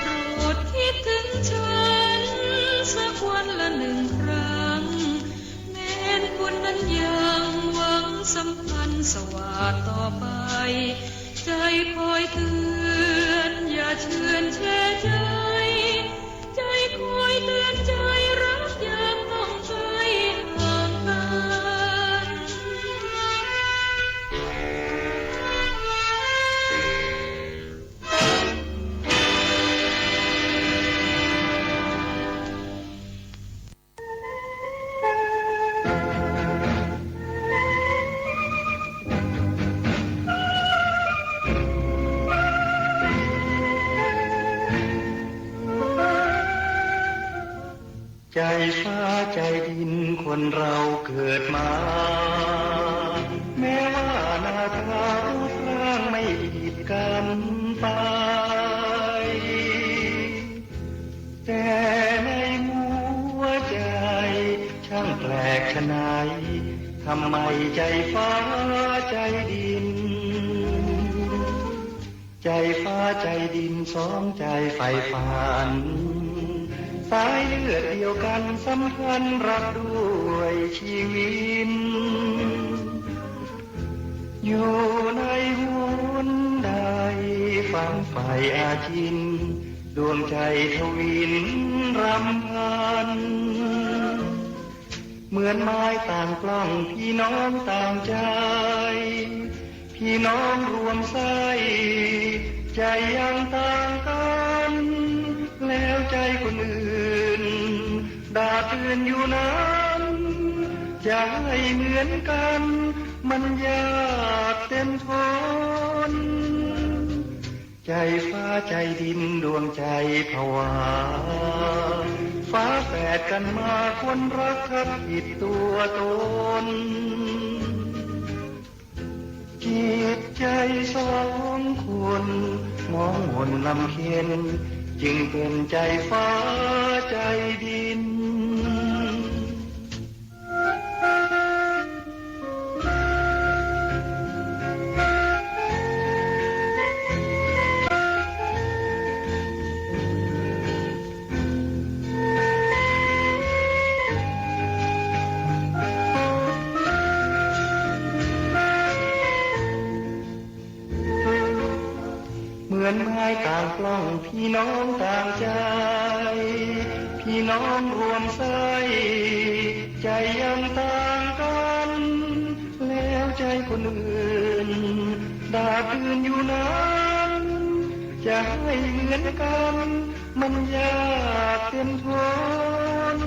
โปรดคิดถึงฉันสักวันละหนึ่งครั้ง แม้นคุณนั้นยังหวังสัมพันธ์สวาทต่อไป ใจคอยเตือนอย่าเฉือนแช่ใจ ใจคอยเตือนใจรักยามต้องใกล้ห่างกัน ใจฟ้าใจดินคนเราเกิดมา แม้ว่าหน้าตารูปร่างไม่ผิดกันไป แต่ในหัวใจช่างแปลกไฉน ทำ ใหม่ใจ๋ฟ้าใจ๋ดิน ใจ๋ฟ้าใจ๋ดินสองใจ๋ใฝ่ฝัน สายเลือดเดียวกั๋นสำคัญรักด้วยชีวิต อยู่ในหนใดฝันใฝ่อาจิน ดวงใจ๋ทวินรำพัน เหมือนไม้ต่างปล้องพี่น้องต่างใจ๋ พี่น้องรวมไส้ ใจ๋ยังต่างกั๋น แล้วใจ๋คนอื่น ดาดดื่นอยู่นั้น จะให้เหมือนกั๋น มันยากเต็มทน ใจ๋ฟ้าใจ๋ดินดวงใจ๋ผวา ฝาแฝดกั๋นมาคนรักทักผิดตัวตน จิตใจ๋สองคนหมองหม่นลำเค็ญ จึงเป๋นใจ๋ฟ้าใจ๋ดิน เหมือนไม้ต่างปล้องพี่น้องต่างใจ๋ พี่น้องรวมไส้ ใจ๋ยังต่างกั๋น แล้วใจ๋คนอื่น ดาดดื่นอยู่นั้น จะให้เหมือนกั๋น มันยากเต็มทน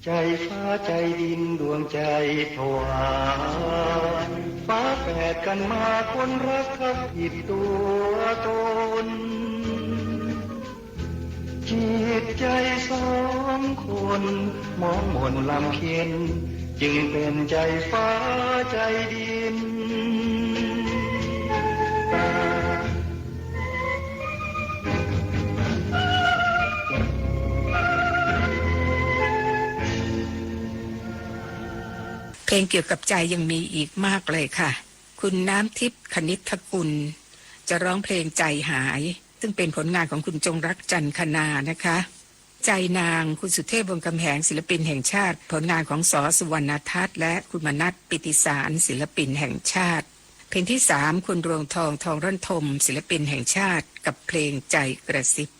ใจ๋ฟ้าใจ๋ดินดวงใจ๋ผวา ฝาแฝดกั๋นมาคนรักทักผิดตัวตน จิตใจ๋สองคนหมองหม่นลำเค็ญ จึงเป๋นใจ๋ฟ้าใจ๋ดิน เพลงเกี่ยวกับใจ๋ยังมีอีกมากเลยค่ะ คุณน้ำทิพย์ คณิตกุล จะร้องเพลงใจ๋หาย ซึ่งเป็นผลงานของคุณจงรัก จันทนานะคะ ใจ๋นาง คุณสุเทพ วงศ์กำแหง ศิลปินแห่งชาติ ผลงานของ ส.สุวรรณทัศน์ และคุณมนัส ปิติสาร ศิลปินแห่งชาติ เพลงที่สาม คุณรวงทอง ทองร่อนธม ศิลปินแห่งชาติ กับเพลงใจ๋กระซิบ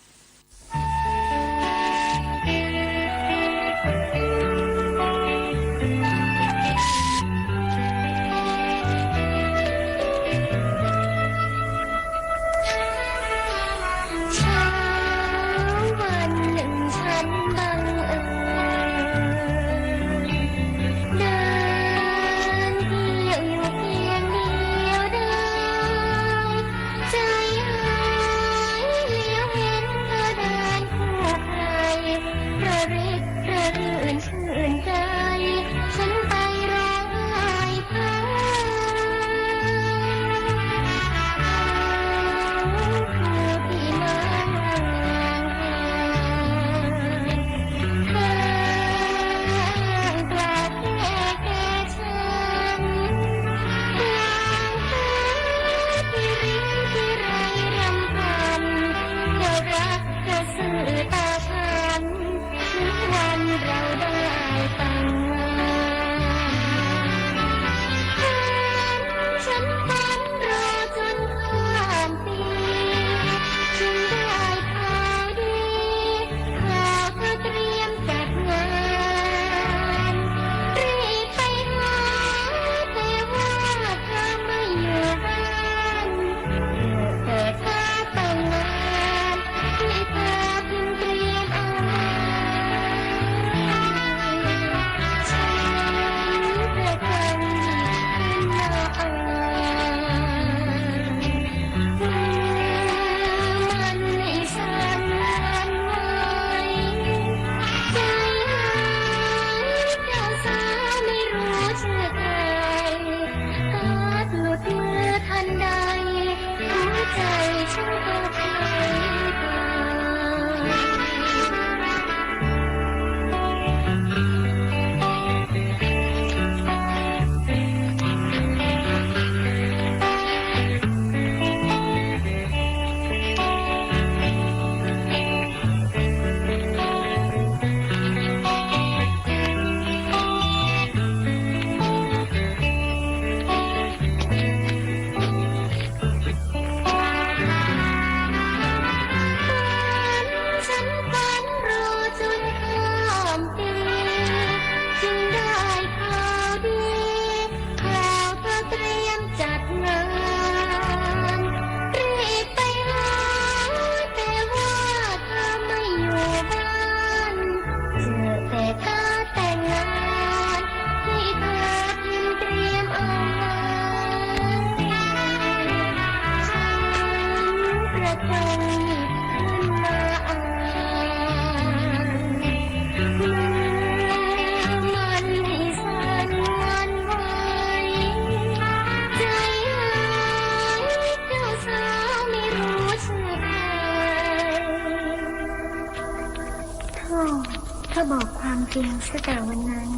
จริงซะแต่วันนั้น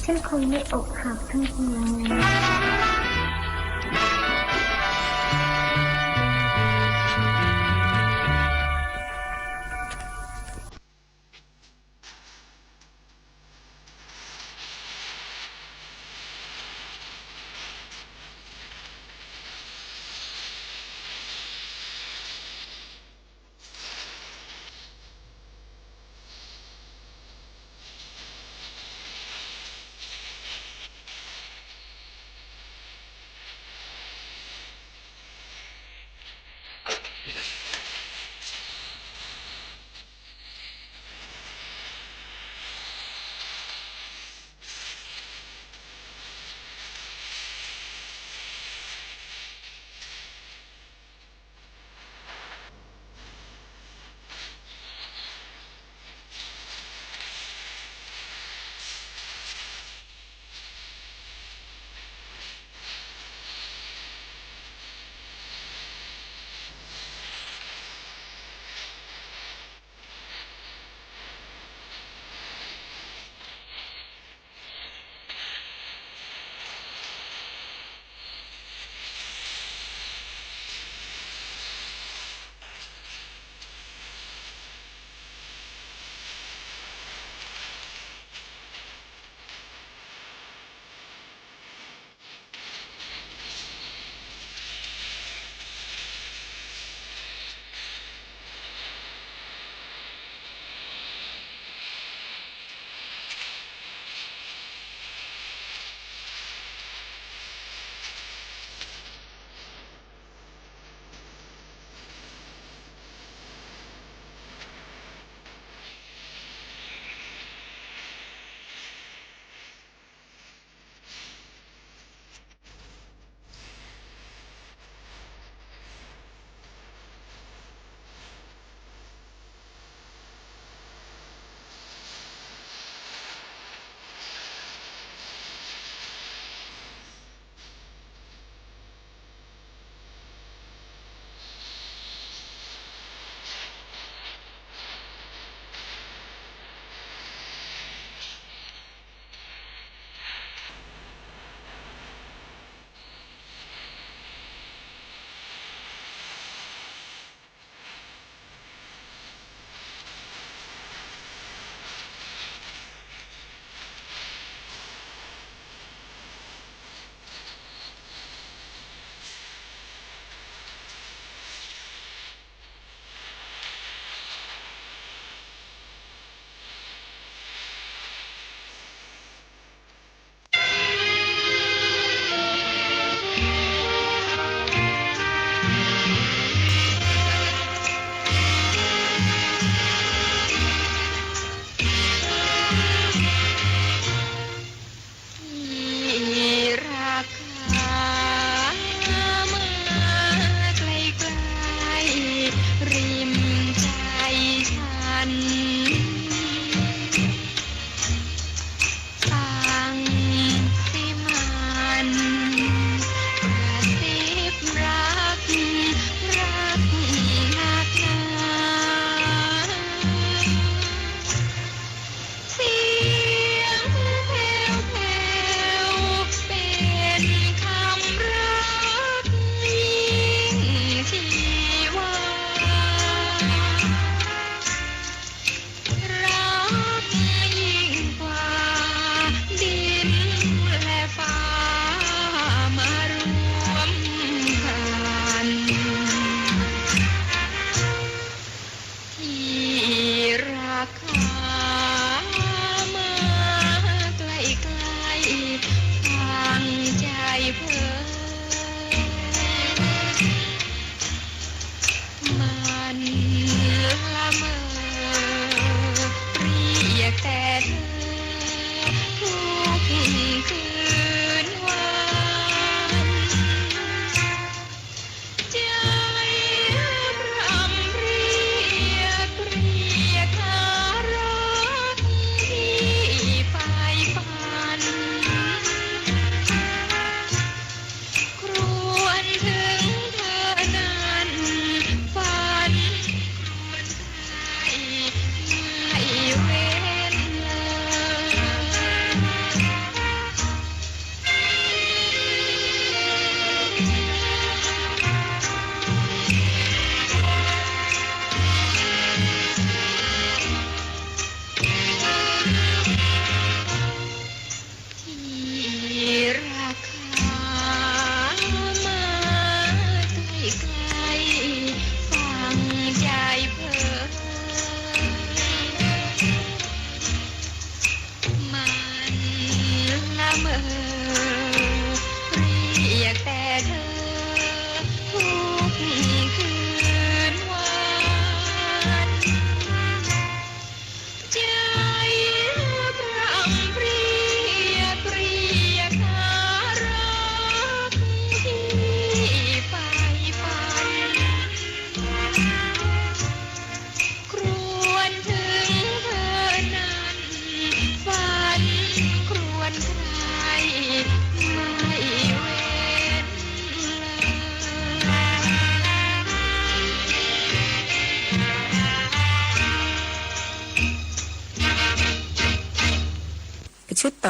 ฉันคงได้อกหักทั้งที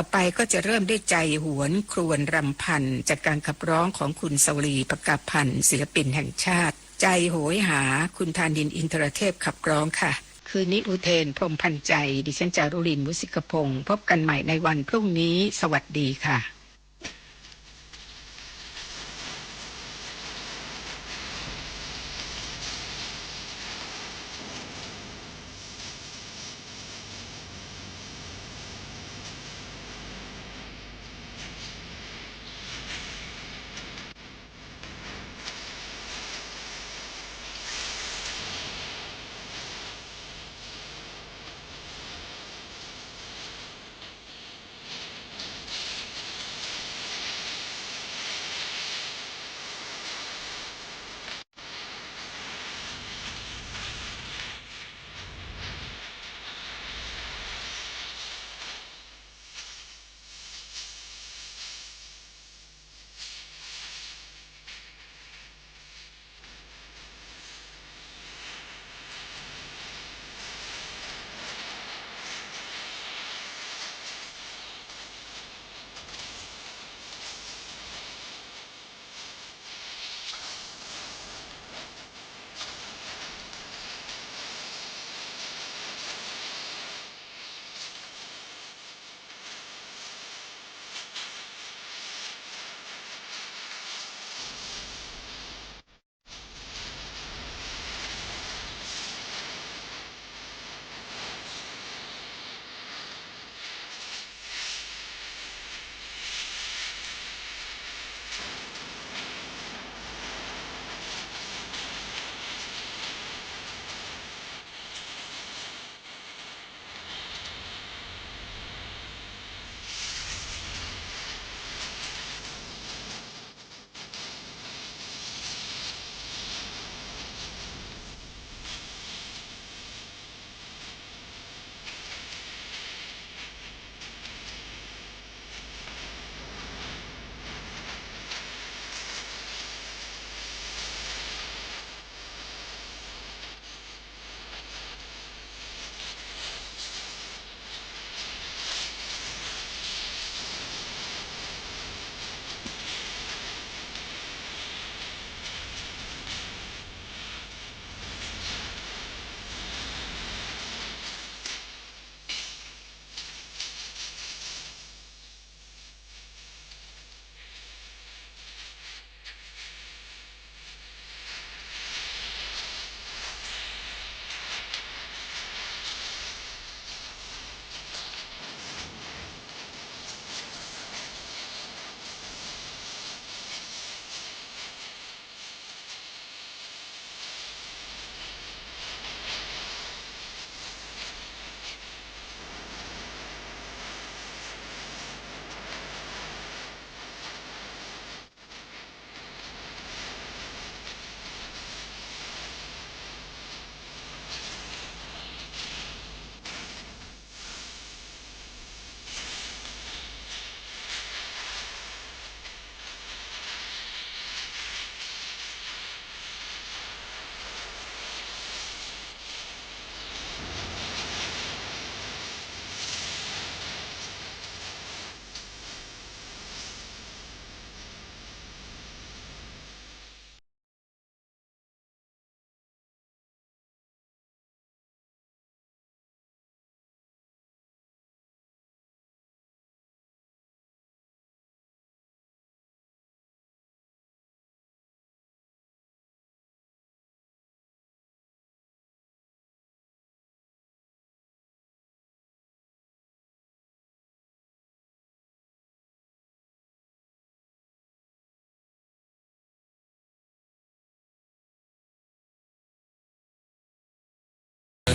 ต่อไปก็จะเริ่มด้วยใจหวนครวญรำพัน จากการขับร้องของคุณสวลี ประกาพันธ์ ศิลปินแห่งชาติ ใจโหยหา คุณธานินทร์ อินทรเทพขับร้องค่ะ คืนนี้อุเทน พรหมพันธ์ใจ ดิฉันจารุลิน มุสิกพงศ์ พบกันใหม่ในวันพรุ่งนี้ สวัสดีค่ะ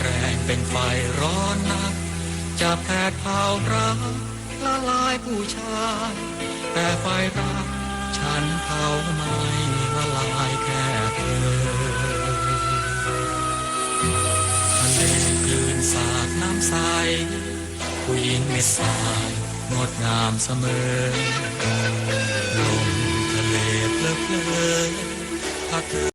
แรงเป็นไฟร้อนนัก จะแผดเผารักละลายผู้ชาย แต่ไฟรักฉันเผาไหม้ละลายแค่เธอ ทะเลคลื่นสาดน้ำใส ผู้หญิงเม็ดทรายงดงามเสมอ ลมทะเลเพลินๆ พัดเธอ